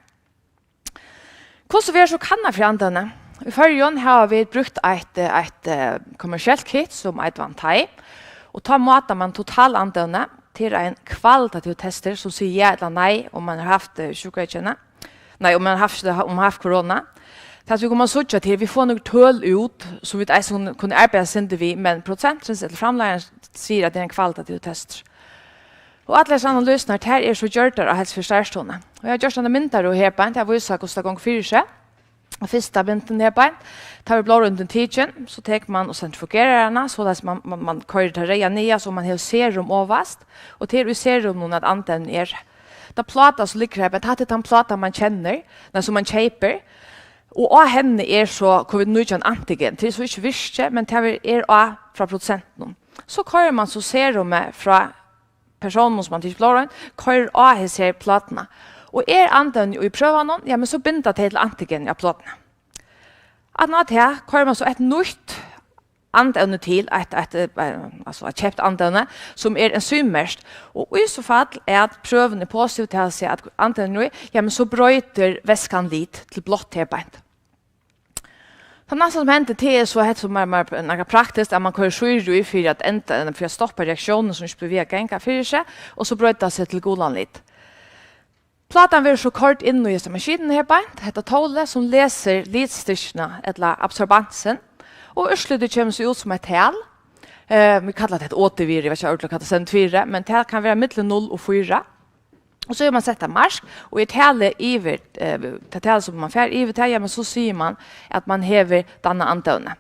Hvussu verður so kannað fyri andevni? Í Føroyum hava vit brúkt eitt, eitt, eh, kommersielt kit, sum eitur Vantei, og tá mátar man totalandevni. Tað er ein kvalitativur testur, sum sigur ja ella nei, um man hevur havt, eh, sjúkueyðkenni. Nei, um man hevur havt, um man hevur havt korona. Tað, sum vit koma at síggja til, vit fáa nøkur tøl út, sum vit eisini kunnu arbeiða eitt sindur við, men prosenturin ella framleiðarin sigur, at tað er ein kvalitativur testur. Og allar hesar analysur, tær eru so gjørdar á Heilsu fyri Starvsstovuni. Og eg havi gjørt eina myndarøð her beint, at vísa, hvussu tað gongur fyri seg. Og fyrsta myndin her beint, tá verður blóðroyndin tikin, so tekur man og sentrifugerar hana, soleiðis man, man, man koyrir tað reyða niður, so man hevur serum ovast, og tað er í serumnum, at andevnið er. Tann plátan, sum liggur her beint, hatta er tann plátan, man kennir, nei, sum man keypir, og á henni er so covid nítjan antigen. Tað er so ikki virki, men tað er á frá produsentinum. So koyrir man so serumið frá persónum, sum man tikið blóðroynd, koyrir á hesi her pláturnar. Og er andevni í prøvanum, ja, men so binda tey til antigen á plátuni. Aftan á tað koyrir man so eitt nýtt andevni til, eitt, eitt, eh, altso eitt keypt andevni, sum er enzymmerkt. Og í so fall at prøvan er positiv, tað vil siga at andevni er í, ja, men so broytir væskan lit til blátt her beint. Tað næsta, sum hendir, tað er so hetta, sum er, er nakað praktiskt, at man koyrir sýru í fyri at enda, fyri at stoppa reaktiónina, sum ikki blívur við at ganga fyri seg, og so broytir tað seg til gulan lit. Plátan verður so koyrd inn í hesa maskinuna her beint, hetta tólið, sum lesur litstyrkina, ella absorbansin, og úrslitið kemur so út sum eitt tal. Eh, vit kalla tað eitt O T V, eg veit ikki ordiliga, hvat tað stendur fyri, men tað kann vera millum null og fýra. Og so hevur man sett eitt mark, og er talið yvir, eh, tað talið, sum man fær yvir tað, ja, men so sigur man, at man hevur dannað andevni.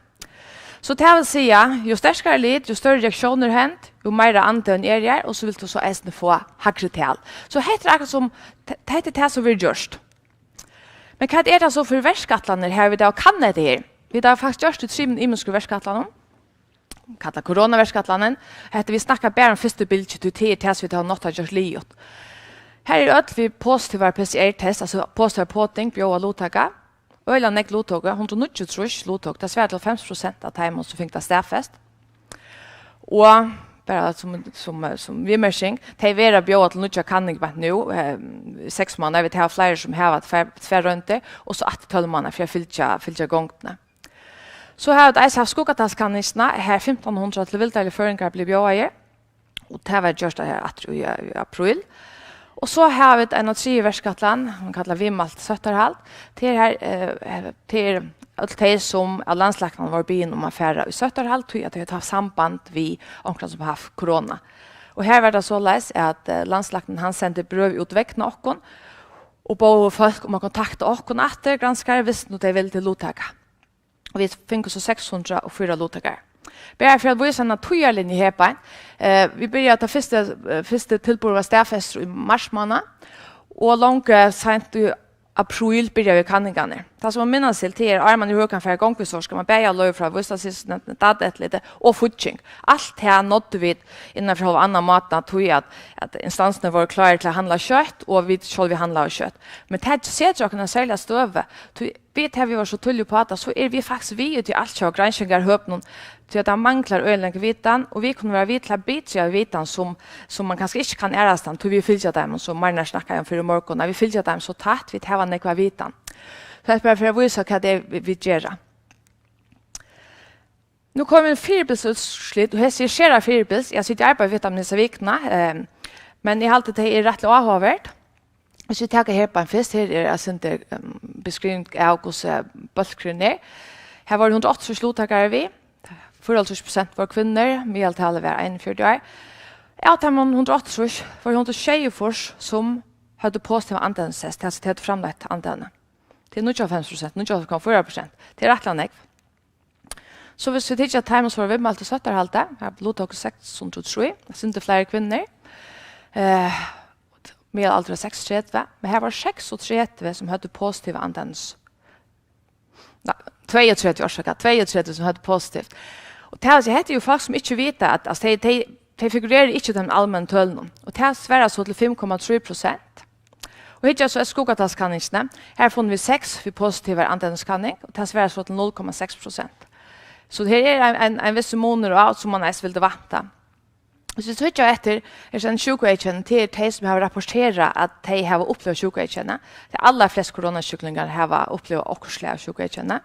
So tað vil siga, jú sterkari lit, jú størri reaktiónir henda, jú meira andevni er her, og so vilt tú so eisini fáa hægri tal. So hetta er akkurát sum, t-, hetta er tað, sum verður gjørt. Men hvat er tað so fyri verkætlanir, har vit hava kannað hetta her? Vit hava faktiskt gjørt í trimum ymiskum verkætlanum. kallað koronaverkætlanin. Hetta, vit snakka bara um fyrstu bylgju, tí tað er tað, sum vit hava nátt at gjørt liðugt. Her eru øll við positivar P C R-test, altso positivar uppá ting, bjóðað at luttaka. Øgiliga nógv luttóku, hundrað og níggjuogtrýss luttøk, tað svarar til hálvfems prosent av teimum, sum fingu tað staðfest. Og bara sum, sum, sum viðmerking, tey verða bjóðað til nýggja kanning beint nú, eh, seks mánaðir, vit hava fleiri, sum hava tvær, tvær royndir, og so aftur tólv mánaðir fyri at fylgja, fylgja gongdini. So hava vit eisini havt skuggatalskanningina, har fimtan hundrað tilvildarligir føroyingar blivu bjóðaðir, og tað var gjørt her aftur í, í apríl. Og so hava vit eina triðju verkætlan, man kallar viðmælt sóttarhald. Tað er her, eh, tað er øll tey, sum av landslæknanum vóru biðin um at fara í sóttarhald, tí at tey hava havt samband við onkran, sum hevur havt korona. Og her var tað soleiðis, at, eh, landslæknin, hann sendi brøv út vegna okkum, og bóðu fólk um at kontakta okkum aftur, granskarar, viss nú tey vildu luttaka. Og vit fingu so seks hundrað og fýra luttakarar. Bara fyri at vísa eina tíðarlinju her beint. Eh, vit byrjaðu, tað fyrsta, eh, fyrsti tilburður var staðfestur í marsmánaði, og longu seint í apríl byrjaðu vit kanningarnar. Tað, sum man minnast til, tað er, áðrenn man yvirhøvur kann fara í gongd við sovorðið, skal man bæði hava loyvi frá Vísindasetrinum, Dataeftirlitið og fígging. Alt tað náddu vit innan fyri hálvannan mánaða, tí at, at instansirnar vóru klárar til at handla skjótt, og vit sjálvi handlaðu skjótt. Men tað setir okkum í eina serliga støðu, tí vit, har vit vóru so tíðliga uppá tað, so eru vit faktiskt við í tí altjóða granskingarhøpinum, tí at tað manglar øgiliga nógv vitan, og vit kunnu vera við til at bidra við vitan, sum, sum man kanska ikki kann aðrastaðni, tí vit fylgja teimum, sum Marnar snakkaði um fyrr í morgun, at vit fylgja teimum so tætt, vit hava nógva vitan. So hetta er bara fyri at vísa, hvat tað er, vit, vit gera. Nú komu fyribils úrslit, og hesi eru sera fyribils. Eg havi sitið og arbeitt við teimum hesa vikuna, ehm, men eg haldi, tey eru rættiliga áhugaverd. Viss vit taka her beint fyrst, her er eitt sindur, ehm, beskriving av, hvussu bólkurin er. Her vóru hundrað og áttaogtrýss luttakarar við, fýraoghálvtrýss prosent vóru kvinnur, miðaltalið var einogfjøruti ár. Av teimum hundrað og áttaogtrýss vóru hundrað og sjeyogfýrs, sum høvdu positivan andevnistest, tað vil siga, tey høvdu framleitt andevni. Tað er níggjuoghálvfems prosent, níggjuoghálvfems komma fýra prosent. Tað er rættiliga nógv. So viss vit hyggja at teimum, sum vóru viðmælt í sóttarhaldi, har luttóku seks hundrað og trý, eitt sindur fleiri kvinnur, eh, miðalaldur var seksogtretivu, men har vóru seksogtretivu, sum høvdu positiva andans-, nei, tveyogtretivu, orsaka, tveyogtretivu, sum høvdu positivt. Og tað vil siga, hetta eru jo fólk, sum ikki vita, at, altso, tey, tey, tey figurera ikki í teimum almennu tølunum. Og tað svarar so til fimm komma trý prosent. Og hyggja so at skuggatalskanningini, har funnu vit seks við positivari andevniskanning, og tað svarar so til null komma seks prosent. So her er ein, ein, ein vissur munur á, sum man eisini vildi vænta. Viss vit hyggja eftir, er so ein sjúkueyðkenni, tað er tey, sum hava rapporterað, at tey hava upplivað sjúkueyðkenni. Tey allarflestu koronasjúklingar hava upplivað okkurt slag av sjúkueyðkenni.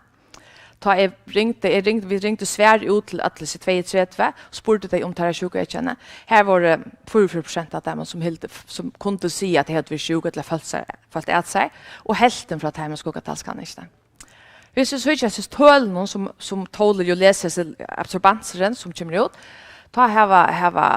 Tá eg ringdi, eg ringdi, vit ringdu svar út til øll hesi tveyogtretivu, spurdu tey um teirra sjúkueyðkenni. Har vóru fýraogfjøruti prosent av teimum, sum hildu, sum kundu siga, at tey høvdu verið sjúk ella følt sær, følt at sær, og helvtin frá teimum skuggatalskanningini. Viss vit so hyggja eftir tølunum, sum, sum Tólið jo lesur, hesi absorbansurin, sum kemur út, tá hava, hava,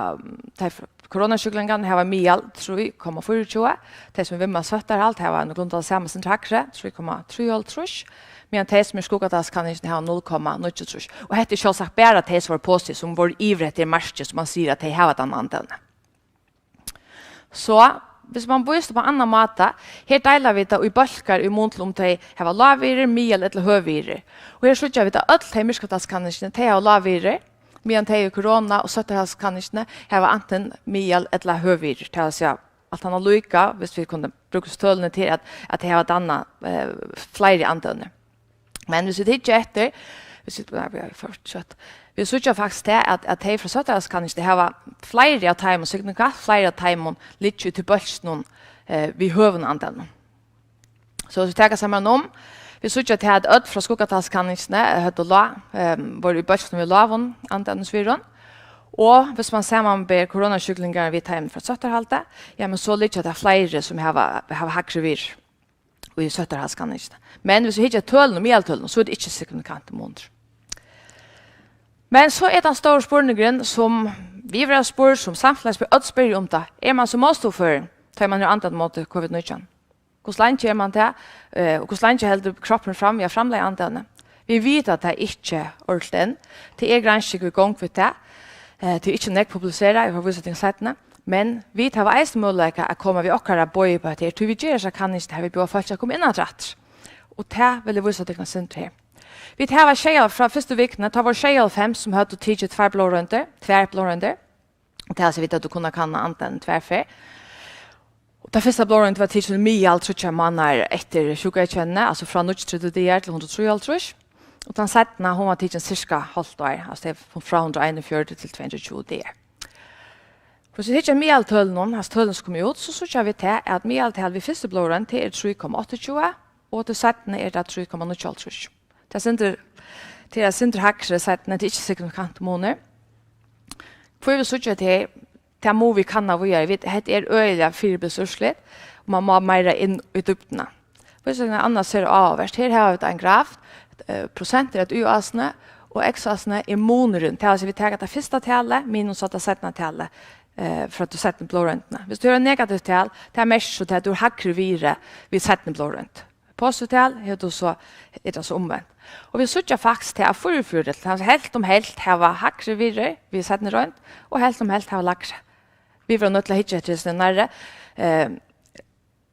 tey koronasjúklingarnir hava miðal trý komma fýraogtjúgu, tey sum eru viðmælt sóttarhald hava nøkulunda tað sama, sindur hægri, trý komma trýoghálvtrýss, meðan tey sum eru skuggatalskanningini hava null komma níggjuogtrýss. Og hetta er sjálvsagt bara tey, sum vóru positiv, sum vóru yvir hetta markið, sum man sigur, at tey hava tann andevni. So, viss man vísir upp á annan máta, her deila vit tað í bólkar í mun til, um tey hava lág virði, miðal ella høg virði. Og her síggja vit, at øll tey myrkatalskanningini, tey hava lág virði, meðan tey í korona og sóttarhaldskanningini hava antin miðal ella høg virði. Tað vil siga, alt annað líka, viss vit kunnu brúka tølini til at, at tey hava dannað, eh, fleiri andevni. Men viss vit hyggja eftir, viss vit, nei, vit hava fortsatt. Vit síggja faktiskt tað, at, at tey frá sóttarhaldskanningini hava fleiri av teimum, signifikant fleiri av teimum, liggja í tí bólkinum, eh, við høgum andevnum. So, viss vit taka saman um, vit síggja tað, at øll frá skuggatalskanningini, eh, høvdu lág, eh, vóru í bólkinum við lágum andevnisvirðum. Og viss man samanber koronasjúklingar við teimum frá sóttarhaldi, ja, men so liggja tað fleiri, sum hava, hava hægri virði í sóttarhaldskanningini. Men viss vit hyggja at tølunum, miðaltølunum, so er tað ikki signifikant munur. Men so er tann stóri spurningurin, sum vit verða spurd, sum samfelagið spyr, øll spyrja um tað: Er man so mótstøðuførur, tá man hevur andað móti covid nítjan? Hvussu leingi er man tað? Eh, og hvussu leingi heldur kroppurin fram við at framleiða andevni? Vit vita tað ikki ordiliga enn. Tað er gransking í gongd við tað. Eh, tað er ikki nógv publiserað, eg fari at vísa tykkum seinni. Men vit hava eisini møguleika at koma við okkara boði upp á hetta her, tí vit gera hesa kanningina, har vit bjóða fólki at koma inn aftur. Og tað vil eg vísa tykkum eitt sindur her. Vit hava sjey, frá fyrstu vikuni, tá vóru sjeyoghálvfems sum høvdu tikið tveir blóðroyndir, tvær blóðroyndir. Og tað vil siga, vit høvdu kunnað kanna andan tvær ferð. Og tað fyrsta blóðroyndin var tikin í miðal tríggjar mánaðir eftir sjúkueyðkennini, altso frá níggjuogtretivu dagar til hundrað og trýoghálvtrýss. Og tann seinna, hon var tikin sirka hálvt ár, altso tað er frá hundrað og einogfjøruti til tvey hundrað og tjúgu dagar. Hvis vit hyggja at miðaltølunum, altso tølini sum komu út, so síggja vit tað, at miðaltal við fyrstu blóðroynd, tað er trý komma áttaogtjúgu, og til seinnu er tað trý komma níggjuoghálvtrýss. Tað er sindur, tað er sindur hægri seinnu, tað er ikki signifikant munur. Hví vit síggja tað her, tað mugu vit kanna víðari. Vit, hetta er øgiliga fyribils úrslit, og man má meira inn í dýpdina. Vísir seg annars sera áhugavert. Her hava vit ein graf, eh, prosent er eitt y-ásni, og x-ásni er munurin. Tað vil siga, vit taka tað fyrsta talið minus tað seinna talið, eh, frá tí seinnu blóðroyndini. Hvis tú hevur eitt negativt tal, tað merkir so, at tú hevur hægri virði við seinnu blóðroynd. Positivt tal, hevur tú so, er tað so umvent. Og vit síggja faktiskt tað, at fýraogfjøruti, tað vil siga, helt um helt hava hægri virði við seinnu roynd, og helt um helt hava lægri. Vit vóru noydd til at hyggja eftir hesum nærri, eh,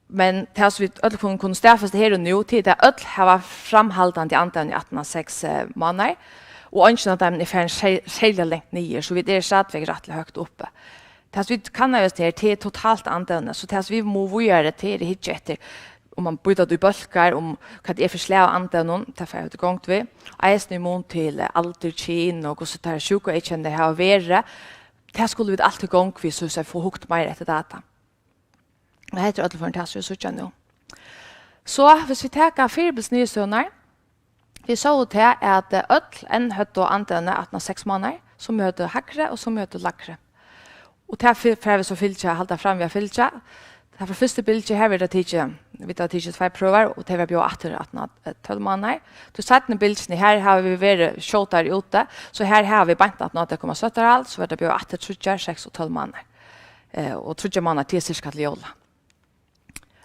men tað sum vit øll kunnu, kunnu staðfesta her og nú, tað er, at øll hava framhaldandi andevni aftan á seks, eh, mánaðir, og eingin av teimum er farin ser-, serliga langt niður, so vit eru stadigvæk rættiliga høgt uppi. Tað sum vit kanna júst her, tað er totalt andevni, so tað sum vit mugu víðari, tað er at hyggja eftir, um man býta tað í bólkar, um hvat tað er fyri slag av andevnum, tað fara vit í gongd við, eisini í mun til, eh, aldur, kyn og hvussu tær sjúkueyðkennini hava verið. Tað skulu vit altíð í gongd við, so vit fáa hugt meira eftir data. Og hetta er øll førini tað, sum vit síggja nú. So, hvis vit taka fyribils niðurstøðurnar, vit sóu tað, at, eh, øll enn høvdu andevni aftan á seks mánaðir, sum høvdu hægri og sum høvdu lægri. Og tað fer, fara vit so fylgja, halda fram við at fylgja. Tað frá fyrstu bylgju, her verður tað tikið, vit hava tikið tveir prøvar, og tey verða bjóðað aftur aftan á, eh, tólv mánaðir. Tí seinnu bylgjuni, her hava vit verið skjótari úti, so her hava vit beint aftan á tað koma sóttarhald, so verður tað bjóðað aftur tríggjar, seks og tólv mánaðir. Eh, og tríggjar mánaðir til sirka til jóla.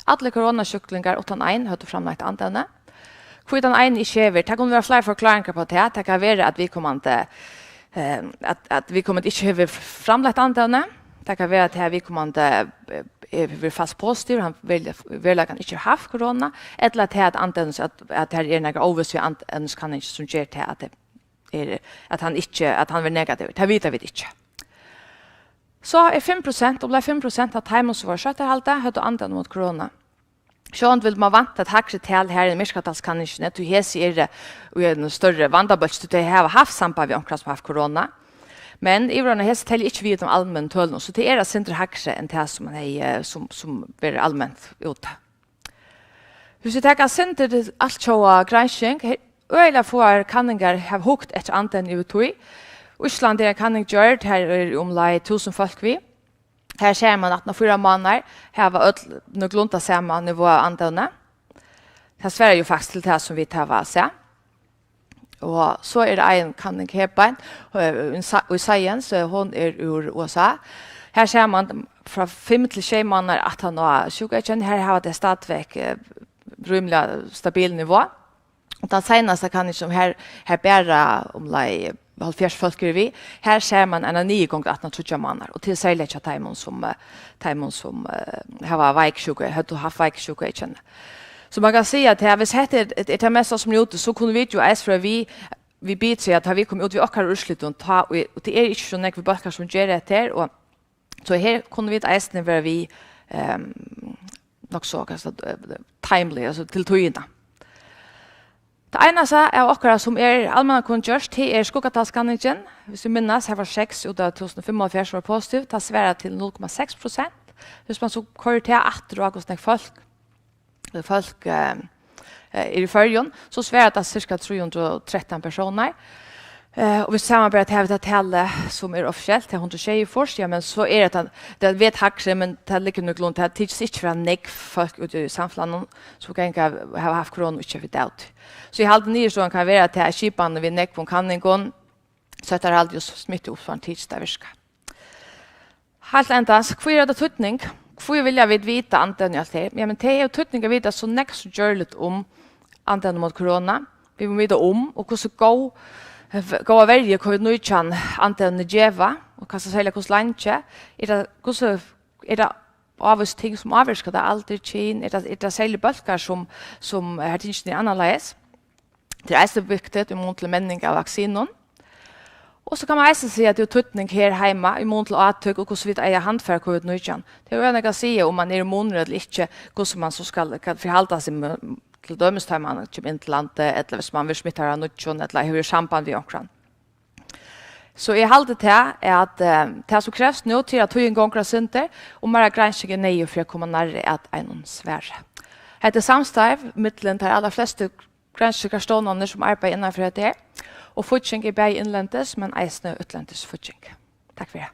Allir koronasjúklingar uttan ein høvdu framleitt andevni. Hví tann eini ikki hevur, tað kunnu vera fleiri forklaringar uppá tað. Tað kann vera, at viðkomandi, eh, at, at viðkomandi ikki hevur framleitt andevni. Tað kann vera, at viðkomandi, eh, hevur verið falskt positiv, hann veruliga, veruleikan ikki hevur havt korona, ella at tað, at andevnis-, at, at har er nakar óvissa við andevniskanningini, sum ger tað, at tað er, at hann ikki, at hann verður negativur. Tað vita vit ikki. So er fimm prosent, umleið fimm prosent av teimum, sum vóru sóttarhaldi, høvdu andevni móti korona. Sjálvandi vildi man vænta eitt hægri tal her enn myrkadalskanningini, tí hesi eru í einum størri vandabólki, tí tey hava havt samband við onkran, sum hevur havt korona. Men yvirorðað hesi telja ikki við í teimum almennu tølunum, so tað er eitt sindur hægri enn tað, sum man hevði, sum, sum verður alment úti. Hvis vit taka eitt sindur til altjóða gransking, her, øgiliga fáar kanningar hava hugt eftir andevni yvir tíð. Í Íslandi er ein kanning gjørd, har er umleið túsund fólk við. Her sær man, at á fýra mánaðir hava øll nøkulunda sama nivá av andevni. Tað svarar jú faktiskt til tað, sum vit hava sæð. Og so er ein kanning her beint, eh, í Sci-, í Science, eh, hon er úr U S A. Her sær man frá fimm til sjey mánaðir aftan á sjúkueyðkenni, her hava tey stadigvæk, eh, rímiliga stabil nivá. Og tann seinasta kanningin, sum her, her bara umleið hálvfjerðs fólk eru við, her sær man eina niðurgongd aftan á tríggjar mánaðir, og tað er serliga hjá teimum, sum, eh, teimum, sum, eh, hava veik sjúku, høvdu havt veik sjúkueyðkenni. So man kann siga, at her, hvis hetta er, er tað mesta sum er úti, so kunnu vit jú eisini vera við, við betri, at tá vit koma út við okkara úrslitum, tá, og, og tað er ikki so nógvir bólkar, sum gera hetta her, og so her kunnu vit eisini vera við, ehm, nokk so, hvat skal, eh, timely, altso til tíðina. Tað einasta av okkara, sum er almannakunngjørt, tað er skuggatalskanningin. Hvis vit minnast, her var seks út av túsund og fimmoghálvfjerðs var positiv, tað svarar til null komma seks prosent. Hvis man so koyrir tað aftur á, hvussu nógv fólk, fólk, eh, eh, eru í Føroyum, so svarar tað sirka trý hundrað og trettan persónar. Eh, og hvis samanbera tað við tað talið, sum er offisielt, tað er hundrað og sjeyogfýrs, ja, men so er tað, tað vit hægri, men tað liggur nøkulunda, tað tykist ikki vera nógv fólk úti í samfelagnum, sum ganga hava havt korona og ikki vita av tí. So eg haldi, niðurstøðan kann vera, at tað er skipanin við nógvum kanningum, sóttarhaldi og smittuuppsporing tykist at virka. Heilt endans, hví er tað týdning? Hví vilja vit vita andevni og alt tað her? Ja, men tað hevur týdning at vita so nógv sum gjørligt um andevni móti korona. Vit mugu vita um, og hvussu góð, góða verju covid nítjan andevni geva, og kanska serliga hvussu leingi. Er tað, hvussu, er tað ávís ting, sum ávirkar tað, aldur, kyn? Er tað, er tað serligir bólkar, sum, sum har tingini eru annarleiðis? Tað er eisini viktigt í mun til menning av vaksinum. Og so kann man eisini siga, at tað er týdning her heima í mun til átøk og hvussu vit eiga at handfara covid nítjan. Tað hevur nógv at siga, um man er í mun ella ikki, hvussu man so skal, skal forhalda seg, til dømis tá man kemur inn til landið, ella hvis man verður smittaður av nýggjum, ella hevur samband við onkran. So eg haldi tað, at, eh, tað sum krevst nú, til at tíðin gongur eitt sindur, og meira gransking er neyðug fyri at koma nærri at einum svari. Hetta er samstarv millum tær allar flestu granskingarstovnarnar, sum arbeiða innan fyri hetta her, og fígging er bæði innlendis, men eisini útlendis fígging. Takk fyri.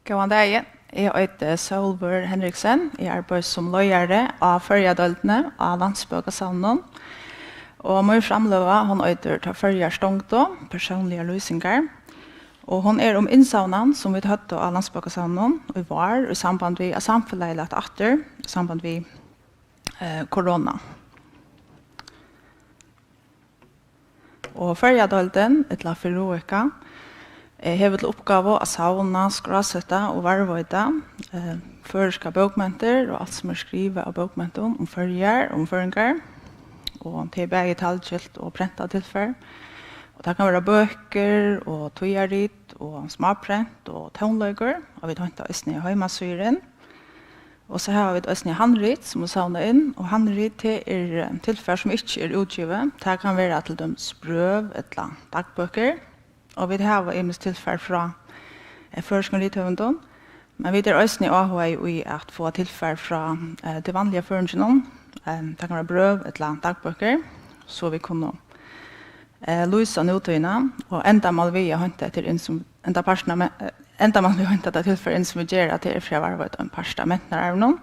Góðan dagin. Eg eiti Sólvør Henriksen. Eg arbeiði sum leiðari á Føroyadeildini á Landsbókasavninum. Og mín framløga, hon eitur Tá Føroyar stongdu, persónligar lýsingar. Og hon er um innsavnan, sum vit høvdu á Landsbókasavninum í vár, í samband við, at samfelagið læt aftur, í samband við, eh, korona. Og Føroyadeildin, ella Fyroeka, eh, hevur til uppgávu at savna, skráseta og varðveita, eh, føroyskar bókmentir og alt, sum er skrivað av bókmentum um Føroyar og um føroyingar. Og tað er bæði talgilt og prentað tilfar. Og tað kann vera bøkur og tíðarrit og smáprent og tónleikur. Og vit heinta eisini heimasíður inn. Og so hava vit eisini handrit, sum er savnað inn, og handrit, tað er, eh, tilfar, sum ikki er útgivið. Tað kann vera til dømis brøv ella dagbøkur. Og vit hava ymisk tilfar frá, eh, føroyskum rithøvundum, men vit eru eisini áhugaði í at fáa tilfar frá, eh, tí vanliga føroyinginum. Eh, tað kann vera brøv ella dagbøkur, so vit kunnu, eh, lýsa nútíðina, og endamál við at heinta hetta inn sum, enda partin av me-, eh, endamál við at heinta tað tilfar inn sum vit gera, tað er fyri at varðveita ein part av mentanararvinum.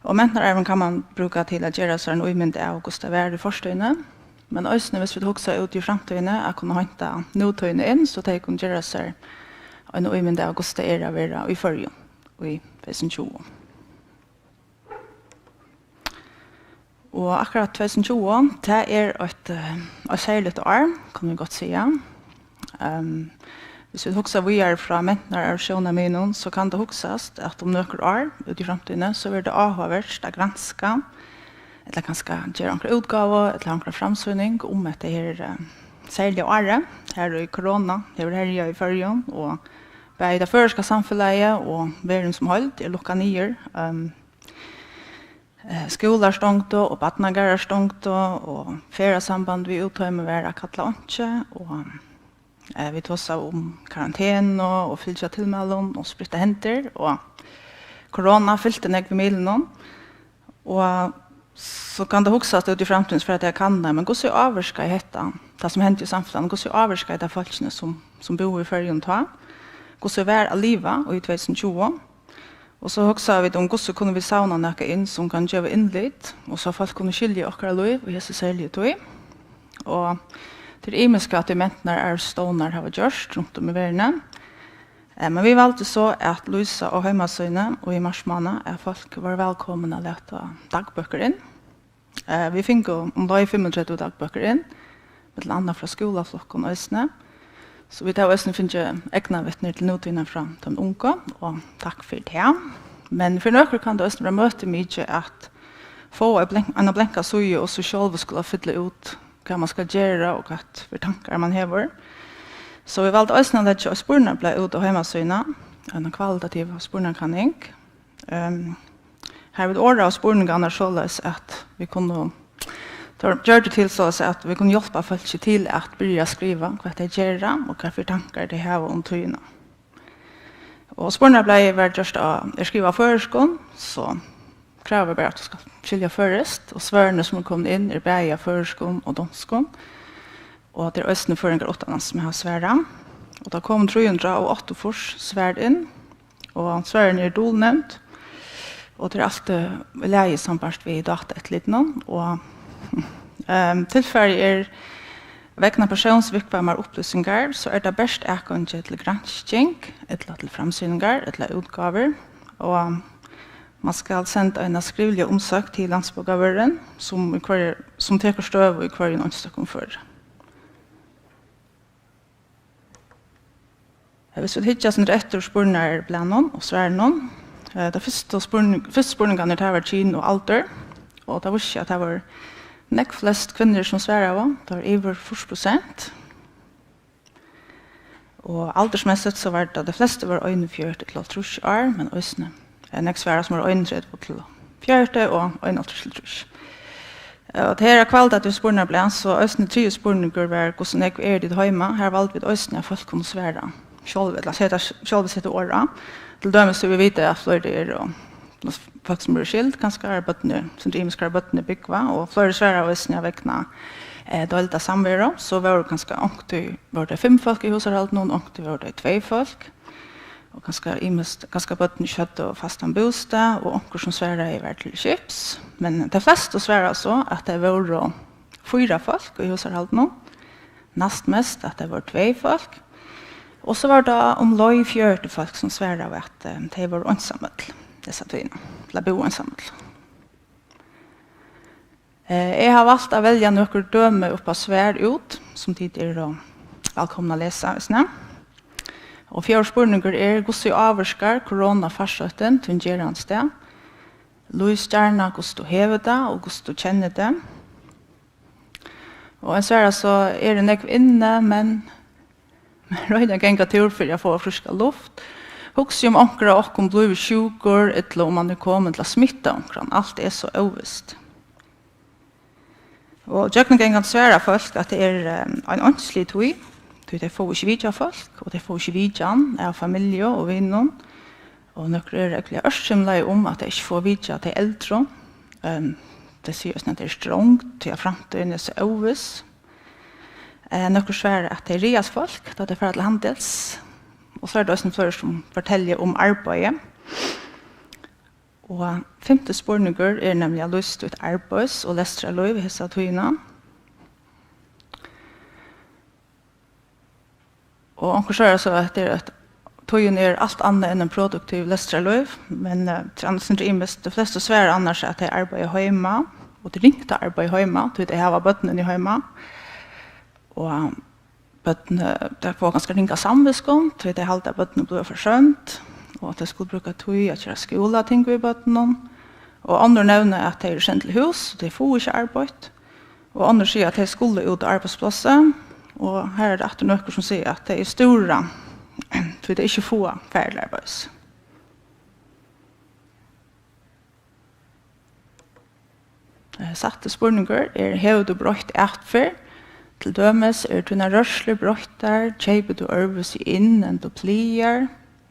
Og mentanararvin kann man brúka til at gera sær eina ímynd av, hvussu tað var í fortíðini, men eisini, viss vit hugsa út í framtíðini, at kunna heinta nútíðina inn, so tey kunnu gera sær eina ímynd av, hvussu tað er at vera í Føroyum í tvey túsund og tjúgu. Og akkurát tvey túsund og tjúgu, tað er eitt, eh, eitt serligt ár, kunnu vit gott siga. Ehm, viss vit hugsa víðari frá mentanararvssjónarmiðinum, so kann tað hugsast, at um nøkur ár út í framtíðini, so verður tað áhugavert at granska, ella kanska gera onkra útgávu, ella onkra framsýning um hetta her, eh, serliga árið, har í korona hevur herjað í Føroyum, og bæði tað føroyska samfelagið og verðin sum heild er lukkað niður. Ehm, eh, skúlar stongdu og barnagarðar stongdu og ferðasamband við útheimin var at kalla einki, og, eh, vit tosaðu um karantenu og fylgja tilmælum og spritta hendur, og korona fylti nógv í miðlunum, og so kann tað hugsast út í framtíðina, fyri at tað er kannað, men hvussu ávirkaði hetta, tað sum hendi í samfelagnum, hvussu ávirkaði tað fólkini, sum, sum búðu í Føroyum tá? Hvussu var at liva í tvey túsund og tjúgu? Og so hugsaðu vit um, hvussu kunnu vit savna nakað inn, sum kann geva innlit, og so fólk kunnu skilja okkara lív í hesi serligu tíð. Og tað er ymiskt, hvat mentanararvsstovnar hava gjørt runt um í verðini. Eh, men vit valdu so at lýsa á heimasíðuni og í marsmánaði, at fólk vóru vælkomin at lata dagbøkur inn. Eh, vit fingu umleið fimmogtretivu dagbøkur inn, millum annað frá skúlaflokkum eisini. So vit hava eisini fingið eygnavitnir til nútíðina frá teimum ungu, og takk fyri tað. Men fyri nøkur kann tað eisini vera møtimikið at fáa ein blank-, eina blanka síðu og so sjálvur skula fylla út, hvat man skal gera og hvat fyri tankar man hevur. So vit valdu eisini at leggja eitt spurningablað út á heimasíðuna, eina kvalitativa spurningakanning. Ehm, har vit orðaðu spurningarnar soleiðis, at vit kunnu, teir gjørdu til soleiðis, at vit kunnu hjálpa fólki til at byrja at skriva, hvat tey gera og hvat fyri tankar tey hava um tíðina. Og spurningarblaðið var gjørt á, er skrivað á føroyskum, so kravið bara, at tú skal skilja føroyskt, og svørini, sum eru komin inn, eru bæði á føroyskum og donskum, og tað eru eisini føroyingar uttanlands, sum hava svarað. Og tað komu trý hundrað og áttaogfýrs svar inn, og svørini eru dulnevnd, og tað er alt, eh, í lagi sambært við Dataeftirlitinum. Og, ehm, tilfarið er: vegna persónsviðkvæmar upplýsingar, so er tað bert atgongi til gransking, ella til framsýningar, ella útgávur, og man skal senda eina skrivliga umsókn til Landsbókavørðin, sum í hvørji-, sum tekur støðu í hvørjum einstøkum føri. Eh, viss vit hyggja eitt sindur eftir spurningarblaðnum og svarunum, eh, tað fyrstu spurning-, fyrstu spurningarnir, tað var kyn og aldur, og tað vísti seg, at tað vóru nógv flest kvinnur, sum svaraðu, tað var yvir fýrs prosent. Og aldursmessigt, so var tað, tey flestu vóru einogfjøruti til hálvtrýss ár, men eisini, eh, nógv svaraðu, sum vóru einogtretivu til fjøruti og einoghálvtrýss til trýss. Eh, og tað her er kvalitativt spurningarblað, so eisini triði spurningur var, hvussu nógv eru tit heima? Har valdu vit eisini, at fólk kunnu svara sjálv, ella seta, sjálv seta orð á. Til dømis, so vit vita, at fleiri eru, og fólk, sum eru skild, kanska eru børnini, sum ymiskar børnini búgva, og fleiri svaraðu eisini, at vegna, eh, deilda samveru, so vóru kanska onkuntíð vóru tey fimm fólk í húsarhaldinum, onkuntíð vóru tey tvey fólk. Og kanska ymiskt, kanska børn ikki høvdu fastan bústað, og onkur sum svaraði var til skips. Men tey flestu svaraðu so, at tey vóru fýra fólk í húsarhaldinum. Næstmest, at tey vóru tvey fólk. Og so var tað umleið fjøruti fólk, sum svaraðu, at, eh, tey vóru einsamøll, hesa tíðina, ella búðu einsamøll. Eh, eg havi valt at velja nøkur dømi upp á svar út, sum tit eru vælkomin at lesa, eisini. Og fjórði spurningur er, hvussu ávirkar koronafarsóttin tín gerandisdag? Lýs gjarna, hvussu tú hevur tað, og hvussu tú kennir teg. Og ein svarar so, eg eri nógv inni, men, men royni at ganga túr fyri at fáa fríska luft. Hugsi, um onkur av okkum blívur sjúkur, ella um mann er komin til at smitta onkran. Alt er so óvist. Og gjøgnumgangandi svara fólk, at tað er, eh, ein einslig tíð, tí tey fáa ikki vitjað fólk, og tey fáa ikki vitjan av familju og vinum. Og nøkur eru ógvuliga ørkymlaði um, at tey ikki fáa vitjað tey eldru. Ehm, tey siga eisini, at tey eru strongd, tí at framtíðin er so óviss. Eh, nøkur svara, at tey ræðast fólk, tá tey fara til handils. Og so er tað eisini fleiri, sum fortelja um arbeiði. Og fimti spurningur er nemliga, lýs títt arbeiðs- og lestrarlív hesa tíðina. Og onkur svara so, at tað er, at tíðin er alt annað enn ein produktiv lestrarlív, men, eh, tað er annars sindur ymiskt. Tey flestu svara annars, at tey arbeiða heima, og tað er ringt at arbeiða heima, tí tey hava børnini heima. Og børn, eh, tey fáa kanska ringa samvitsku, tí tey halda, at børnini blíva forsømd, og at tey skulu brúka tíð at gera skúlating við børnunum. Og onnur nevna, at tey eru send til hús, og tey fáa ikki arbeitt. Og onnur siga, at tey skulu út á arbeiðsplássið. Og her er tað aftur nøkur, sum siga, at tey eru stúrað, tí tey ikki fáa farið til arbeiðis. Eh, sætti spurningur er, hevur tú broytt atferð? Til dømis, eru tínar rørslur broyttar? Keypir tú øðrvísi inn, enn tú plagar?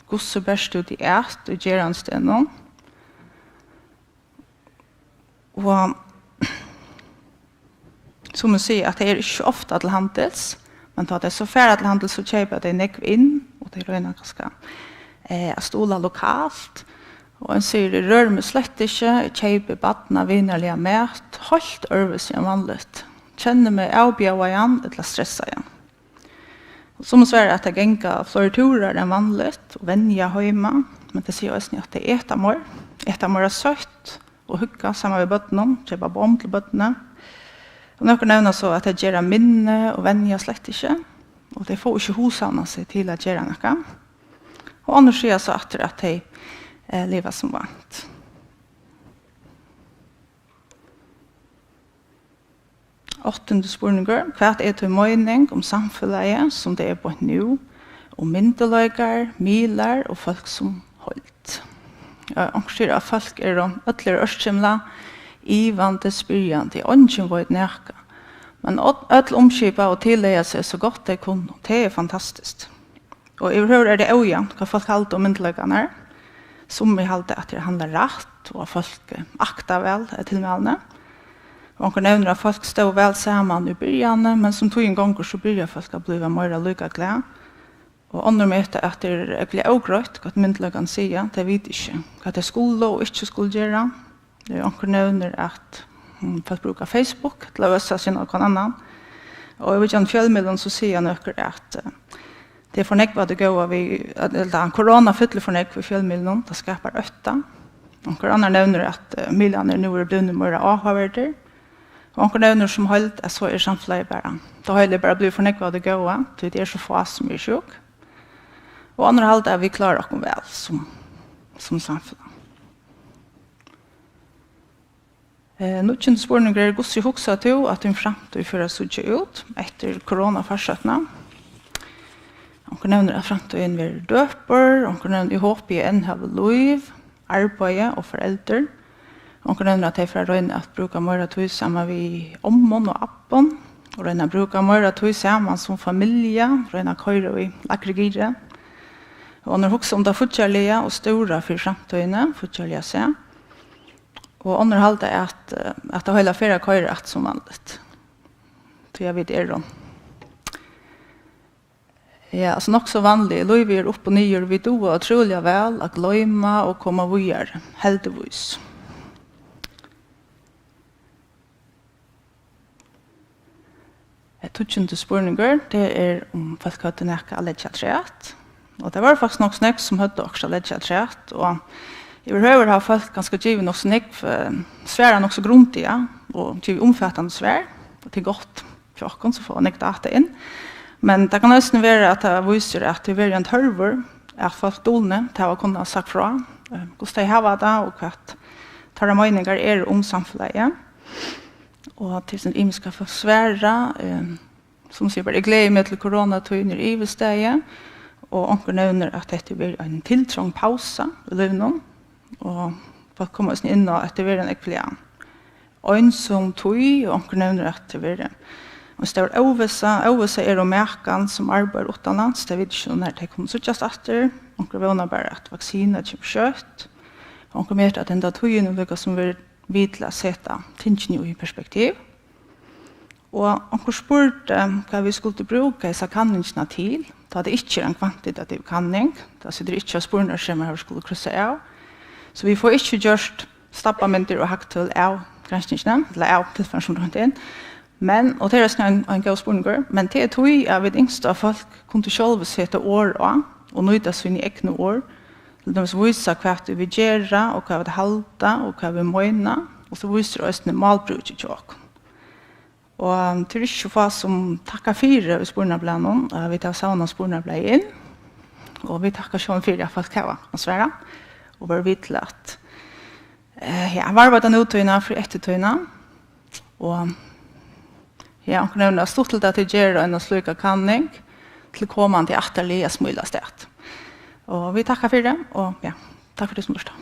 Hvussu bert tú teg at í gerandisdegnum? Og summi siga, at tey eru ikki so ofta til handils, men tá tey so fara til handils, so keypa tey nógv inn, og tey royna kanska, eh, at stuðla lokalt. Og ein sigur, eg røri meg slett ikki, eg keypi barnavinarliga mat, heilt øðrvísi enn vanligt. Kenni meg avbjóðaðan ella stressaðan. Og summi svara, at tey ganga fleiri túrar enn vanligt og venja heima, men tey siga eisini, at tey eta meir, eta meira søtt og hugga saman við børnunum, keypa bomm til børnini. Og nøkur nevna so, at tey gera minni og venja slett ikki, og tey fáa ikki hugsavnað seg til at gera nakað. Og onnur siga so aftur, at tey, eh, liva sum vant. Áttindi spurningur. Hvat er tín meining um samfelagið, sum tað er beint nú, um myndugleikar, miðlar og fólk sum heild? Eh, onkur sigur, at fólk eru, øll eru ørkymlað, ivandi, spyrjandi, eingin veit nakað. Men øll, øll umskipa og tilleyga seg so gott tey kunnu. Tað er fantastiskt. Og yvirhøvur er tað ójavnt, hvat fólk halda um myndugleikarnar. Summi halda, at tað handlar rætt, og at fólk, eh, akta væl, eh, tilmælini. Og onkur nevnir, at fólk stóðu væl saman í byrjanini, men sum tíðin gongur, so byrja fólk at blíva meira líkaglað. Og onnur meta, at tað er ógvuliga ógreitt, hvat myndugleikarnir siga. Tey vita ikki, hvat tey skulu og ikki skulu gera. Eh, onkur nevnir, at, hm, fólk brúka Facebook til at øsa seg inn á hvønn annan. Og í vitjan fjølmiðlum, so siga nøkur, at, eh, tað er for nógv av tí góða við, at, ella korona fyllir for nógv í fjølmiðlunum, tað skapar ótta. Onkur annar nevnir, at, eh, miðlarnir nú eru blivnir meira áhugaverdir. Og onkur nevnir sum heild, at so er samfelagið bara, tað heila er bara blivið for nógv av tí góða, tí tað er so fá, sum eru sjúk. Og onnur halda, at vit klára okkum væl sum, sum samfelag. Eh, níggjunda spurningur er, hvussu hugsar tú, at tín framtíð fer at síggja út eftir koronafarsóttina? Onkur nevnir, at framtíðin verður døpur. Onkur nevnir, eg hopi, eg enn havi lív, arbeiði og foreldur. Onkur nevnir, at tey fara at royna at brúka meira tíð saman við ommum og abbum, og royna at brúka meira tíð saman sum familja, royna at koyra í lægri giri. Og onnur hugsa um tað fíggjarliga og stúra fyri framtíðini, fíggjarliga sæð. Og onnur halda, at, eh, at tað heila fer at koyra aftur sum vanligt. Tí at vit eru, Ja, altso, nokk so vanligt. Lívið er upp og niður. Vit duga ótrúliga væl at gloyma og koma víðari, heldigvís. Eh, tíggjandi spurningur, tað er, um fólk høvdu nakað at leggja afturat. Og tað vóru faktiskt nokk so nógv, sum høvdu okkurt at leggja afturat, og yvirhøvur hava fólk kanska givið nokk so nógv, eh, svarað nokk so grundiga og givið umfatandi svar, og tað er gott hjá okkum, so fáa nógv data inn. Men tað kann eisini vera, at tað vísir, at tað hevur verið ein tørvur, at fólk dulnevnt hava kunnað sagt frá, eh, hvussu tey hava tað og hvat teirra meiningar eru um samfelagið. Og til sín ymiska forsvara, eh, sum sigur bara, "Eg gleði meg til koronatíðin er yvirstaðið", og onkur nevnir, at hetta hevur verið ein tiltrongd pausa í lívinum, og fólk koma eisini inn á, at tað hevur verið ein ógvuliga einsom tíð, og onkur nevnir, at tað hevur verið ein stór óvissa, óvissa er um makan, sum arbeiðir uttanlands, tey vita ikki, nær tey kunnu síggjast aftur, onkur vónar bara, at vaksina kemur skjótt, og onkur metir, at henda tíðin er líka sum verið við til at seta tingini í perspektiv. Og onkur spurdi, hvat vit skuldu brúka hesa kanningina til, tá tað ikki er ein kvantitativ kanning, tá situr ikki á spurningar, sum har skuldu kryssa av. So vit fáa ikki gjørt stabbamyndir og hagtøl av granskingini, ella av tilfarinum, sum er roynt inn. Men, og tað er eisini ein, ein góður spurningur, men tað er tí, at vit ynsktu, at fólk kundu sjálv seta orð á og nýta síni egnu orð, til dømis vísa, hvat vit gera, og hvat vit halda, og hvat vit meina, og so vísir eisini málbrúkin hjá okkum. Og tað er ikki so fá, sum takka fyri í spurningablaðnum, at vit hava savnað spurningablaðið inn, og vit takka sjálvum fyri, at fólk hava at svara, og vóru við til at, eh, ja, varðveita nútíðina fyri eftirtíðina. Og ja, onkur nevnir, at stuttligt, at tit gera eina slíka kanning til komandi ættarlið at smílast at. Og vit takka fyri, og ja, takk fyri, tey sum lurta.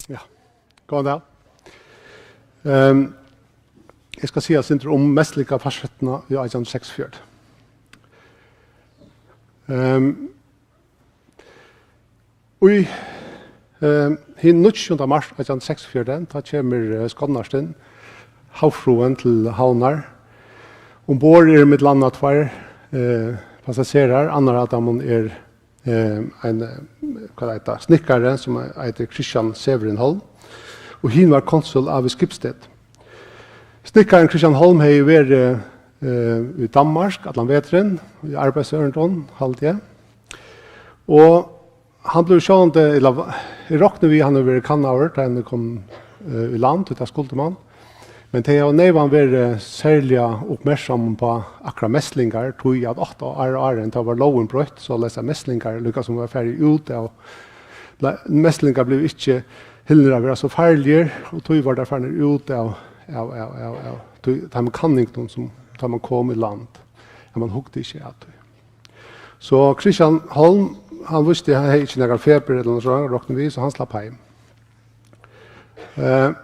Ja, góðan dag. Ehm, eg skal siga eitt sindur um Meslingar farsóttina í átjan hundrað og seksogfjøruti. Ehm, í, ehm, hin níggjunda mars átjan hundrað og seksogfjøruti, tá kemur, eh, Skonnarstin, havfrúin, til Havnar. Umborð eru millum annað tveir, eh, passasjerar, annar av teimum er eh, ein, eh, hvat eitur, snikkari sum eitur Kristian Severin Holm, og hin var konsul Avi Skibsted. Snikkarin Kristian Holm hevði verið, eh, í Danmark allan veturin, í arbeiðsørindum, haldi eg. Og hann bleiv sjálvandi, ella, eg rokni við, hann hevur verið kannaður, tá hann kom, eh, í land, og tað skuldi mann. Men tey hava neyvan verið serliga uppmerksom uppá akkurát meslingar, tí at átta ár áðrenn tá var lógin broytt, soleiðis at meslingar líka sum var farið út av, la-, meslingar blivu ikki hildnir at vera so farligir, og tí vóru teir farnir út av, av, av, av, av tí, teimum kanningunum sum tá man kom í land, at man hugdi ikki at tí. So Kristian Holm, hann vísti, hann hevði ikki nakran febur ella nakað sovorðið, rokni vit, so hann slapp heim. Eh,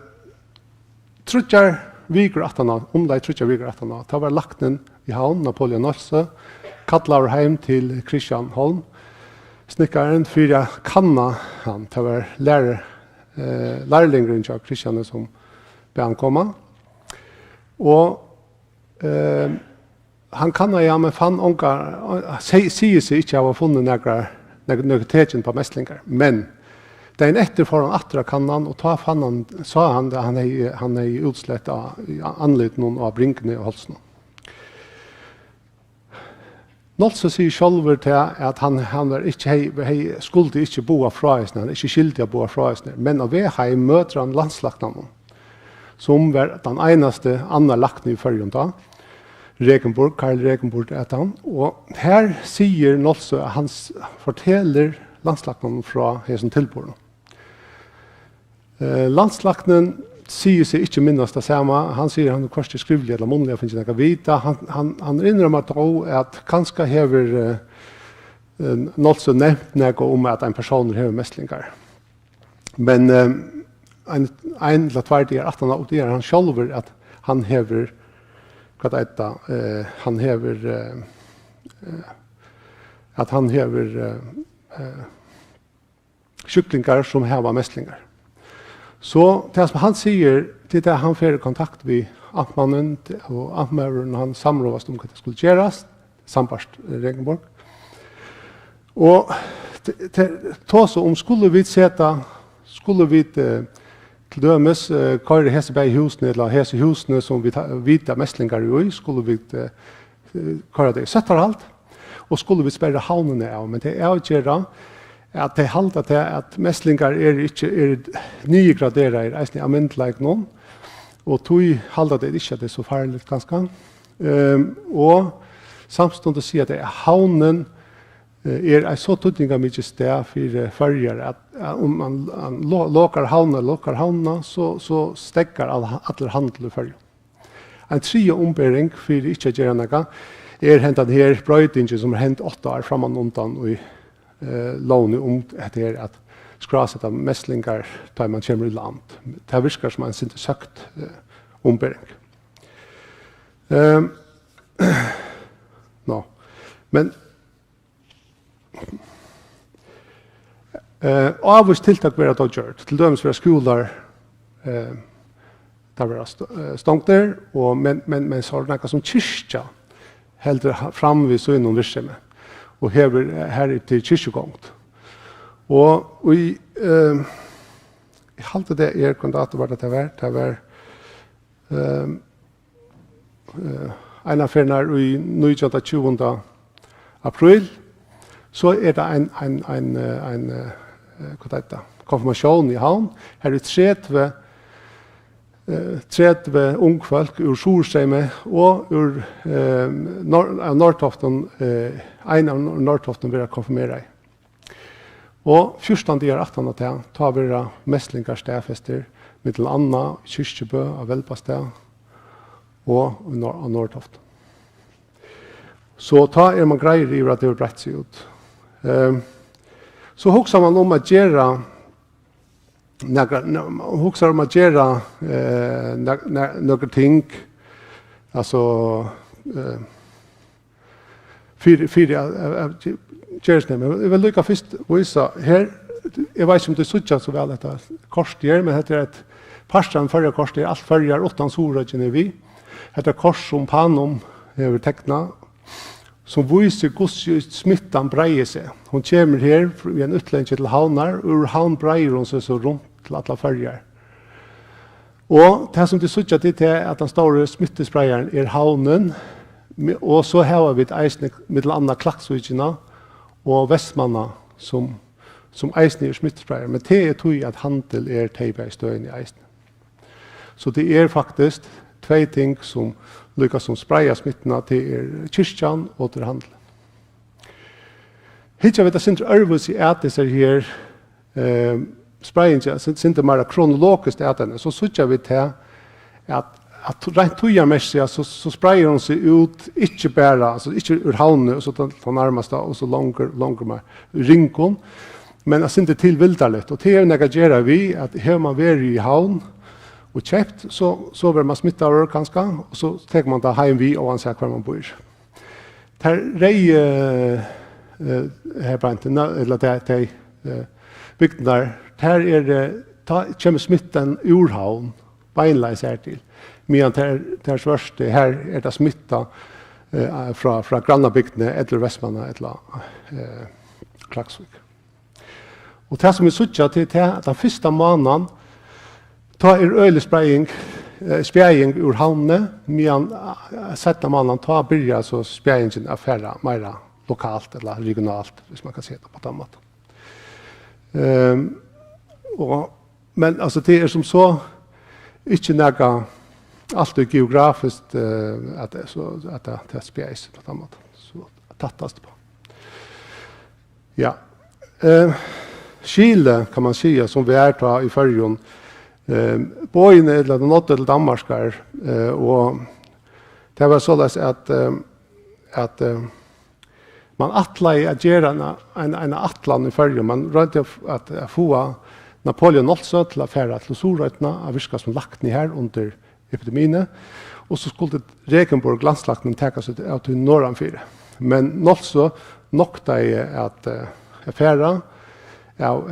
tríggjar vikur aftaná, umleið tríggjar vikur aftaná, tá var læknin í Havn, Napoleon Nolsøe, kallaður heim til Kristian Holm, snikkaran, fyri at kanna hann. Tað var læru-, eh, lærlingurin hjá Kristiani, sum bað hann koma. Og, eh, hann kannaði hann, men fann onga, seg-, sigur seg ikki hava funnið nakrar, nakrar, nøkur tekin uppá meslingar. Men dagin eftir fór hann aftur at kanna hann, og tá fann hann, sá hann, at hann hevði, hann hevði útslett á, í andlitinum á bringuni og hálsinum. Nolsøe sigur sjálvur tað, at hann, hann var ikki, hevði, hevði, skuldi ikki boða frá hesum, hann er ikki skyldigur at boða frá hesum, men á veg heim møtir hann landslæknanum, sum var tann einasti annar lækni í Føroyum tá. Regenburg, Karl Regenburg æt hann, og her sigur Nolsøe, at hann s-, fortelur landslæknanum frá hesum tilburðinum. Eh, landslæknin sigur seg ikki minnast tað sama. Hann sigur, hann hevur hvørki skrivliga ella munnliga fingið nakað at vita. Hann, hann, hann innrømmar tó, at kanska hevur, eh, eh, Nolsøe nevnt nakað um, at ein persónur hevur meslingar. Men, eh, ein, ein ella tveir dagar aftaná uppdagar hann sjálvur, at hann hevur, hvat eitur tað, eh, hann hevur, eh, eh, at hann hevur, eh, eh, sjúklingar, sum hava meslingar. So tað, sum hann sigur, tað er, at hann fer í kontakt við amtmannin, og amtmaðurin, hann samráðast um, hvat tað skuldi gerast, sambært, eh, Regenburg. Og te-, te-, tosa um, skulu vit seta, skulu vit, eh, til dømis, eh, koyra hesi bæði húsini, ella hesi húsini, sum vit ha-, vita meslingar eru í, skulu vit, eh, eh, koyra tey í sóttarhald, og skulu vit sperra havnina av. Men tey avgera, at tey halda tað, at meslingar eru ikki, eru niðurgraderaðir eisini av myndugleikunum, og tí halda tey ikki, at tað er so farligt, kanska. Ehm, og samstundis siga tey, at havnin, eh, er eitt so týdningarmikið stað fyri Føroyar, at, at um man, man lo-, lokar havnina, lokar havnina, so, so steðgar all-, allur handil í Føroyum. Ein triðja umbering fyri ikki at gera nakað er hendan her broytingin, sum er hend átta ár frammanundan í, eh, lógini um hetta her at skráseta meslingar, tá man kemur í land. Tað virkar sum ein sindur søkt, eh, umbering. Ehm, nå. Men Eh, ávís tiltøk verða tó gjørd. Til dømis verða skúlar, eh, teir verða st-, eh, stongdir, og, men, men, men so er nakað sum kirkja heldur ha-, fram við sínum virksemi og hevur, eh, har er til kirkjugongd. Og í, eh, eg haldi, tað er, hvønn dato var tað, tað var, tað var, eh, eh, einaferð í nítjan, tjúgunda apríl, so er tað ein, ein, ein, eh, ein, eh, hvat eitur tað, konfirmatión í Havn. Har eru tretivu, eh, tretivu ung fólk úr Suðurstreymi og úr, eh, Nor-, av Norðtoftum, eh, ein av Nor-, Norðtoftum verða konfirmeraðir. Og fjúrtan dagar aftan á tað, tá verða meslingar staðfestir, millum annað í Kirkjubø, á Velbastað og í Nor-, á Norðtoftum. So tá er man greiður yvir, at tað hevur breitt seg út. Ehm, so hugsar man um at gera nakrar, ne-, hugsar um at gera, eh, na-, na-, nøkur ting, altso, eh, fyri, fyri at, at, at ge-, gera tað. Men eg vil líka fyrst vísa her, eg veit ikki um tit síggja so væl hetta kort her, men hetta er eitt partur av Føroyakorti, alt Føroyar uttan Suðuroyggin er við. Hetta er kort sum Panum hevur teknað, sum vísir, hvussu smittan breiðir seg. Hon kemur her í ein útlengi til Havnar, og úr Havn breiðir hon seg so runt til allar Føroyar. Og tað, sum tit síggja, tað er tað, at tann stóri smittuspreiðarin er Havnin, me-, og so hava vit eisini millum annað Klaksvíkina og Vestmanna, sum, sum eisini er smittuspreiðari. Men tað er tí, at handil er tey bæði støðini eisini. So tað er faktiskt tvey ting, sum líka sum spreiða smittuna, tað er kirkjan og tað er handilin. Hyggja vit eitt sindur øðrvísi at hesari her, eh, spreiðingi, eitt sindur meira kronologiskt at henni, so síggja vit tað, at, at reint tíðarmessigt, so, so spreiðir hon seg út, ikki bara, altso ikki úr Havni, og so tann, tann nærmasta, og so longur, longur meir Ringun, men eitt sindur til vildarligt. Og tað hevur nakað at gera við, at hevur mann verið í Havn og keypt, so, so verður mann smittaður kanska, og so tekur mann tað heim við, óansæð hvar mann býr. Tær reyðu, eh, her Beintu, na-, ella tær, tey, eh, bygdirnar, tær er, eh, tá kemur smittan úr Havn, beinleiðis her til. Meðan tær, tær svørtu, her er tað smitta, eh, frá, frá grannabygdini, ella úr Vestmanna, ella, eh, Klaksvík. Og tað, sum vit síggja, tað er tað, at tann fyrsta mánaðan, tá er øgilig spreiðing, eh, spjaðing úr Havni, meðan, eh, seinna mánaðan, tá byrjar so spjaðingin at fara meira lokalt ella regionalt, hvis man kann siga tað á tann mátan. Ehm, og, men, altso, tað er sum so ikki nakað altíð geografiskt, eh, at, so, at tað, tað spjaðist á tann mátan. So tættast á. Ja. Eh, skilið, kann man siga, sum var tá í Føroyum, eh, boðini, ella tey náddu til Danmarkar, eh, og tað var soleiðis at, eh, at, eh, man ætlaði at gera eina, eina, eina ætlan í Føroyum. Man royndi at, at, at fáa Napoleon Nolsøe til at fara til Suðuroynna at virka sum lækni har undir epidemiini, og so skuldi Regenborg landslæknin taka seg av tí norðanfyri. Men Nolsøe noktaði at, eh, at fara, av,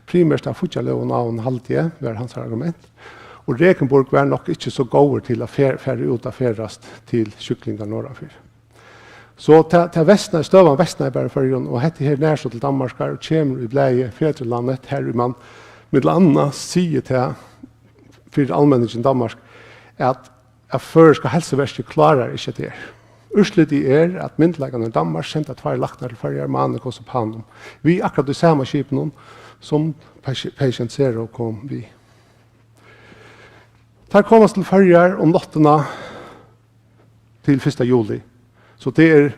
primært av fíggjarlógum ávum, haldi eg, var hansara argument. Og Regenborg var nokk ikki so góður til at fer-, fara út at ferðast til sjúklingar norðanfyri. So tað, tað versnaði, støðan versnaði bara í Føroyum, og hetta her nær so til Danmarkar og kemur í blaðið Fædrelandet, har ið man millum annað sigur tað fyri almenningin í Danmark, at, at føroyska heilsuverkið klárar ikki hetta her. Úrslitið er, at myndugleikarnir í Danmark senda tveir læknar til Føroyar, Manicus og Panum, við akkurát tí sama skipinum, sum Pati-, Patient Zero kom við. Teir komast til Føroyar um náttina til fyrsta juli. So tað er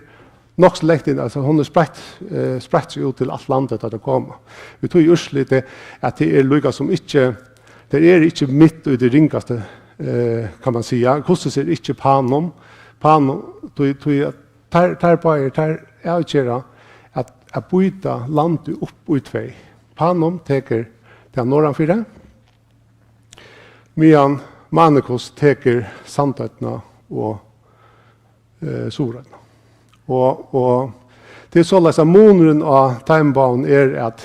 nokk so langt inn, altso, hon er spreitt, eh, spreitt seg út til alt landið, tá tey koma. Við tí úrslitið, at tað er líka sum ikki, tað er ikki mitt í tí ringasta, eh, kann man siga. Hvussu sær ikki Panum, Panum, tí, tí at teir, teir báðir, teir avgera at, at býta landið upp í tvey. Panum tekur tað norðanfyri, meðan Manicus tekur Sandoynna og, eh, Suðuroynna. Og, og tað er soleiðis, at munurin á teimum báðum er, at,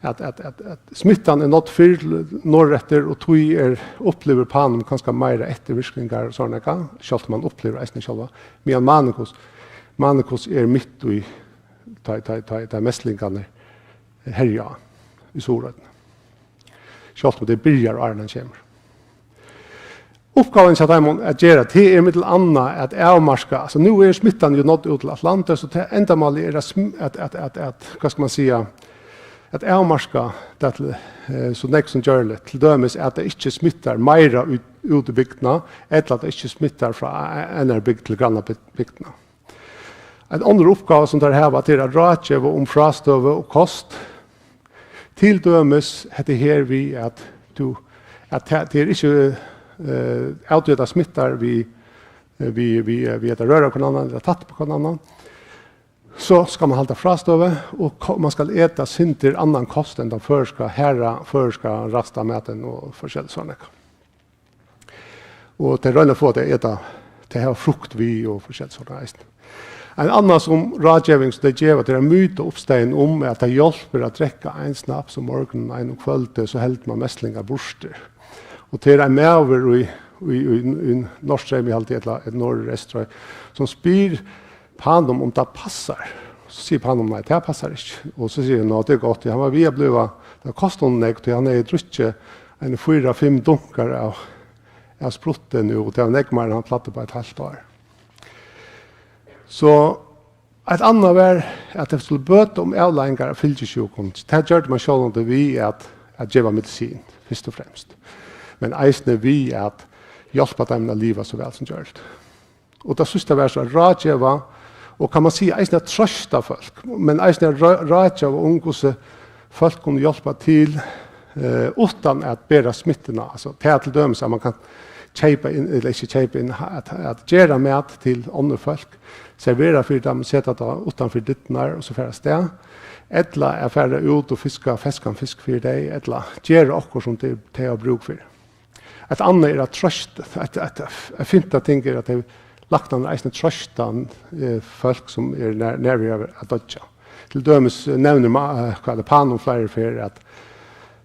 at, at, at, at smittan er nádd fyrr norðureftir, og tí er, upplivir Panum kanska meira eftirvirkingar og sovorðið, sjálvt um hann upplivir eisini sjálva, meðan Manicus, Manicus er mitt í, tá, tá, tá, tá meslingarnir herja á í Suðuroynni. Sjálvt um tað byrjar, áðrenn hann kemur. Uppgávan hjá teimum at gera, tað er millum annað at avmarka, altso, nú er smittan jo nádd út til alt landið, so tað endamálið er at sm-, at, at, at, at, hvat skal man siga, at avmarka tað til, eh, so nógv sum gjørligt. Til dømis at tað ikki smittar meira út, út í bygdina, ella at tað ikki smittar frá a-, a-, annari bygd til grannabygdina. Ein onnur uppgáva sum teir hava, tað er at ráðgeva um frástøðu og kost. Til dømis hetta her við, at tú, at ta-, tað er ikki, eh, avdjóðað smittar við, eh, við, við, eh, við at røra hvønn annan ella tatta upp á hvønn annan. So skal man halda frástøðu, og ko-, man skal eta sindur annan kost enn tann føroyska, harða føroyska ræsta matin og forskelligt sovorðið. Og tey royna at fáa tey at eta, tey hava frukt við og forskelligt sovorðið eisini. Ein annan sum ráðgeving sum tey geva, tað er at myta uppstøðið um, at tað hjálpir at drekka ein snaps um morgunin, ein um kvøldið, so heldur man meslingar burtur. Og tað er ein maður í, í, í, í Norðstreymi, haldi eg, ella, ella Norðureysturoy, sum spyr Panum, um tað passar. So sigur Panum: "Nei, tað passar ikki." Og so sigur hann: "Ná, tað er gott." Hann var við at blíva, tað kostaði honum nógv, tí hann hevði drukkið ein fýra, fimm dunkar av, av sprutti nú, og tað var nógv meir enn hann plagdi upp á eitt hálvt ár. So eitt annað var, at tey skuldu bøta um avleiðingar av fylgisjúkum. Tað gjørdi man sjálvandi við at, at geva medisin, fyrst og fremst. Men eisini við at hjálpa teimum at liva so væl sum gjørligt. Og tað síðsta var so at ráðgeva, og, kann man siga, eisini at trøsta fólk, men eisini at rá-, ráðgeva um, hvussu fólk kunnu hjálpa til, eh, uttan at bera smittuna. Altso, tað er til dømis at man kann keypa inn, ella ikki keypa inn, at, at gera mat til onnur fólk, servera fyri teimum, seta tað uttan fyri dyrnar og so fara avstað, ella at fara út og fiska feskan fisk fyri tey, ella gera okkurt sum tey, tey hava brúk fyri. Eitt annað er at trøsta. Eitt, eitt, eitt fimta ting er, at tey, læknarnir, eisini trøsta, eh, fólk sum eru nær, nær við at, at doyggja. Til dømis nevnir ma-, eh, hvat er tað, Panum fleiri ferð, at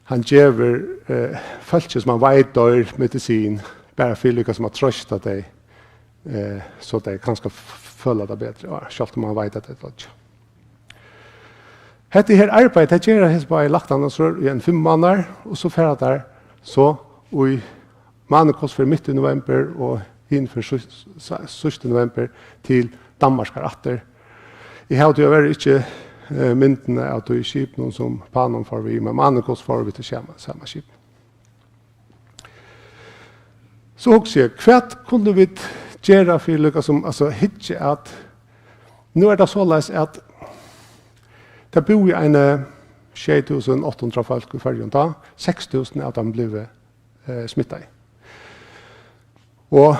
hann gevur, eh, fólki, sum hann veit doyr, medisin, bara fyri líka sum at trøsta tey, eh, so tey kanska f-, føla tað betri, ja, sjálvt um hann veit, at tey doyggja. Hetta her arbeiðið, tað gera hesir báðir læknarnir so í ein fimm mánaðar, og so fara teir so í Manekost fyrr mitt í novembur, og hin fyrr síðst, s-, síðst í novembur til Danmarkar aftur. Eg havi tíverri ikki, eh, myndina av tí skipinum, sum Panum fór við, men Manekost fór við tí sama, sama skipinum. So hugsi eg, hvat kundu vit gera fyri líka sum, altso, hyggja at, nú er tað soleiðis, at tað búði eini sjey túsund átta hundrað fólk í Føroyum tá, seks túsund av teimum blivu, eh, smittaði. Og,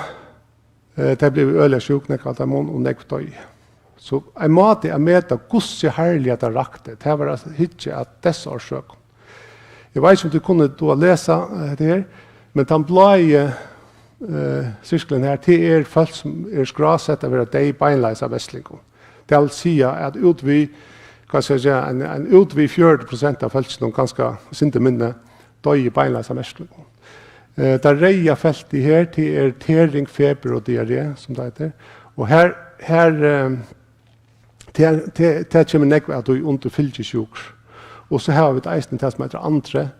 eh, tey blivu øgiliga sjúk, nógv av teimum, og nógv doyðu. So ein máti at meta, hvussu harðliga tað rakti, tað var at hyggja at deyðsorsøkum. Eg veit ikki, um tit kunnu duga at lesa, eh, hetta her, men tann blái, eh, sirklurin her, tað er fólk, sum eru skrásett at vera deyð beinleiðis av meslingum. Tað vil siga, at út við, hvat skal eg siga, ein, ein út við fjøruti prosent av fólkinum, kanska sindur minni, doyðu beinleiðis av meslingum. Eh, tað reyða feltið her, tað er tering, febur og diarré, sum tað eitur. Og her, her, eh, tað, tað, tað kemur nógv at tí undir fylgisjúkur. Og so hava vit eisini tað, sum eitur André.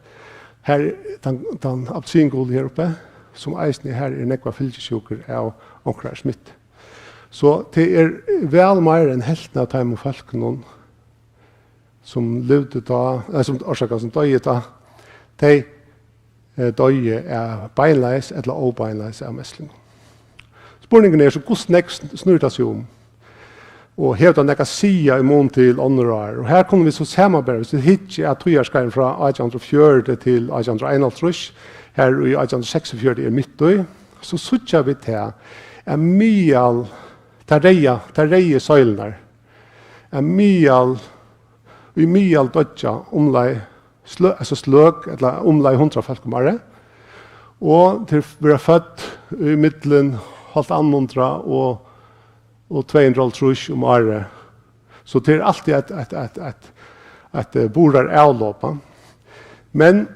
Her er tann, tann appelsinguli her uppi, sum eisini, her er nógvar fylgisjúkur av onkrari smittu. So tað er væl meira enn helvtin av teimum fólkunum, sum livdu tá, eh, sum, orsaka, sum doyðu tá, tey, eh, doyðu av beinleiðis ella óbeinleiðis av meslingum. Spurningurin er so, hvussu nógv sn-, snýr tað seg um? Og hevur tað nakað at siga í mun til onnur ár? Og her kunnu vit so samanbera, viss vit hyggja at tíðarskeiðinum frá átjan hundrað og fjøruti til átjan hundrað og einoghálvtrýss, har í átjan hundrað og seksogfjøruti er mitt í, so síggja vit tað, at miðal, tað reyða, tað reyðu søjlurnar, at miðal, í miðal doyggja umleið slø-, altso sløk, ella umleið hundrað fólk um árið, og tey verða fødd í millum hálvt annað hundrað og, og tvey hundrað og hálvtrýss um árið. So tað er altíð eitt, eitt, eitt, eitt, eitt, eh, burðaravlop. Men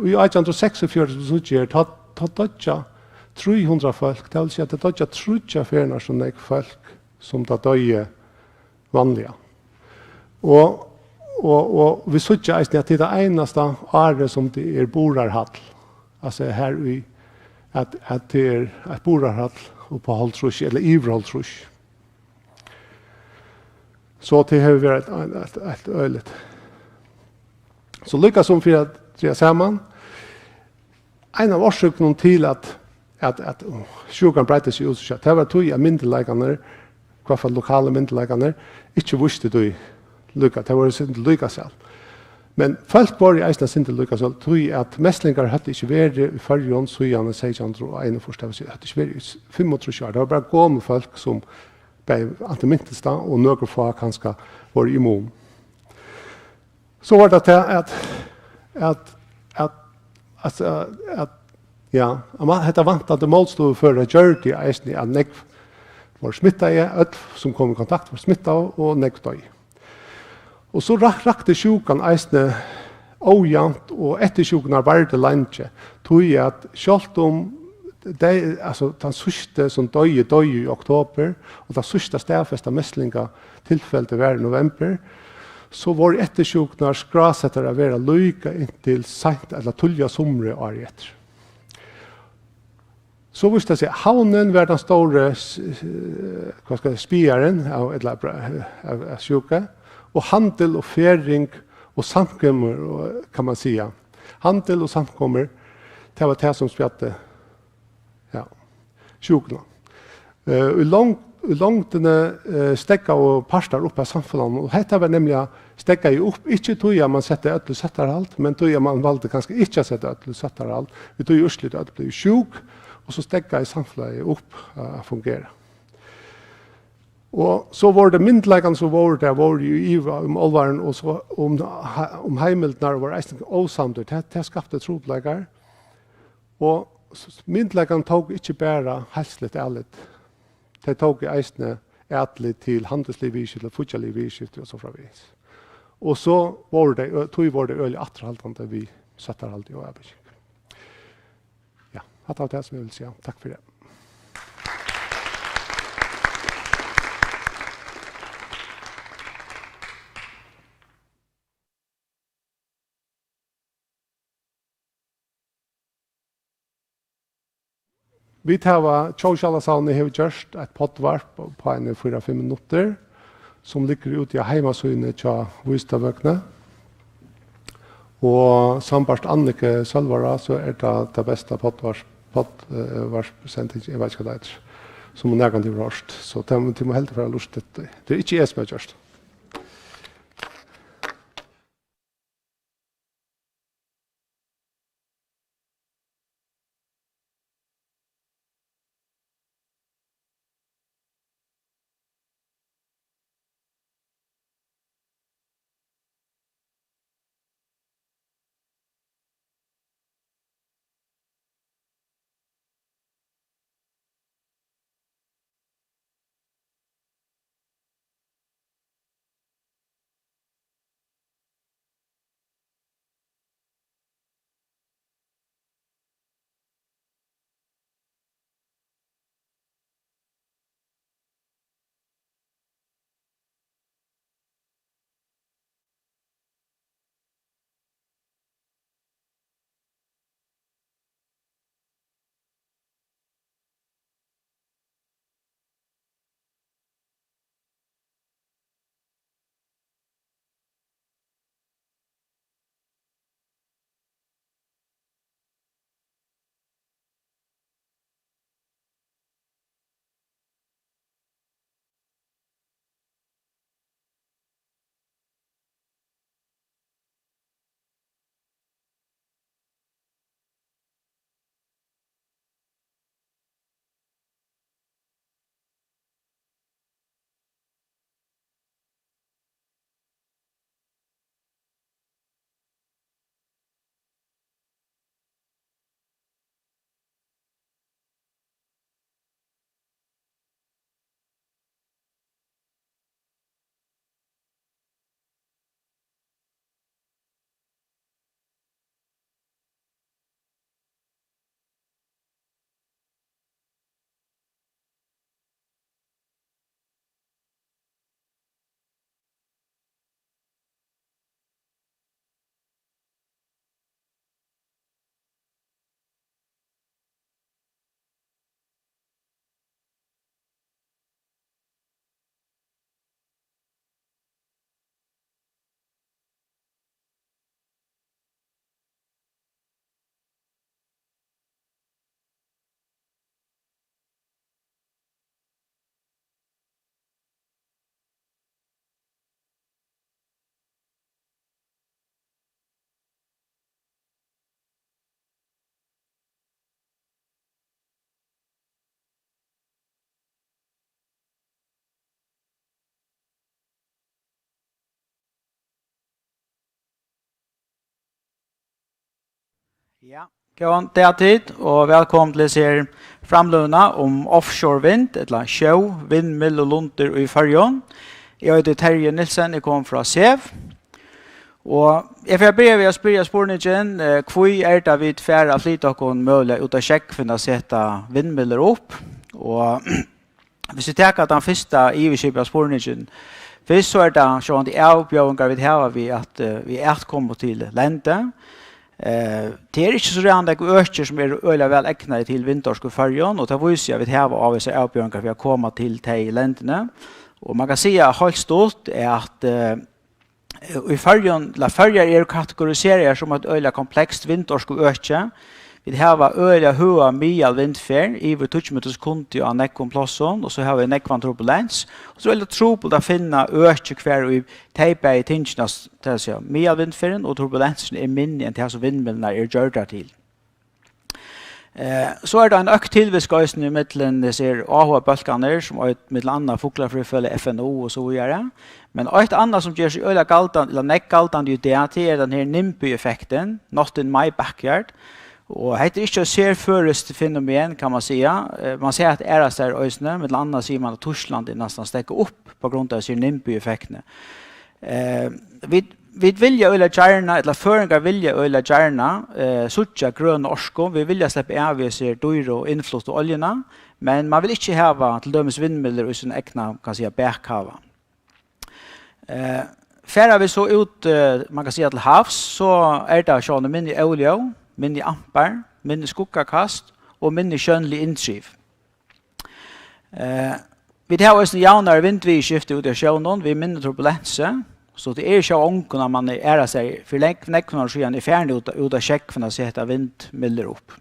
í átjan hundrað og seksogfjøruti, sum tú ger, tá, tá doyggja trý hundrað fólk, tað vil siga, at tað doyggja tríggjar ferðir so nógv fólk, sum tað doyði vanliga. Og, og, og vit síggja eisini, at tað er tað einasta árið, sum tað er burðarhald. Altso her í, at, at tað er eitt burðarhald upp á hálvtrýss, ella yvir hálvtrýss. So tað hevur verið eitt, eitt, eitt, eitt øgiligt. So líka sum fyri at draga saman, ein av orsøkunum til, at, at, at sjúkan breiddi seg út so skjótt, tað var tí, at myndugleikarnir, í hvørt fall lokalu myndugleikarnir, ikki vístu tí líka, tað var eitt sindur líkasæl. Men fólk vóru eisini eitt sindur líkasæl, tí at meslingar høvdu ikki verið í Føroyum síðan seytjan hundrað og einogfýrs, tað vil siga, høvdu ikki verið í s-, fimmogtrýss ár. Tað var bara gomul fólk, sum bæði antin mintust tað, og nøkur fá kanska vóru immun. So var tað tað at, at, at, at, at, ja, at man, hetta vantandi mótstøðuføra gjørdi eisini, at nógv vóru smittaði, øll sum komu í kontakt vóru smittaði, og nógv doyðu. Og so rak-, rakti sjúkan eisini ójavnt, og eftirsjúkurnar vardi leingi, tí at sjálvt um tey, altso, tann síðsti sum doyði, doyði í oktober, og tað síðsta staðfesta mislingatilfeldi var í november, so vóru eftirsjúkurnar skrásettar at vera líka inntil seint ella tíðliga sumrið árið eftir. So vísti tað seg, havnin var tann stóri s-, s-, hvat skal eg, spjarin av, ella bra-, av, av sjúku, og handil og ferðing og samkomur, og, kann man siga. Handil og samkomur, tað var tað sum spjaddi, ja, sjúkuna. Eh, í long-, í longdini, eh, steðgaðu partar upp av samfelagnum, og hetta var nemliga, steðgaði upp, ikki tí at man setti øll í sóttarhald, men tí at man valdi kanska ikki at seta øll í sóttarhald, við tí úrslitið, øll blivu sjúk, og so steðgaði samfelagið upp, eh, at fungera. Og so vóru tað myndugleikarnir, sum vóru, tað vóru jú iva um álvarin, og so um ha-, um heimildirnar vóru eisini ósamdir, tað, tað skapti trupulleikar. Og s-, s-, myndugleikarnir tóku ikki bara heilsuligt avlit, tey tóku eisini atlit til handilslig viðurskifti, fíggjarlig viðurskifti og so framvegis. Og so vóru tey ø-, tí vóru tey øgiliga afturhaldandi við sóttarhaldi og avbyrging. Ja, hatta var tað, sum eg vildi siga. Takk fyri. Vit hava, Tjóðskjalasavnið hevur gjørt eitt poddvarp upp á eini fýra, fimm minuttir, sum liggur úti á heimasíðuni hjá Vísindavøkuni. Og sambært Annike Sølvara, so er tað tað besta poddvarp, podd, eh, varpsending, eg veit ikki, hvat tað eitur, sum hon nakrantíð hevur hoyrt. So tað, tit mugu heldur fara at lurta eftir. Tað er ikki eg sum havi gjørt. Ja, góðan dag tit og vælkomin til hesa her framløguna um offshore vind, ella sjó, vindmyllulundir í Føroyum. Eg eiti Terji Nielsen, eg komi frá SEV. Og eg fari at byrja við at spyrja spurningin, eh, hví er tað vit fara at flyta okkum møguliga út á sjógvin at seta vindmyllur upp? Og hvis vit taka tann fyrsta yvirskipaða spurningin fyrst, so er tað sjálvandi avbjóðingar vit hava við at, eh, við at koma til lendi. Eh, tað er ikki so ræðandi nógv økir sum eru øgiliga væl egnaði til vindorku í Føroyum, og tað vísir, at vit hava ávísar avbjóðingar við at koma til tey lendini. Og man kann siga heilt stutt, er at, eh, í Føroyum, ella Føroyar eru kategoriseraðar sum eitt øgiliga komplekst vindorkuøki. Vit hava øgiliga høga miðalvindferð, yvir tíggju metrar í sekundið á nógvum plássum, og so hava vit nógvan turbulens. Og so er tað trupult at finna øki, hvar í tey bæði tingini, tað er at siga, miðalvindferðin og turbulensin er minni enn tað, sum vindmyllurnar eru gjørdar til. Eh, so er tað ein økt tilvitsk eisini millum hesir áhugabólkarnir, sum eitt, millum annað Fuglafrøðifelag, F N U og so víðari. Men eitt annað, sum ger seg øgiliga galdandi, ella nógv galdandi í dag, tað er tann her NIMBY-effektin, Not in my backyard. Og hetta er ikki eitt serføroyskt fenomen, kann man siga. Eh, man sær tað aðrastaðni eisini, millum annað sigur man, at Týskland er næstan steðgað upp á grund av hesi NIMBY-effektini. Eh, vit, vit vilja øgiliga gjarna, ella føroyingar vilja øgiliga gjarna, eh, síggja grøna orku. Vit vilja sleppa av við hesi dýru og innfluttu oljuna, men man vil ikki hava til dømis vindmyllur í sín egna, kann siga, bakhava. Eh, fara vit so út, eh, man kann siga, til havs, so er tað sjálvandi minni óljóð, minni ampar, minni skuggakast og minni sjónlig inntriv. Eh, vit hava eisini javnari vindviðurskifti úti á sjónum við minni turbulensi, so tað er sjálvandi ongan, at man er aðrastaðni fyri lang-, nógvum árum síðan er farin út, út á sjógvin at seta vindmyllur upp.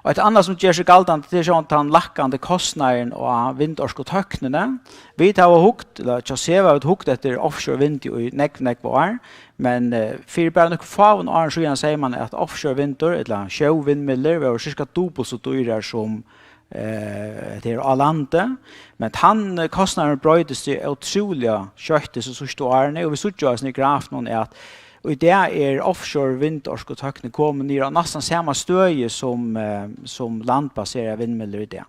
Og eitt annað, sum ger seg galdandi, tað er sjálvandi tann lækkandi kostnaðurin á vindorkutøknini. Vit hava hugt, ella hjá SEV hava vit hugt eftir offshore vindi í nógv, nógv ár, men, eh, fyri bara nøkrum fáum árum síðan segði man, at offshore vindur, ella sjóvindmyllur, vóru cirka dupult so dýrar sum, eh, hetta her á landi. Men tann, eh, kostnaðurin broytist seg ótrúliga skjótt hesi síðstu árini, og vit síggja eisini í grafinum, at í dag er offshore vindorkutøkni komin niður á næstan sama støði sum, eh, sum landbaseraðar vindmyllur í dag.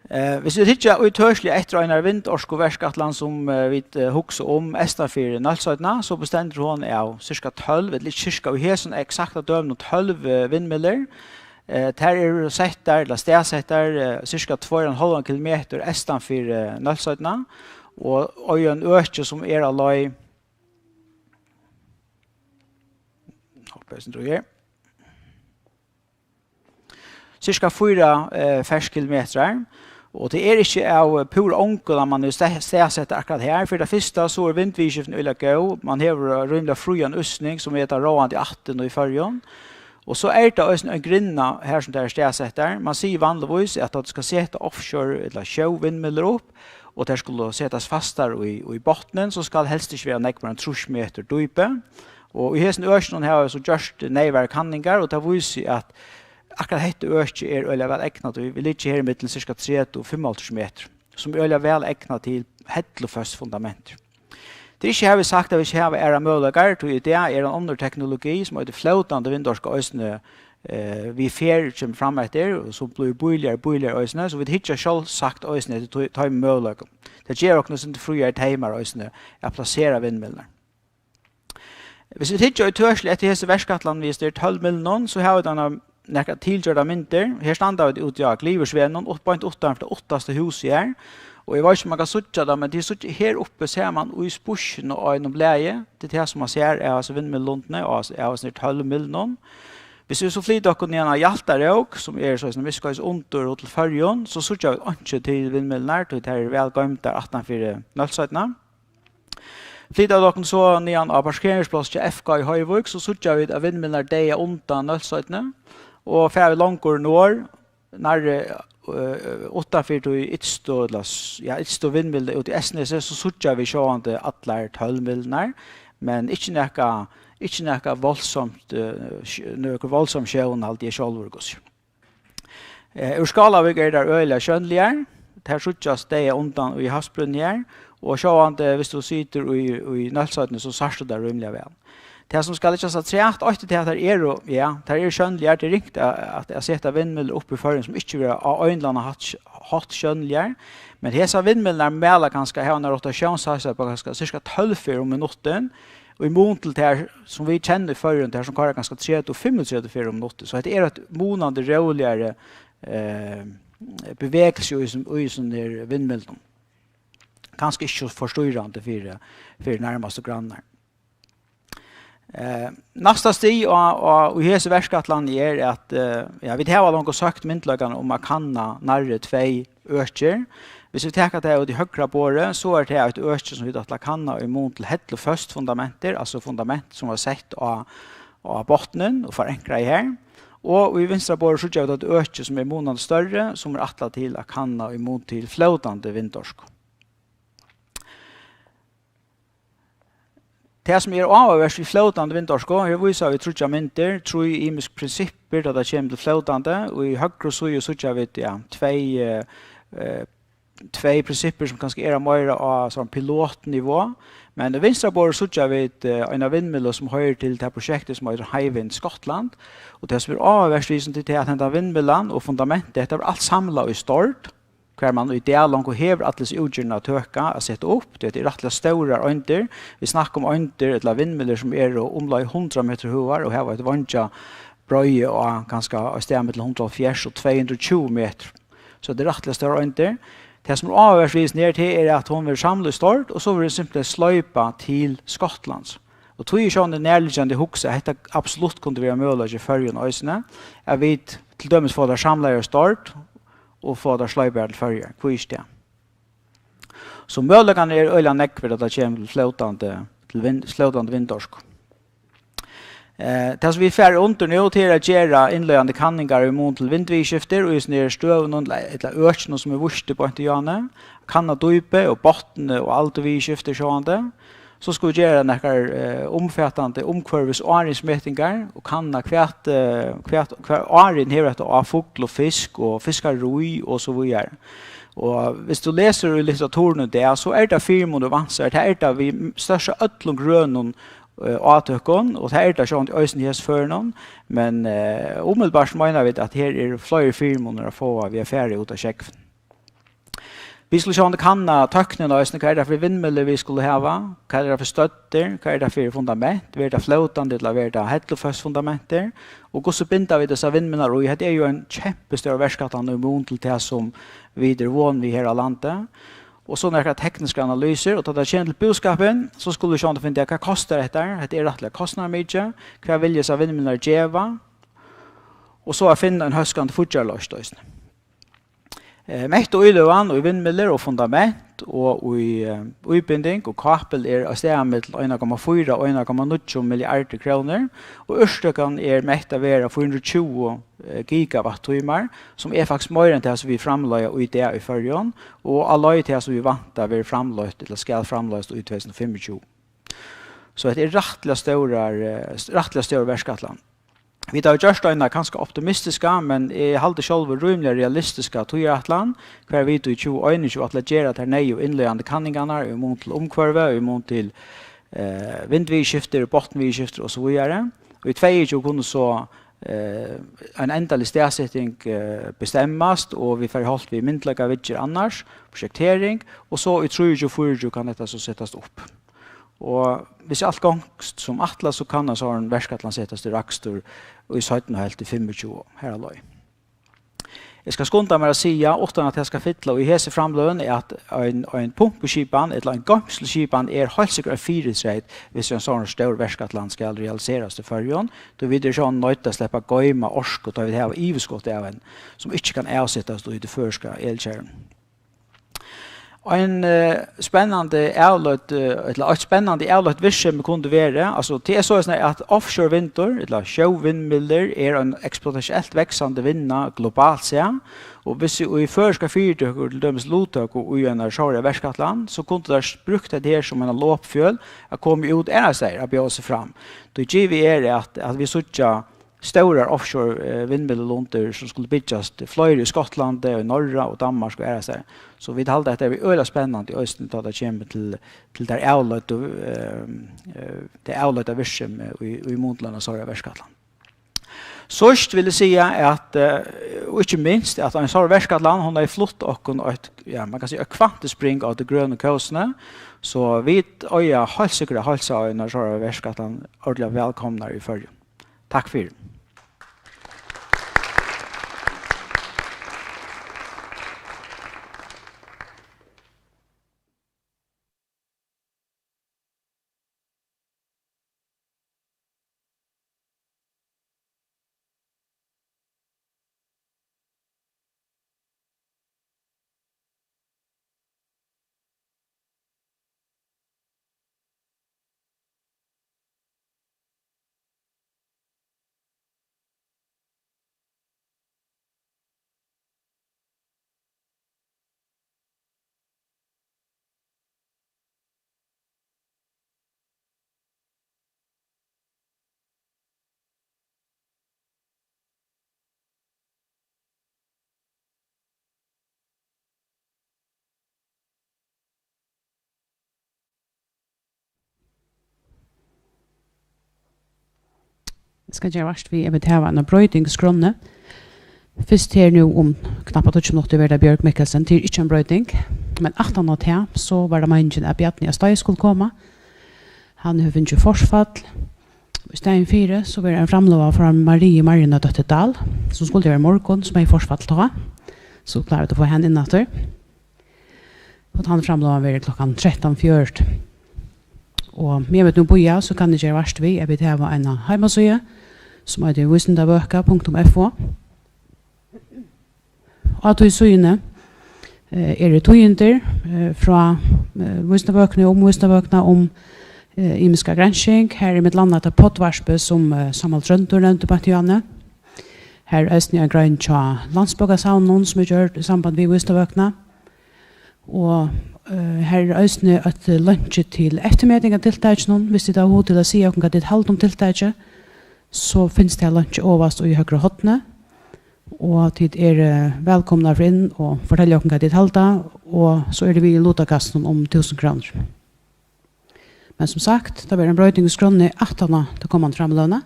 Eh, hvis vit hyggja ítøkiliga eftir einari vindorkuverkætlan sum, eh, vit, eh, hugsa um eystan fyri Nólsoynna, so bestendur hon av cirka tólv, ella ikki cirka, í hesum eksakta døminum tólv, eh, vindmyllur. Eh, tær eru settar, ella staðsettar, eh, cirka tveir og ein hálvan kilometur eystan fyri, eh, Nólsoynna, og í ein øki sum er á leið, hoppa eg eitt sindur í her. Cirka fýra, eh, ferkilometrar. Og tað er ikki av, eh, púra ongum, at man er sta-, staðsettur akkurát her. Fyri tað fyrsta, so er vindviðurskiftini øgiliga góð. Man hevur, eh, rímiliga frían útsning, sum er tað ráðandi ættin í Føroyum. Og so er tað eisini ein grynna her, sum tær eru staðsettar. Man sigur vanligvís, at tá tú skal seta offshore ella sjóvindmyllur upp, og tær skulu setast fastar í, í botnin, so skal helst ikki vera nógv meira enn trýss metur dýpi. Og í hesum økinum hava vit so gjørt neyvar kanningar, og tað vísir, at akkurát hetta økið er øgiliga væl egnað, tí vit liggja her millum cirka tretivu og fimmoghálvtrýss metrar, sum er øgiliga væl egnað til helluføst fundament. Tað er ikki hervið sagt, at vit ikki hava aðrar møguleikar, tí í dag er ein onnur teknologi, sum eitur flótandi vindorka, eisini, eh, við ferð kemur fram eftir, og sum blívur bíligari og bíligari eisini, so vit hyggja sjálvsagt eisini eftir tí, teimum møguleikum. Tað ger okkum eitt sindur fríari teymar eisini at plasera vindmyllurnar. Hvis vit hyggja ítøkiliga eftir hesi verkætlan við hesum tólv myllunum, so hava vit eina, nakrar tilgjørdar myndir. Her standa vit úti á Glyvursvegnum, upp, beint uttanfyri tað uttasta húsið her. Og eg veit ikki, um man kann síggja tað, men tit síggja her uppi, sær man í spískin á einum blaði. Tað er tað, sum man sær av hasi vindmyllulundini, og av, av hesum tólv myllunum. Hvis vit so flyta okkum niðan á Hjaltarók, sum er so miðskeiðis undir Hotel Føroyum, so síggja vit einki til vindmyllurnar, tí tær eru væl goymdar aftan fyri Nólsoynna. Flyta vit okkum so niðan á parkeringspláss hjá F K í Hoyvík, so síggja vit, at vindmyllurnar deyða undan Nólsoynni, og fara vit longur norð, nærri, eh, uttanfyri tí ytstu, ella s-, ja, ytstu vindmylluni úti í Eysnesi, so síggja vit sjálvandi allar tólv myllurnar, men ikki nakað, ikki nakað voldsomt, eh, sj-, nøkur voldsom sjón, haldi eg sjálvur, hvussu. Eh, úr Skálavík eru tær øgiliga sjónligar. Tær síggjast deyða undan í havsbrúnni her, og sjálvandi, hvis tú situr í, í Nólsoynni, so sært tú tær rímiliga væl. Tað, sum skal leggjast afturat, eitt er tað, at tær eru, ja, tær eru sjónligar. Tað er ringt at, at, at seta vindmyllur upp í Føroyum, sum ikki verða á ein ella annan hátt, hátt sjónligar. Men hesar vindmyllurnar mala kanska, hava eina rotatiónshastigheit upp á kanska sirka tólv ferðir um minuttin, og í mun til tær, sum vit kenna í Føroyum, tær sum koyra kanska tretivu, fimmogtretivu ferðir um minuttin. So hetta er eitt munandi róligari, eh, bevegelsi í sum, í sum er vindmyllunum. Kanska ikki so forstyrrandi fyri, fyri nærmastu grannar. Eh, næsta stig á, á, í hesi verkætlanini er, at, eh, ja, vit hava longu søkt myndugleikan um at kanna nærri tvey økir. Hvis vit taka tað út í høgra borði, so er tað eitt øki, sum vit ætla at kanna í mun til helluføst fundamentir, altso fundament, sum var sett á, á botnin og forankrað her. Og í vinstra borði síggja vit eitt øki, sum er munandi størri, sum er ætlað til at kanna í mun til flótandi vindorku. Tað, sum er áhugavert við flótandi vindorku, her vísa vit tríggjar myndir, trý ymisk prinsippir, tá tað kemur til flótandi, og í høgru síðu síggja vit, ja, tvey, eh, eh, tvey prinsippir, sum kanska eru meira á sovorðnum pilotnivå, men í vinstra borði síggja vit, eh, eina vindmyllu, sum hoyrir til tað prosjektið, sum eitur Hywind Scotland, og tað, sum er áhugavert við, sum tað er, at henda vindmyllan og fundamentið, hetta var alt samlað í Stord, hvar man í dag longu hevur allar hesar útgerðirnar at tøka, at seta upp. Tað eru rættiliga stórar eindir. Vit snakka um eindir ella vindmyllur, sum eru umleið hundrað metrar høgar og hava eitt veingja breiði á kanska á stað millum hundrað og hálvfjerðs og tvey hundrað og tjúgu metrar. So tað eru rættiliga stórar eindir. Tað, sum er áhugavert við hesum her, tað er, at hon verður samlað í Stord, og so verður hon simpelthen sloypað til Skotlands. Og tí er sjálvandi nærliggjandi at hugsa, at hetta absolutt kundi vera møguleiki í Føroyum eisini, at vit til dømis fáa tær samlaðar í Stord og fáa tær sloypaðar til Føroyar. Hví ikki tað? So møguleikarnir eru øgiliga nógvir, tá tað kemur til flótandi, til vind, flótandi vindorku. Eh, tað, sum vit fara undir nú, tað er at gera innleiðandi kanningar í mun til vindviðurskiftir, og í hesum her støðunum, ella, ella økinum, sum er víst í beint í áðni, kanna dýpi og botni og aldur viðurskiftir sjálvandi. So skulu vit gera nakrar, eh, umfatandi umhvørvisárinnsmetingar og kanna, hvat, eh, hvat, hvat árin hevur hetta á fugl og fisk og fiskarí og so víðari. Og hvis tú lesur í litteraturini í dag, so er tað fyrimunur og vansar, tað er tað við størsta øllum grønum, eh, átøkum, og tað er tað sjálvandi eisini í hesum førinum, men, eh, umiddelbart meina vit, at her eru fleiri fyrimunir at fáa við at fara út á sjógvin. Vit skulu sjálvandi kanna tøknina eisini, hvat er tað fyri vindmyllur vit skulu hava, hvat er tað fyri støddir, hvat er tað fyri fundament, verður tað flótandi ella verður tað helluføst fundamentir, og hvussu binda vit hesar vindmyllurnar í? Hetta er jú ein kempistórur verkætlan í mun til tað, sum vit eru von við her á landi. Og so nakrar tekniskar analysur, og tá tað kemur til búskapin, so skulu vit sjálvandi finna út av, hvat kostar hetta? Hetta er rættiliga kostnaðarmikið. Hvat vilja hesar vindmyllurnar geva? Og so at finna ein hóskandi fíggjarloysn eisini. Eh, mett og íløgan í vindmyllur og fundament og í, eh, íbinding og kápil er á staðið millum ein komma fýra og ein komma níggju milliardir krónur, og úrtøkan er mett at vera fýra hundrað og tjúgu, eh, gigawatttímar, sum er faktiskt meira enn tað, sum vit framleiða í dag í Føroyum, og á leið til tað, sum vit vænta verður framleitt ella skal framleiðast í tvey túsund og fimmogtjúgu. So hetta er rættiliga stórar, eh, rættiliga stór verkætlan. Vit hava gjørt eina kanska optimistiska, men eg haldi sjálvur rímiliga realistiska tíðarætlan, har vit í tjúgu einogtjúgu ætla at gera tær neyðugu innleiðandi kanningarnar í mun til umhvørvi, í mun til, eh, vindviðurskiftir, botnviðurskiftir og so víðari. Og í tveyogtjúgu kunnu so, eh, ein endalig staðseting, eh, bestemmast, og vit fara í holt við myndugleikaviðgerð annars, projektering, og so í trýogtjúgu fýraogtjúgu kann hetta so setast upp. Og hvis alt gongst sum ætlað, so kann ein sovorðin verkætlan setast í rakstur í seinnu helvt í fimmogtjúgu, har á leið. Eg skal skunda mær at siga, uttan at tað skal fylla í hesi framløgini, at ein, ein pumpuskipan ella ein goymsluskipan er heilt sikkurt ein fyritreyt, hvis ein sovorðin stór verkætlan skal realiserast í Føroyum, tí vit eru sjálvandi noydd at sleppa at goyma orku, tá vit hava yvirskot av henni, sum ikki kann avsetast í tí føroyska elkervinum. Ein, eh, spennandi avleidd, eh, ella eitt spennandi avleitt virksemi kundi verið, altso, tað er soleiðis at offshore vindur, ella sjóvindmyllur, er ein eksponentielt vaksandi vinna globalt séð, og hvis vit í føroyskar fyritøkur til dømis luttøku í einari sovorðnari verkætlan, so kundu teir brúkt hetta her sum eina lopfjøl at koma út aðrastaðni at bjóða seg fram. Tí givið er, at, at vit síggja stórar offshore, eh, vindmyllulundir, sum skulu byggjast, fleiri í Skotlandi og í Norra og Danmark og aðrastaðni. So vit halda, at tað er øgiliga spennandi, eisini tá tað kemur til, til tær avleiddu, eh, eh, tað avleidda virksemið í, í mun til eina sovorðna verkætlan. Síðst vil eg siga, at, eh, og ikki minst, at ein sovorðin verkætlan, hon hevði flutt okkum eitt, ja, man kann siga, eitt kvantispring á tí grønu kósini, so vit eiga heilt sikkurt at heilsa eina sovorðna verkætlan ordiliga vælkomnar í Føroyum. Takk fyri. Eg skal gera vart við, eg vil hava eina broyting í skránni. Fyrst her nú um knappa tíggju minuttir verður tað Bjørg Mikkelsen, tað er ikki ein broyting. Men aftan á tað, so var tað meiningin, at Bjarni á Steig skuldi koma. Hann hevur fingið forfall. Í staðin fyri, so verður ein framløga frá Marie Marianadóttir Dahl, sum skuldi vera í morgun, sum hevði forfall tá. So klára vit at fáa hana inn aftur. Og tann framløgan verður klokkan trettan fjøruti. Og meðan vit nú bíða, so kann eg gera vart við, at vit hava eina heimasíðu, sum eitur vísindavøka punktum f o. Á tí síðuni, eh, eru tíðindir, eh, frá, eh, Vísindavøkuni, um Vísindavøkuna, um, eh, ymiska gransking. Har er millum annað tað poddvarpið, sum, eh, Sámal Tróndur nevndi beint í áðni. Har er eisini ein grein hjá Landsbókasavninum, sum er gjørd í samband við Vísindavøkuna. Og, eh, har er eisini eitt link til eftirmeting av tiltakinum. Viss tit hava hug til at siga okkum, hvat tit halda um tiltakið, so finst tað link ovast í høgra horni. Og tit eru, eh, vælkomnar inn og fortelja okkum, hvat tit halda. Og so eru vit við í lutakastinum um túsund krónur. Men sum sagt, tað verður ein broyting í skránni aftan á ta komandi framløguna.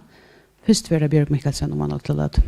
Fyrst verður Bjørg Mikkelsen, um hann hevur lagt til at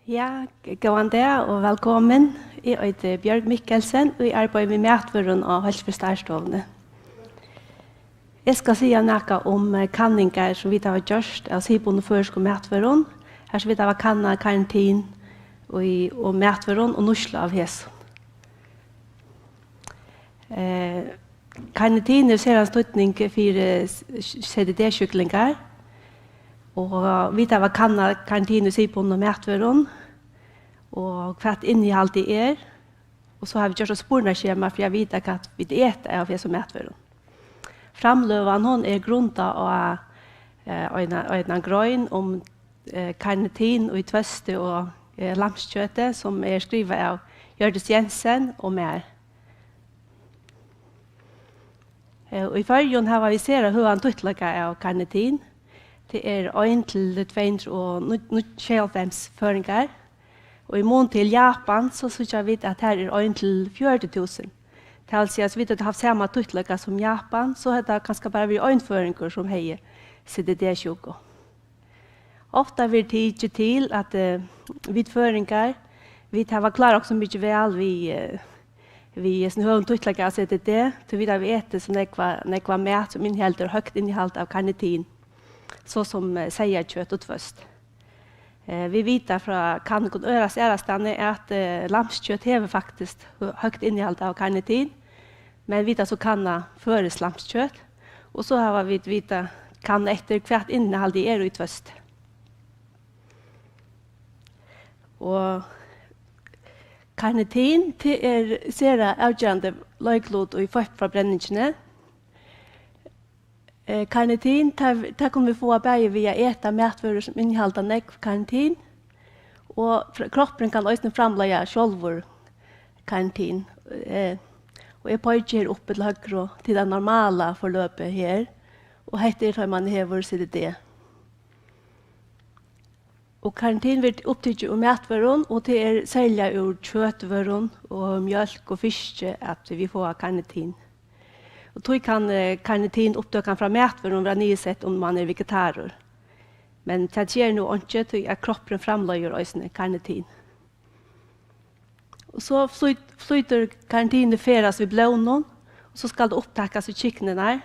Ja, g-, góðan dag og vælkomin. Eg eiti Bjørg Mikkelsen og eg arbeiði við matvørum á Heilsufrøðistarvsstovuni. Eg skal siga nakað um, eh, kanningar sum vit hava gjørt av siðbundnum føroyskum matvørum, har sum vit hava kannað karnitin í, og matvørum og nýtslu av hesum. Eh, karnitin hevur sera týdning fyri s-, s-, C D D-sjúklingar, og vit hava kannað karnitin í siðbundnum matvørum, og hvat innihaldið er, og so hava vit gjørt eitt spurnaskema fyri at vita, hvat vit eta av hesum matvørum. Framløgan, hon er grundað á, eh, eina, eina grein um, eh, karnitin í tvøsti og, eh, lambskjøti, sum er skrivað av Hjørdis Jensen og mær. Eh, í Føroyum hava vit sera høgan títtleika av karnitin. Tað er ein til tvey hundrað og níggjuoghálvfems føroyingar. Og í mun til Japan, so síggja vit, at har er ein til fjøruti túsund. Tað vil siga, at vit høvdu havt sama títtleika sum Japan, so hevði tað kanska bara verið ein føroyingur, sum hevði C D D-sjúku. Ofta verður tikið til, at, eh, vit føroyingar, vit hava klárað okkum so mikið væl við, eh, við hesum høgum títtleika av C D D, tí vit hava etið so nógva, nógva mat, sum inniheldur høgt innihald av karnitin, so sum, eh, seyðakjøt og tvøst. Eh, vit vita frá kanningum øðrast aðrastaðni, at, eh, lambskjøt hevur faktiskt hø-, høgt innihald av karnitin, men vit hava so kannað føroyskt lambskjøt, og so hava vit vita, kannað eftir, hvat innihaldið er í tvøsti. Og karnitin, tað er sera avgerandi leiklut í feittforbrenningini. Eh, karnitin, tað, tað kunnu vit fáa bæði við at eta matvørur, sum innihalda nógv karnitin, og fr-, kroppurin kann eisini framleiða sjálvur karnitin. Eh, og eg peiki her uppi til høgru til tað normala forløpið her, og hetta er, tá man hevur C D D. Og karnitin verður upptikið úr matvørum, og tað er serliga úr kjøtvørum og mjólk og fiski, at vit fáa karnitin. Og tí kann, eh, karnitinupptøkan frá matvørum vera niðursett, um man er vegetarur. Men tað ger nú einki, tí at kroppurin framleiðir eisini karnitin. Og so flýt-, flýtur karnitinið ferðast við blóðinum, og so skal tað upptakast í kyknurnar,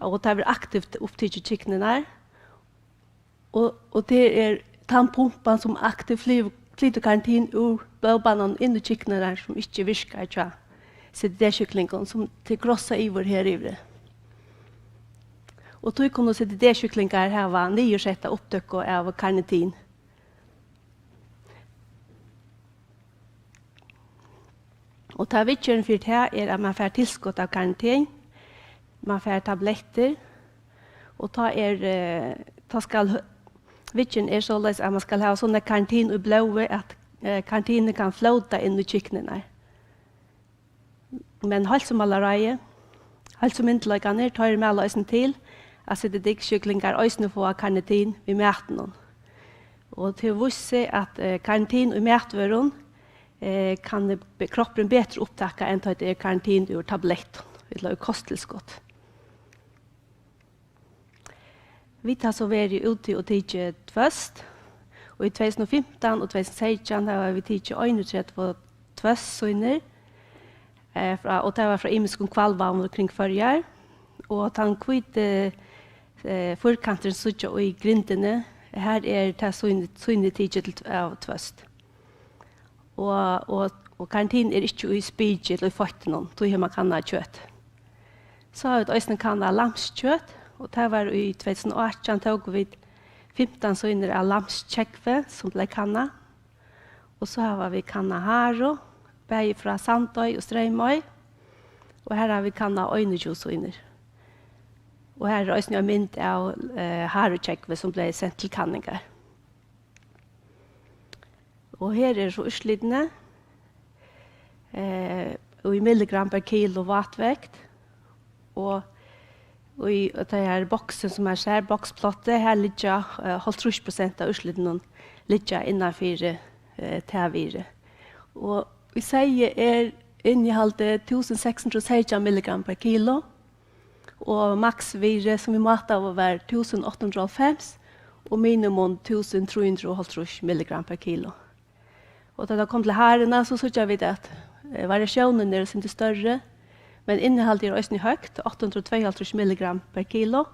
og tað verður aktivt upptikið í kyknurnar. Og, og tað er tann pumpan, sum aktivt flyv-, flytur karnitin úr blóðbananum inn í kyknurnar, sum ikki virkar hjá C D D-sjúklingum, sum tað krossar yvir her yviri. Og tí kunnu C D D-sjúklingar hava niðursetta upptøku av karnitin. Og tá viðgerðin fyri tað er, at man fær tilskot av karnitin, man fær tablettir, og tá er, eh, tá skal hø-, viðgerðin er soleiðis, at man skal hava so nógv karnitin í blóði, at, eh, karnitinið kann flóta inn í kyknurnar. Men heilsumálaráðið, heilsumyndugleikarnir, teir mæla eisini til, at C D D-sjúklingar eisini fáa karnitin við matinum. Og tað hevur víst seg, at, eh, karnitin í matvørum, eh, kann be-, kroppurin betur upptaka enn tá tað er karnitin úr tablettum ella úr kosttilskot. Vit hava so verið úti og tikið tvøst, og í tvey túsund og fimtan og tvey túsund og seytjan hava vit tikið einogtretivu tvøstsvínir, eh, frá, og tað var frá ymiskum hvalvovum kring Føroyar, og tann hvíti, eh, fýrkanturin, síggja í grindini, har er tað svín-, svínið tikið til tv-, av tvøst. Og, og, og karnitin er ikki í spiki ella í feitinum, tí hevur man kannað kjøt. So hava vit eisini kannað lambskjøt, og tað var í tvey túsund og átjan, tóku vit fimtan svínir av lambskjógvi, sum bleiv kannað. Og so hava vit kannað haru, bæði frá Sandoy og Streymoy, og har hava vit kannað einogtjúgu svínir. Og har er eisini ein mynd av, eh, harukjógvi, sum bleiv sent til kanningar. Og her eru so úrslitini, eh, í milligram per kilo vátvekt, og í, og tað her boksin, sum her sær, bokspláttið, har liggja, eh, hálvtrýss prosent av úrslitunum liggja innanfyri, eh, tað virðið. Og í seyði er innihaldið túsund seks hundrað og seytjan milligram per kilo, og maksvirðið, sum vit mátaðu, var túsund átta hundrað og hálvfems, og minimum túsund trý hundrað og hálvtrýss milligram per kilo. Og tá tað kom til haruna, so síggja vit, at, eh, variatiónin er eitt sindur størri, men innihaldið er eisini høgt, átta hundrað og tveyoghálvtrýss milligram per kilo.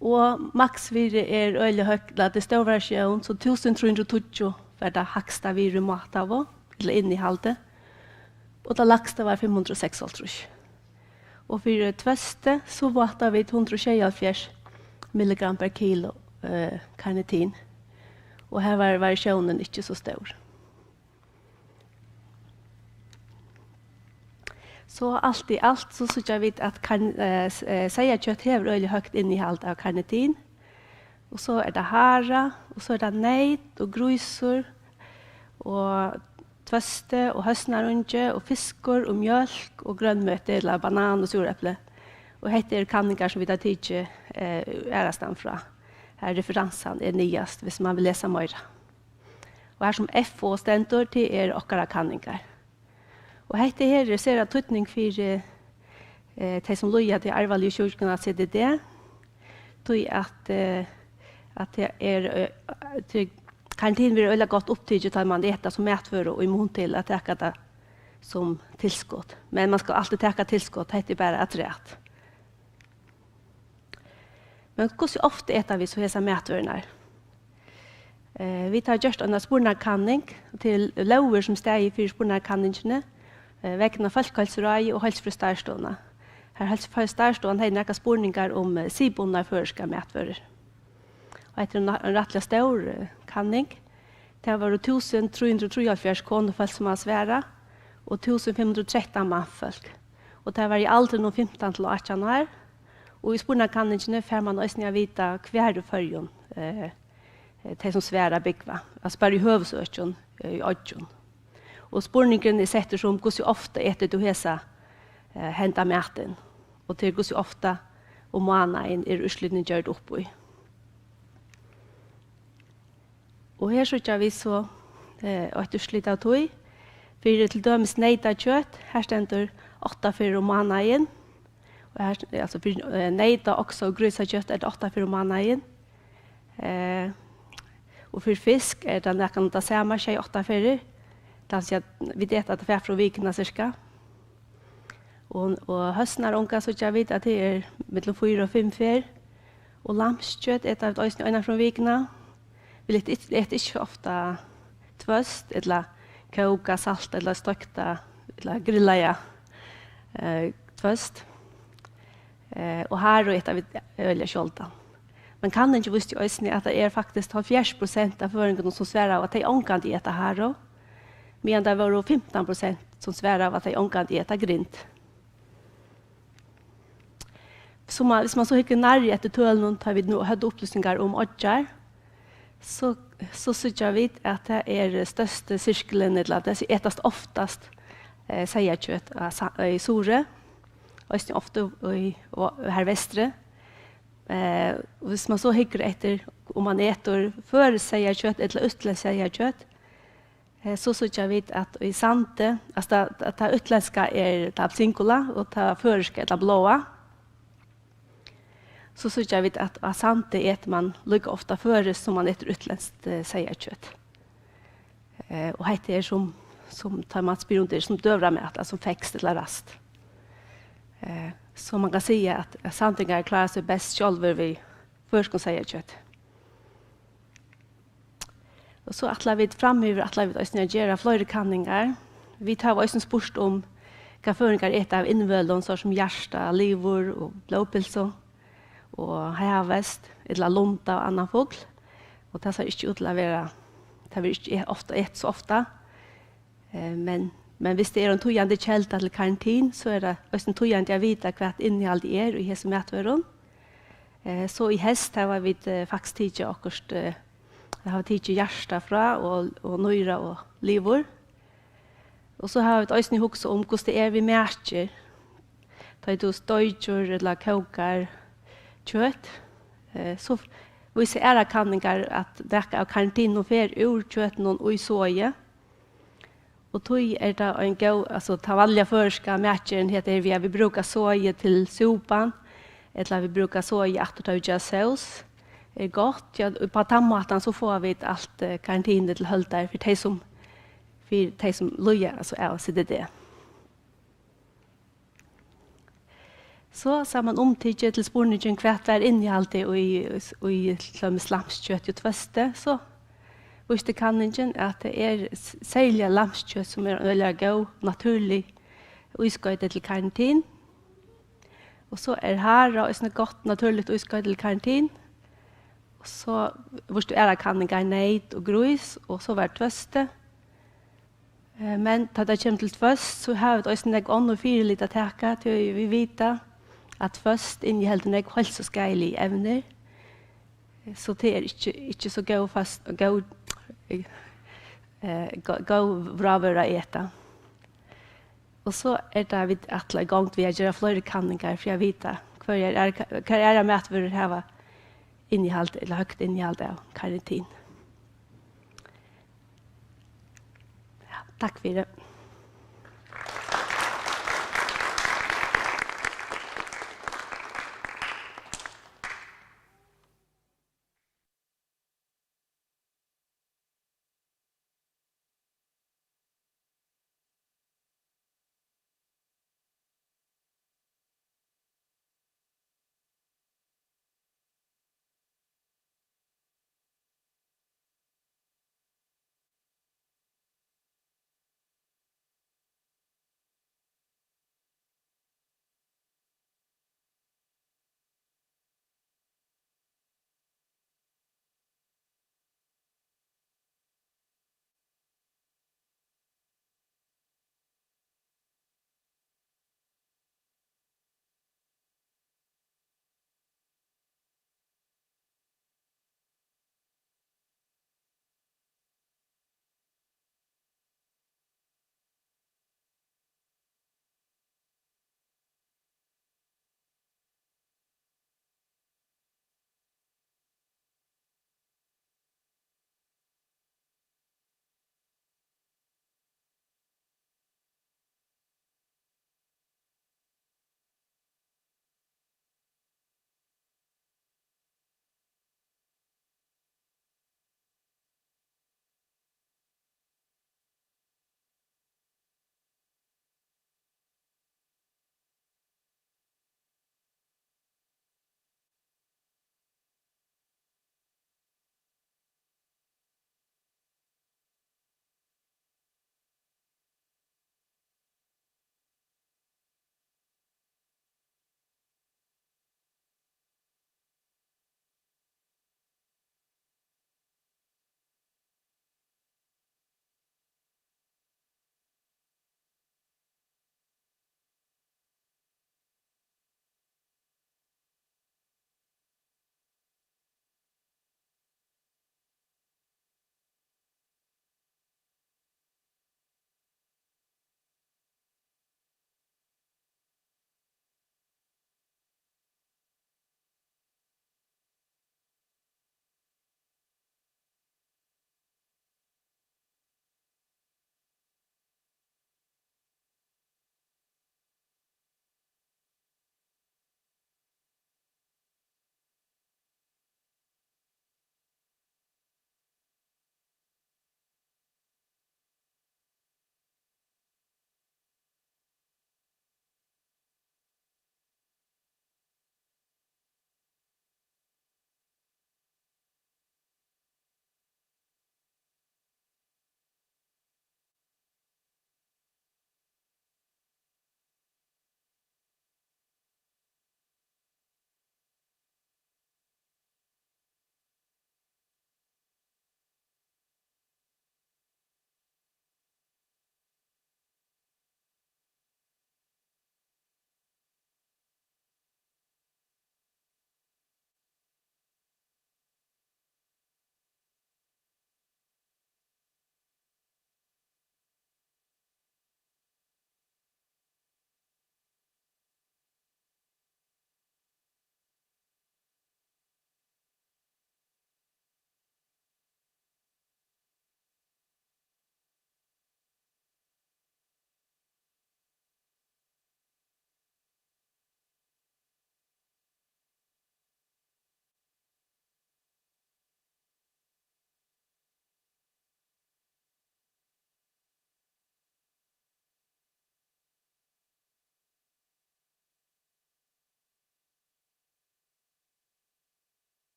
Og maksvirði er øgiliga høgt, ella tað er stór variatión, so túsund trý hundrað og tíggju var tað hægsta virðið mátað, ella innihaldið. Og tað lægsta var fimm hundrað og seksoghálvtrýss. Og fyri tvøsti, so vátta vit hundrað og sjeyoghálvfjerðs milligram per kilo, eh, karnitin. Og her var variatiónin ikki so stór. So alt í alt, so síggja vit, at karn-, eh, s-, eh, seyðakjøt hevur øgiliga høgt innihald av karnitin. Og so er tað hara, og so er tað neyt og grísur og tvøsti og høsnarungi og fiskur og mjólk og grønmeti, ella banan og súrepli. Og hetta eru kanningar, sum vit hava tikið, eh, aðrastaðni frá, har referansan er niðast, viss mann vil lesa meira. Og har sum F O stendur, tað eru okkara kanningar. Og hetta her er sera týdning fyri, eh, tey, sum líða til arvaligu sjúkuna C D D, tí at, eh, at tað er, eh, tí karnitin verður øgiliga gott upptikið, tá man etur sum matvøru, í mun til at taka tað sum tilskot. Men man skal altíð taka tilskot, hetta er bara afturat. Men hvussu ofta eta vit so hesar matvørurnar? Eh, vit hava gjørt eina spurnarkanning til Lógir, sum staðið fyri spurnarkanningini, eh, vegna Fólkaheilsuráðið og Heilsufrøðistarvsstovuna. Har Heilsufrøðistarvsstovan hevði nakrar spurningar um, eh, siðbundnar føroyskar matvørur. Og hetta er ein, ein rættiliga stór, eh, kanning. Tað vóru túsund trý hundrað og trýoghálvfjerðs konufólk, sum hava svarað, og túsund fimm hundrað og trettan mannfólk. Og tað var í aldrinum fimtan til átjan ár. Og í spurnarkanningini fær mann eisini at vita, hvar í Føroyum, eh, eh, tey, sum svara, búgva. Altso bara í høvuðsøkjum, eh, í oyggjum. Og spurningurin er settur sum: Hvussu ofta etur tú hesa, eh, henda matin? Og til hvussu ofta um mánaðin eru úrslitini gjørd upp í? Og her síggja vit so, eh, eitt úrslit av tí. Fyri til dømis neytakjøt, har stendur átta ferðir um mánaðin. Og her, altso fyri, eh, neyta-, oksa- og grísakjøt er tað átta ferðir um mánaðin. Eh, og fyri fisk er tað nakað tað sama, sjey, átta ferðir. Tað vil siga, vit eta tað tvær ferðir um vikuna cirka. Og, og høsnarunga síggja vit, at tað er millum fýra og fimm ferð. Og lambskjøt eta vit eisini eina ferð um vikuna. Vit eta ikki, eta ikki so ofta tvøst, ella kókað, saltað, ella steikt, ella grillað, eh, tvøst. Eh, og haru eta vit øgiliga sjáldan. Men kanningin vísti eisini, at tað er faktiskt hálvfjerðs prosent av føroyingunum, sum svaraðu, at tey ongantíð eta haru, meðan tað vóru fimtan prosent, sum svaraðu, at tey ongantíð eta grind. So man, viss man so hyggur nærri eftir tølunum, tá vit nú høvdu upplýsingar um oyggjar, so, so síggja vit, at tað er størsti sirkilin, ella tað etast oftast, eh, seyðakjøt á Sa-, í Suðuroy, eisini ofta í, og her vesturi. Eh, og viss man so hyggur eftir, um man etur føroyskt seyðakjøt ella útlendsk seyðakjøt, eh, so síggja vit, at í Sandi, altso, tað, tað, tað útlendska er tað singula, og tað føroyska er tað bláa. So síggja vit, at á Sandi etur man líka ofta føroyskt, sum man etur útlendskt, eh, seyðakjøt. Eh, og hetta er sum, sum tá man spyr um tað er sum døgurðamat, altso sum feskt ella ræst. Eh, so man kann siga, at, at sandingar klára seg best sjálvir við føroyskum seyðakjøti. Og so ætla vit framyvir, ætla vit eisini at gera fleiri kanningar. Vit hava eisini spurt um, hvat føroyingar eta av innvølum, so sum hjarta, livur og blóðpylsu og havhest, ella lunda og annan fugl. Og tað sær ikki út til at vera, tað verður ikki e-, ofta et so ofta. Eh, men, men viss tað er ein týðandi kelda til karnitin, so er tað eisini týðandi at vita, hvat innihaldið er í hesum matvørum. Eh, so í heyst hava vit, eh, faktiskt tikið okkurt, eh, hava tikið hjarta frá og, og nýra og livur. Og so hava vit eisini hugsað um, hvussu tað er við mækir. Tá ið tú steikir ella kókar kjøt, eh, so vísa aðrar kanningar, at nakað av karnitinum fer úr kjøtinum í soðið. Og tí er tað ein góð, altso, tann vanliga føroyska matgerðin, hetta er við, at vit brúka soðið til súpan, ella vit brúka soðið aftur, tá vit gera sós, er gott, ja, og á tann mátan so fáa vit alt, eh, karantin til høldar fyri tey sum, fyri tey sum líða, altso, av C D D. So, samanumtikið til spurningin, hvat var innihaldið í, í, í til dømis lambskjøti og tvøsti, so vísti kanningin, at tað er s-, serliga lambskjøt, sum er ein øgiliga góð, natúrlig ískoyti til karantin. Og so er hara eisini gott, natúrligt ískoyti til karantin. Og so vístu aðrar kanningar, neyt og grís, og so var tvøsti. Eh, men tá tað kemur til tvøst, so hava vit eisini nógv onnur fyrilit at taka, tí vit vita, at tvøst inniheldur nógv heilsuskaðilig evnir. So tað er ikki, ikki so góð fast, góð, eh, gó-, góð rávøra at eta. Og so er tað, vit ætla í gongd við at gera fleiri kanningar fyri at vita, hvørjar er, hvar aðrar matvørur hava innihald, ella høgt innihald av karantin. Ja, takk fyri.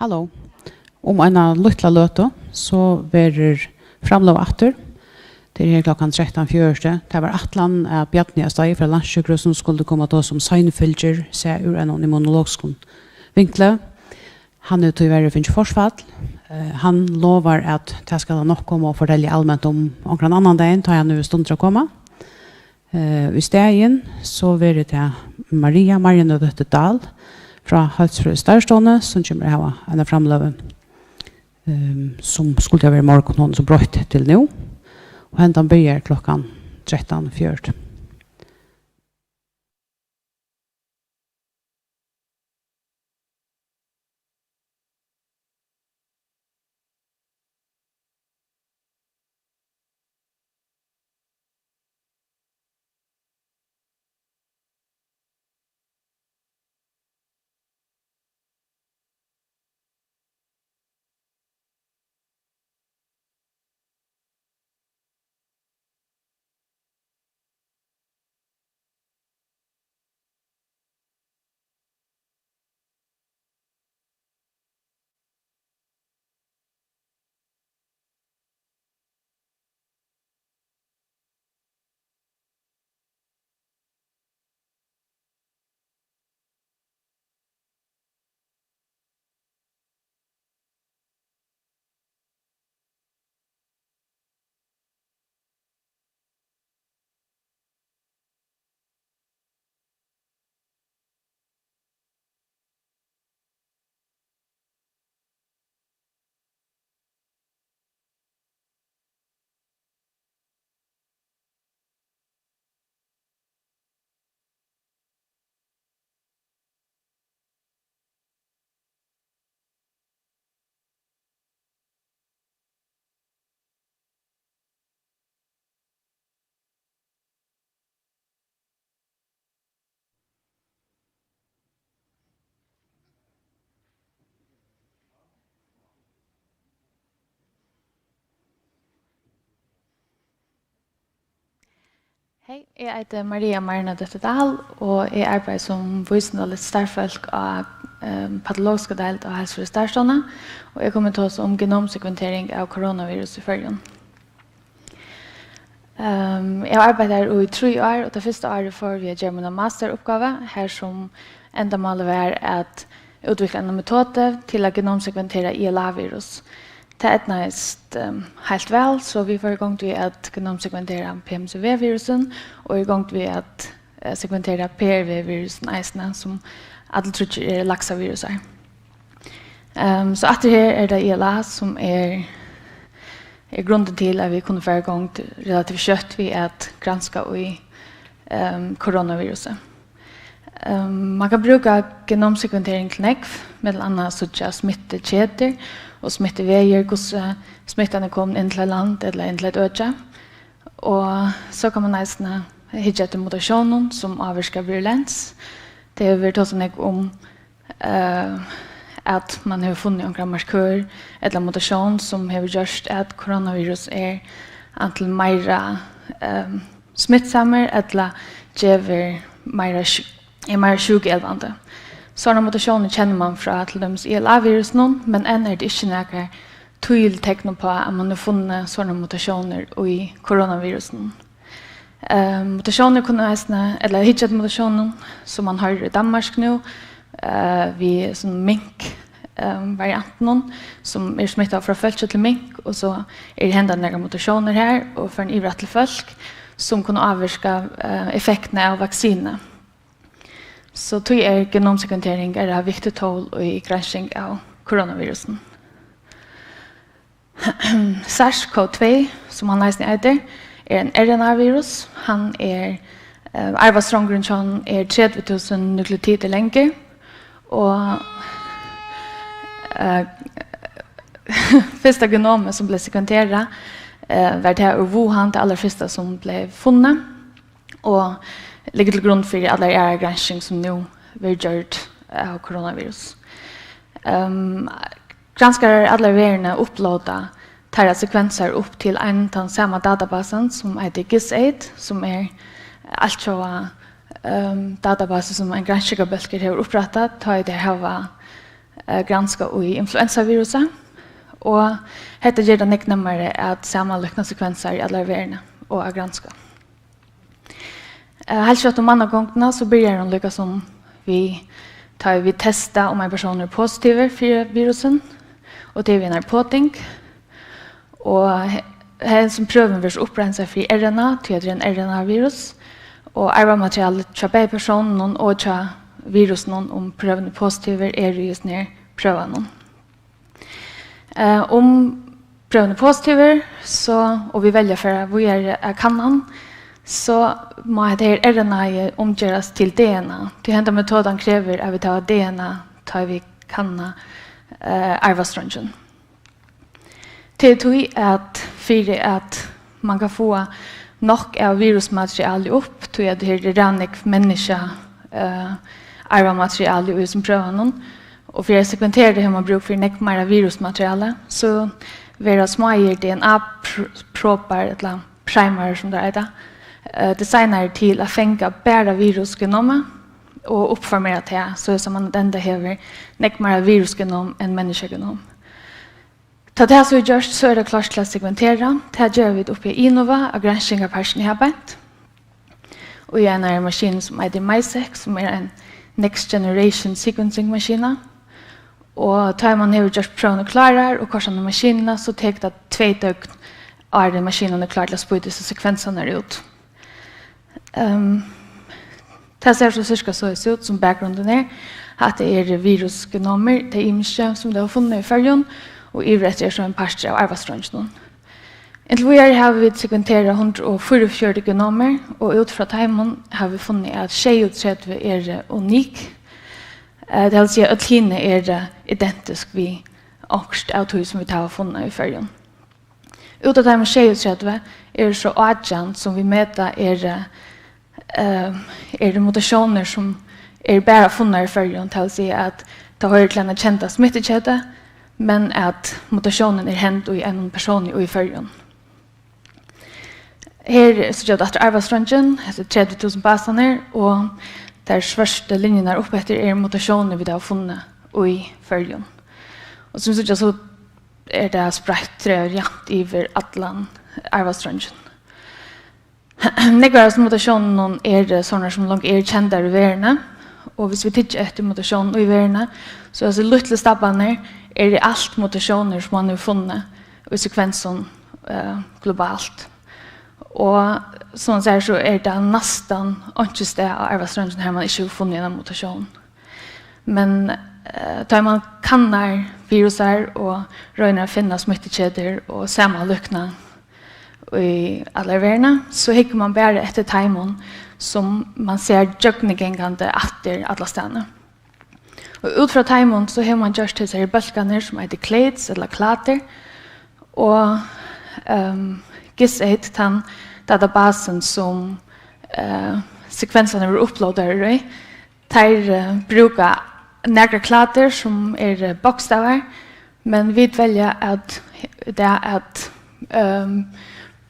Halló. Um eina lítla løtu, so verður framløga aftur. Tað er her klokkan trettan fjøruti. Tað var ætlan, at Bjarni Astai frá Landssjúkrahúsinum skuldi koma at tosa um seinfylgir, sæð úr einum immunologiskum vinkli. Hann hevur tíverri fingið forfall. Eh, hann lovar, at tað skal hann nokk koma og fortelja alment um onkran annan dagin, tá hann hevur stundir at koma. Eh, í staðin so verður tað Maria Marianudóttir Dahl frá Heilsufrøðistarvsstovuni, sum kemur at hava eina framløgu, ehm, sum skuldi ha verið í morgun, hon er so broytt til nú. Og hendan byrjar klokkan trettan fjøruti. Hey, eg eiti Maria Marina Døttur Dahl, og eg arbeiði sum vísindaligt starvsfólk á, ehm, patologiska deild á Heilsufrøðistarvsstovuni, og eg komi at tosa um genomsekventering av koronavirus í Føroyum. Ehm, eg havi arbeitt har í trý ár, og tað fyrsta árið fór við at gera mína masteruppgávu, har sum endamálið var at útvikla eina metodu til at genomsekventera I L A-virus. Tað eydnaðist, ehm, heilt væl, so vit fóru í gongd við at genomsekventera P M C V-virusin og í gongd við at, eh, sekventera P R V-virusin eisini, sum allir tríggir eru laksavirusar. Ehm, so aftur her er tað I L A, sum er, er grundin til, at vit kunnu fara í gongd relativt skjótt við at granska í, ehm, koronavirusi. Ehm, man kann brúka genomsekventering til nógv, millum annað at síggja smittuketur og smittuvegir, hvussu smittan er komin inn til eitt land ella inn til eitt øki. Og so kann man eisini hyggja eftir mutasjónum, sum ávirkar virulens. Tað hevur verið tosað nógv um, eh, at man hevur funnið onkran markør ella mutasjón, sum hevur gjørt, at koronavirus er antin meira, ehm, smittsamur ella gevur meira sjú-, er meira sjúkuelvandi. Sovorðnar mutasjónir kennir man frá til dømis I L A-virusinum, men enn er tað ikki nakar týðilig tekn uppá, at man hevur funnið sovorðnar mutasjónir í koronavirusinum. Ehm, mutasjónir kunnu eisini, ella hyggja at mutasjónum, sum man hoyrir í Danmark nú, eh, við sovorðnum mink, ehm, variantinum, sum er smittað frá fólki til mink, og so er hendar nakrar mutasjónir har, og fer yvir aftur til fólk, sum kunnu ávirka, eh, effektini av vaksinu. So tí er genomsekventering eitt viktigt tól í gransking av koronavirusinum. SARS-CoV tvey, sum hann eisini eitur, er ein R N A-virus. Hann er, eh, arvastrongurin hjá honum er tretivu túsund nukleotidir langur, og, eh, fyrsta genomið, sum bleiv sekventerað, eh, var tað úr Wuhan, tað allarfyrsta, sum bleiv funnið, og liggur til grund fyri allari aðrari gransking, sum nú verður gjørd av koronavirus. Ehm, granskarar í allari verðini upplóta teirra sekvensar upp til ein tann sama databasan, sum eitur GISAID, sum er altjóða, ehm, databasi, sum ein granskingarbólkur hevur upprættað, tá ið tey hava eh, granska í influensavirusi, og hetta ger tað nógv nemmari at samanlíkna sekvensar í allari verðini og at granska. Eh, heilt skjótt um mannagongdina, so byrjar hon líka sum við, tá ið vit testa, um ein persónur er positivur fyri virusin, og tað er við einari poting. Og he-, hesin prøvin verður so uppreinsað fyri R N A, tí at tað er ein R N A-virus, og arvamaterialið hjá bæði persónunum og hjá virusinum, um prøvin er positivur, er í hesum her prøvanum. Eh, um prøvin er positivur, so, og vit velja at fara víðari at kanna hann, so má hetta her R N A-ið umgerast til D N A, tí henda metodan krevur, at vit hava D N A, tá ið vit kanna, eh, arvastrongin. Tað er tí, at fyri at mann kann fáa nokk av virusmateriali upp, tí at her er ræðuliga nógv menniskja, eh, arvamateriali í hesum prøvanum, og fyri at sekventera hevur mann brúk fyri nógv meira virusmateriali, so verða smáir D N A pr-, propar, ella primarar, sum teir eita, eh, designaðir til at fanga bara virusgenomið og uppformera tað, so at mann at enda hevur nógv meira virusgenom enn menniskjagenom. Tá tað so er gjørt, so er tað klárt til at sekventera. Tað gera vit uppi í Innova, á granskingarparkini her beint. Og í einari maskinu, sum eitur MiSeq, sum er ein next generation sequencing maskina. Og tá mann hevur gjørt prøvurnar klárar og koyrt á maskinuna, so tekur tað tvey døgn, áðrenn maskinan er klár til at spýta hesar sekvensarnar út. Ehm, tað sær so cirka soleiðis út, sum bakgrundin er. Hatta eru virusgenomir, tey ymisku, sum tey hava funnið í Føroyum, og yvireftir er so ein partur av arvastrongini. Inntil víðari hava vit sekventerað hundrað og fýraogfjøruti genomir, og út frá teimum hava vit funnið, at sjeyogtretivu eru unik. Eh, tað vil siga, øll hini eru identisk við okkurt av tí, sum vit hava funnið í Føroyum. Út av teimum sjeyogtretivu eru so átjan, sum vit meta eru, eh, eru mutatiónir, sum eru bara funnar í Føroyum, tað vil siga, at tað hoyrir til eina kenda smittuketu, men at mutasjónin er hend í einum persóni í Føroyum. Her síggja vit aftur arvastrongin, hetta er tretivu túsund basarnir, og tær svørtu linjurnar uppeftir eru mutasjónir, vit hava funnið í Føroyum. Og sum vit síggja, so er tað spreitt, eh, javnt yvir allan arvastrongin. Nógvar av hesum mutasjónunum eru sovorðnar, sum longu eru kendar í verðini, og viss vit hyggja eftir mutasjónum í verðini, so hesir lítlu stabbarnir eru alt mutasjónir, sum mann hevur funnið í sekvensum, eh, globalt. Og sum mann sær, so er tað næstan einki stað á arvastrongini, har mann ikki hevur funnið eina mutasjón. Men, eh, tá ið mann kannar virusar og roynir at finna smittuketur og samanlíkna í allari verðini, so hyggur mann bara eftir teimum, sum mann sær gjøgnumgangandi aftur allastaðni. Og út frá teimum, so hevur mann gjørt hesar her bólkarnar, sum eitur clades ella klatur, og, ehm, GISAID, tann databasin, sum, eh, sekvensarnir verða uploadaðir í, teir, eh, brúka nakrar klatur, sum eru bókstavar, men vit velja at, í dag at, ehm,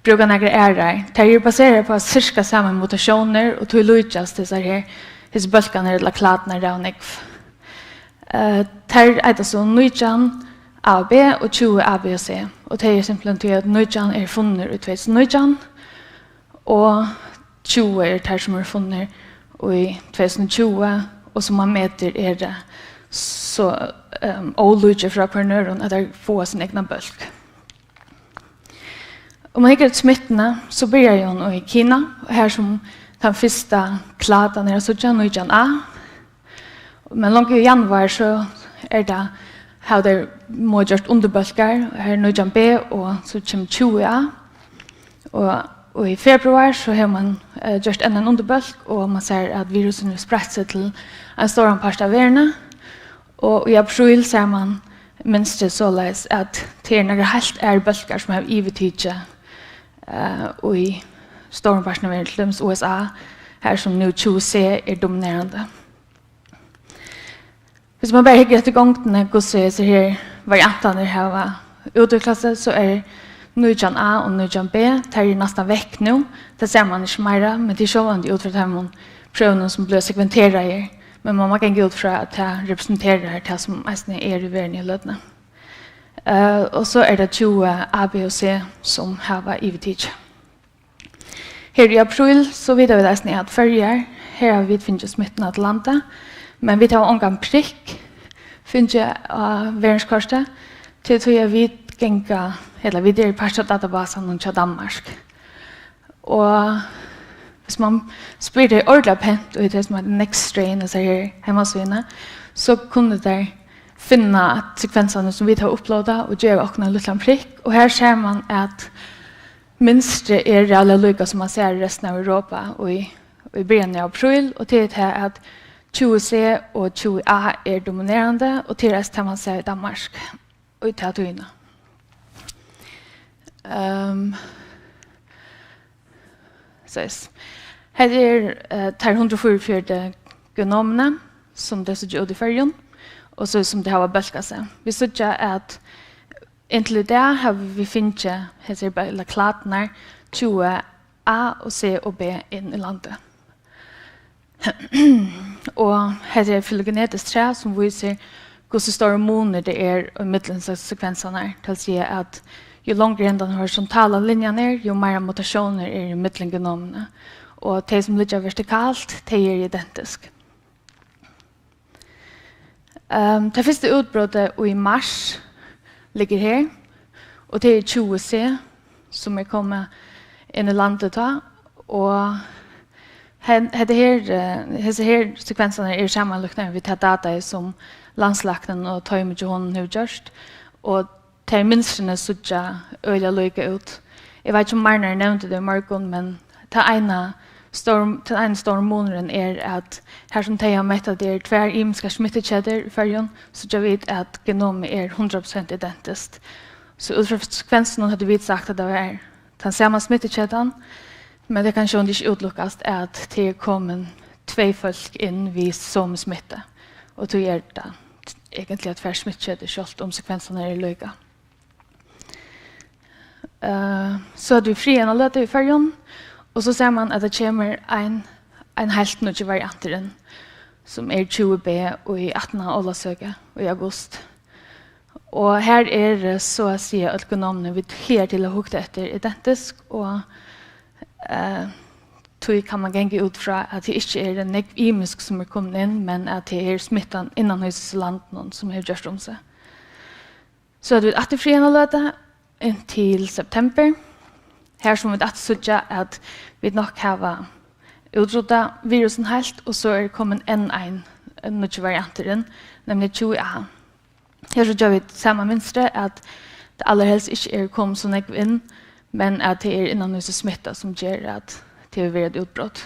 brúka nakrar aðrar. Tær eru baseraðar upp á sirka sama mutasjónir, og tí líkjast hesar her, hesir bólkarnir ella klaturnar ræðuliga nógv. Eh, tær eita so nítjan A og B og tjúgu A, B og C, og tað er simpelthen tí, at nítjan er funnur í tvey túsund og nítjan, og tjúgu eru tær, sum eru funnir í tvey túsund og tjúgu, og sum mann metir eru so, ehm, ólíkir frá hvørjum øðrum, at tær fáa sín egna bólk. Um mann hyggur eftir smittuni, so byrjar hon í Kina, har sum tann fyrsta klatan er at síggja, nítjan A. Men longu í januar, so er tað, hava tey mótgjørt undirbólkar, her er nítjan B, og so kemur tjúgu A. Og, og í februar, so hevur mann, eh, gjørt enn ein undirbólk, og mann sær, at virusin hevur spreitt seg til ein stóran part av verðini. Og í apríl sær mann mynstrið soleiðis, at tað eru nakrir heilt aðrir bólkar, sum hava yvirtikið, eh, í stórum parti av verðini, til dømis U S A, har sum nú tjúgu C er dominerandi. Viss mann bara hyggur eftir gongdini, hvussu hesir her variantarnir hava útviklað seg, so er nítjan A og nítjan B, tær eru næstan vekk nú. Tað sær mann ikki meira, men tað er sjálvandi út frá teimum prøvunum, sum blíva sekventeraðir Men man má ganga út frá, at tað representerar tað, sum eisini er í verðini í løtuni. Eh, og so er tað tjúgu A, B og C, sum hava yvirtikið. Her í apríl, so vita vit eisini, at Føroyar, her hava vit fingið smittuna til landið, men vit hava ongan prikk fingið á verðinskortið, til tí at vit ganga, ella vit eru part av databasanum hjá Danmark. Og hvis man spyr tey ordiliga pent, og tey sum eitur NextStrain, og so her heimasíðuna, so kunnu tey finna sekvensarnar, sum vit hava upplodað, og geva okkum ein lítlan prikk. Og her sær man, at mynstrið er ræðuliga líka, sum man sær í restina av Europa í, í byrjan av apríl, og tað er tað, at tjúgu C og tjúgu A er dominerandi, og tað er eisini tað, man sær í Danmark í ta tíðina. Ehm, so yes. Her er, eh, tær hundrað og fýraogfjøruti genomini, sum tey síggja út í Føroyum, og so sum tey hava bólkað seg. Vit síggja, at inntil í dag hava vit fingið hesar be-, ella kladnar tjúgu A og C og B inn í landið. Og hetta er eitt filogenetiskt træ, sum vísir, hvussu stórur munur tað er ímillum se-, sekvensarnar. Tað vil siga, at jú longri hendan horisontalan linjan er, jú meira mutatiónir eru ímillum genomini. Og tey, sum liggja vertikalt, tey eru identisk. Ehm, tað fyrsta útbrotið í mars liggur her, og tað er tjúgu C, sum er komið inn í landið tá, og hen-, hetta her, eh, hesar her sekvensarnar eru samanlíknaðar við tað dataið, sum landslæknin og toymið hjá honum hevur gjørt, og tey mynstrini síggja øgiliga líka út. Eg veit ikki, um Marnar nevndi tað í morgun, men tað eina stór-, tann eini stóri munurin er, at har sum tey hava mett, at tað eru tvær ymiskar smittuketur í Føroyum, síggja vit, at genomið er hundrað prosent identiskt. So út frá sekvensunum høvdu vit sagt, at tað var tann sama smittuketan, men tað kann sjálvandi ikki útilukkast, at tað er komin tvey fólk inn við somu smittu, og tí er tað eigentliga tvær smittuketur, sjálvt um sekvensarnar eru líka. Eh, so høvdu vit frí eina løtu í Føroyum, og so sær man, at tað kemur ein, ein heilt nýggjur variantur inn, sum er tjúgu B í ættina á Ólavsøku í august. Og her er, eh, so at siga, øll genomini, vit higartil hava hugt eftir, identisk, og, eh, tí kann man ganga út frá, at tað ikki er nógv ymisk, sum er komin inn, men at tað er smittan innanhýsis í landinum, sum hevur gjørt um seg. So høvdu vit aftur frí eina løtu inntil september, har sum vit aftur síggja, at vit nokk hava útrudda virusin heilt, og so er komin enn ein, ein nýggj variantur inn, nemliga tjúgu A. Her síggja vit sama mynstri, at tað allarhelst ikki er komið so nógv inn, men at tað er innanhýsis smitta, sum ger, at tað hevur verið eitt útbrot.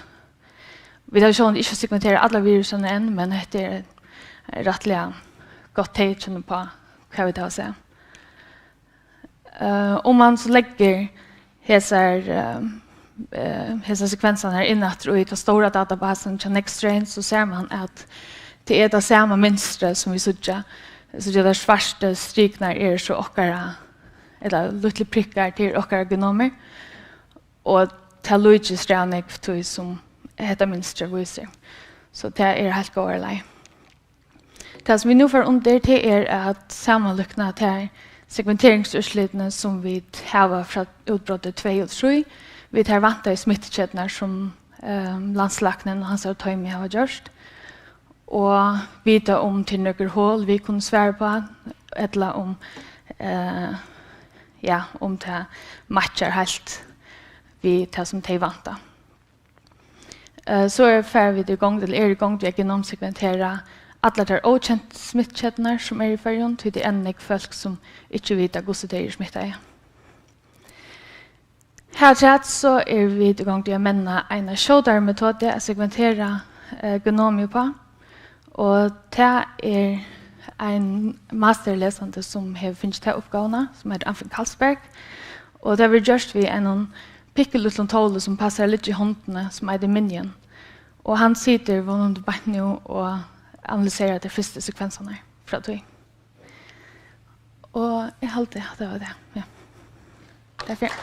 Vit hava sjálvandi ikki segmenterað allar virusarnar enn, men hetta er rættiliga gott tekin upp á, hvat vit hava sæð. Eh, um man so leggur hesar, eh, eh, hesar sekvensarnar inn aftur í ta stóra databasan hjá NextStrain, so sær man, at tað er tað sama mynstrið, sum vit síggja. Vit síggja, at tær svartu striknar eru so okkara, ella lítlu prikkar, tað eru okkara genomir. Og tað líkist ræðuliga nógv tí, sum hetta mynstrið vísir. So tað er heilt góðar leið. Tað, sum vit nú fara undir, tað er at samanlíkna tær segmenteringsúrslitini, sum vit hava frá útbroti tvey og trý, við tær væntaðu smittuketurnar, sum, ehm, landslæknin og hansara toymi hava gjørt, og vita, um tað eru nøkur hol, vit kunnu svara upp á, ella um, eh, ja, um tað matchar heilt við tað, sum tey vænta. Eh, so er, fara vit í gongd, ella eru í gongd við at genomsegmentera allar tær ókentu smittuketurnar, sum eru í Føroyum, tí tað er enn nógv fólk, sum ikki vita, hvussu tey eru smittaði. Harafturat so eru vit í gongd við at menna eina skjótari metodu at segmentera, eh, genomið uppá, og tað er ein masterlesandi, sum hevur fingið ta uppgávuna, sum eitur Anfinn Karlsberg, og tað verður gjørt við einum pikkulítlum tóli, sum passar at liggja í hondini, sum eitur Minion, og hann situr vónandi beint nú og analyserar tær fyrstu sekvensarnar frá tí. Og eg haldi, at tað var tað. Ja. Takk fyri.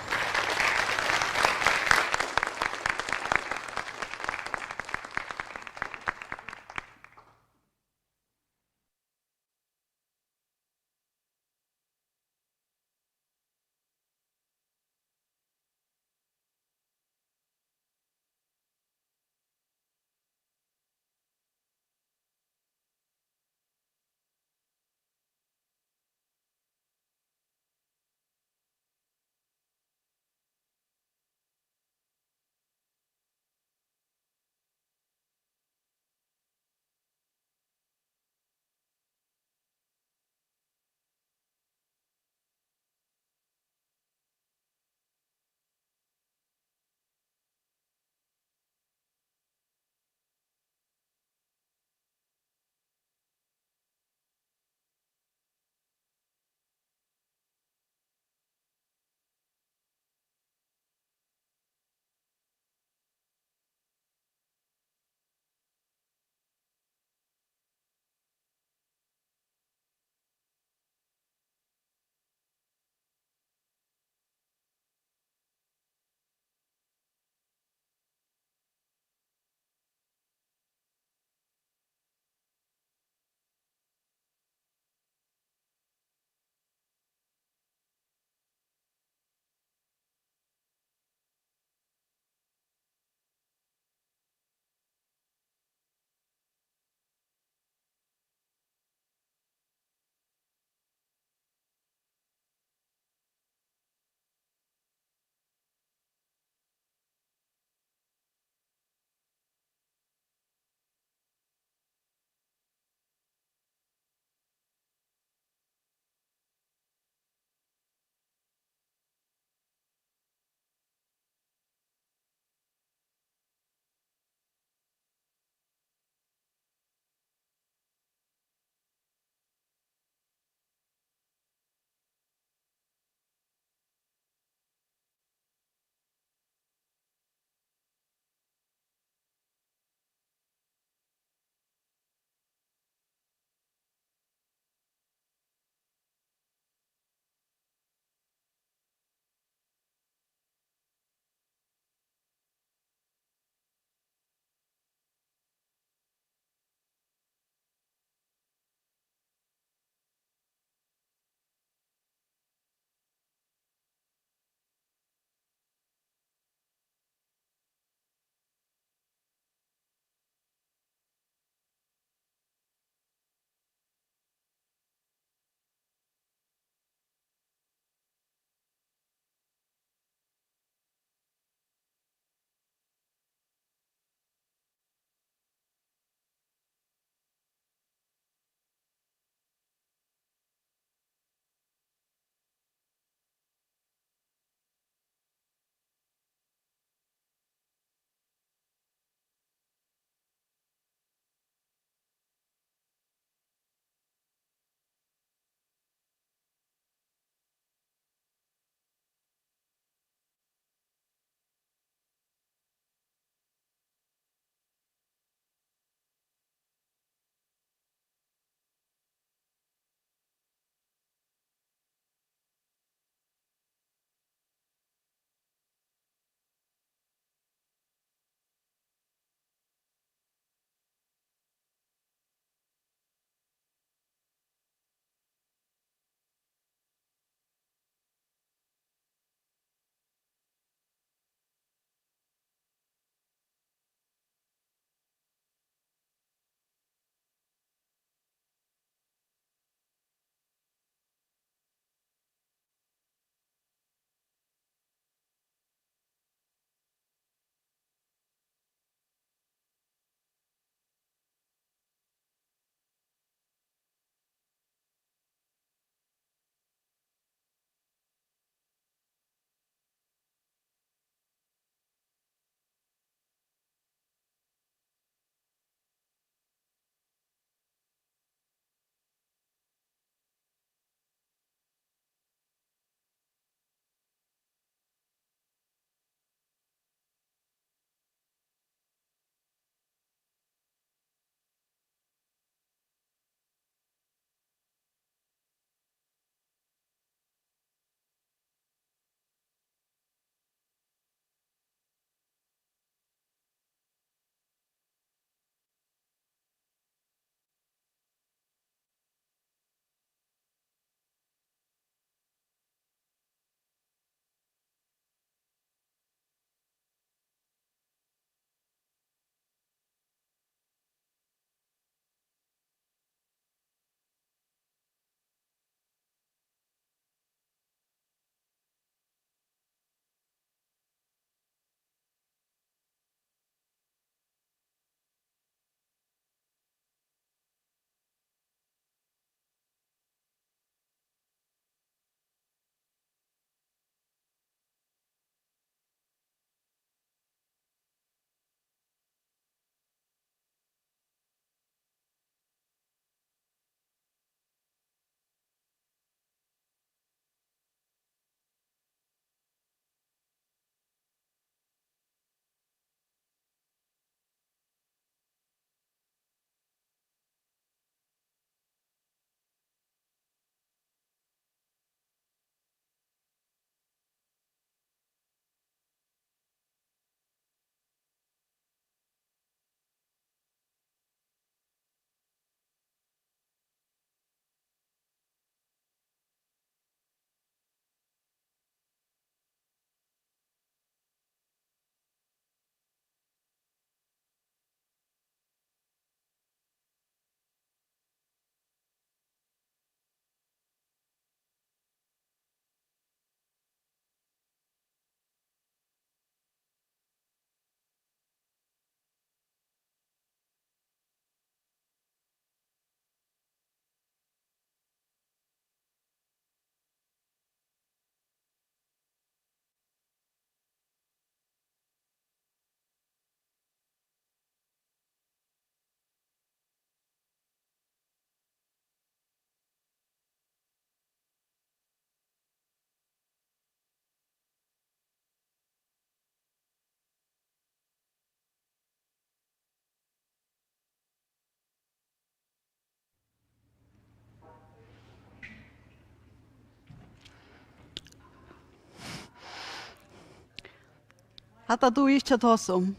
Hatta dugi eg ikki at tosa um.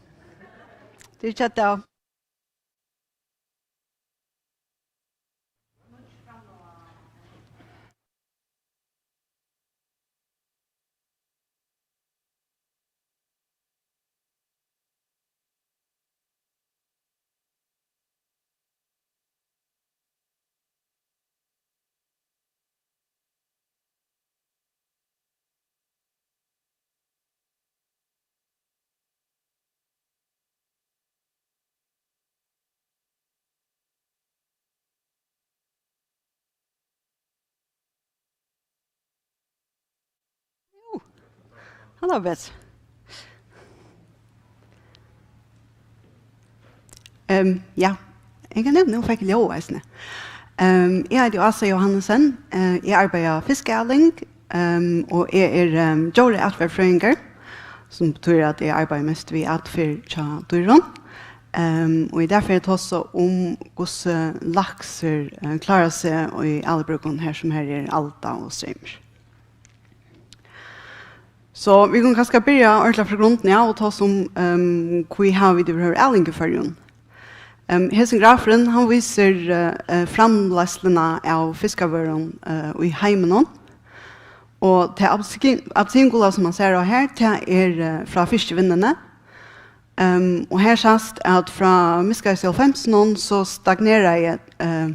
Tað er ikki hetta. Jú. Halló, Bess. Ehm, ja, eg kann nevna, nú fekk eg ljóð eisini. Ehm, eg eiti Ása Johannesen, eh, eg arbeiði á Fiskaæling, ehm, og eg eri, ehm, djóraatferðarfrøðingur, sum betýr, at eg arbeiði mest við atferð hjá dýrum. Ehm, og í dag fari eg at tosa um, hvussu laksur, eh, klárar seg í alibrúkum, har sum har er alda og streymur. So vit kunnu kanska byrja ordiliga frá grundini av og tosa um, ehm, hví hava vit yvirhøvur æling í Føroyum? Ehm, hesin grafurin, hann vísir, eh, eh, framleiðsluna av fiskavørum, eh, í heiminum. Og tað appelsin-, appelsingular, sum mann sær á her, tað er, eh, frá fiskivinnuni. Ehm, og her sæst, at frá miðskeiðis í hálvfemsunum, so stagneraði, eh,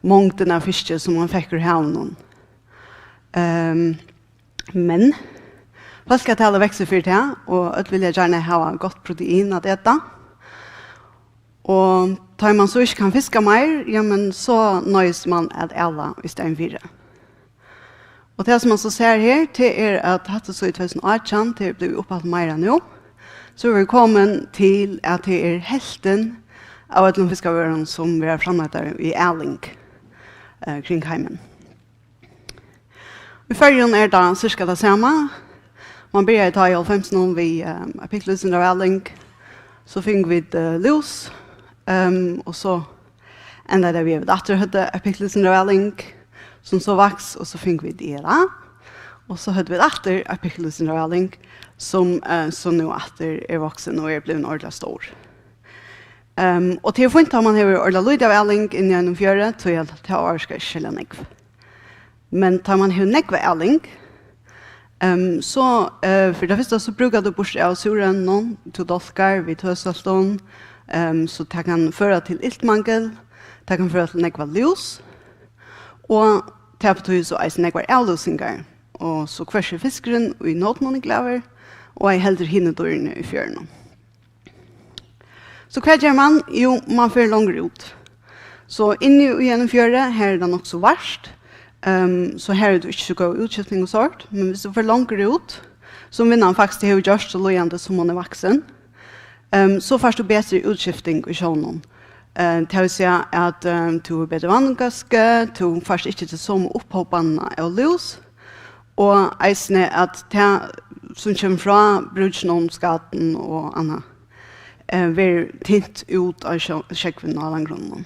mongdin av fiski, sum mann fekk úr havinum. Ehm, men fólkatalið veksur fyri tað, og øll vilja gjarna hava gott protein at eta. Og tá ið mann so ikki kann fiska meir, ja, men so noyðist mann at ala í staðin fyri. Og tað, sum mann so sær her, tað er, at hatta so í tvey túsund og átjan, tað er blivið uppaftur meira nú, so eru vit komin til, at tað er helvtin av øllum fiskavørum, sum verða framleiddar í æling, eh, kring heimin. Í Føroyum er tað cirka tað sama. Mann byrjaði tá í hálvfemsunum við, ehm, eitt pikkulítið sindur av æling. So fingu vit, eh, lús, ehm, og so endaði tað við, at vit aftur høvdu eitt pikkulítið sindur av æling, sum so vaks, og so fingu vit I R A. Og so høvdu vit aftur eitt pikkulítið sindur av æling, sum, eh, so nú aftur er vaksin og er blivin ordiliga stór. Ehm, og tað er fínt, tá mann hevur ordiliga lítið av æling inni í einum fjørði, tí at tað ávirkar ikki serliga nógv. Men tá mann hevur nógva æling, ehm, so, eh, fyri tað fyrsta, so brúkar tú burtur av súrevninum, tú dálkar við tøðsøltum, ehm, so tað kann føra til iltmangil, tað kann føra til nógva lús, og tað betýðir so eisini nógvar avlúsingar, og so hvørki fiskurin í nótunum er glaður, og ei heldur hini dýrini í fjørðinum. So hvat ger mann? Jú, mann fer longur út. So inni í einum fjørði, har er tað nokk so vart, ehm, so har er tú ikki so góð útskifting og sort, men viss tú fer longur út, sum vinnan faktiskt hevur gjørt, so líðandi sum hon er vaksin, ehm, so fært tú betri útskifting í sjónum. Eh, tað vil siga at, ehm, tú hevur betri vatnumgóðsku, tú fært ikki ta somu upphópanina av lús, og eisini at tað, sum kemur frá brúkinum, skatin og annað, eh, verður tynt út á sjó-, sjógvin á landgrunnum.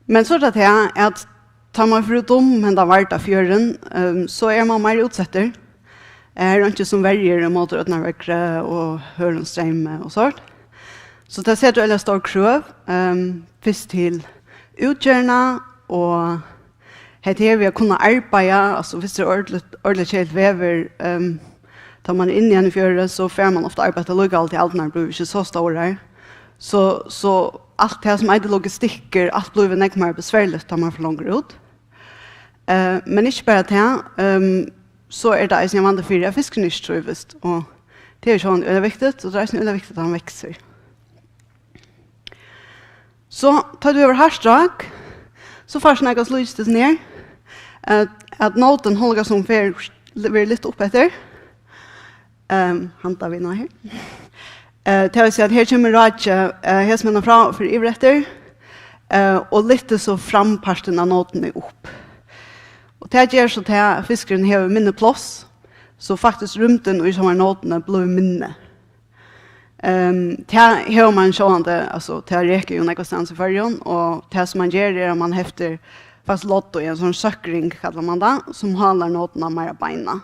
Men so er tað tað, at tá mann fer út um hendan varda fjørðin, ehm, so er mann meira útsettur. Her er einki sum verjir ímóti ódnarveðri og hørðum streymi og sort. So tað setir øgiliga stór krøv, ehm, fyrst til útgerðina og hetta her við at kunna arbeiða, altso, viss tað er ordiligt, ordiliga keðiligt veður, ehm, tá mann er inni í einum fjørði, so fær mann ofta arbeitt allíkavæl, tí aldurnar blíva ikki so stórar. So, so alt tað sum eitur logistikkur, alt blívur nógv meira besværligt, tá mann fer longur út. Eh, men ikki bara tað, ehm, so er tað eisini ein vandi fyri, at fiskurin ikki trívist, og tað er sjálvandi øgiliga viktigt, og tað er eisini øgiliga viktigt, at hann veksur. So, tá tú hevur hart rák, so fært tú nakað so líkist hesum her, at, at nótin, hon líkasum fer, verður lyft upp eftir. Ehm, handan vegin her. Eh, tað vil siga, at her kemur rákið, eh, hesin megin frá og fer yvir eftir, eh, og lyftir so frampartin av nótini upp. Og tað ger so tað, at fiskurin hevur minni pláss, so faktiskt rúmdin í sovorðnari nótini blívur minni. Ehm, tað hevur mann sjálvandi, altso, tað rekur jú nógvastaðni í Føroyum, og tað, sum mann ger, er, at mann heftir fast lodd í ein sovorðnan søkkring, kallar mann tað, sum hálar nótina meira beina.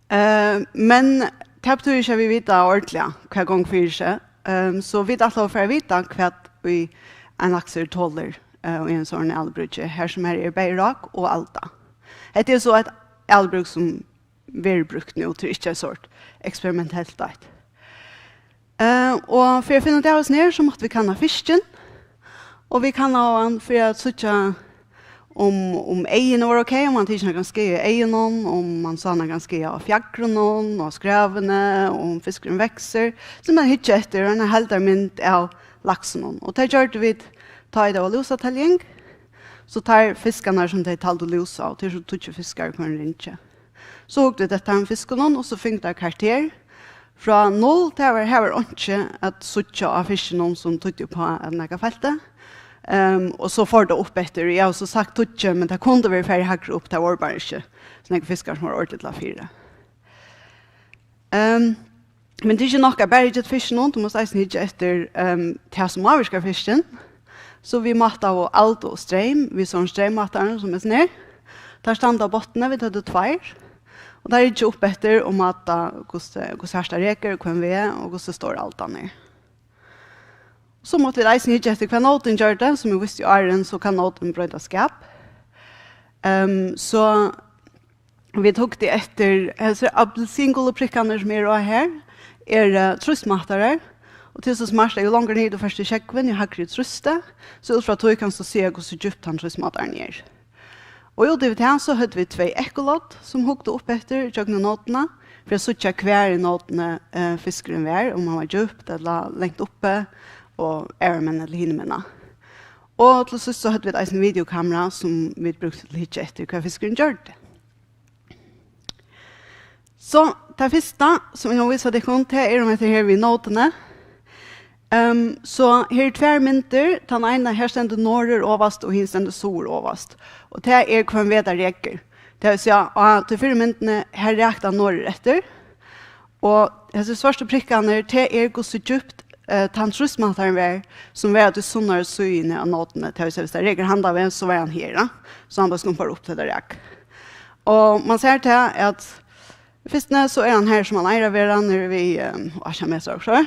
Eh, men tað betýðir ikki, at vit vita ordiliga, hvat gongur fyri seg. Ehm, so vit ætla at fara at vita, hvat ið ein laksur tolir, eh, í ein sovorðin alibrúki, har sum har er bæði rák og alda. Hetta er so eitt alibrúk, sum verður brúkt nú, tað er ikki eitt sort eksperimentelt eitt. Eh, og fyri at finna út av hesum her, so máttu vit kanna fiskin, og vit kannaðu hann fyri at síggja, um, um eyguni vóru ok, um hann tekur nakran skaða í eygunum, um hann sá nakran skaða á fjaðrinum og á skræðuni, um fiskurin veksur, so man hyggja eftir eini heildarmynd av laksinum. Og tað gjørdu vit, tá ið tað var lúsateljing, so teir fiskarnar, sum tey taldu lús av, tað eru so tíggju fiskar í hvørjum ringi. So hugdu vit eftir teimum fiskunum, og so fingu teir karakter frá null, tað var, har var einki at síggja á fiskinum, sum týddi upp á, at nakað feilti. Ehm, og so fór tað upp eftir, og eg havi so sagt tíggju, men tað kundi verið farið hægri upp, tað vóru bara ikki so nógvir fiskar, sum vóru ordiliga til at fyri. Ehm, men tað er ikki nokk at bara hyggja eftir fiskinum, tú mást eisini hyggja eftir, ehm, tað, sum ávirkar fiskin. So vit mátaðu aldu og streym við sovorðnum streymmátara, sum er sovorðnur. Teir standa á botni, vit høvdu tveir. Og teir hyggja upp eftir og máta, hvussu, hvussu hart tað rekur, hvønn veg, og hvussu stór aldan er. So máttu vit eisini hyggja eftir, hvat nótin gjørdi, sum eg vísti áðrenn, so kann nótin broyta skap. Ehm, so vit hugdu eftir, hesir appilsingulu prikkarnir, sum eru á her, eru, eh, trýstmátarar. Og tað er so smart, at jú longur niður tú fert í sjógvin, jú hægri er trýstið, so út frá tí kanst tú siga, hvussu djúpt tann trýstmátarin er. Og út yvir tað, so høvdu vit tvey ekkolodd, sum hugdu upp eftir gjøgnum nótina, fyri at síggja, hvar í nótini, eh, fiskurin var, um hann var djúpt ella langt uppi, og aðru megin ella hinu megin. Og til síðst, so høvdu vit eisini videokamera, sum vit brúktu til at hyggja eftir, hvat fiskurin gjørdi. So, tað fyrsta, sum eg nú vísi tykkum, tað er um hetta her við nótini. Ehm, so her eru tvær myndir. Tann eina, her stendur norður ovast, og hin stendur suður ovast. Og tað er, hvønn veg tað rekur. Tað vil siga, á tí fyrru myndini, har rak tað norður eftir. Og hesir svørtu prikkarnir, tað er, hvussu djúpt, eh, tann trýstmátarin var, sum var á tí sunnari síðuni av nótini. Tað vil siga, viss tað rekur handan vegin, so var hann her, ja. So hann bara skumpar upp til tað rak. Og man sær tað, at fyrstuni, so er hann her, sum hann eigur at vera, niðri við, eh, átjan metrar og so.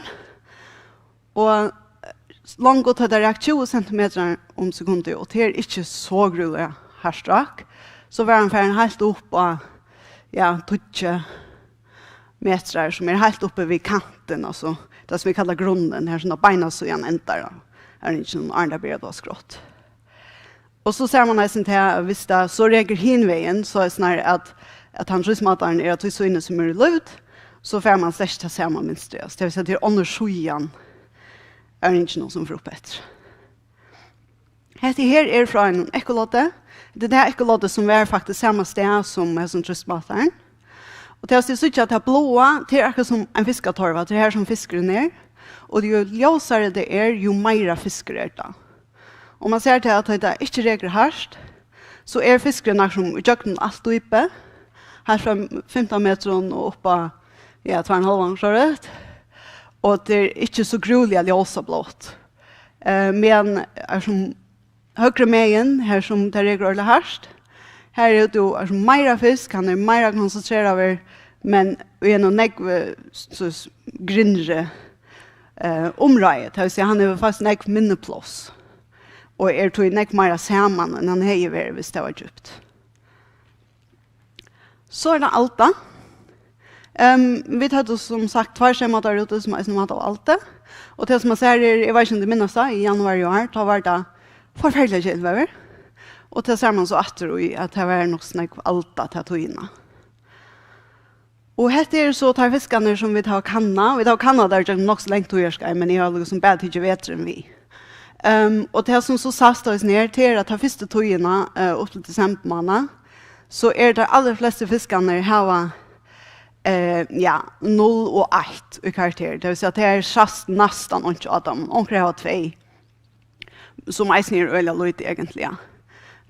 Og, eh, longu tá tað rak tjúgu sentimetrar um sekundið, og tað er ikki so grúiliga hart rak, so var hann farin heilt upp á, ja, tíggju metrar, sum er heilt uppi við kantin, altso, tað sum vit kalla grunnin, har sum beinasíðan endar á, er ikki, áðrenn tað byrjar at blíva grátt. Og so sær man eisini tað, at viss tað so rekur hin vegin, so er snarari at, at tann trýstmátarin er á tí síðuni, sum er í lívd, so fær man slett ikki tað sama mynstrið. Altso, tað vil siga, tað er onnur síðan av ringinum, sum fer upp eftir. Hetta her er frá einum ekkoloddi. Hetta er tað ekkoloddi, sum var faktiskt sama stað sum hesin trýstmátarin. Og tað, at síggja, at tað bláa, tað er akkurát sum ein fiskatorva, tað er har, sum fiskurin er. Og jú ljósari tað er, jú meira fiskur er tað. Og man sær tað, at tá tað ikki rekur hart, so er fiskurin akkurát sum ígjøgnum alt dýpið, heilt frá fimtan metrum og upp á, ja, tvær og ein hálvan, so rætt. Og tað er ikki so grúiliga ljósablátt. Eh, meðan, akkurát sum høgru megin, har sum tað rekur ordiliga hart, har er tú, akkurát sum, meira fisk, hann er meira konsentreraður, men í einum nógv, eh, so s-, grynnri, eh, umráði. Tað vil siga, hann hevur faktiskt nógv minni pláss, og er tí nógv meira saman, enn hann hevði verið, viss tað var djúpt. So er tað alda. Ehm, vit høvdu, sum sagt, tveir streymmátara úti, sum eisini mátaðu aldu. Og tað, sum man sær her, eg veit ikki, um tit minnast tað, í januar í ár, tá var tað forferdiliga keðiligt veður. Og tað sær man so aftur í, at tað var nokk so nógv alda ta tíðina. Og hetta eru so teir fiskarnir, sum vit hava kannað. Vit hava kannað teir gjøgnum nokk so langt tíðarskeið, men eg havi líkasum bara tikið veturin við. Ehm, og tað, sum so sæst eisini her, tað er, at ta fyrstu tíðina, eh, upp til desembermánað, so eru teir allarflestu fiskarnir hava, eh, ja, null og eitt í karakter. Tað vil siga, at tað er sæst næstan einki á teimum. Onkrir hava tvey, sum eisini er øgiliga lítið, eigentliga.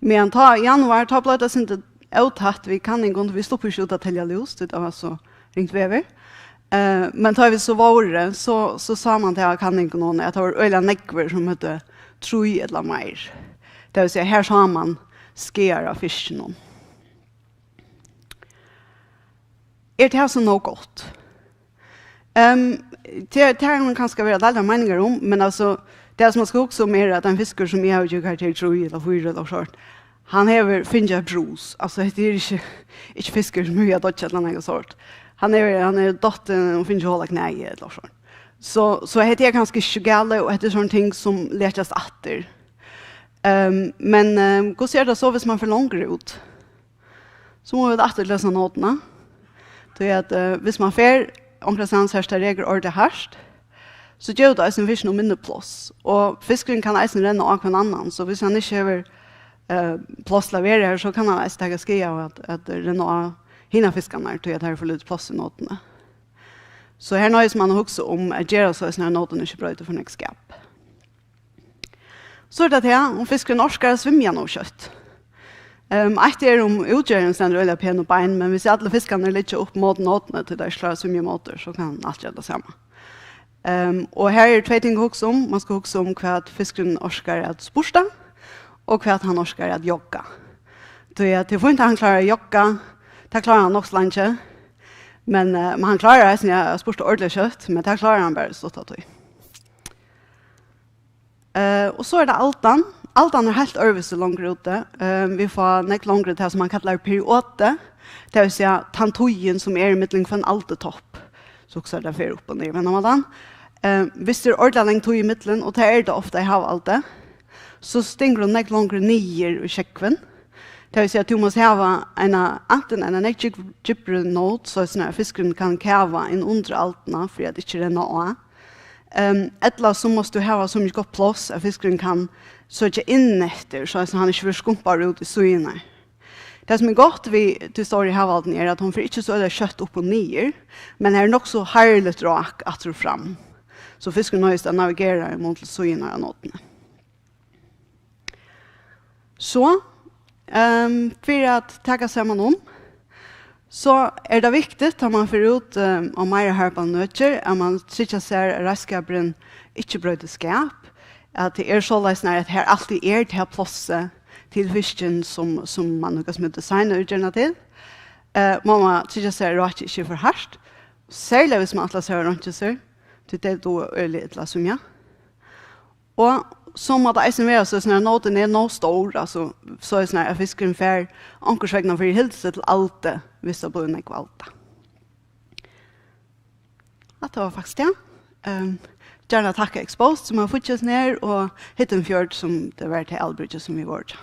Men tá í januar, tá bleiv tað sindur ótætt við kanningum, vit sluppu ikki út at telja lús, tí tað var so ringt veður. Eh, men tá vit so vóru, so, so sá man tað á kanningunum, at tað vóru øgiliga nógvir, sum høvdu trý ella meir. Tað vil siga, her sá man skaðar á fiskinum. Er tað so nóg gott? Ehm, tað, tað kann man kanska vera deildar meiningar um, men altso, tað sum man skal hugsa um er, at ein fiskur, sum eg havi givið karakter trý ella fýra ella okkurt sovorðið, hann hevur fingið eitt brús. Altso, hetta er ikki, ikki fiskur, sum er við at doyggja ella nakað sovorðið. Hann hevur, hann hevur dottið og fingið hol á knæið ella okkurt sovorðið. So, so hetta er kanska ikki so galið, og hetta er sovorðin ting, sum lekjast aftur. Ehm, men, ehm, hvussu er tað so, viss man fer longri út? So mugu vit aftur lesa nótina. Tí at, eh, viss man fer onkra staðni, har tað rekur ordiliga hart, so gevur tað eisini fiskinum minni pláss. Og fiskurin kann eisini renna á hvønn annan, so viss hann ikki hevur, eh, pláss til at vera har, so kann hann eisini taka skaða av at, at renna á hinar fiskarnar, tí at har er for lítið pláss í nótini. So her noyðist man at hugsa um at gera soleiðis, at nótin ikki broytir for nógv skap. So er tað tað, um fiskurin orkar at svimja nóg skjótt. Ehm, eitt er, um útgerðin stendur øgiliga pen og bein, men viss allir fiskarnir liggja upp móti nótini, tí teir ikki klára at svimja ímóti, so kann alt gera tað sama. Ehm, og her eru tvey ting at hugsa um. Man skal hugsa um, hvat fiskurin orkar at spurta, og hvat hann orkar at jogga. Tí at tað er fínt, at hann klárar at jogga, tað klárar hann nokk so leingi, men, eh, men hann klárar eisini at spurta ordiliga skjótt, men tað klárar hann bara stutt av tí. Eh, og so er tað aldan. Aldan er heilt øðrvísi longur úti. Eh, vit fáa nógv longri tað, sum man kallar periodi. Tað vil siga, tann tíðin, sum er millum hvønn aldutopp. So hugsar tað fer upp og niður, men á mátan. Eh, viss tað er ordiliga long tíð ímillum, og tað er tað ofta í havaldi, so stingur hon nógv longur niður í sjógvin. Tað vil siga, at tú mást hava eina, antin eina nógv djúp-, djúpri nót, so at fiskurin kann kava inn undir aldina fyri at ikki renna á. Ehm, ella so mást tú hava so mikið gott pláss, at fiskurin kann søkja inn eftir, so at hann ikki verður skumpaður út í síðurnar. Tað, sum er gott við tí stóru havaldini, er, at hon fer ikki so øgiliga skjótt upp og niður, men her er nokk so harðligt rák aftur og fram. So fiskurin noyðist at navigera ímóti síðurnar á nótini. So, ehm, fyri at taka saman um, so er tað viktigt, tá man fer út, ehm, á meira harðbeinum økir, at man tryggjar sær, at reiðskapurin ikki broytir skap, at tað er soleiðis, at har altíð er tað plássið til fiskin, sum, sum man líkasum hevur designað útgerðina til. Eh, man má tryggja sær, at rákið ikki er for hart, serliga viss man ætlar sær at reinkja sær, tí tey duga øgiliga illa at svimja. Og so má tað eisini vera so, at nótin er nóg stór, altso, so at fiskurin fær onkursvegna fyri hildið seg til aldi, viss tað blívur nógv alda. Hatta var faktiskt tað. Ehm, gjarna takka Exposed, sum hava fíggað hana her, og Hidden Fjord, sum tað var tað avbyrgið, sum vit vóru hjá.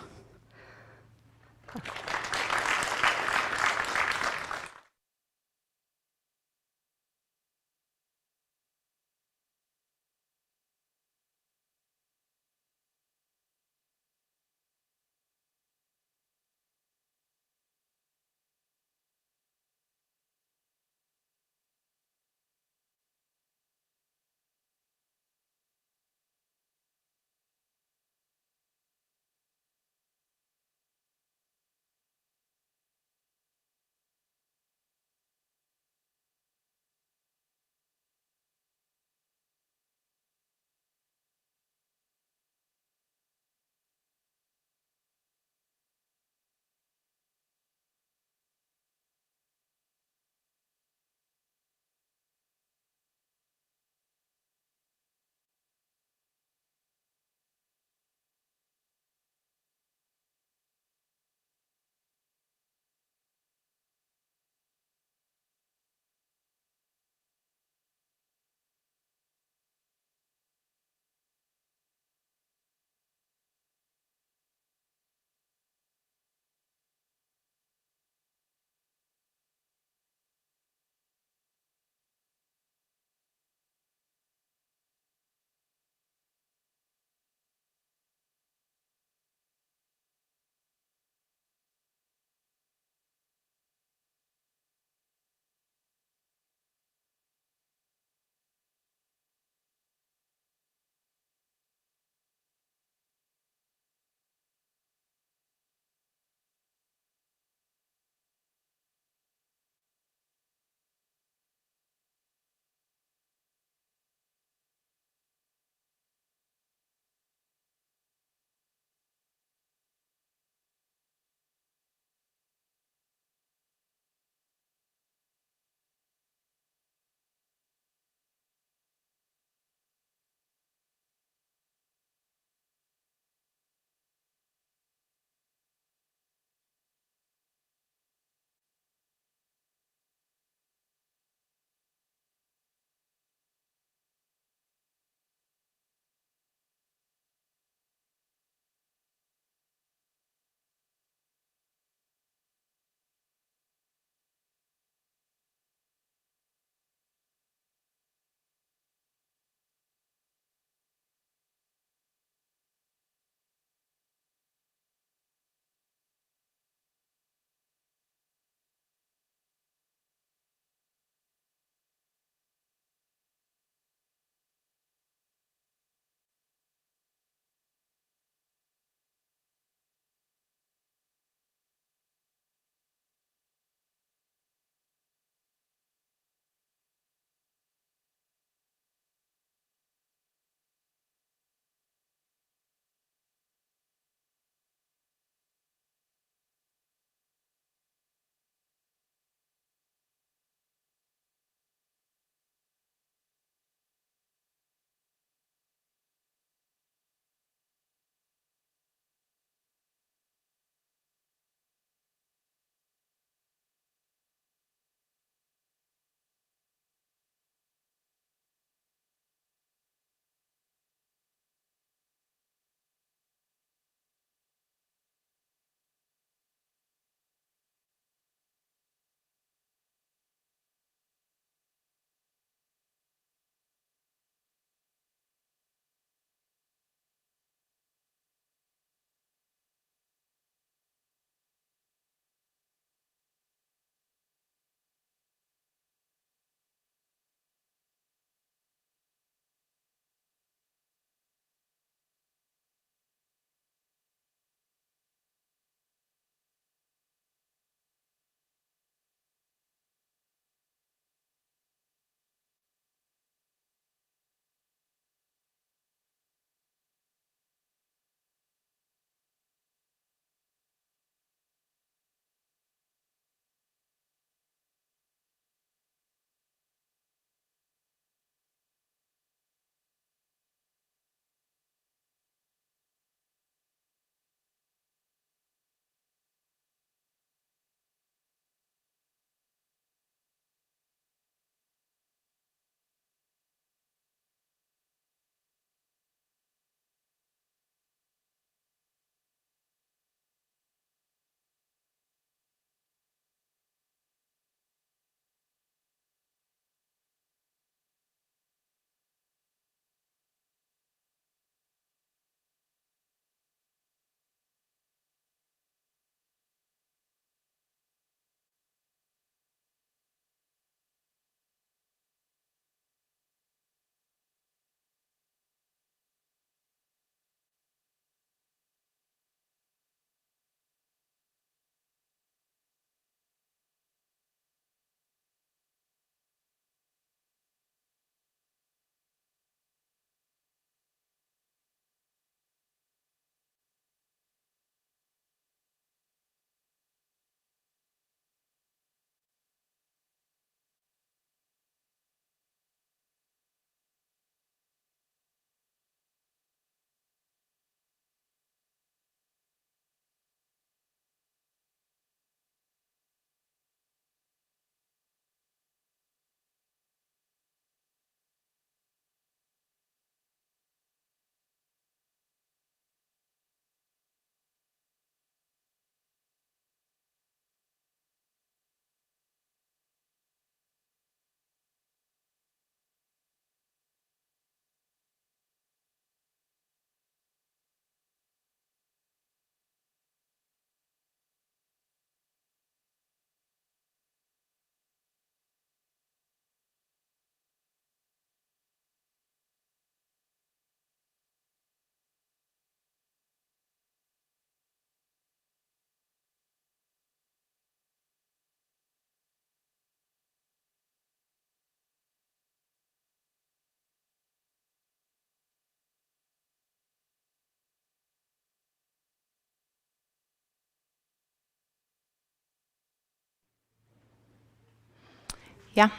Ja,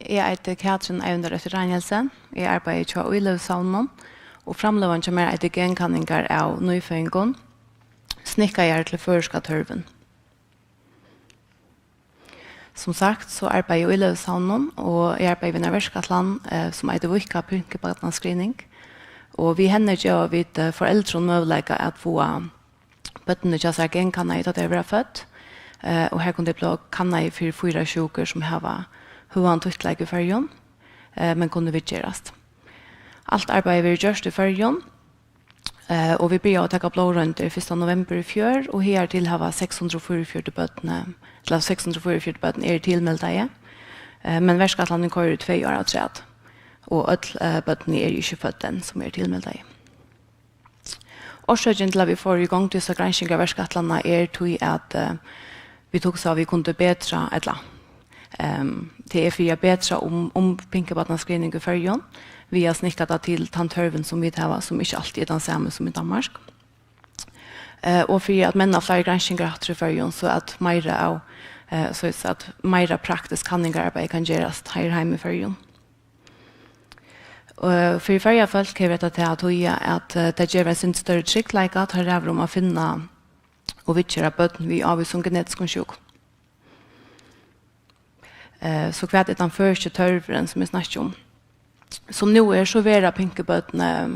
eg eiti Katrin Eyvindardóttir Danielsen. Eg arbeiði hjá Íløgusavninum, og framløgan hjá mær eitur Genkanningar av nýføðingum, snikkaðar til føroyska tørvin. Sum sagt, so arbeiði eg í Íløgusavninum, og eg arbeiði við eina verkætlan, eh, sum eitur Víðka pinkubarnascreening. Og við henni geva vit, eh, foreldrum møguleika at fáa børnini hjá sær genkannaði, tá tey verða fødd, eh, og har kunnu tey blíva kannaði fyri fýra sjúkur sum hava høgan títtleika í Føroyum, eh, men kunnu viðgerast. Alt arbeiðið verður gjørt í Føroyum, eh, og vit byrjaðu at taka blóðroyndir fyrsta novembur í fjør, og higartil hava seks hundrað og fýraogfjøruti børn, eh, ella seks hundrað og fýraogfjøruti børn eru tilmeldaði, eh, men verkætlanin koyrir tvey ár afturat, og øll, eh, børnini eru ikki fødd enn, sum eru tilmeldaði. Orsøkin til, at vit fóru í gongd við hesa granskingarverkætlanina, er tí, at, eh, vit hugsaðu, at vit kundu betra, ella, ehm, tað er fyri at betra um, um pinkubarnascreening í Føroyum, við at snikka tað til tann tørvin, sum vit hava, sum ikki altíð er tann sami sum í Danmark. Eh, og fyri at menna fleiri granskingar aftur í Føroyum, so at meira av, eh, so at meira praktiskt kanningararbeiði kann gerast her heima í Føroyum. Og fyri Føroya fólk hevur hetta tað at týða, at, eh, tað gevur ein sindur størri tryggleika, tá ræður um at finna og viðgera børn við ávísum genetiskum sjúkum. Eh, so hvat er tann føroyski tørvurin, sum eg snakki um? Sum nú er, so verða pinkubørn, eh,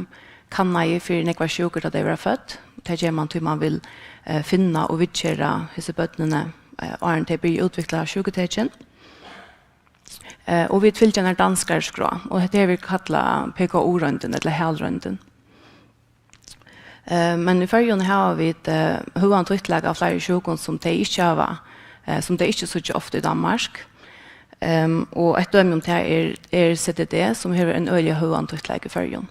kannaði fyri nógvar sjúkur, tá tey verða fødd. Tað ger mann, tí mann vil, eh, finna og viðgera hesi børnini, eh, áðrenn tey byrja at útvikla sjúkutekin. Eh, og vit fylgja einari danskari skrá, og hetta her verður kallað P K U-royndin ella halroyndin. Eh, men í Føroyum hava vit, eh, høgan títtleika av fleiri sjúkum, sum tey ikki hava, eh, sum tey ikki síggja ofta í Danmark. Ehm, og eitt dømi um tað er, er C D D, sum hevur ein øgiliga høgan títtleika í Føroyum.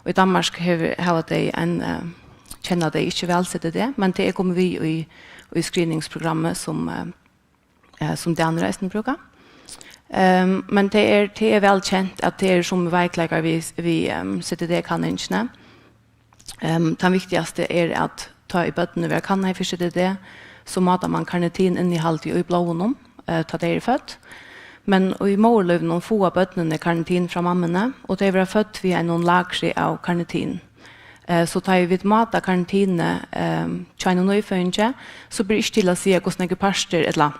Og í Danmark hevur, hava tey ein, eh, kenna tey ikki væl C D D, men tað er komið við í, í screeningsprogrammið, sum, eh, eh, sum danir eisini brúka. Ehm, men tað er, tað er væl kent, at tað eru summi veikleikar við, við, ehm, C D D-kanningini. Ehm, tann viktigasti er, at tá ið børnini verða kannað fyri C D D, so mátar mann karnitininnihaldið í blóðinum, eh, tá tey eru fødd. Men í móðurlívinum fáa børnini karnitin frá mammuni, og tey verða fødd við einum lagri av karnitin. Eh, so tá ið vit máta karnitinið, ehm, hjá einum nýføðingi, so ber ikki til at siga, hvussu nógvur partur, ella,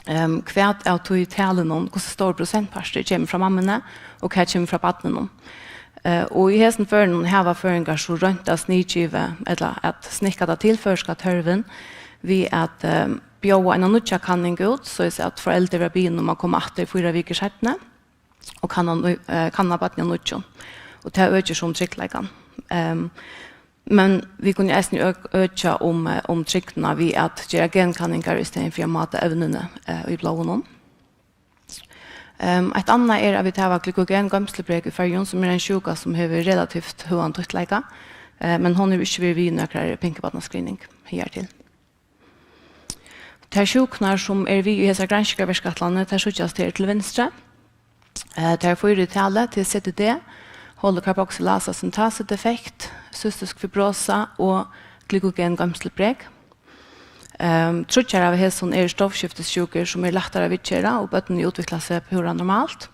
ehm, hvat av tí talinum, hvussu stórur prosentpartur kemur frá mammuni, og hvat kemur frá barninum. Eh, og í hesum førinum hava føroyingar so roynt at sniðgeva, ella at snikka tað til føroyska tørvin, við at, ehm, bjóða eina nýggja kanning út, soleiðis at foreldur verða biðin um at koma aftur fýra vikur seinni og kanna nú-, eh, kanna barnið av nýggjum. Og tað økir so um tryggleikan. Ehm, men vit kunnu eisini øk-, økja um, eh, um trygdina við at gera genkanningar í staðin fyri at máta evnini, eh, í blóðinum. Ehm, eitt annað er, at vit hava glykogengoymslubrek í Føroyum, sum er ein sjúka, sum hevur relativt høgan títtleika, eh, men hon hevur ikki verið við í nakrari pinkubarnascreening higartil. Tær sjúkurnar, sum eru við í hesari granskingarverkætlanini, tær síggjast her til vinstru. Eh, tær eru fýra í tali, til C D D, holokarboksylasasyntase-defekt, cystisk fibrosa og glykogengoymslubrek. Ehm, tríggjar av hesum eru stovskiftisjúkur, sum er lættari at viðgera, og børnini útvikla seg púra normalt.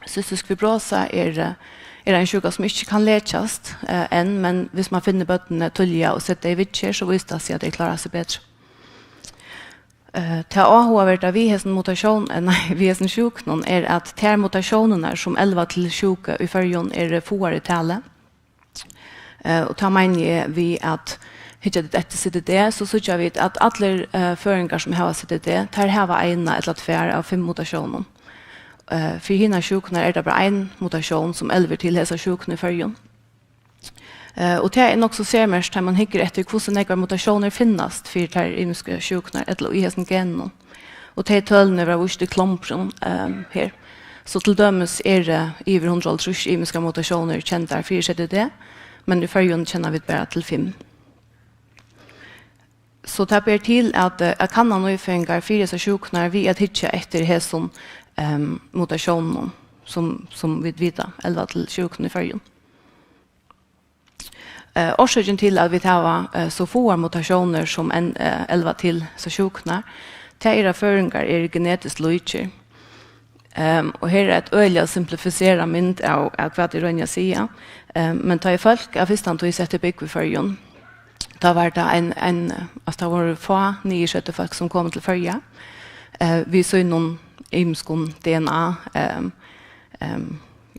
Cystisk fibrosa er, eh, er ein sjúka, sum ikki kann lekjast, eh, enn, men viss mann finnur børnini tíðliga og setir tey í viðgerð, so vísir tað seg, at tey klára seg betri. Eh, tað áhugaverda við hesum mutasjón-, eh, nei, við hesum sjúkunum er, at tær mutasjónirnar, sum elva til sjúku í Føroyum, eru fáar í tali. Eh, og tá meini eg við at hyggja tit eftir C D D, so síggja vit, at allir, eh, føroyingar, sum hava C D D, teir hava eina ella tvær av fimm mutasjónum. Eh, fyri hinar sjúkurnar er tað bara ein mutasjón, sum elvir til hesa sjúkuna í Føroyum. Eh, og tað er nokk so sermerkt, tá mann hyggur eftir, hvussu nógvar mutasjónir finnast fyri tær ymisku sjúkurnar, ella í hesum genunum. Og tey tølini verða víst í klombrum, ehm, her. So til dømis eru yvir hundrað og hálvtrýss ymiskar mutasjónir kendar fyri C D D, men í Føroyum kenna vit bara til fimm. So tað ber til at, eh, at kanna nýføðingar fyri hesar sjúkurnar við at hyggja eftir hesum, ehm, mutasjónunum, sum, sum vit vita elva til sjúkuna í Føroyum. Eh, orsøkin til, at vit hava, eh, so fáar mutasjónir, sum enn, eh, elva til hesar sjúkurnar, tað er, at føroyingar eru genetiskt líkir. Um, og her er eitt øgiliga simplifiserað mynd av, av hvat eg royni at siga. Um, men tá ið fólk av fyrstantíð settu búgv í Føroyum, tá var tað ein, ein, altso, tað vóru fá niðurskotnir fólk, sum komu til Føroya, eh, við sínum ymiskum D N A, ehm, ehm,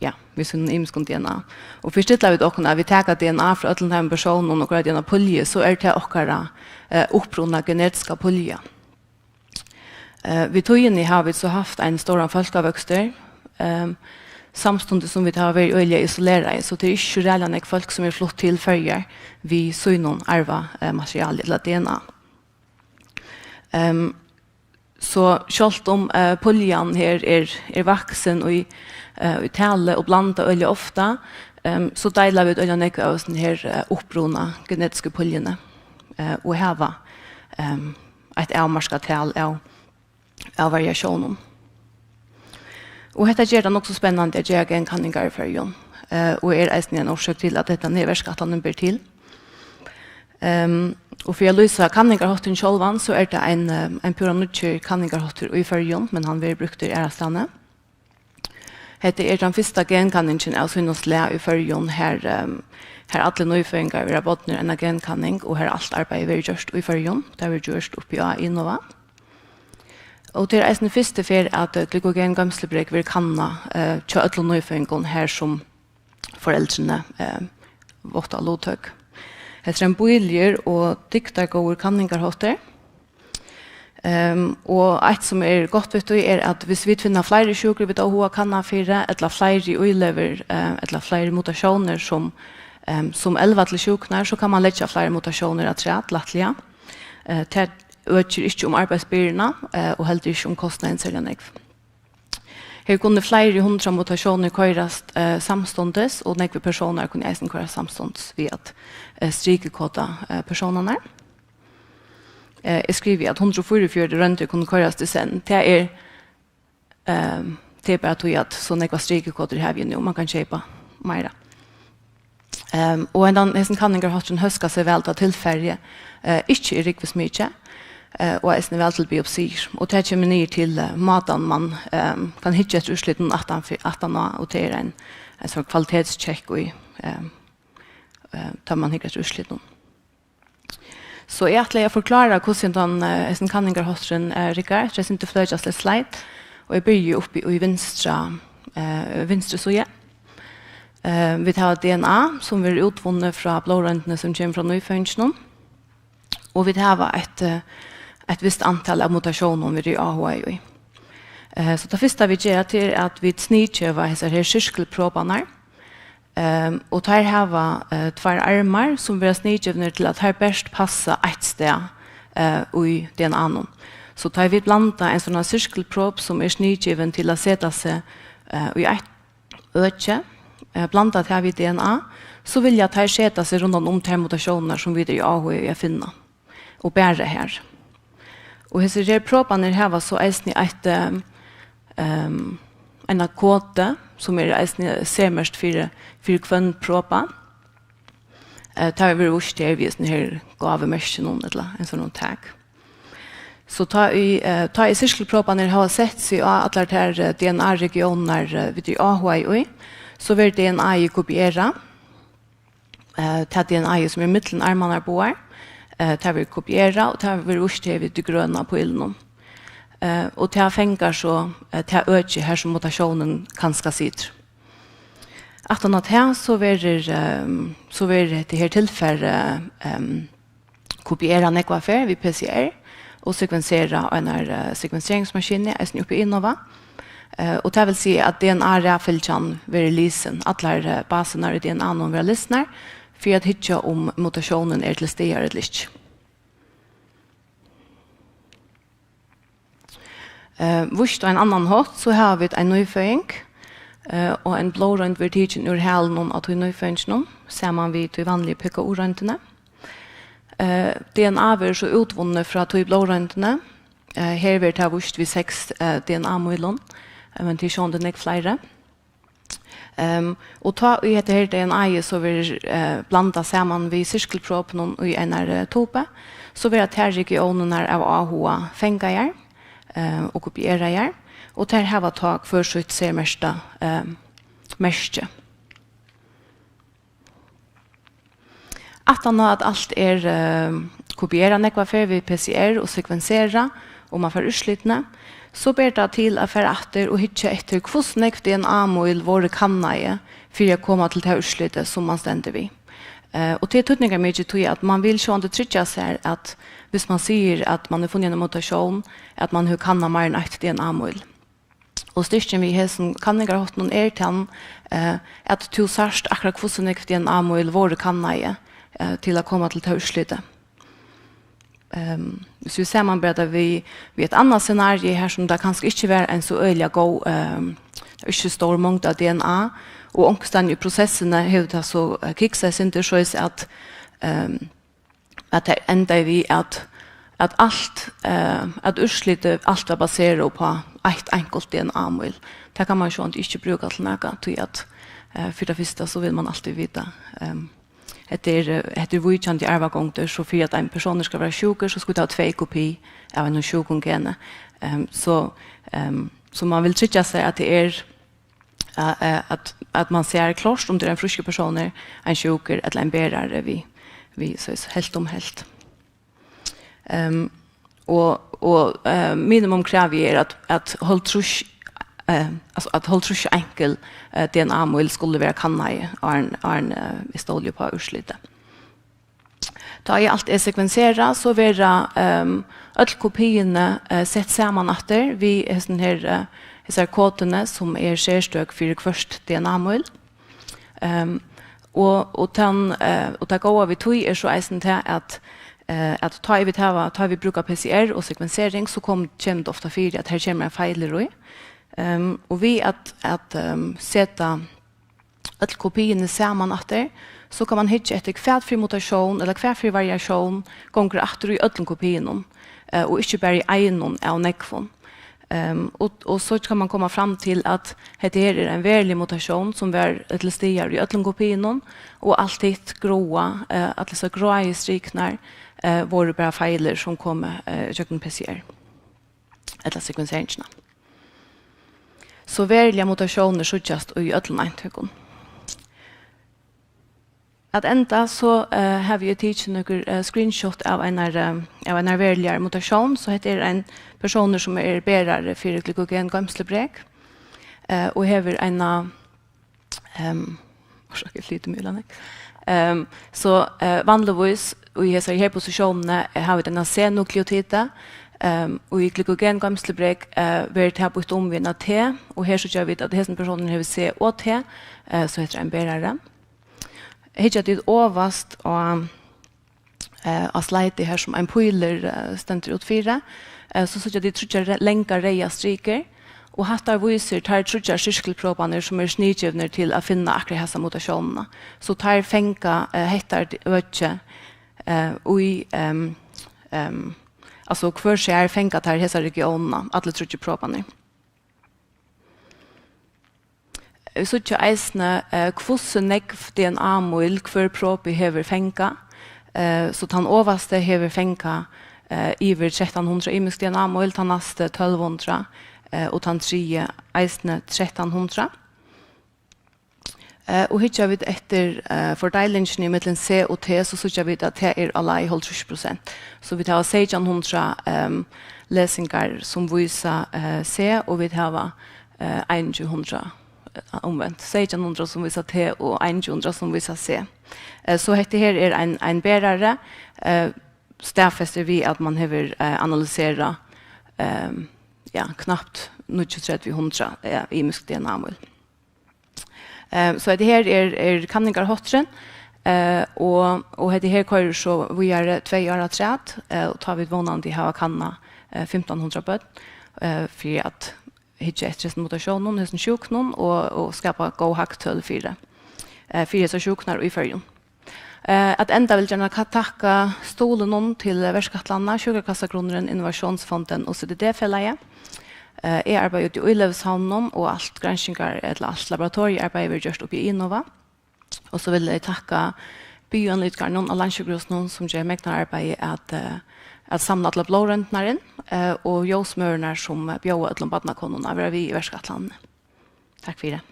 ja, við sínum ymiskum D N A. Og fyrstilla vit okkum, at vit taka D N A frá øllum teimum persónum og greiða D N A-pulju, so er tað okkara, eh, uppruna genetiska pulja. Eh, við tíðini hava vit so havt ein stóran fólkavøkstur, ehm, samstundis sum vit hava verið øgiliga isoleraði, so tað er ikki so ræðuliga nógv fólk, sum eru flutt til Føroyar við sínum arva, eh, materiali ella D N A. Ehm, so sjálvt um, eh, puljan her er, er vaksin í, eh, í tali og blandað øgiliga ofta, ehm, so deila vit øgiliga nógv av hesum her, eh, uppruna genetisku puljuni, eh, og hava, ehm, eitt avmarkað tal av, av variatiónum. Og hetta ger tað nokk so spennandi at gera genkanningar í Føroyum, eh, og er eisini ein orsøk til, at hetta her verkætlanin ber til. Ehm, og fyri at lýsa kanningarháttin sjálvan, so er tað ein, eh, ein púra nýggjur kanningarháttur í Føroyum, men hann verður brúktur aðrastaðni. Hetta er tann fyrsta genkanningin av sínum slag í Føroyum, her, ehm, her allir nýføðingar verða bodnir eina genkanning, og her alt arbeiðið verður gjørt í Føroyum. Tað verður gjørt uppi á Innova. Og tað er eisini fyrstu ferð, at, eh, glykogengoymslubrek verður kannað, eh, hjá øllum nýføðingum, har sum foreldrini, eh, vátta luttøku. Hetta er ein bíligur og dygdargóður kanningarháttur. Ehm, og eitt, sum er gott við tí, er, at viss vit finna fleiri sjúkur, vit hava hug at kanna fyri, ella fleiri ílegur, eh, ella fleiri mutasjónir, sum, ehm, sum elva til sjúkurnar, so kann man leggja fleiri mutasjónir afturat, lættliga. Eh, tað økir ikki um arbeiðsbyrðuna, eh, og heldur ikki um kostnaðin serliga nógv. Her kunnu fleiri hundrað mutasjónir koyrast, eh, samstundis, og nógvir persónar kunnu eisini koyrast samstundis við at, eh, strikikoda, eh, persónarnar. Eh, eg skrivi, at hundrað og fýraogfjøruti royndir kunnu koyrast í senn. Tað er, ehm, tað er bara tí, at so nógvar strikikodir havi eg nú, man kann keypa meira. Ehm, og hendan, hesin kanningarhátturin hóskar seg væl, tá tilfarið, eh, ikki er rúgvusmikið, eh, og eisini væl til biopsiir. Og tað kemur niður til, eh, mátan, man, ehm, kann hyggja eftir úrslitunum aftan fyri, aftaná, og tað er ein, ein sånn kvalitetstjekk í, ehm, eh, tá man hyggur eftir úrslitunum. So eg ætlaði at forklára, hvussu hendan, eh, hesin kanningarhátturin, eh, riggar. Tað er eitt sindur fløkjasligt slide, og eg byrji uppi í vinstra, eh, vinstru síðu. Eh, vit hava D N A, sum verður útvunnið frá blóðroyndini, sum kemur frá nýføðinginum, og vit hava eitt, eh, eitt vist antal av mutasjónum, vit eru áhugaði í. Eh, so tað fyrsta, vit gera, tað er, at vit sniðgeva hesar her sirkulproparnar. Ehm, og teir hava, eh, tveir armar, sum verða sniðgivnir til, at teir bert passa eitt stað, eh, í D N A-num. So tá vit blanda ein sånn sirkulprop, sum er sniðgivin til at seta seg, eh, í eitt øki, eh, blanda tað við D N A, so vilja teir seta seg rundan um tær mutasjónirnar, sum vit eru áhugaði í at finna, og bara har. Og hesir her proparnir hava so eisini eitt, ehm, ehm, eina kodu, sum er eisini sermerkt fyri, fyri hvønn propa. Eh, tað verður víst her við hesum her gávumerkinum, ella ein sånn tag. So tá ið, eh, tá ið sirkulproparnir hava sett seg á allar tær, eh, D N A-regiónirnar, eh, vit eru áhugaði í, so verður D N A-ið kopierað. Eh, tað D N A-ið, sum er millum armarnar báðar, eh, tað verður kopierað, og tað verður víst her við tí grøna pílunum. Eh, og tað fangar so, eh, tað øki, har sum mutasjónin kanska situr. Aftan á tað, so verður, ehm, so verður hetta her tilfarið, ehm, kopierað nógvar ferð við P C R og sekvenserað á einari, eh, sekvenserings-maskinu, eisini uppi í Innova. Eh, og tað vil siga, at D N A-raðfylgjan verður lisin. Allar, eh, basurnar í D N A-num verða lisnar fyri at hyggja, um mutasjónin er til staðar ella ikki. Eh, víst á ein annan hátt, so hava vit ein nýføðing, eh, og ein blóðroynd verður tikin úr halinum á tí nýføðinginum, saman við tí vanligu P K U-royndini. Eh, D N A verður so útvunnið frá tí blóðroyndini. Eh, her verður tað víst við seks, eh, D N A-mílum, eh, men tað er sjálvandi nógv fleiri. Ehm, og tá ið hetta her D N A-ið so verður, eh, blandað saman við sirkulpropunum í einari, eh, tupu, so verða tær regiónirnar av áhuga fangaðar, eh, og kopieraðar. Og tær hava tá hvør sítt sermerkta, eh, merki. Aftan á at alt er, eh, kopierað nógva ferð við P C R og sekvenserað, og man fær úrslitini, so ber tað til at fara aftur og hyggja eftir, hvussu nógv D N A-mýl vóru kannaði fyri at koma til tað úrslitið, sum man stendur við. Eh, og tað er týdningarmikið, tí at man vil sjálvandi tryggja sær, at viss man sigur, at man hevur funnið eina mutasjón, at man hevur kannað meir enn eitt D N A-mýl. Og styrkin við hesum kanningarháttinum er tann, eh, at tú sært akkurát, hvussu nógv D N A-mýl vóru kannaði, eh, til at koma til tað úrslitið. Ehm, viss vit samanbera tað við, við eitt annað scenario her, sum tað kanska ikki var ein so øgiliga góð, ehm, ikki stór mongd av D N A, og onkustaðni í prosessini hevur tað so, eh, kiksað eitt sindur, soleiðis at, ehm, at tað endaði við, at, at alt, eh, at úrslitið alt var baserað upp á eitt einkult D N A-mýl. Tað kann man sjálvandi ikki brúka til nakað, tí at, eh, fyri tað fyrsta, so vil man altíð vita, ehm, hetta er, eh, hetta er víkjandi arvagongdir, so fyri at ein persónur skal vera sjúkur, so skulu tað hava tvey kopi av einum sjúkum geni. Ehm, so, ehm, so man vil tryggja sær, at tað er, eh, eh, at, at man sær klárt, um tað er ein frískur persónur, ein sjúkur ella ein berari við, við, so, so, helt um helt. Ehm, og, og, eh, minimumkravið er, at, at hálvtrýss, eh, altso, at hálvtrýss einkult, eh, D N A-mýl skulu vera kannað, áðrenn, áðrenn, eh, vit stóla upp á úrslitið. Tá ið alt er sekvenserað, so verða, ehm, øll kopiini, eh, sett saman aftur við hesum her, eh, hesar kodini, sum er serstøk fyri hvørt D N A-mýl. Ehm, og, og tann, eh, og tað góða við tí er so eisini tað, at, eh, at tá ið vit hava, tá ið vit brúka P C R og sekvensering, so kom-, kemur tað ofta fyri, at her kemur ein feilur í. Ehm, og við at, at, ehm, seta øll kopiini saman aftur, so kann man hyggja eftir, hvat fyri mutasjón ella hvat fyri variatión gongur aftur í øllum kopiunum, eh, og ikki bara í einum av nógvum. Ehm, og, og so kann man koma fram til, at hetta her er ein verulig mutasjón, sum var til staðar í øllum kopiunum, og alt hitt gráa, eh, allar hesar gráu strikurnar, eh, vóru bara feilir, sum komu, eh, gjøgnum P C R, ella sekvenseringina. So veruligar mutasjónir síggjast í øllum eintøkum. At enda, so, eh, havi eg tikið nøkur, eh, screenshot av einar, eh, av einar veruligari mutasjón. So hetta er ein persónur, sum er berari fyri glykogengoymslubrek, eh, og hevur eina, ehm, orsaka, eg flyti meg illa nógv. Ehm, so, eh, vanligvís í hesari her posisjónini, eh, hava vit eina C-nukleotida, ehm, og í glykogengoymslubrek, eh, verður tað býtt um við eina T, og her síggja vit, at hesin persónurin hevur C og T, eh, so hetta er ein berari. Hyggja tit ovast á, eh, á sleivið her, sum ein pílur, eh, stendur út fyri, eh, so síggja tit tríggjar re-, langar reyðar strikur, og hatta vísir tær tríggjar sirkulprobanir, sum eru sniðgivnir til at finna akkurát hasa mutasjónina. So teir fanga, eh, hetta økið, eh, í, ehm, ehm, altso, hvør sær fanga teir hesa regionina, allir tríggir probanir. Vit síggja eisini, eh, hvussu nógv D N A-mýl hvør probi hevur fangað. Eh, so tann ovasti hevur fangað, eh, yvir trettan hundrað ymisk D N A-mýl, tann næsti tólv hundrað, eh, og tann triði eisini trettan hundrað. Eh, og hyggja vit eftir, eh, fordeilingini millum C og T, so síggja vit, at tað er á leið hálvtrýss prosent. So vit hava seytjan hundrað, ehm, lesingar, sum vísa, eh, C, og vit hava, eh, einogtjúgu hundrað, eh, umvent, seytjan hundrað, sum vísa T, og einogtjúgu hundrað, sum vísa C. Eh, so hetta her er ein, ein berari, eh, staðfestir við, at man hevur, eh, analyserað, ehm, ja, knapt níggjuogtretivu hundrað, eh, ymisk D N A-mýl. Eh, so hetta her er, er kanningarhátturin, eh, og, og hetta her koyrir so víðari tvey ár afturat, eh, og tá vit vónandi hava kannað, eh, fimtan hundrað børn, eh, fyri at hyggja eftir hesum mutasjónum, hesum sjúkunum, og, og skapa góð hagtøl fyri, eh, fyri hesar sjúkurnar í Føroyum. Eh, at enda vil eg gjarna ka-, takka stuðlinum til verkætlanina, Sjúkrakassagrunnurin, Innovatiónsfondin og C D D-felagið. Eh, eg arbeiði úti í Leyvshavnum, og alt granskingar-, ella alt laboratoriearbeiði verður gjørt uppi í Innova. Og so vil eg takka bioanalytikaranum á Landssjúkrahúsinum, sum ger megnararbeiðið at, eh, at samla allar blóðroyndirnar inn, eh, og Ljósmøðurnar, sum bjóða øllum barnakonum at vera við í verkætlanini. Takk fyri.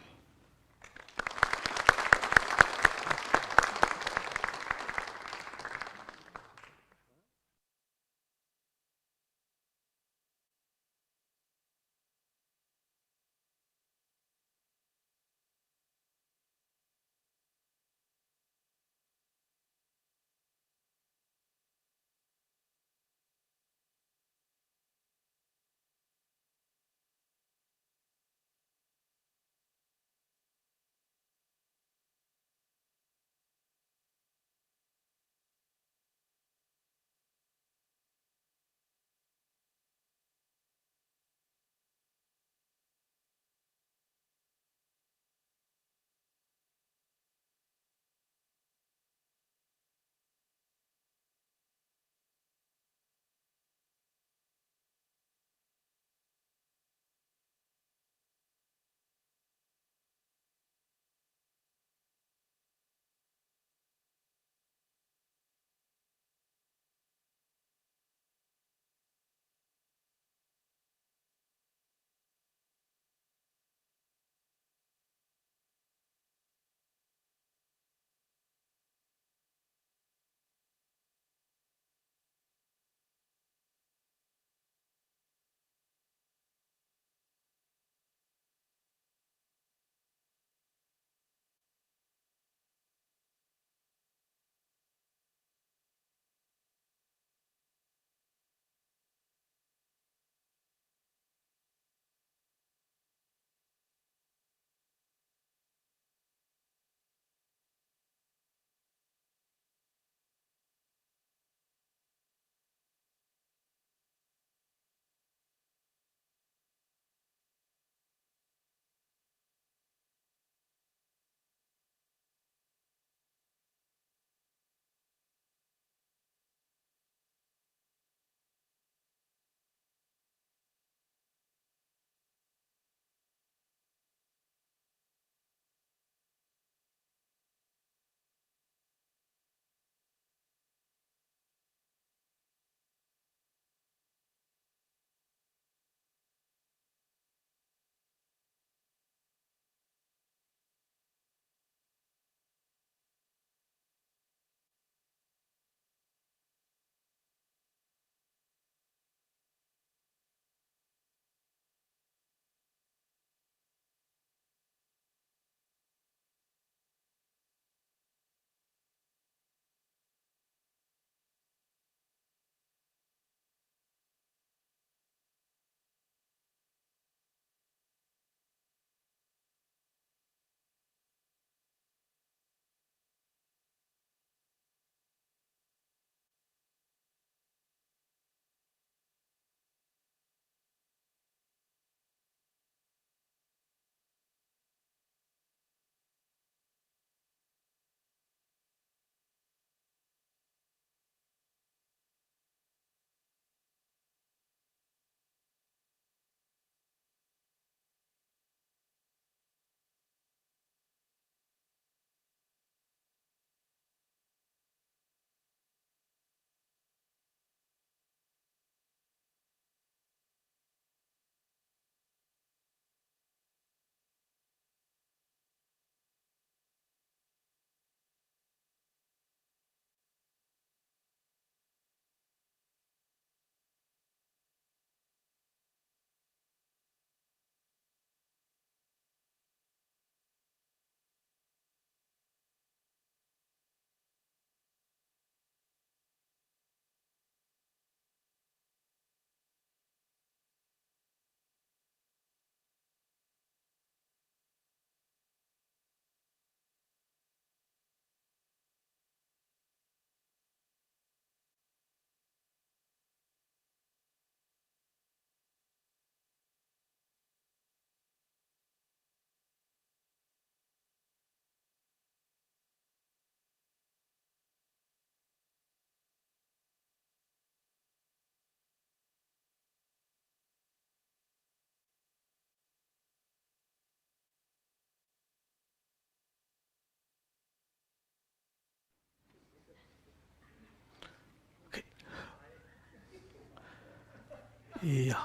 Ja.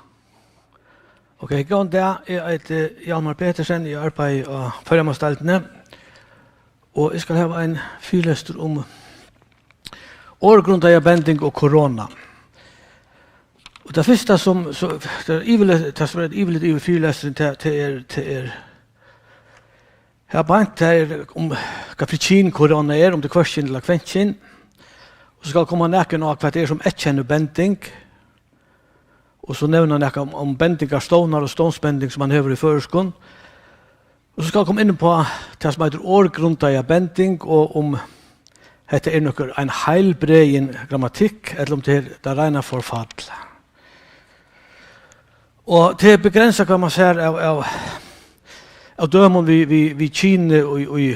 Ok, góðan dag. Eg eiti Hjalmar Petersen. Eg arbeiði á Føroyamálsdeildini. Og eg skal hava ein fyrilestur um orðgrundaða bending og korona. Og tað fyrsta sum, so, tað er yvirlit, tað sum er yvirlit yvir fyrilesturin, tað, tað er, tað er, her beint, tað er um, hvat fyri kyn korona er, um tað er hvørkyn ella kvennkyn. Og so skal koma nakað inn á, hvat tað er sum eyðkennir bending. Og so nevna nakað um, um bendingarstovnar og stovnsbending sum man hevur í føroyskum. Og so skal eg koma inn á tað sum eitur orðgrundaða bending, og um hetta er nøkur ein heilbregin grammatikk, ella um tað er tað reina forfall. Og tað er begrensað, hvat man sær av, av, av dømum við, við, við kyni í, í,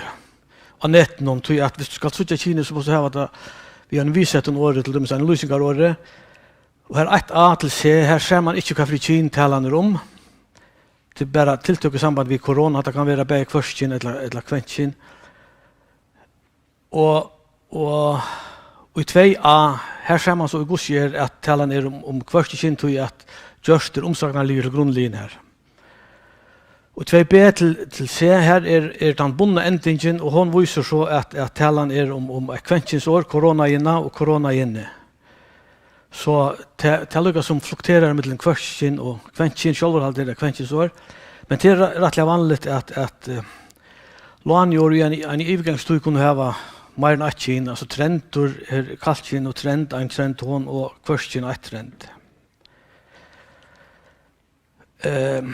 á netinum, tí at viss tú skalt síggja kyni, so mást tú hava tað við einum viðsettum orði, til dømis einum lýsingarorði. Og her eitt A til C, her sær man ikki, hvat fyri kyn talan er um. Tað er bara tiltøk í samband við korona, tað kann vera bæði hvørkyn ella, ella kvennkyn. Og, og í tvey A, her sær man so í hvussu er, at talan er um, um hvørkikyn, tí at gjørt er umsagnarliður til grundliðin her. Og tvey B til, til C, her er, er tann bundna endingin, og hon vísir so, at, at talan er um, um eitt kvennkynsorð, koronaðinna og koronaðinni. So tað, tað líka sum flukterar millum hvørkyn og kvennkyn, sjálvur haldi eg er kvennkynsorð, men tað er rættiliga vanligt, at, at, eh, lánorð í ein, ein yvirgangstíð kunnu hava meira enn eitt kyn, altso trendur er kallkyn og trend, ein trend, hon og hvørkyn, eitt trend. Ehm,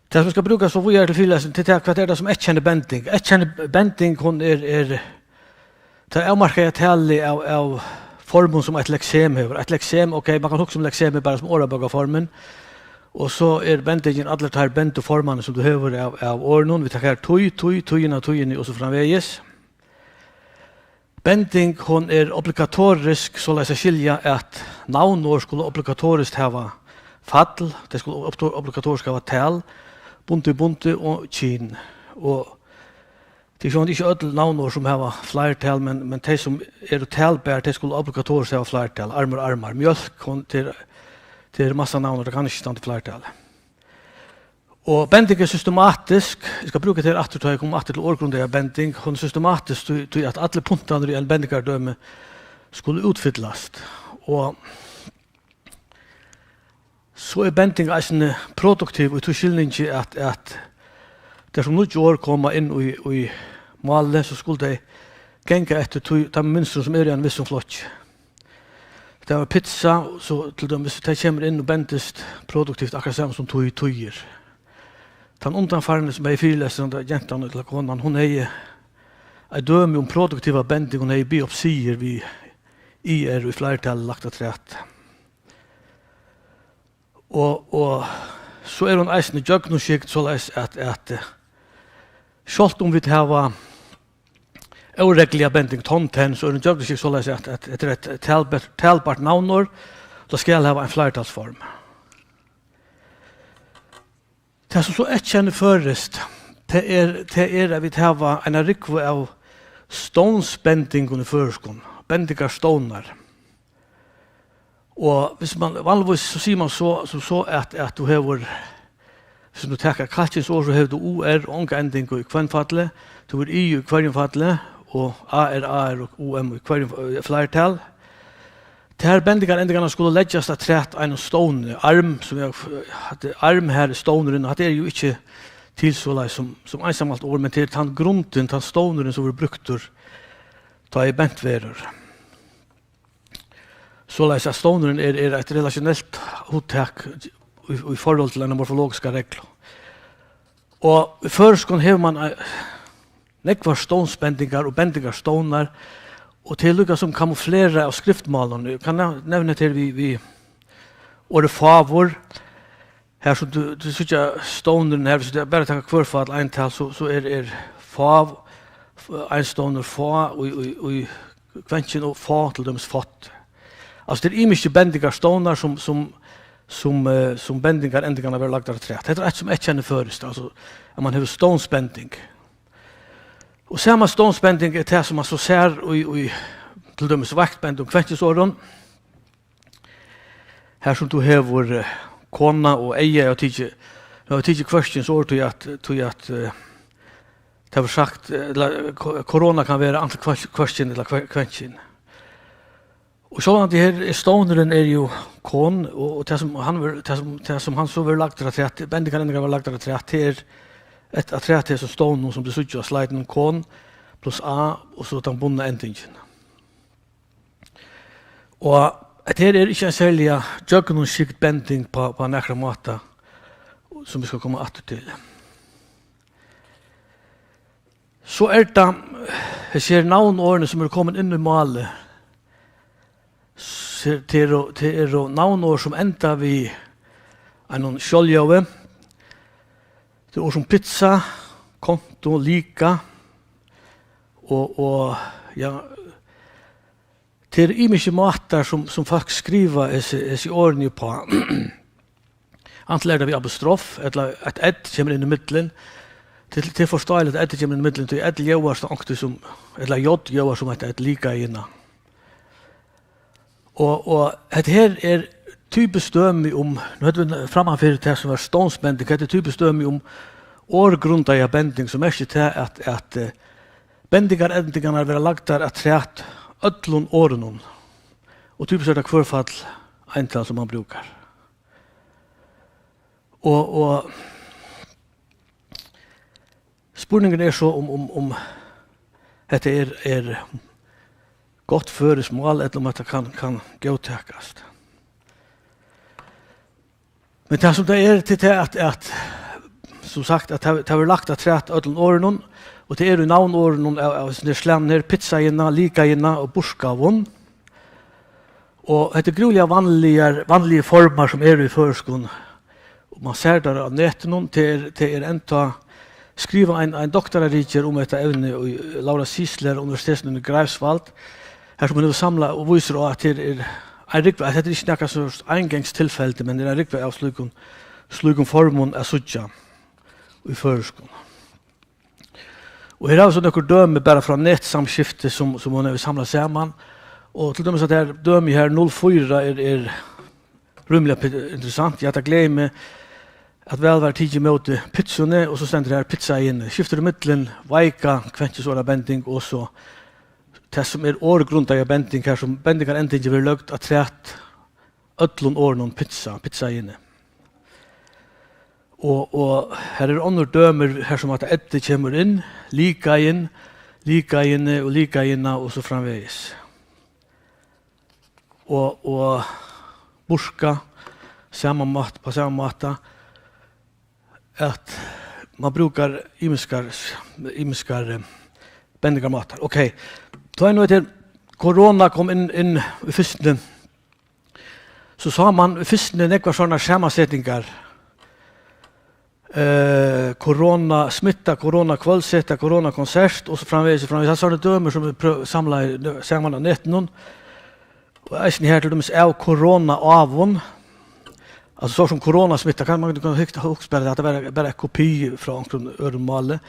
tað sum skal brúkast so víðari til fyrilesing, til tað, hvat er tað sum eyðkennir bending? Eyðkennir bending, hon er, er tað avmarkaða talið av, av formum sum eitt leksem hevur. Eitt leksem, ok, man kann hugsa um leksem bara sum orðabókarformin. Og so er bendingin allir teir bendu formarnir sum tú hevur av, av orðunum. Vit taka her tíð, tíð, tíðina, tíðini og so framvegis. Bending, hon er obligatorisk, soleiðis at skilja, at navnorð skulu obligatoriskt hava fall, tey skulu obto-, obligatorisk hava tal, bundið, bundið og kyn. Og tað er sjálvandi ikki øll navnorð sum hava fleirtal, men, men tey sum eru talbar, tey skulu obligatoriskt hava fleirtal. Armur, armar. Mjólk, hon, tað er, tað er massa navnorð, tað kann ikki standa í fleirtali. Og bending er systematisk. Eg skal brúka tað aftur, tá eg komi aftur til orðgrundaða bending. Hon er systematisk, tí, tí at allir puntarnir í einum bendingardømi skulu útfyllast. Og so er bending eisini produktiv í tí skilningi, at, at tað sum nýggj orð koma inn í, í málið, so skulu tey ganga eftir tí, teimum mynstrum, sum eru í einum vissum flokki. Tað var pizza, so til dømis, tað kemur inn og bendist produktivt, akkurát sama sum tíð, tíðir. Tann undanfarni, sum hevði fyrilestur, handa gentan ella konan, hon hevði eitt dømi um produktiva bending, hon hevði biopsiir við I R í fleirtali lagt afturat. Og, og so er hon eisini gjøgnumskygd soleiðis, at, at, eh, sjálvt um vit hava óregluliga bending, tonn, tenn, so er hon gjøgnumskygd soleiðis, at, at hetta er eitt talbart, talbart navnorð, tað skal hava ein fleirtalsform. Tað, sum so eyðkennir føroyskt, tað er, tað er, at vit hava eina rúgvu av stovnsbendingum í føroyskum, bendingarstovnar. Og hvis man, vanligvis so sigur man so, sum so, at, at tú hevur, hvis tú tekur kallkynsorð, so hevur tú U R og onga endingu í hvønnfalli, tú hevur I í hvørjumfalli, og A R, A R og U M í hvørjum, eh, fleirtal. Tær bendingarendingarnar skulu leggjast afturat einum stovni, arm, sum eg, hatta er arm, har er stovnurin, hatta er jú ikki til soleiðis sum, sum einsamalt orð, men til tann grundin, tann stovnurin, sum verður brúktur, tá ið bent verður. Soleiðis at stovnurin er, er eitt relationelt hugtak í, í forhold til eina morfologiska reglu. Og í føroyskum hevur man, eh, nógvar stovnsbendingar og bendingarstovnar, og tað er líka sum kamuflerað av skriftmálum. Eg kann nev-, nevna hetta her við, við orðið fáur. Her sum tú, tú síggja stovnurin her, viss tú bara taka hvørfall eintal, so, so er, er fáv, f-, ein stovnur fá í, í, í kvennkyn og fá til dømis fátt. Altso, tað eru ymiskir bendingarstovnar sum, sum, sum, eh, sum bendingarendingarnar verða lagdar afturat. Hetta er eitt sum eyðkennir føroyskt, altso, at man hevur stovnsbending. Og sama stovnsbending er tað sum man so sær í, í til dømis veiktbendum kvennkynsorðum. Her sum tú hevur, eh, kona og eyga, eg havi tikið, eg havi tikið hvørkins orð, tí at, tí at, eh, tað var sagt, eh, ella, ko-, korona kann vera antin hvør-, hvørkin ella hver-, hvønkin. Og sjálvandi her er stovnurin er jú kon, og, og tað sum hann ver-, tað sum, tað sum hann so verður lagdur afturat, bendingarendingar verða lagdar afturat, tað er eitt afturat hesum stovnum sum tú síggja á slidinum, kon pluss a, og so tann bundna endingin. Og hetta her er ikki ein serliga gjøgnumskygd bending på, på nakran máta, sum vit skal koma aftur til. So er tað hesi her navnorðini, sum eru komin inn í málið. Se-, tað eru, tað eru navnorð, sum enda við einum sjálvljóði. Tað eru orð sum pizza, konto, líka og, og, ja, tað eru ymiskir mátar, sum, sum fólk skriva hesi, hesi orðini uppá. Antin er tað við apostrof, ella eitt ð kemur inn í millum. Til, til forståeligt at ð kemur inn í millum, tí ð ljóðar sum onkuntíð sum, ella j ljóðar sum eitt ð, líka inn á. Og, og hetta her er typiskt dømi um, nú høvdu vit framman fyri tað sum var stovnsbending, hetta er typiskt dømi um orðgrundaða bending, sum merkir tað, at, at, eh, bendingarendingarnar verða lagdar afturat øllum orðunum. Og typiskt er tað hvørfall eintal, sum man brúkar. Og, og spurningurin er so, um, um, um hetta er, er gott føroyskt mál, ella um hetta kann, kann góðtakast. Men tað sum tað er til tað, at, at, sum sagt, at tað, tað verður lagt afturat øllum orðunum, og tað eru navnorðunum av, av hesum her slagnum her, pizzaginna, líkaginna og burkavun. Og hetta er grúliga vanligar, vanligir formar, sum eru í føroyskum. Og man sær tað á netinum, tað er, tað er enntá skrivað ein, ein doktararitgerð um hetta evni í Laura Ziesler, Universitetinum í Greifswald, har sum hon hevur samlað og vísir á, at her er ein rúgva, at hetta er ikki nakað sum eingangstilfeldi, men er ein rúgva av slíkum, slíkum formum at síggja í føroyskum. Og her hava vit so nøkur dømi bara frá netsamskifti, sum, sum hon hevur samlað saman. Og til dømis at her dømi her, null fýra, er, er rímiliga pi-, interessant. Ja, tað gleði meg, at væl var tikið ímóti pizzuni, og so stendur her pizza inni. Skiftir ímillum veika kvennkynsorðabending og so tað, sum er orðgrundaða bending, har sum bendingarendingin verður løgd afturat øllum orðunum pizza, pizzaginni. Og, og her eru onnur dømi, har sum at ð kemur inn, líkagin, líkaginni og líkaginna og so framvegis. Og, og burka, sama mát-, á sama máta, at man brúkar ymiskar, ymiskar, eh, bendingarmátar. Ok, tá er nú hetta her, korona kom inn, inn í fyrstuni, so sá man í fyrstuni nógvar sovorðnar samansetingar. Eh, korona smitta, korona kvøldseta, korona konsert og so framvegis og framvegis. Tað eru sovorðnir dømi sum vit prøv-, samla saman á netinum. Og eisini her til dømis av korona-ávum. Altso, so sum koronasmitta, kann man, kann hugsa, hugsa bara at tað var bara ein kopi frá onkrum øðrum máli.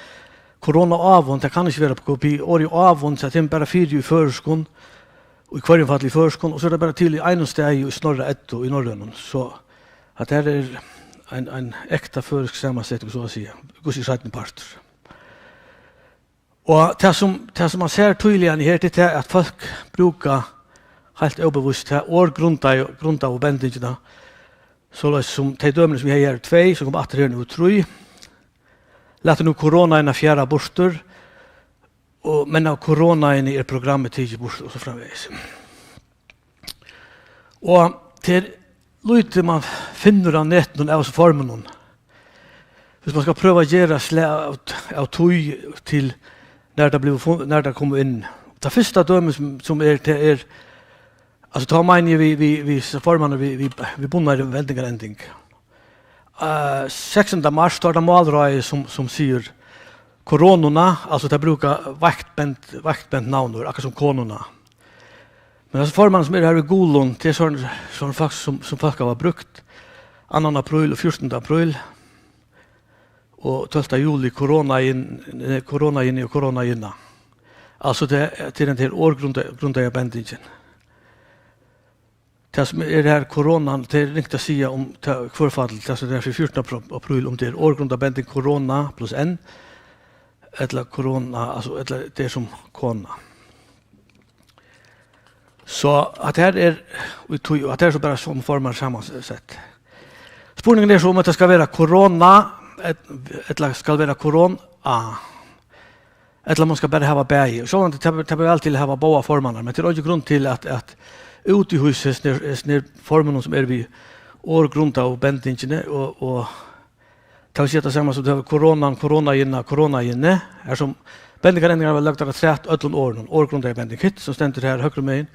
Korona-ávum, tað kann ikki vera kopi. Orðið ávum, so tað kemur bara fyri í føroyskum, og í hvørjum falli í føroyskum, og so er tað bara til í einum staði í Snorra-Eddu í norrønum. So at her er ein, ein ekta føroysk samanseting, so at siga, hvussu er seinni partur. Og tað sum, tað sum man sær týðiliga her, tað er tað, at fólk brúka heilt óbevíst tað orðgrundaðu, grundaðu bendingina, soleiðis sum tey dømini, sum eg hevði her, tvey, sum kom aftur her nú, trý. Lat nú koronaina fjara burtur, og, men av koronaini er programmið tikið burtur, og so framvegis. Og tað er lítið, man finnur á netinum av hesum formunum. Hvis man skal prøva at gera slag av, av tíð til, nær tað blivu fun-, nær tað kom inn. Tað fyrsta dømi, sum, sum er, tað er, altso, tá meini eg við, við, við formunum, við, við, við bundnari vendingarending. Eh, sekstanda mars, tá er tað málráðið, sum, sum sigur koronuna, altso, tey brúka veikt bend, veikt bend navnorð, akkurát sum konuna. Men hesin formurin, sum er her í gulum, tað er sovorðin, sovorðin fólk, sum, sum fólk hava brúkt annan apríl og fjúrtanda apríl, og tólvta juli, koronain-, eh, koronainni og koronainna. Altso, tað, tað er tann her orðgrunda-, grundaða bendingin. tað sum er her, koronan, tað er ringt at siga um tað, hvørfall, tað sum er fyri fjúrtan apr-, apríl, um tað er orðgrundarbending korona pluss N, ella korona, altso, ella tað er sum kona. So, at her er, og tí, og at her er so bara sum form er samansett. Spurningurin er so, um at tað skal vera korona, et-, ella skal vera korona, ella man skal bara hava bæði. Og sjálvandi, tað ber, tað ber væl til at hava báðar formarnar, men tað er ikki grund til at, at út í húsið snýr, snýr formunum, sum er við orðgrundaðu bendingini, og, og tað vil siga tað sama sum tað við koronan, koronahini, koronahini, har sum bendingarendingar verða lagdar afturat øllum orðunum. Orðgrundaða bending, hitt sum stendur her høgru megin,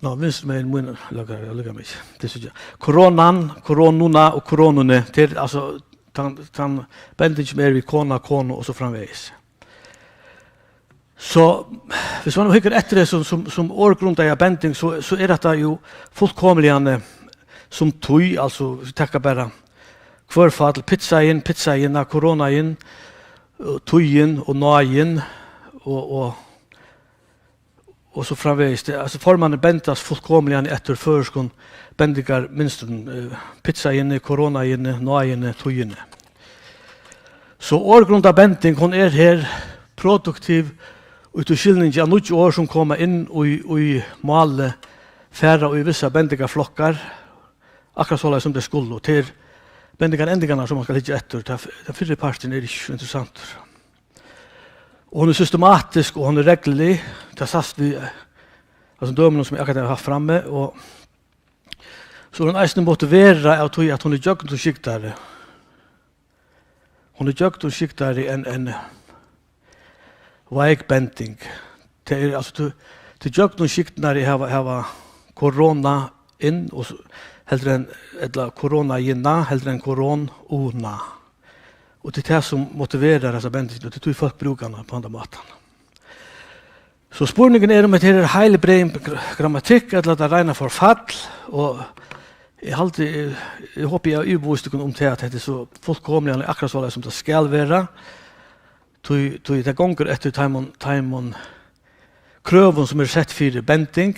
ná, vinstru megin, mín, lagdar, eg lukka meg ikki, tað er so. Koronan, koronuna og koronuni, tað er altso tann, tann bending sum er við kona, konu og so framvegis. So, hvis man nú hyggur eftir tað sum, sum, sum orðgrundaða bending, so, so er hetta jú fullkomiliga, eh, sum tí, altso, vit taka bara hvørfall, pizzaðin, pizzaðina, koronaðin, og tíðin og náðin, og, og, og so framvegis. Tað, altso, formarnir bendast fullkomiliga eftir føroyskum bendingarmynstrum, eh, pizzaðini, koronaðini, náðini, tíðini. So orðgrundað bending, hon er her produktiv í tí skilningi, at nýggj orð, sum koma inn í, í málið, fara í vissar bendingarflokkar, akkurát soleiðis sum tey skulu. Og tað er bendingarendingarnar, sum man skal hyggja eftir. Tað, tann fyrri parturin er ikki so interessantur. Og hon er systematisk, og hon er reglulig. Tað sæst við, eh, hasum dømunum, sum eg akkurát havi havt frammi, og so er hon eisini motiverað av tí, at hon er gjøgnumskiktari. Hon er gjøgnumskiktari enn, enn veik bending. Tað er, altso, tú, tú gjøgnumskiktari hava, hava korona inn, og so, heldur enn, ella koronaðina, heldur enn koronuna. Og tað er tað sum motiverar hasa bendingina, og tað er tí fólk brúka hana á handan mátan. So spurningurin er, um hetta her er heilbreiðin gr-, grammatikk, ella tað reina forfall, og eg haldi, eg, eg hopi, eg havi yvirbevíst tykkum um tað, at hetta er so fullkomiliga akkurát soleiðis, sum tað skal vera, tí, tí tað gongur eftir teimum, teimum krøvum, sum eru sett fyri bending,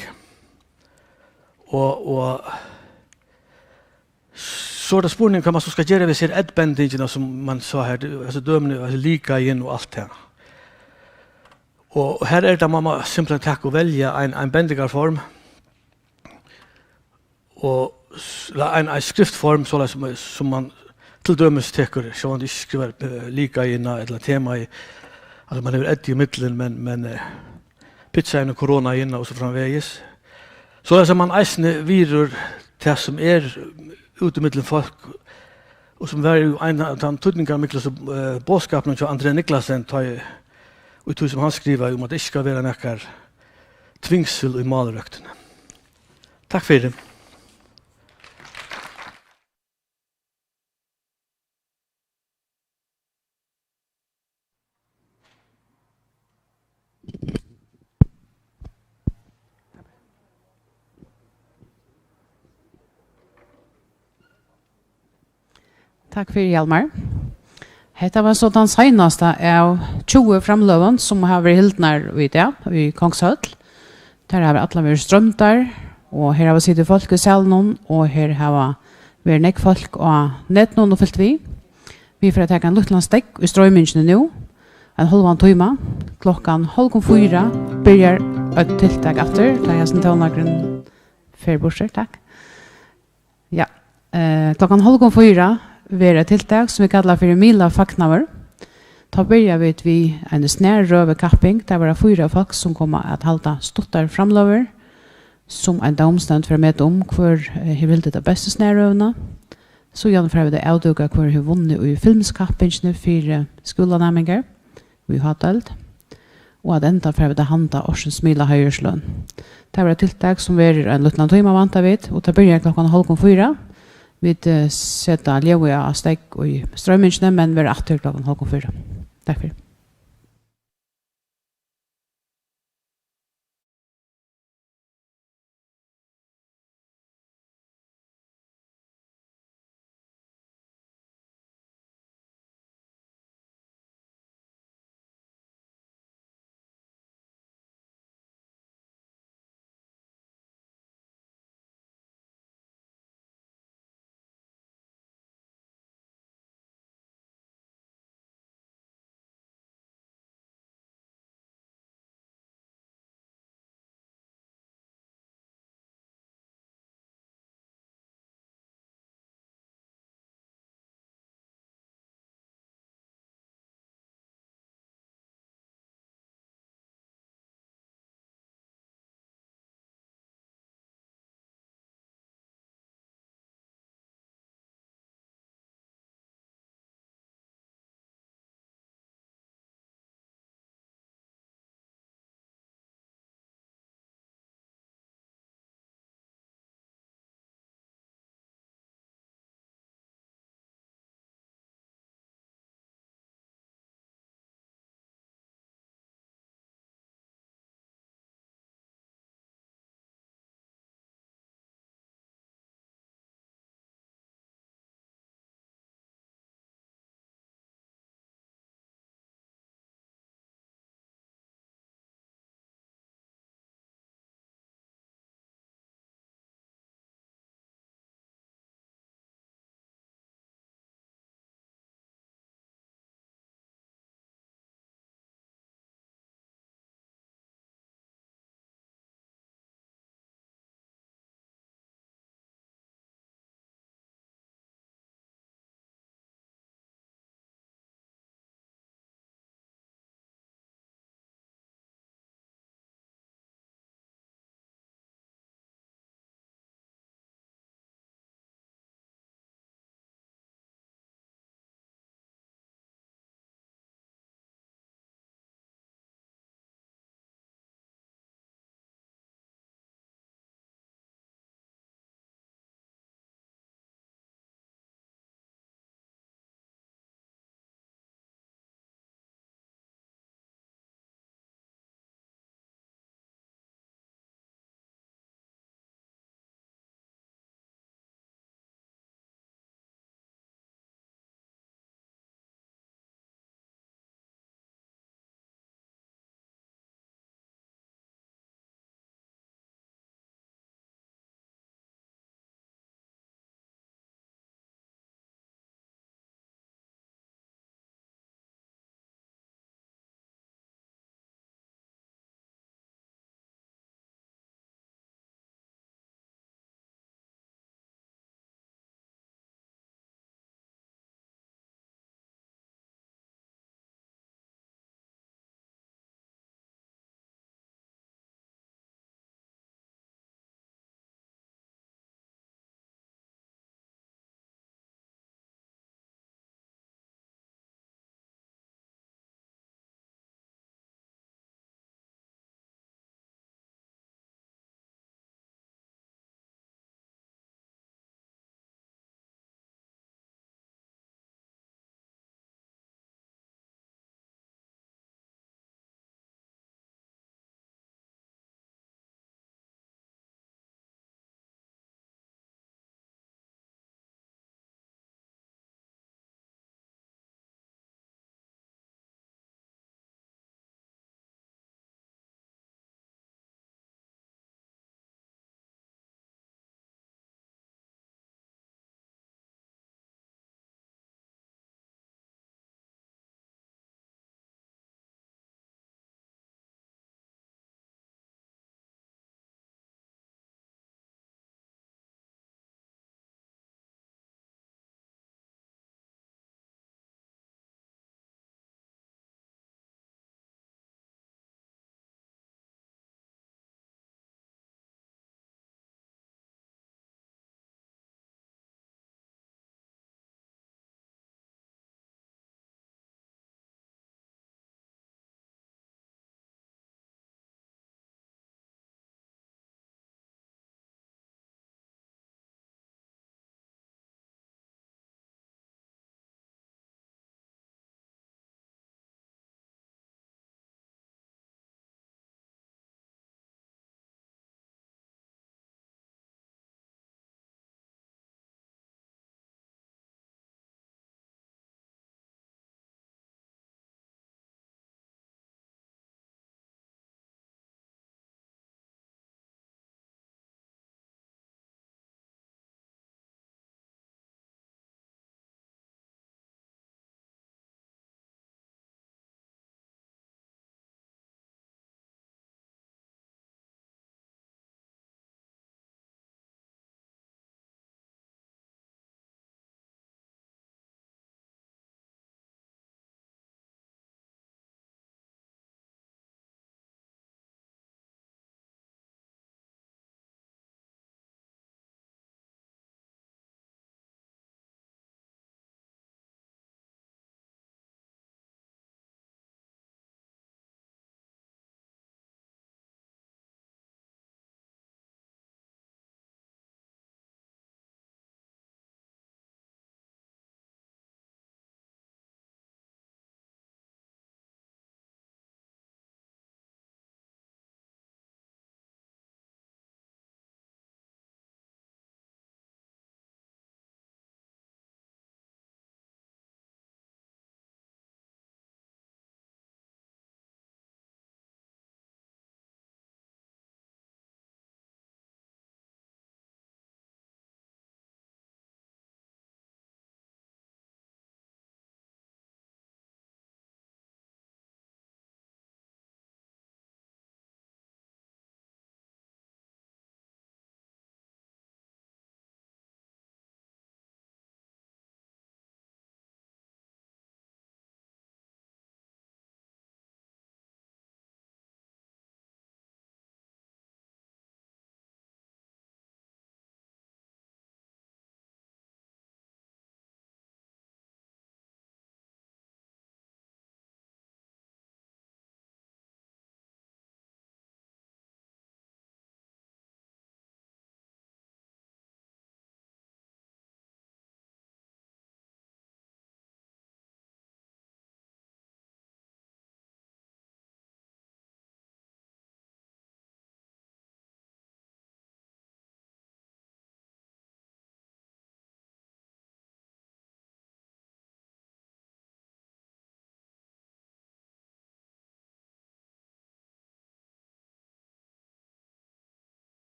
og, og So er tað spurningur, hvat man so skal gera við hesar ð-bendingarnar, sum man sá her, altso dømini, altso likaðin og alt tað. Og, og her er tað, man má simpelthen taka og velja ein, ein bendingarform, og s-, ella ein, ein skriftform, soleiðis sum, sum man til dømis tekur, sjálvandi ikki skrivar, eh, likaðina ella temaði, altso man hevur ð í millum, men, men, eh, pizzaðin og koronaðin og so framvegis. Soleiðis at man eisini virðir tað, sum er úti millum fólk, og sum var jú ein av teimum týdningarmiklustu, eh, boðskapunum hjá André Niklasen, tá ið, í tí sum hann skrivaði um, at tað ikki skal vera nakar tvingsil í málrøktini. Takk fyri. Takk fyri, Hjalmar. Hetta var so tann seinasta av tjúgu framløgum, sum hava verið hildnar í dag í Kongshøll. Tær hava allar verið stroymdar, og her hava sitið fólk í salinum, og her hava verið nógv fólk á netinum og fylgt við. Vit fara at taka ein lítlan steðg í stroymingini nú, ein hálvan tíma. Klokkan hálvgum fýra byrjar eitt tiltak aftur, tá ið hasin tónleikurin fer burtur. Takk. Ja, eh, klokkan hálvgum fýra verður eitt tiltak, sum vit kalla fyri Miðlafagnaður. Tá byrja vit við eini snarrøðukapping. Tað verða fýra fólk, sum koma at halda stuttar framløgur, sum ein dómsnevnd fer at meta um, hvør, eh, hevur hildið ta bestu snarrøðuna. Síðan fara vit at avdúka, hvør hevur vunnið í filmskappingini fyri skúlanæmingar í hádeild. Og at enda fara vit at handa ársins miðla heiðursløn. Tað verður eitt tiltak, sum verður ein lítlan tíma, vænta vit, og tað byrjar klokkan hálvgum fýra. Vit, eh, seta ljóðið á steðg í stroymingini, men verða aftur klokkan hálvgum fýra. Takk fyri.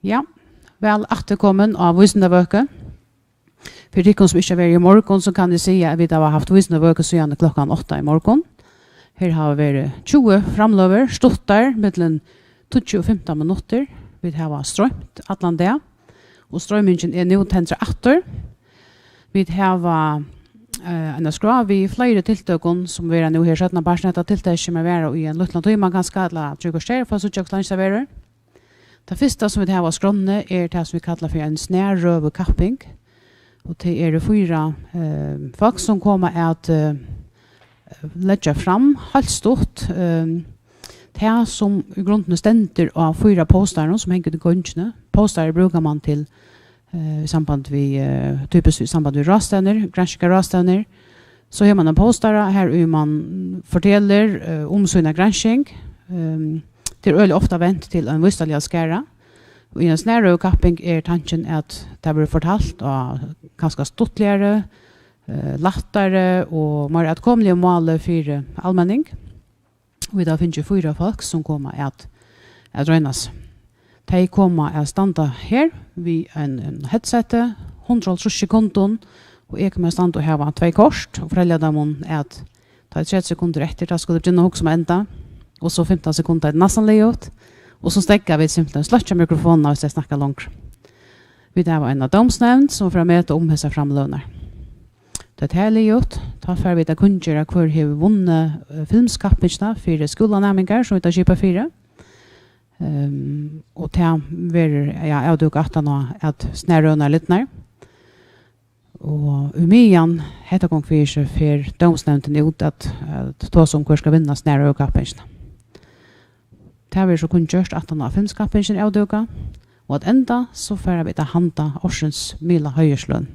Ja, væl afturkomin á Vísindavøku. Fyri tykkum, sum ikki hava verið í morgun, so kann eg siga, at vit hava havt Vísindavøku síðan klokkan átta í morgun. Her hava verið tjúgu framløgur, stuttar, millum tíggju og fimtan minuttir. Vit hava stroymt allan dag, og stroymingin er nú tendrað aftur. Vit hava, eh, eina skrá við fleiri tiltøkum, sum verða nú her seinnapartin. Hetta tiltakið kemur at vara í ein lítlan tíma kanska, ella trý korter, fyri at síggja, hvussu leingi tað verður. Tað fyrsta, sum vit hava á skránni, er tað, sum vit kalla fyri ein snarrøðukapping. Og tað eru fýra, eh, fólk, sum koma at, eh, leggja fram heilt stutt, eh, tað, sum í grundini stendur á fýra postarum, sum hanga úti í gongini. Postarar brúkar mann til, eh, í samband við, eh, typiskt í samband við ráðstevnur, granskingarráðstevnur. So hevur mann ein postara, har ið mann fortelur, eh, um sína gransking. Ehm, tað er øgiliga ofta vent til ein vísindaligan skara. Og í ein snarrøðukapping er tankin, at tað verður fortalt á kanska stuttligari, eh, lættari og meira atkomuligum máli fyri almenning. Og vit hava fingið fýra fólk, sum koma at, at royna seg. Tey koma at standa her við ein, ein headseti, hundrað og hálvtrýss sekundum, og eg komi at standa og hava tvey kort, og fortelja teimum, at tá er tretivu sekundir eftir, tá skulu vit begynna at hugsa um at enda, og so fimtan sekundar er tað næstan liðugt, og so steðga vit simpelthen, sløkkja mikrofonina, viss tey snakka longur. Vit hava eina dómsnevnd, sum fer at meta um hesar framløgurnar. Tá tað er liðugt, tá fara vit at kunngera, hvør hevur vunnið, eh, filmskappingina fyri skúlanæmingar, sum vit hava skipað fyri. Ehm, og tað verður, ja, avdúkað aftan á, at snarrøðurnar eru lidnar. Og í meðan hetta gongur fyri seg, fer dómsnevndin út at, at tosa um, hvør skal vinna snarrøðukappingina. Tað verður so kunngjørt aftan á filmskappingin er avdúkað, og at enda so fara vit at handa ársins miðla heiðursløn,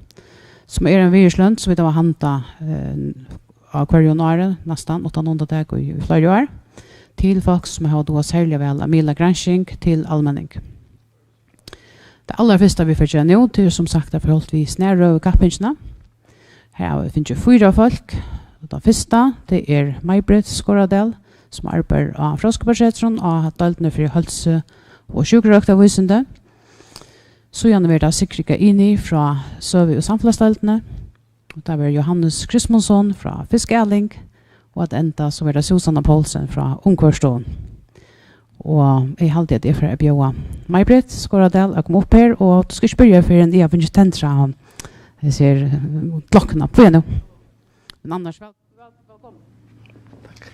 sum er ein virðisløn, sum vit hava handað, eh, á hvørjum ári, næstan, uttan undantak í, í fleiri ár, til fólk, sum hava dugað serliga væl at miðla gransking til almenning. Tað allarfyrsta, vit fara at gera nú, tað er sum sagt at forhalda við snarrøðukappingina. Her hava vit fingið fýra fólk. Og tann fyrsta, tað er Maj-Britt Skoradal, sum arbeiðir á Fróðskaparsetrinum á deildini fyri heilsu og sjúkrarøktarvísindi. Síðani verður tað Sigrid Gaini frá søgu- og samfelagsdeildini. Og tað verður Johannes Krismundsson frá Fiskaæling, og at enda so verður tað Susanna Poulsen frá Umhvørvisstovu. Og eg haldi, at eg fari at bjóða Maj-Britt Skoradal at koma upp her, og tú skal ikki byrja fyrr enn eg havi fingið tendrað hesar, eh, klokkuna. Bíða nú. Men annars, væl, væl, vælkomin. Takk.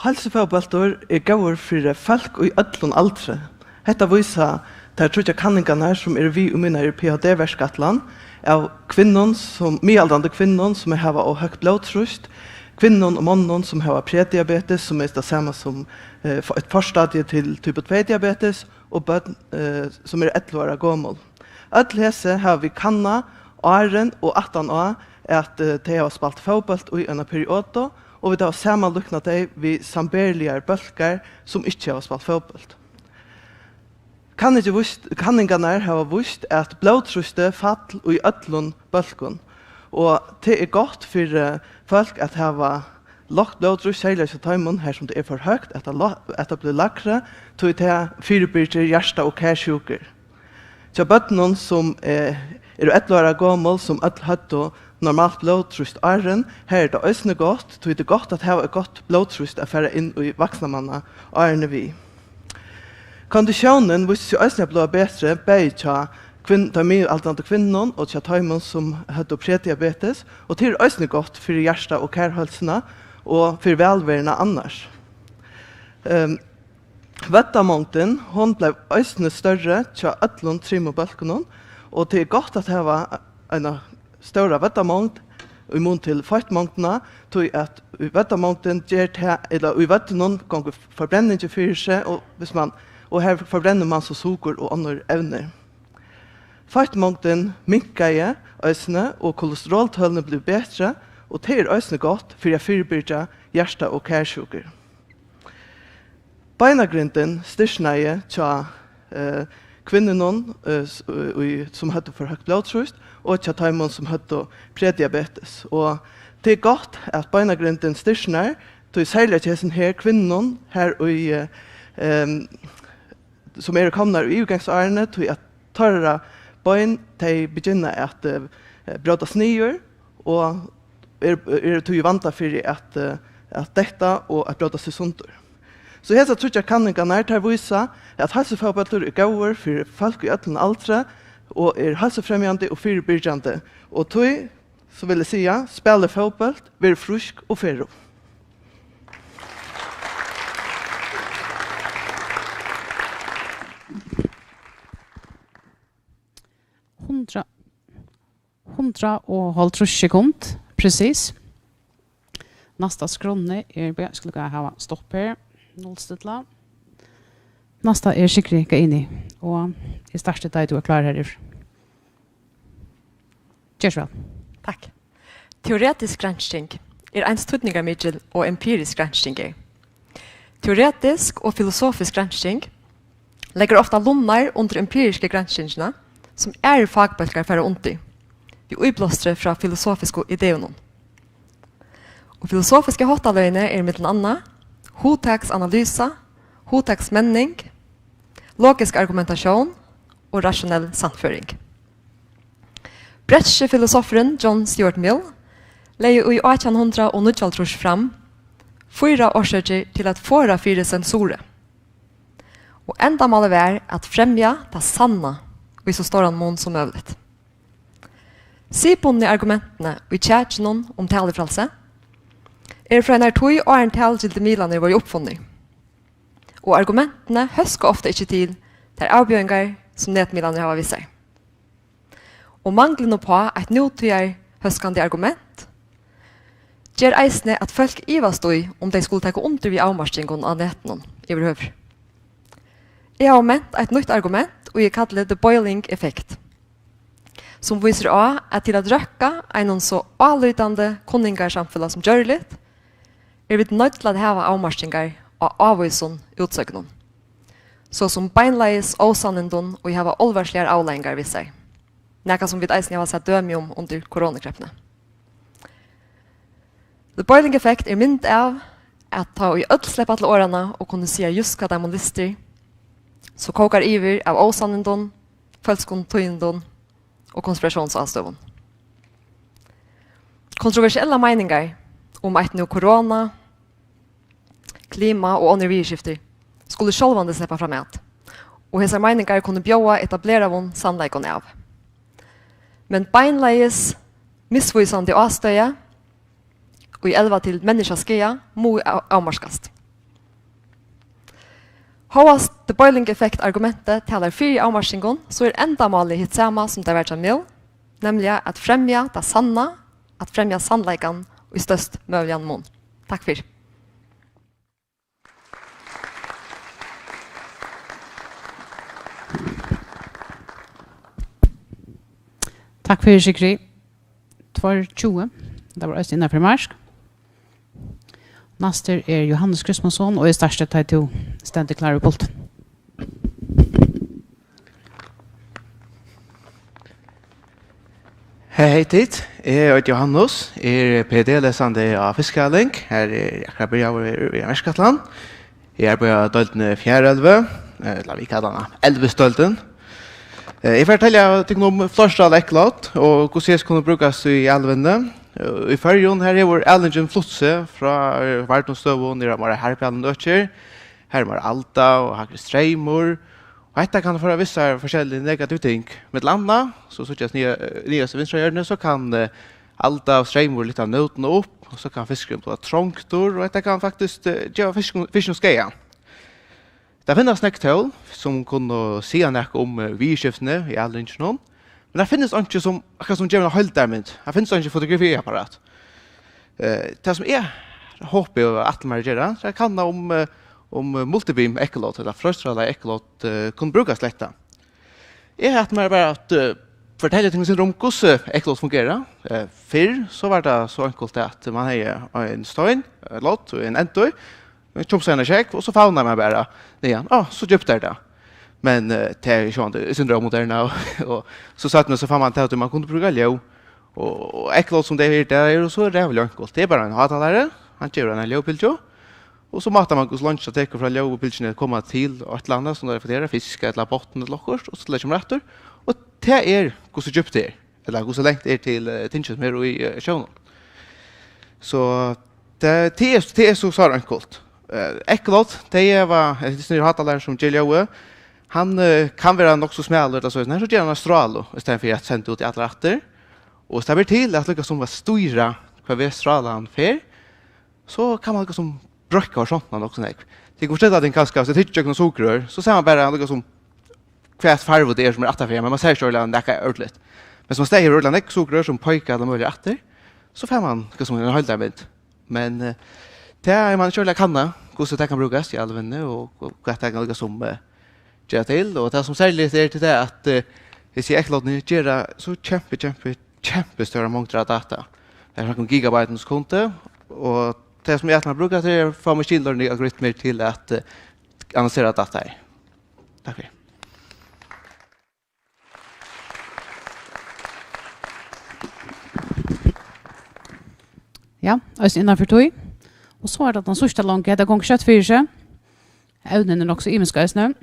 Heilsufótbóltur er góður fyri fólk í øllum aldri. Hetta vísa tær tríggjar kanningarnar, sum eru við í mínari P-H-D-verkætlan, av kvinnum, sum, miðaldrandi kvinnum, sum hava ov høgt blóðtrýst, kvinnum og monnum, sum hava prediabetes, sum er tað sama sum, eh, for-, eitt forstadium til type tvey diabetes, og børn, eh, sum eru ellivu ára gomul. Øll hesi hava vit kannað áðrenn og aftan á, at, eh, tey hava spælt fótbólt í eina periodu, og vit hava samanlíknað tey við sambærilegar bólkar, sum ikki hava spælt fótbólt. Kanningin víst, kanningarnar hava víst, at blóðtrýstið fall í øllum bólkum, og tað er gott fyri fólk at hava lágt blóðtrýst, serliga hjá teimum, har sum tað er for høgt, at tað lá-, at tað blívur lægri, tí tað fyribyrgir hjarta- og karsjúkur. Hjá børnum, sum, eh, eru ellivu ára gomul, sum øll høvdu normalt blóðtrýst áðrenn, har er tað eisini gott, tí tað er gott at hava eitt gott blóðtrýst at fara inn í vaksnamannaárini við. Konditiónin vísti seg eisini at blíva betri, bæði hjá kvinn-, teimum miðaldrandi kvinnunum og hjá teimum, sum høvdu prediabetes, og tað er eisini gott fyri hjarta- og karheilsuna og fyri vælveruna annars. Ehm, vøddamongdin, hon bleiv eisini størri hjá øllum trimum bólkunum, og tað er gott at hava eina stóra vøddamongd í mun til feittmongdina, tí at í vøddamongdin ger tað, ella í vøddunum gongur forbrenningin fyri seg, og viss mann, og har forbrennir mann so sukur og onnur evnir. Feittmongdin minkaði eisini, og kolesteroltølini blivu betri, og tað er eisini gott fyri at fyribyrgja hjarta- og karsjúkur. Beinagrindin styrknaði hjá, eh, kvinnunum, eh, s-, í, sum høvdu for høgt blóðtrýst, og hjá teimum, sum høvdu prediabetes. Og tað er gott, at beinagrindin styrknar, tí serliga hjá hesum her kvinnunum, her í, eh, em, sum eru komnar í yvirgangsárini, tí at teirra bein, tey begynna at, eh, brótast niður og eru, eru tí í vanda fyri at, eh, at detta og at brótast í sundur. So hesar tríggjar kanningarnar, tær vísa, at heilsufótbóltur er góður fyri fólk í øllum aldri og er heilsufremjandi og fyribyrgjandi. Og tí, so vil eg siga, spælið fótbólt, ver frísk og ferðug. Hundrað, hundrað og hálvtrýss sekund, precis. Næsta skránni er, bíða, eg skal líka hava stopp her. Nullstilla. Næsta er Sigrid Gaini, og eg starti, tá tú er klár, her yvir. Ger so væl. Takk. Teoretisk gransking er eins týdningarmikil og empirisk gransking er. Teoretisk og filosofisk gransking leggur ofta lunnar undir empirisku granskingina, sum aðrir fakbólkar fara undir, við íblástri frá filosofisku ideunum. Og filosofiski háttaløgini eru millum annað hugtaksanalýsa, hugtaksmenning, logisk argumentatión og rationell sannføring. Bretski filosofurin John Stuart Mill legði í átjan hundrað og níggjuoghálvtrýss fram fýra orsøkir til at forða fyri sensuri. Og endamálið var at fremja tað sanna í so stóran mun sum møguligt. Siðbundnu argumentini í kjakinum um talufrælsi eru frá einari tíð, áðrenn talugildu miðlarnir vóru uppfunnir. Og argumentini hóska ofta ikki til tær avbjóðingar, sum netmiðlarnir hava við sær. Og mangilin uppá eitt nútíðarhóskandi argument ger eisini, at fólk ivast í, um tey skulu taka undir við avmarkingum á netinum yvirhøvur. Eg havi ment eitt nýtt argument, ið eg kalli The Boiling Effect, sum vísir á, at til at røkka einum so álítandi kunningarsamfelag sum gjørligt, eru vit noydd til at hava avmarkingar á ávísum útsøgnum, so sum beinleiðis ósannindum, ið hava álvarsligar avleiðingar við sær, nakað sum vit eisini hava sæð dømi um undir koronukreppuni. The Boiling Effect er mynd av, at tá ið øll sleppa til orðanna og kunnu siga júst, hvat teimum lystir, so kókar yvir av ósannindum, følskum tíðindum og konspiratiónsástøðum. Kontroversiellar meiningar um eitt nú korona, klima og onnur viðurskifti skulu sjálvandi sleppa framat, og hesar meiningar kunnu bjóða etableraðum sannleikum av. Men beinleiðis misvísandi ástøði, ið elva til menniskjaskaða, mugu av-, avmarkast. Hóast The Boiling Effect argumentið talar fyri avmarkingum, so er endamálið hitt sama sum tað var hjá Mill, nemliga at fremja tað sanna, at fremja sannleikan í størst møguligan mun. Takk fyri. Takk fyri, Sigrid. Tveir tjúgu. Tað var eisini innanfyri mark. Næstur er Johannes Kristmannsson, og eg starti, tá tú stendur klár við pultin. Hey, hey tit. Eg eiti Johannes, eg eri P D lesandi á Fiskaæling. Her er eg akkurát byrjaður í, í verkætlan. Eg arbeiði á deildini Fjarðaelvi, eh, ella vit kalla hana Elvisdeildin. Eh, eg fari at fortelja tykkum um fleirstrálaða egglut og hvussu hesi kunnu brúkast í alivinni. Eh, í Føroyum, her hevur alingin flutt seg frá, eh, vardum støðum niður á meira harðbelin økir. Her er meira alda og hægri streymur. Og hetta kann føra við sær forskellig negativ ting. Millum annað, so síggjast niða-, niðast í vinstra hjørni, so kann, eh, alda og streymur lyfta nótina upp, og so kann fiskurin blíva trongdur, og hetta kann faktiskt, eh, geva fiskum, fiskum skaða. Tað finnast nógv tól, sum kunnu siga nakað um, eh, viðurskiftini í alinginum, men tað finnast einki sum, akkurát sum gevur eina heildarmynd. Tað finnast einki fotografiapparat. Eh, tað sum eg hopi og ætli mær at gera, tað er at kanna um, eh, um multibeam egglut, ella fleirstrálaða egglut, eh, kunnu brúkast til hetta. Eg ætli mær bara at, eh, fortelja tykkum eitt sindur um, hvussu egglut fungera. Eh, fyrr, so var tað so einkult, at man hevði ein stein, eitt lodd og ein endur. Tjúpsar eina sjógv, og so favnar man bara niðan. Á, so djúpt er tað. Men, eh, tað er sjálvandi, eg syndri ómoderne, og, og so seinni so fann man tað, at man kundi brúka ljóð. Og, og ekkolát sum tað er, tað er jo so ræðuliga einkult. Tað er bara ein hátalari, hann gevur eina ljóðbylgju, og so mátar man, hvussu leingi tað tekur frá ljóðbylgjuni at koma til eitt ella annað, sum tað reflekterar, fisk ella botn ella okkurt, og so leggur man aftur. Og tað er, hvussu djúpt tað er, ella hvussu langt er til, eh, tingini sum eru í, eh, sjónum. So tað, tað er, tað er so, so einkult. Eh, ekkolát, tey hava, eh, hesir hátalarar sum ger ljóðið, hann, eh, kann vera nokk so smalur, ella so, men so ger hann eina strálu, í staðin fyri at senda út í allar ættir. Og so tað ber til at líka sum at stýra, hvat veg strálan fer, so kann man líka sum broyka horisontin nokk so nógv. Tit kunnu fortelja tykkum kanska, so tit gjøgnum sukrør, so sær man bara líka sum hvat farvu tað er, sum er aftanfyri, men man sær ikki ordiliga nakað ordentligt. Men sum man staðið hevur ordiliga nógv sukrør, sum peika allar møguligar ættir, so fær man líka sum eina heildarmynd. Men, eh, tað er man ikki ordiliga kannað, hvussu tað kann brúkast í alvuni, og, og hvat tað kann líka sum, eh, gera til. Og tað sum serligt er til tað, at, eh, hesi ekkolátini gera so kjempi, kjempi, kjempi stórar mongdir av data. Tað er snakk um gigabyte um sekundið, og tað sum eg ætli mær at brúka til, er at fáa machine learning algoritmur til at, eh, analysera data her. Takk fyri. Ja, eisini innanfyri tí. Og so er tað tann síðsta longu, hetta gongur skjótt fyri seg. Evnini eru nokk so ymisk eisini.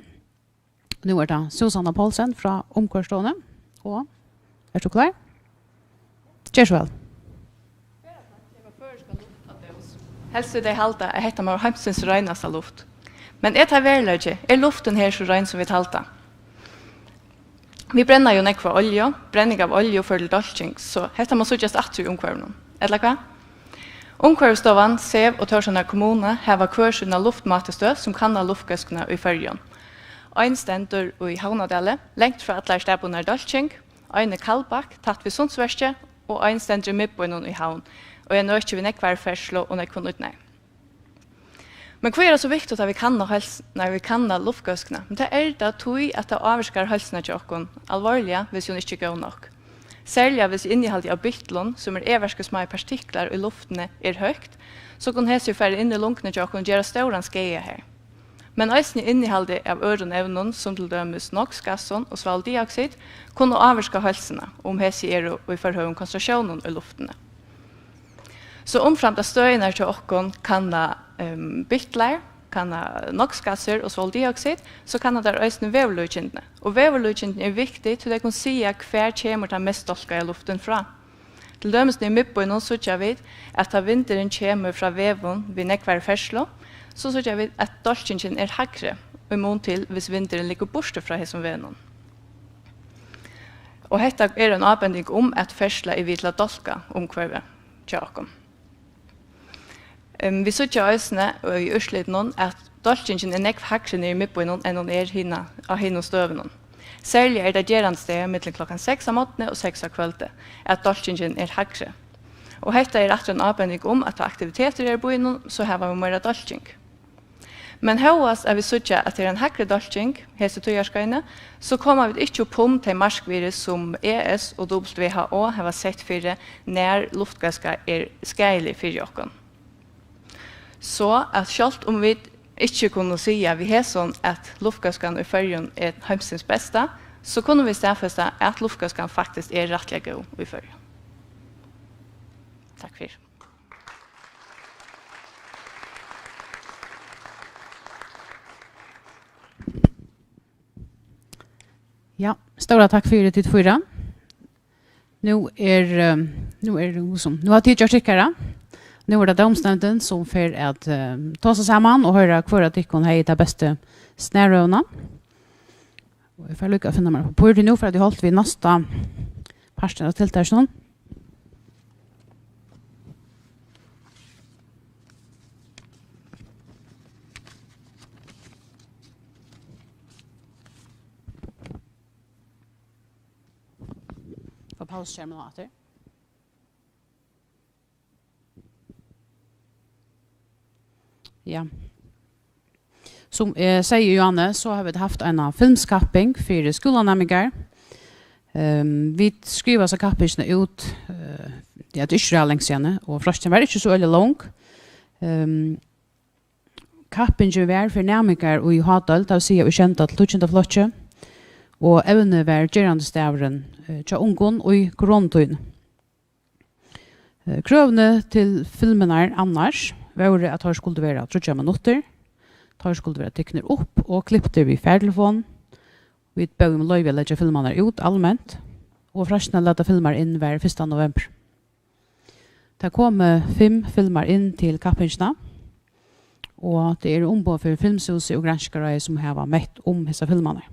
Nú er tað Susanna Poulsen frá Umhvørvisstovuni. Og ert tú klár? Ger so væl. Helst vil tey halda, at hetta má vera heimsins reinasta luft. Men er tað veruleiki? Er luftin her so rein, sum vit halda? Vit brenna jú nógva olju. Brenning av olju førir til dálking, so hetta má síggjast aftur í umhvørvinum. Ella hvat? Umhvørvisstovan, SEV og Tórshavnar kommuna hava hvør sína luftmátistøð, sum kannar luftgóðskuna í Føroyum. Ein stendur í Havnardali, langt frá allari staðbundnari dálking, ein í Kaldbak, tætt við Sundsverkið, og ein stendur í miðbýnum í Havn, og er nøkin við nógvari ferðslu og nógvum ídnaði. Men hví er tað so viktigt, at vit kanna heils-, nei, vit kanna luftgóðskuna? Men tað er tað, tí at tað ávirkar heilsuna hjá okkum alvorliga, hvis hon ikki er góð nokk. Serliga hvis innihaldið av bitlum, sum eru eværskismáir partiklar í luftini, er høgt, so kunnu hesi fara inn í lunguni hjá okkum og gera stóran skaða har. Men eisini innihaldið av øðrum evnum, sum til dømis NOx-gassum og svaveldioxid, kunnu ávirka heilsuna, um hesi eru í for høgum konsentratiónum í luftini. So umframt at støðirnar hjá okkum kanna, ehm, bitlar, kanna NOx-gassir og svaveldioxid, so kanna tær eisini veðurlíkindini. Og veðurlíkindini eru viktig, tí tey kunnu siga, hvar kemur tann mest dálkaða luftin frá. Til dømis niðri í miðbýnum síggja vit, at tá vindurin kemur frá vegum við nógvari ferðslu, so síggja vit, at dálkingin er hægri, í mun til, hvis vindurin liggur burtur frá hesum vegnum. Og hetta er ein ábending um, at ferðsla er við til at dálka umhvørvið hjá okkum. Ehm, vit síggja eisini í úrslitunum, at dálkingin er nógv hægri niðri í miðbýnum, enn hon er hina, á hinum støðunum. Serliga er tað gerandisdagar millum klokkan seks á morgni og seks á kvøldi, at dálkingin er hægri. Og hetta er aftur ein ábending um, at tá aktivitetur eru í býnum, so hava vit meira dálking. Men hóast at vit síggja, at tað er ein hægri dálking hesi tíðarskeiðini, so koma vit ikki upp um tey markvirði, sum E S og W H O hava sett fyri, nær luftgóðska er skaðilig fyri okkum. So at sjálvt um vit ikki kunnu siga við hesum, at luftgóðskan í Føroyum er heimsins besta, so kunnu vit staðfesta, at luftgóðskan faktiskt er rættiliga góð í Føroyum. Takk fyri. Ja, stóra takk fyri tit fýra. Nú er, eh, nú er nú sum, nú hava tit gjørt tykkara. Nú er tað dómsnevndin sum fer at, eh, tosa saman og hoyra, hvør av tykkum hevði ta bestu snarrøðuna. Og eg fari líka at finna mær pappír, tí nú fara vit í holt við næsta partin av tiltakinum. Fá pausiskermin á aftur. Ja. Sum eg segði, Johanne, so hava vit havt eina filmskapping fyri skúlanæmingar. Ehm, vit skriva hasa kappingina út, eh, ja, tað er ikki so langt síðani, og freistin var ikki so øgiliga long. Ehm, Kappingin var fyri næmingar í hádeild, tað vil siga í sjeynda til tíggjunda flokki, og evnið var gerandisdagurin, eh, hjá ungum í koronatíðini. Eh, krøvini til filmarnar annars vóru, at teir skuldu vera tríggjar minuttir, teir skuldu vera tiknir upp og kliptir við fartelefon. Vit bóðu um loyvi at leggja filmarnar út alment, og freistin at lata filmar inn var fyrsta novembur. Tað komu fimm filmar inn til kappingina, og tað eru umboð fyri Filmshúsið og Granskingarráðið, sum hava mett um hesar filmarnar.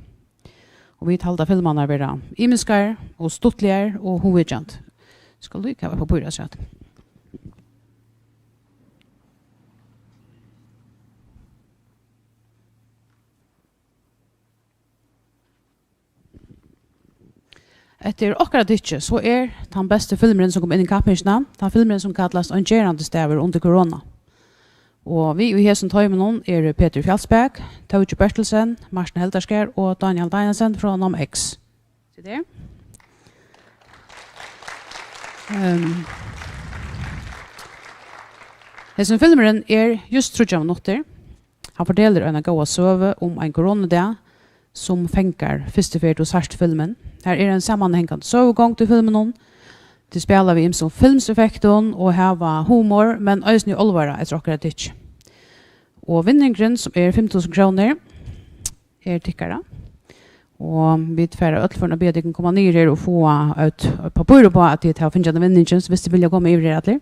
Og vit halda filmarnar vera ymiskar og stuttligar og hugvekjandi. Skal líka hava pappír afturat. Eftir okkara tykki, so er tann besti filmurin, sum kom inn í kappingina, tann filmurin, sum kallast Ein gerandisdagur undir korona. Og við í hesum toyminum eru Petur Fjalsbak, Tóki Bertelsen, Martin Heldarskar og Daniel Danielsen frá Nom X. Sit her. Ehm, hesin filmurin er júst tríggjar minuttir. Hann fortelur eina góða søgu um ein koronadag, sum fangar fyrstu ferð, tú sært filmin. Har er ein samanhangandi søgugongd í filminum. Tey spæla við ymsum filmseffektum og hava humor, men eisini álvara eftir okkara tykki. Og vinningurin, sum er fimm túsund krónur, er tykkara. Og vit fara øll forvitna biðja tykkum koma niður her og fáa eitt, eitt pappír upp á, at tit hava fingið handa vinningin, so viss tit vilja koma yvir her allir.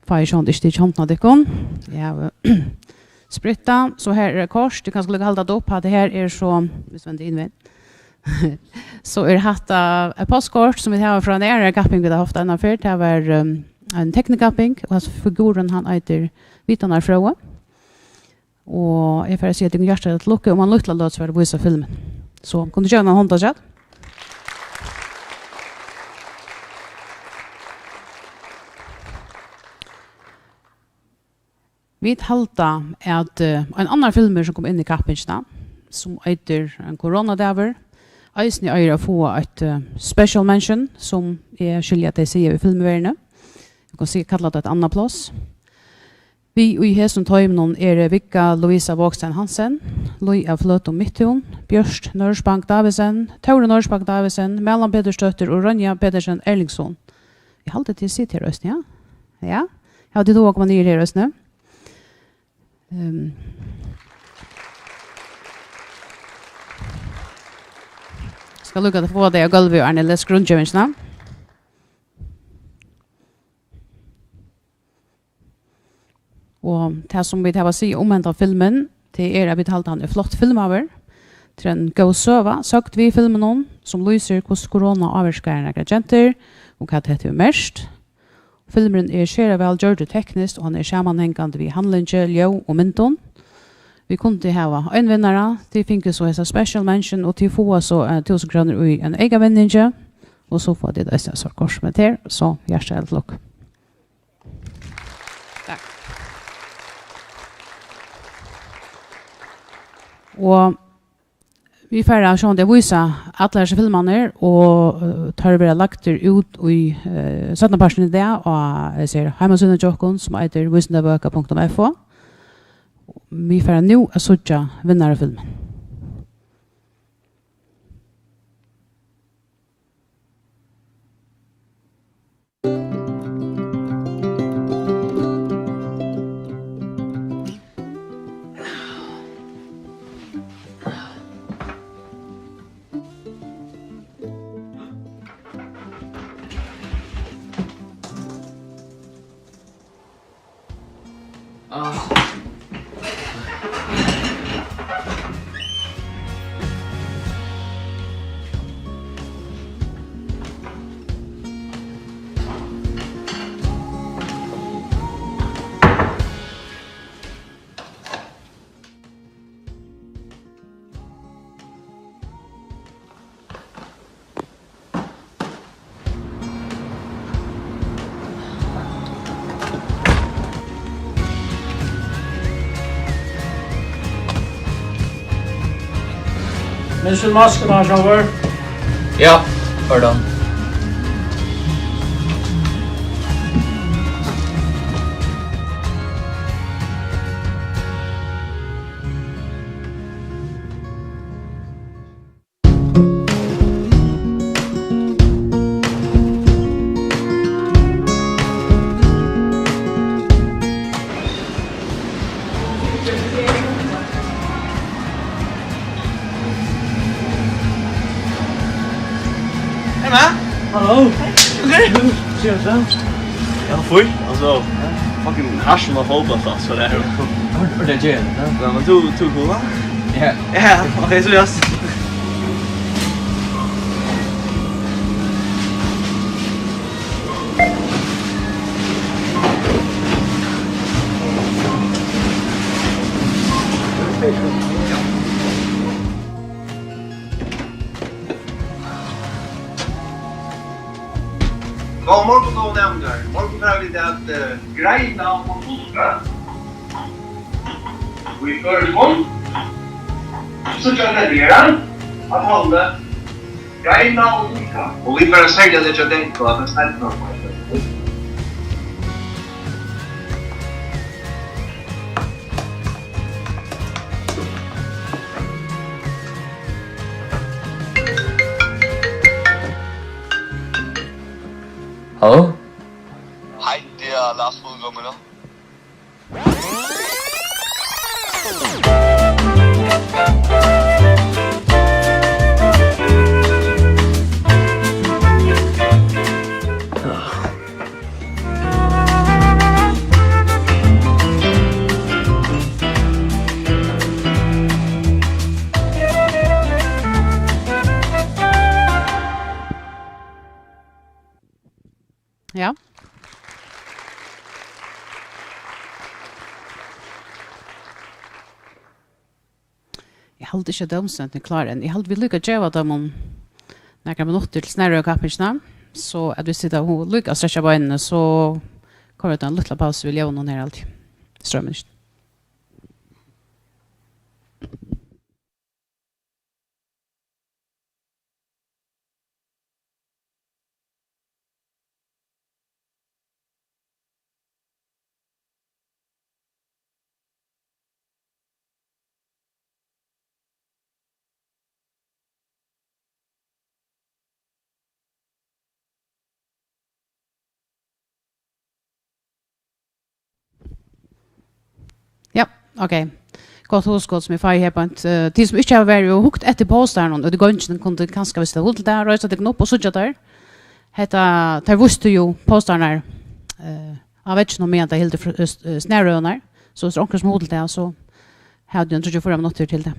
Fái eg sjálvandi ikki tikið hondina á tykkum. Eg havi sprittað. So her er kort. Eg kann líka halda tað upp. Hatta her er so, viss vit venda inn við. So er hatta eitt postkort, sum vit hava frá eini aðrari kapping, vit hava havt eina ferð. Tað var, um, ein teknikapping, og hasin figurin, hann eitur Vitanarfróði. Og eg fari at siga tykkum hjartaliga til lukku, um ein lítla løtu, so fari eg at vísa filmin. So, kunnu tit geva honum eina hond afturat? Vit halda, at, eh, ein annar filmur, sum kom inn í kappingina, sum eitur Ein koronadagur, eisini eigur at fáa eitt, eh, special mention, sum eg skilji, at tey siga í filmverðini. Vit kunnu sikkurt kalla tað eitt annað pláss. Við í hesum toyminum eru Vigga Louisa Vågstein Hansen, Lív av Fløtum Midttún, Bjørt Nørsbang Davidsen, Tórður Nørsbang Davidsen, Malan Petursdóttir og Ronja Petersen Erlingsson. Eg haldi, at tit sita her eisini, ja? Ja? Hava tit hug at koma niður her eisini? Ehm. Skal líka fáa tey á gólvið, áðrenn eg lesi grundgevingina. Og tað, sum vit hava at siga um hendan filmin, tað er, at vit halda, hann er flott filmaður. Tað er ein góð søga, søgd við filminum, sum lýsir, hvussu korona ávirkar nakrar gentur, og hvat hetta hevur merkt. Filmurin er sera væl gjørdur tekniskt, og hann er samanhangandi við handlingi, ljóð og myndum. Vit kundu hava ein vinnara, tit fingu so hesa special mention, og tit fáa so, eh, túsund krónur í ein eyka vinningi, og so fáa tit eisini eitt sort kort við her, so hjartaliga til lukku. Takk. Og vit fara sjálvandi at vísa allar hesar filmarnar, og, eh, teir verða lagdir út í, eh, seinnapartin í dag á, eg sigi, heimasíðuna hjá okkum, sum eitur vísindavøka punktum f o. Vit fara nú at síggja vinnarafilmin. Minst til maskuna, sjálvur. Ja, pardon. Hæ? Hallo. Okay. Jú, sigur hann. Ja, fínt. Altso, fucking hash, man, fótbólt, altso, tað er. Hvar, hvar er tað, ja? Ja, men tú, tú er cool, va? Ja. Ja, okay, so just. Góðan morgun, góðu næmingar. Í morgun fara vit at, eh, greina og tulka í føroyskum. Síggja tey her, á tavluni. Greina og tulka. Og vit fara serliga at leggja dent á tað seinna. Hallo? Hei, tað er Lars Fuglgaard. Ja. Eg haldi ikki, at dómsnevndin er klár enn. Eg haldi, vit líka geva teimum nakrar minuttir til Snarøðukappingina, so at vit sita og líka strekkja beinini, so koyra vit eina lítla pausu við ljóðinum her, haldi eg. Stroymur ikki. Ja, ok. Gott hugskot sum eg fái her beint. Eh, tit sum ikki hava verið og hugt eftir postaranum úti í gongini, kundu kanska, viss tit hava hug til tað, reisa tykkum upp og síggja teir. Hetta, teir vístu jú postararnar, eh, á vegginum, meðan teir hildu fr-, eh, s-, eh, snarøðurnar. So, viss onkur sum hevur hug til tað, so hava tit tríggjar, fýra minuttir til tað.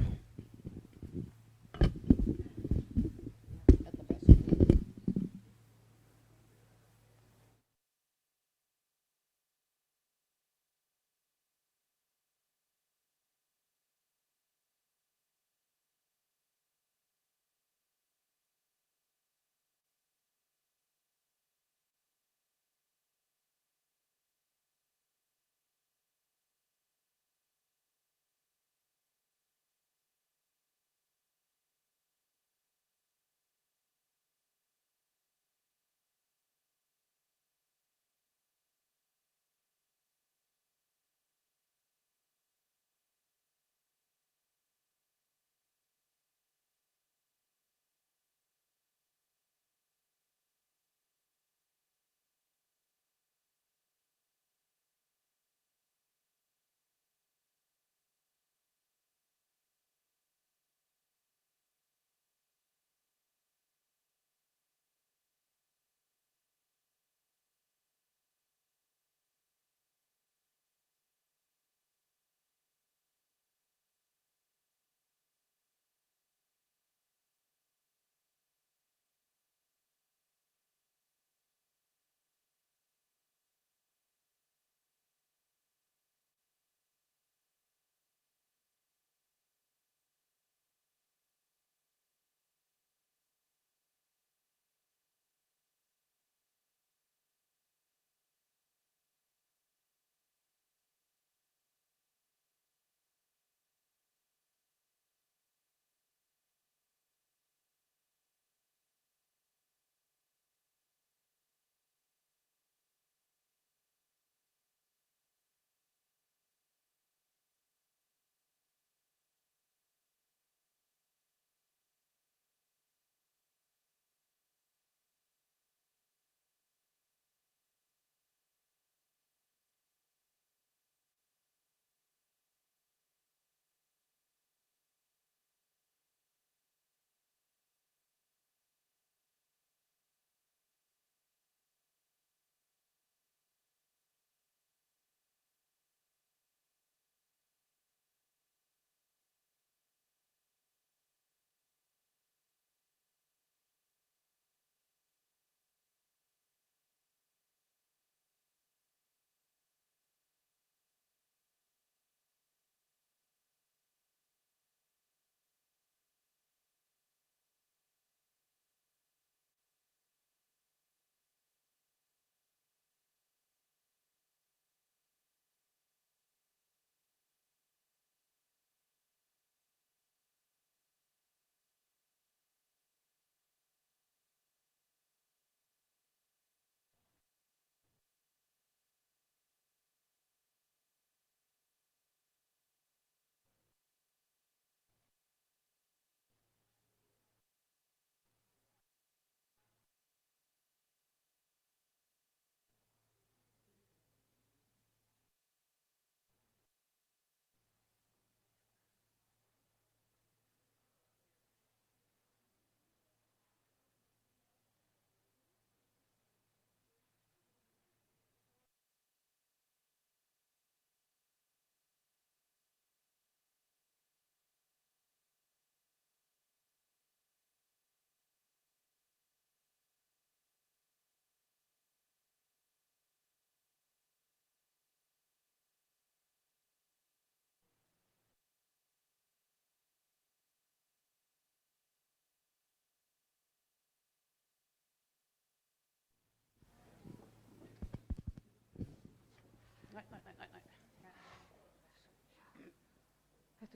Hetta er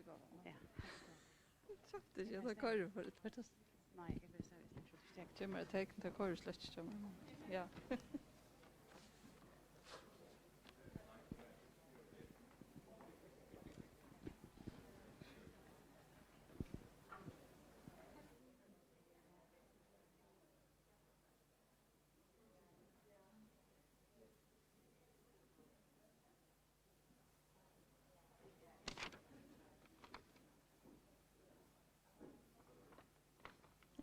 gott. Ja. Trakti ikki, tað koyrir for, for tað. Nei, eg vil siga, eg trakti ikki. Kemur eitt tekn, tað koyrir slett ikki, kemur. Ja.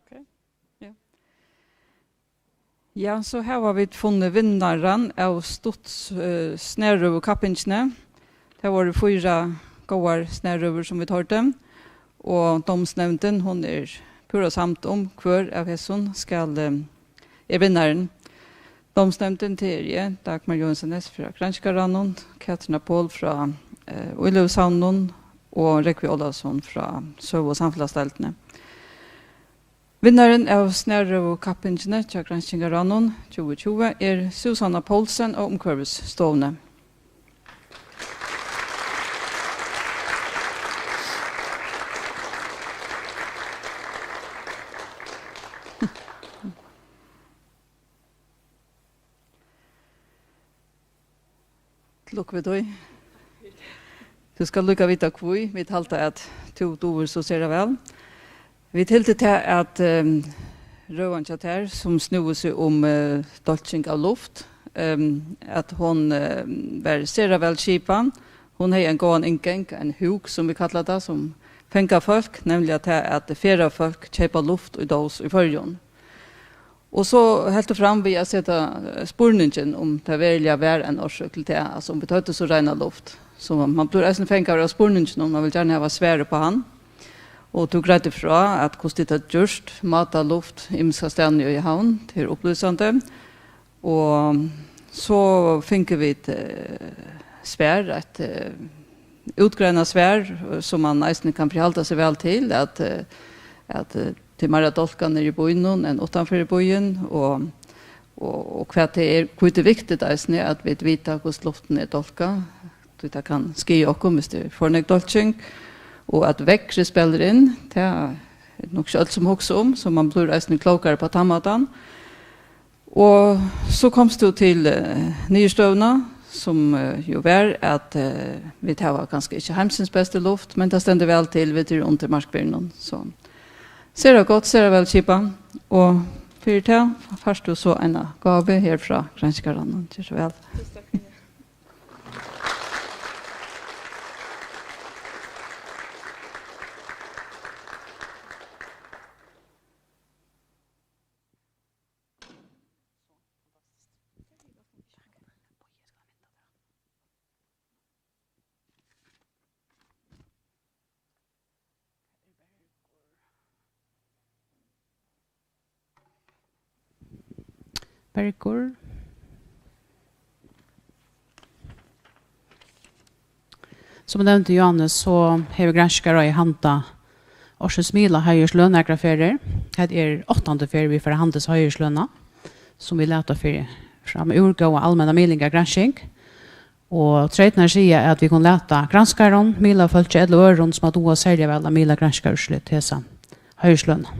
Okay. Ja. Ja, so hava vit funnið vinnaran av stutt, eh, snarøvukappingini. Tað vóru fýra góðar snarøvur, sum vit hoyrdu, og dómsnevndin, hon er púra samd um, hvør av hesum skal, eh, er vinnarin. Dómsnevndin, tað er eg, Dagmar Johansen Næss frá Granskingarráðnum, Katrina Pol frá, eh, Íløgusavninum og Rógvi Ólavsson frá Søgu- og samfelagsdeildini. Vinnarin av snarøvukappingini hjá Granskingarráðnum tjúgu tjúgu er Súsanna Poulsen av Umhvørvisstovuni. Til lukku við tí. Tú skalt líka vita hví. Vit halda, at tú dugir so sera væl. Vit hildu tað, at, ehm, røðan hjá tær, sum snúði seg um, eh, dálking av luft, ehm, at hon, ehm, var sera væl skipað. Hon hevði ein góðan inngang, ein húk, sum vit kalla tað, sum fanga fólk, nevniliga tað, at ferðafólk keypa luft í dós í Føroyum. Og so helt tú fram við at seta, eh, spurningin, um tað veruliga var ein orsøk til tað, altso, um vit høvdu so reina luft. So man blívur eisini fangaður av spurninginum, man vil gjarna hava svar upp á hann. Og tú greiddi frá, at hvussu tit hava gjørt, mátað luft ymsastaðni í Havn, tað er upplýsandi. Og so fingu vit, eh, svar, eitt, eh, útgreinað svar, eh, sum man eisini kann forhalda seg væl til, at, eh, at, eh, tað er meira dálkað niðri í býnum enn uttanfyri býin, og, og, og hvat tað er, hví tað er viktigt eisini, at vit vita, hvussu luftin er dálkað, tí tað kann skaða okkum, viss tað er for nógv dálking, og at veðrið spælir inn, tað er nokk ikki øll, sum hugsa um, so man blívur eisini klókari upp á tann mátan. Og so komst tú til, eh, niðurstøðuna, sum, eh, jo var, at, eh, vit hava kanska ikki heimsins bestu luft, men tað stendur væl til, vit eru undir markbyrjunum. So, sera gott, sera væl skipað. Og fyri tað fært tú so eina gávu her frá Granskingarráðnum. Ger so væl. Bergur. Sum eg nevndi, Jóhannes, so hevur Granskingarráðið handað ársins miðla heiðursløn nakrar ferðir. Hetta er áttandu ferð, vit fara at handa hesa heiðurslønina, sum vit lata fyri framúr góða almenna miðlingargransking. Og treytirnar siga, at vit kunnu lata granskarum, miðlafólki ella øðrum, sum at duga serliga væl at miðla granskingarúrslit, hesa heiðurslønina.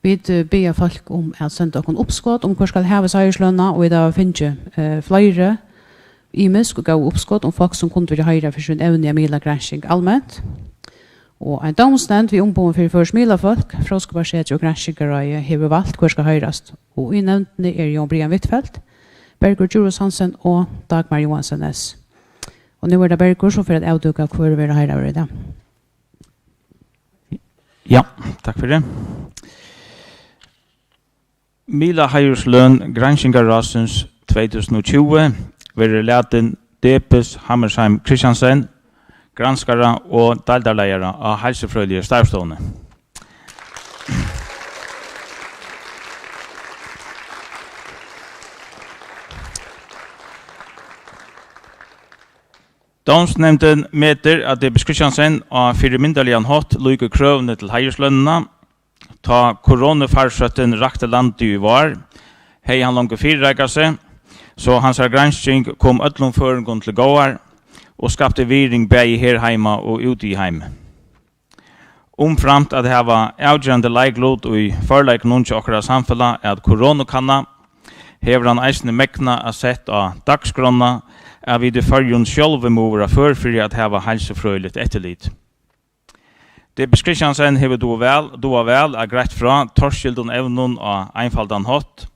Vit, eh, biðja fólk um at senda okkum uppskot um, hvør skal hava hesa heiðurslønina, og vit hava fingið, eh, fleiri ymisk og góð uppskot um fólk, sum kundu verið heiðrað fyri sín evni at miðla gransking alment. Og ein dómsnevnd við umboðum fyri føroysk miðlafólk, Fróðskaparsetrið og Granskingarráðið hevur valt, hvør skal heiðrast, og í nevndini er Jón Brian Huitfeldt, Bergur Djurhuus Hansen og Dagmar Johansen Næss. Og nú er tað Bergur, sum fer at avdúka, hvør verður heiðraður í dag. Ja, takk fyri. Miðlaheiðursløn Granskingarráðsins tvey túsund og tjúgu verður latin Debes Hammershaimb Christiansen, granskara og deildarleiðara á Heilsufrøðiligu Starvsstovuni. Dómsnevndin metir, at Debes Christiansen á fyrimyndarligan hátt lýkur krøvini til heiðurslønina. Tá koronafarsóttin rakti landið í vár, hevði hann longu fyrireikað seg, So hansara gransking kom øllum føroyingum til góðar og skapti virðing bæði her heima og úti í heimi. Umframt at hava avgerandi leiklut í førleikunum hjá okkara samfelag at koronukanna, hevur hann eisini megnað at sett á dagsskránna, at vit í Føroyum sjálvi mugu vera før fyri at hava heilsufrøðiligt eftirlit. Debes Christiansen hevur dugað væl, dugað væl at greitt frá torskildum evnum á einfaldan hátt.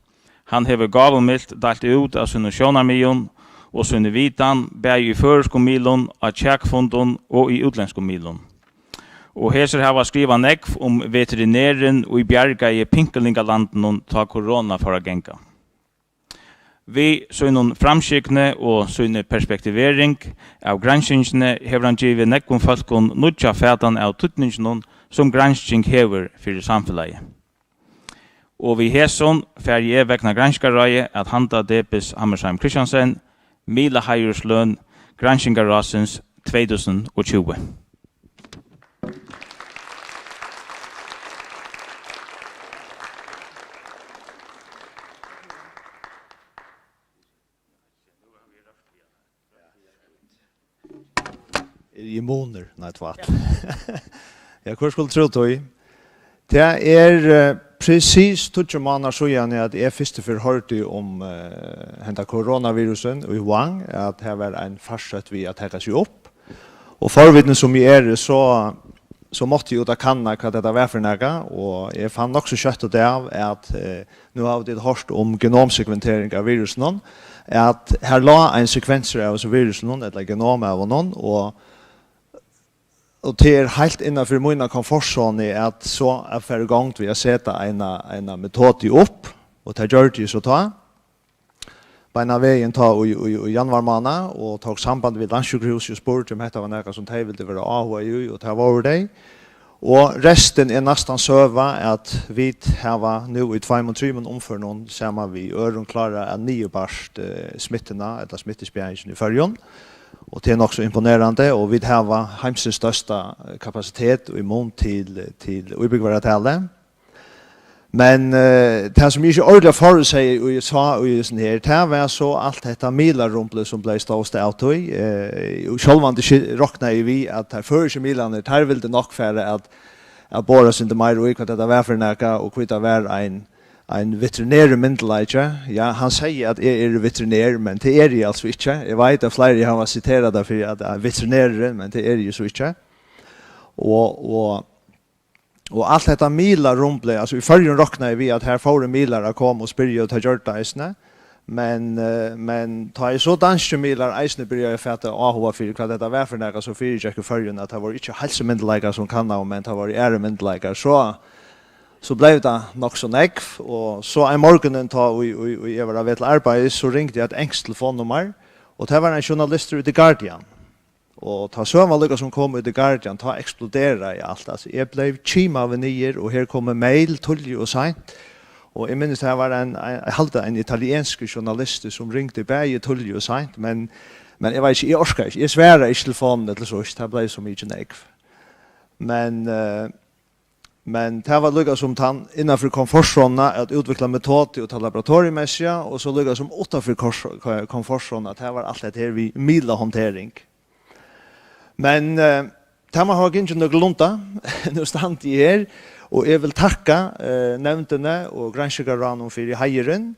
Hann hevur gávumilt deilt út av sínum sjónarmiðum og síni vitan, bæði í føroyskum miðlum, á kjakfundum og í útlendskum miðlum. Og hesir hava skrivað nógv um veterinerin, ið bjargaði pinkulingalandinum, tá korona fór at ganga. Við sínum framskygni og síni perspektivering av granskingini hevur hann givið nógvum fólkum nýggja fatan av týdninginum, sum gransking hevur fyri samfelagið. Og við hesum fari eg vegna granskingarráðið at handa Debes Hammershaimb Christiansen miðlaheiðursløn Granskingarráðsins tvey túsund og tjúgu. Er immunur? Nei, tvætl. Ja, hvør skuldi trúð tí? Tað er eh, presis tíggju mánaðar síðani, at eg fyrstu ferð hoyrdi um eh, henda koronavirusin í Wuhan, at her var ein farsótt við at taka seg upp. Og forvitni sum eg eri, so, so mátti eg út at kanna, hvat hetta var fyri nakað, og eg fann nokk so skjótt út av, at eh, nú hava vit hoyrt um genomsekventering av virusinum, at her lá ein sekvensur av hesum virusinum, ella genom av honum, og, og tað er heilt innanfyri mína komfortsonu at so at fara í gongd við at seta eina, eina metodu upp, og tað gjørdi eg so tá. Beinan vegin tá í, í, í januar mánað og tók samband við Landssjúkrahúsið og spurdi, um hetta var nakað, sum tey vildu vera áhugað í, og tað vóru tey. Og restin er næstan søga, at vit hava nú í tveimum, trimum umførum saman við øðrum klárað at niðurbart eh, smittuna, ella smittuspjaðingina í Føroyum. Og tað er nokk so imponerandi, og vit hava heimsins størsta eh, kapasitet í mun til, til íbúgvaratalið. Men eh, tað, sum eg ikki ordiliga forutsegði, og eg sá í hesum her, tað var so alt hetta miðlarumblið, sum bleiv stóðst av tí. Eh, og sjálvandi sky- roknaði eg við, at teir føroysku miðlarnir, teir vildu nokk fara at, at bora seg meira í, hvat hetta var fyri nakað, og hví tað var ein, ein veterinerur myndugleiki. Ja, hann segði, at eg eri veterinerur, men tað eri eg altso ikki. Eg veit, at fleiri hava siterað tað fyri, at, at veterinerur, men tað eri eg so ikki. Og, og Og alt hetta miðlarumblið, altso, í Føroyum roknaði eg við, at her fóru miðlar at koma og spyrja, og tað gjørdu teir eisini. Men, eh, men tá ið so danskir miðlar eisini byrjaðu at fata áhuga fyri, hvat hetta var fyri nakað, sum fyrigekk í Føroyum, at tað vóru ikki heilsumyndugleikar, sum kannaðu, men tað vóru aðrir myndugleikar, so, so bleiv tað nokk so nógv. Og so ein morgunin, tá ið, ið, ið eg var á veg til arbeiðis, so ringdi eitt enskt telefonnummar, og tað var ein journalistur í The Guardian. Og tá søgan líkasum kom í The Guardian, tá eksploderaði alt. Altso, eg bleiv kimaður niður, og her komu mail tíðliga og seint. Og eg minnist, har var ein, ein, eg haldi, ein italienskur journalistur, sum ringdi bæði tíðliga og seint, men, men eg veit ikki, eg orkaði ikki. Eg svaraði ikki telefonini til síðst, tað bleiv so mikið nógv. Men, eh, Men tað var líkasum tann innanfyri komfortsonuna at útvikla metodu og tað laboratoriumessiga, og so líkasum uttanfyri kors-, ko-, komfortsonuna, at tað var alt hetta her við miðlahandtering. Men eh, tað má hava gingið nøkulunda. Nú standi eg her, og eg vil takka eh, nevndini og granskingarráðnum fyri heiðurin,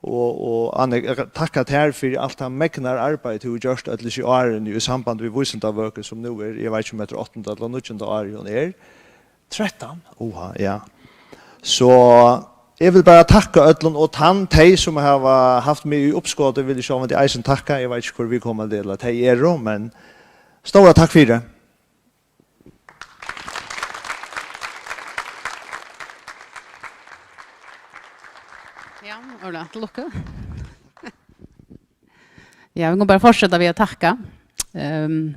og, og Anne, eg takka tær fyri alt tað megnar arbeiði, tú hevur gjørt øll hesi árini í samband við vísindavøku, sum nú er, eg veit ikki, um hetta er áttanda ella níggjunda árið, hon er. Trettan? Oha, ja. So eg vil bara takka øllum, og tann tey, sum hava havt meg í uppskoti, vil eg sjálvandi eisini takka. Eg veit ikki, hvør viðkomandi ella tey eru, men stóra takk fyri. Ja, Orla, til lukku. Ja, vit kunnu bara fortseta við at takka. Ehm,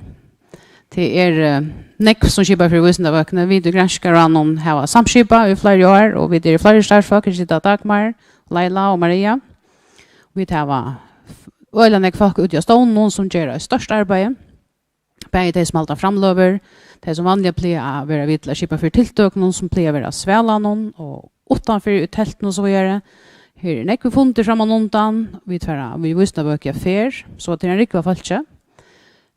tað er eh, nógv, sum skipar fyri Vísindavøkuni. Vit í Granskingarráðnum hava samskipað í fleiri ár, og vit eru fleiri starvsfólk, Rita, Dagmar, Laila og Maria. Vit hava f- øgiliga nógv fólk úti á stovnunum, sum gera eitt stórt arbeiði. Bæði tey, sum halda framløgur, tey, sum vanliga plaga at vera við til at skipa fyri tiltøkunum, sum plaga at vera á svalanum og uttanfyri í teltum og so víðari. Her er nógvir fundir frammanundan. Vit fara við vísindabók á ferð, so tað er ein rúgva av fólki.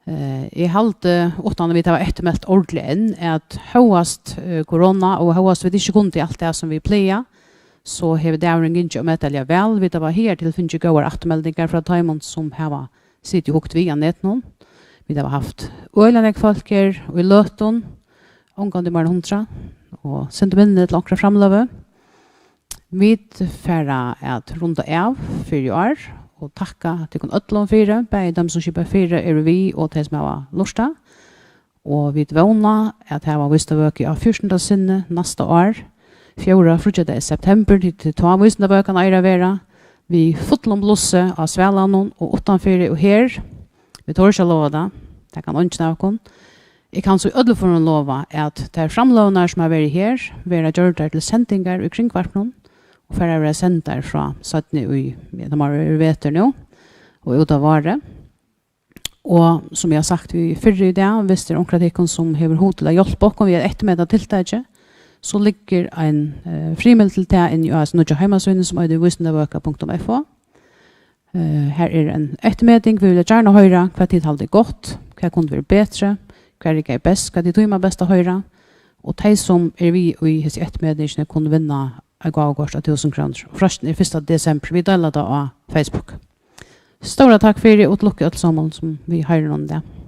Eh, eg haldi, uttan at vit hava eftirmælt ordiliga enn, at hóast, eh, korona og hóast vit ikki kundu alt tað sum vit plaga, so hevur dagurin gingið ómetaliga væl. Vit hava higartil fingið góðar afturmeldingar frá teimum, sum hava sitið og hugt við á netinum. Vit hava havt øgiliga nógv fólk her í løtum, ongantíð meira enn hundrað, og sindur minni til onkra framløgu. Vit fara at runda av fyri í ár og takka tykkum øllum fyri, bæði teimum, sum skipa fyri, eru við, og tey, sum hava lurtað. Og vit vóna at hava vísindabøku á fjúrtanda sinni næsta ár, fjórða fríggjadag í september, tí tað er tá vísindabøkan eigur at vera, við fullum blussi á Svalanum og uttanfyri og her Vit tora ikki at lova tað. Tað kann eingin av okkum. Eg kann so í øllum førum lova, at tær framløgurnar, sum hava verið her, verða gjørdar til sendingar í Kringvarpinum og fara at verða sendar frá seinni í, ja, tað má vera í vetur nú og út á várið. Og sum eg havi sagt við fyrr í dag, viss tað er onkur av tykkum, sum hevur hug til at hjálpa okkum við at eftirmeta tiltakið, so liggur ein, eh, frimiðil til tað inni á hasi nýggju heimasíðuni, sum eitur vísindabøka punktum f o. Eh, her er ein eftirmeting. Vit vilja gjarna hoyra, hvat tit halda er gott, hvat kundi verið betri, hvat riggaði best, hvat tit tíma best at hoyra. Og tey, sum eru við í hesi eftirmetingini, kunnu vinna eitt gávukort á túsund krónur. Og freistin er fyrsta desembur. Vit deila tað á Facebook. Stóra takk fyri og til lukku øll saman, sum vit hoyra í dag.